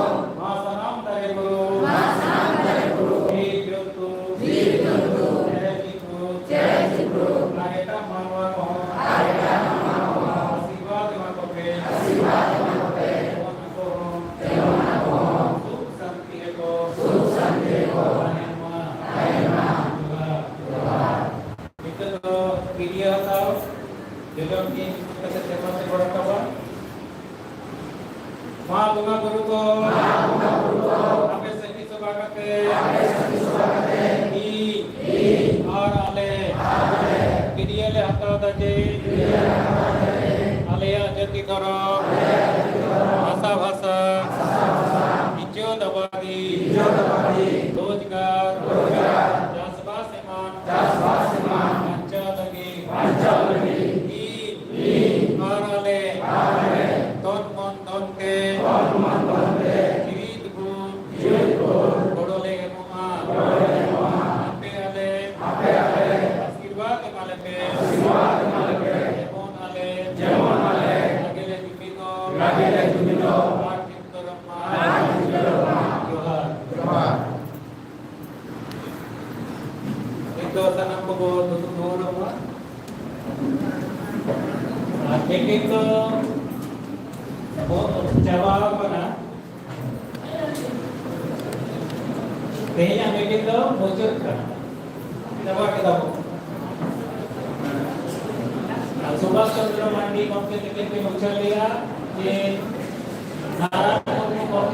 ᱢᱟ ᱥᱟᱱᱟᱢ ᱫᱟᱨᱮ ᱵᱩᱨᱩ, ᱢᱟ ᱥᱟᱱᱟᱢ ᱫᱟᱨᱮ ᱵᱩᱨᱩ, ᱡᱤᱵᱽ ᱡᱚᱱᱛᱩ, ᱡᱤᱵᱽ ᱡᱚᱱᱛᱩ, ᱪᱮᱬᱮ ᱪᱤᱯᱨᱩ, ᱪᱮᱬᱮ ᱪᱤᱯᱨᱩ, ᱟᱨ ᱮᱴᱟᱜ ᱢᱟᱱᱣᱟ ᱠᱚᱦᱚᱸ, ᱟᱨ ᱮᱴᱟᱜ ᱢᱟᱱᱣᱟ ᱠᱚᱦᱚᱸ, ᱟᱥᱤᱨᱵᱟᱫᱽ ᱮᱢᱟ ᱠᱚᱯᱮ, ᱟᱥᱤᱨᱵᱟᱫᱽ ᱮᱢᱟ ᱠᱚᱯᱮ, ᱡᱮᱢᱚᱱ ᱟᱠᱚ ᱦᱚᱸ, ᱡᱮᱢᱚᱱ ᱟᱠᱚ ᱦᱚᱸ, ᱥᱩᱠ ᱥᱟᱱᱛᱤ ᱨᱮᱠᱚ, ᱥᱩᱠ ᱥᱟᱱᱛᱤ ᱨᱮᱠᱚ, ᱛᱟᱦᱮᱱ ᱢᱟ, ᱛᱟᱦᱮᱱ ᱢᱟ᱾ ᱡᱚᱦᱟᱨ᱾ ᱡᱚᱦᱟᱨ᱾ ᱱᱤᱛᱚᱜ ᱫᱚ video ᱦᱟᱛᱟᱣ, ᱡᱚᱡᱚᱢ ᱛᱤ ᱠᱟᱛᱮ ᱥᱮᱨᱢᱟ ᱥᱮᱫ ᱵᱚ ᱨᱟᱠᱟᱵᱟ᱾ ᱢᱟ ᱵᱚᱸᱜᱟ ᱵᱩᱨᱩ ᱠᱚ, ᱢᱟ ᱵᱚᱸᱜᱟ ᱵᱩᱨᱩ ᱠᱚ, ᱟᱯᱮ ᱥᱟᱹᱠᱷᱤ ᱥᱚᱵᱷᱟ ᱠᱟᱛᱮ, ᱟᱯᱮ ᱥᱟᱹᱠᱷᱤ ᱥᱚᱵᱷᱟ ᱠᱟᱛᱮ, ᱤᱧ, ᱤᱧ, ᱟᱨ ᱟᱞᱮ, ᱟᱨ ᱟᱞᱮ, ᱠᱤᱨᱤᱭᱟᱹ ᱞᱮ ᱦᱟᱛᱟᱣ ᱫᱟ ᱡᱮ, ᱠᱤᱨᱤᱭᱟᱹ ᱞᱮ ᱦᱟᱛᱟᱣ ᱫᱟ ᱡᱮ, ᱟᱞᱮᱭᱟᱜ ᱡᱟᱹᱛᱤ ᱫᱷᱚᱨᱚᱢ, ᱟᱞᱮᱭᱟᱜ ᱡᱟᱹᱛᱤ ᱫᱷᱚᱨᱚᱢ, ᱵᱷᱟᱥᱟ ᱵᱷᱟᱥᱟ, ᱵᱷᱟᱥᱟ ᱵᱷᱟᱥᱟ, ᱤᱡᱽᱡᱚᱛ ᱟᱵᱟᱫᱤ, ᱤᱡᱽᱡᱚᱛ ᱟᱵᱟᱫᱤ, ᱨᱳᱡᱽᱜᱟᱨ, ᱨᱳᱡᱽᱜᱟᱨ, ᱪᱟᱥᱵᱟᱥ ᱮᱢᱟᱱ, ᱪᱟᱥᱵᱟᱥ ᱮᱢᱟᱱ, ᱵᱟᱧᱪᱟᱣ ᱞᱟᱹᱜᱤᱫ, ᱵᱟᱧᱪᱟᱣ ᱞᱟᱹᱜᱤᱫ, ᱤᱧ, ᱤᱧ, ᱟᱨ ᱟᱞᱮ, ᱟᱨ ᱟᱞᱮ, ᱛᱚᱱ ᱢᱚᱱ ᱫᱷᱚᱱ ᱛᱮ, ᱛᱚᱱ ᱢᱚᱱ ᱫᱷᱚᱱ ᱛᱮ, ᱡᱤᱣᱤ ᱛᱩᱯᱩᱫ, ᱡᱤᱣᱤ ᱛᱩᱯᱩᱫ, ᱜᱚᱲᱚ ᱞᱮ ᱮᱢᱚᱜᱼᱟ, ᱜᱚᱲᱚ ᱞᱮ ᱮᱢᱚᱜᱼᱟ, ᱟᱯᱮ ᱟᱞᱮ, ᱟᱯᱮ ᱟᱞᱮ, ᱟᱥᱤᱨᱵᱟᱫᱽ ᱮᱢᱟ ᱞᱮᱯᱮ, ᱟᱥᱤᱨᱵᱟᱫᱽ ᱮᱢᱟ ᱞᱮᱯᱮ, ᱡᱮᱢᱚᱱ ᱟᱞᱮ, ᱡᱮᱢᱚᱱ ᱟᱞᱮ, ᱞᱟᱜᱮ ᱞᱮ ᱡᱩᱢᱤᱫᱚᱜ, ᱞᱟᱜᱮ ᱞᱮ ᱡᱩᱢᱤᱫᱚᱜ, ᱟᱨ ᱡᱤᱛᱠᱟᱹᱨᱚᱜ ᱢᱟ, ᱟᱨ ᱡᱤᱛᱠᱟᱹᱨᱚᱜ ᱢᱟ᱾ ᱡᱚᱦᱟᱨ᱾ ᱡᱚᱦᱟᱨ᱾ ᱱᱤᱛᱚᱜ ᱥᱟᱱᱟᱢ ᱠᱚᱵᱚ ᱫᱩᱲᱩᱵ ᱨᱩᱣᱟᱹᱲᱚᱜ ᱢᱟ᱾ ᱟᱨ meeting ᱫᱚ ᱪᱟᱵᱟ ᱟᱠᱟᱱᱟ᱾ ᱛᱮᱦᱮᱧᱟᱜ meeting ᱫᱚ ᱢᱩᱪᱟᱹᱫ ᱠᱟᱱᱟ᱾ ᱪᱟᱵᱟ ᱠᱮᱫᱟ ᱵᱚ᱾ ᱟᱨ ᱥᱩᱵᱷᱟᱥ ᱪᱚᱱᱫᱨᱚ ᱢᱟᱱᱰᱤ ᱜᱚᱢᱠᱮ ᱛᱤᱠᱤᱱ ᱠᱤᱱ ᱩᱪᱷᱟᱹᱱ ᱞᱮᱫᱟ ᱡᱮ ᱱᱟᱨᱟᱭᱚᱱ ᱢᱩᱨᱢᱩ ᱜᱚᱢᱠᱮ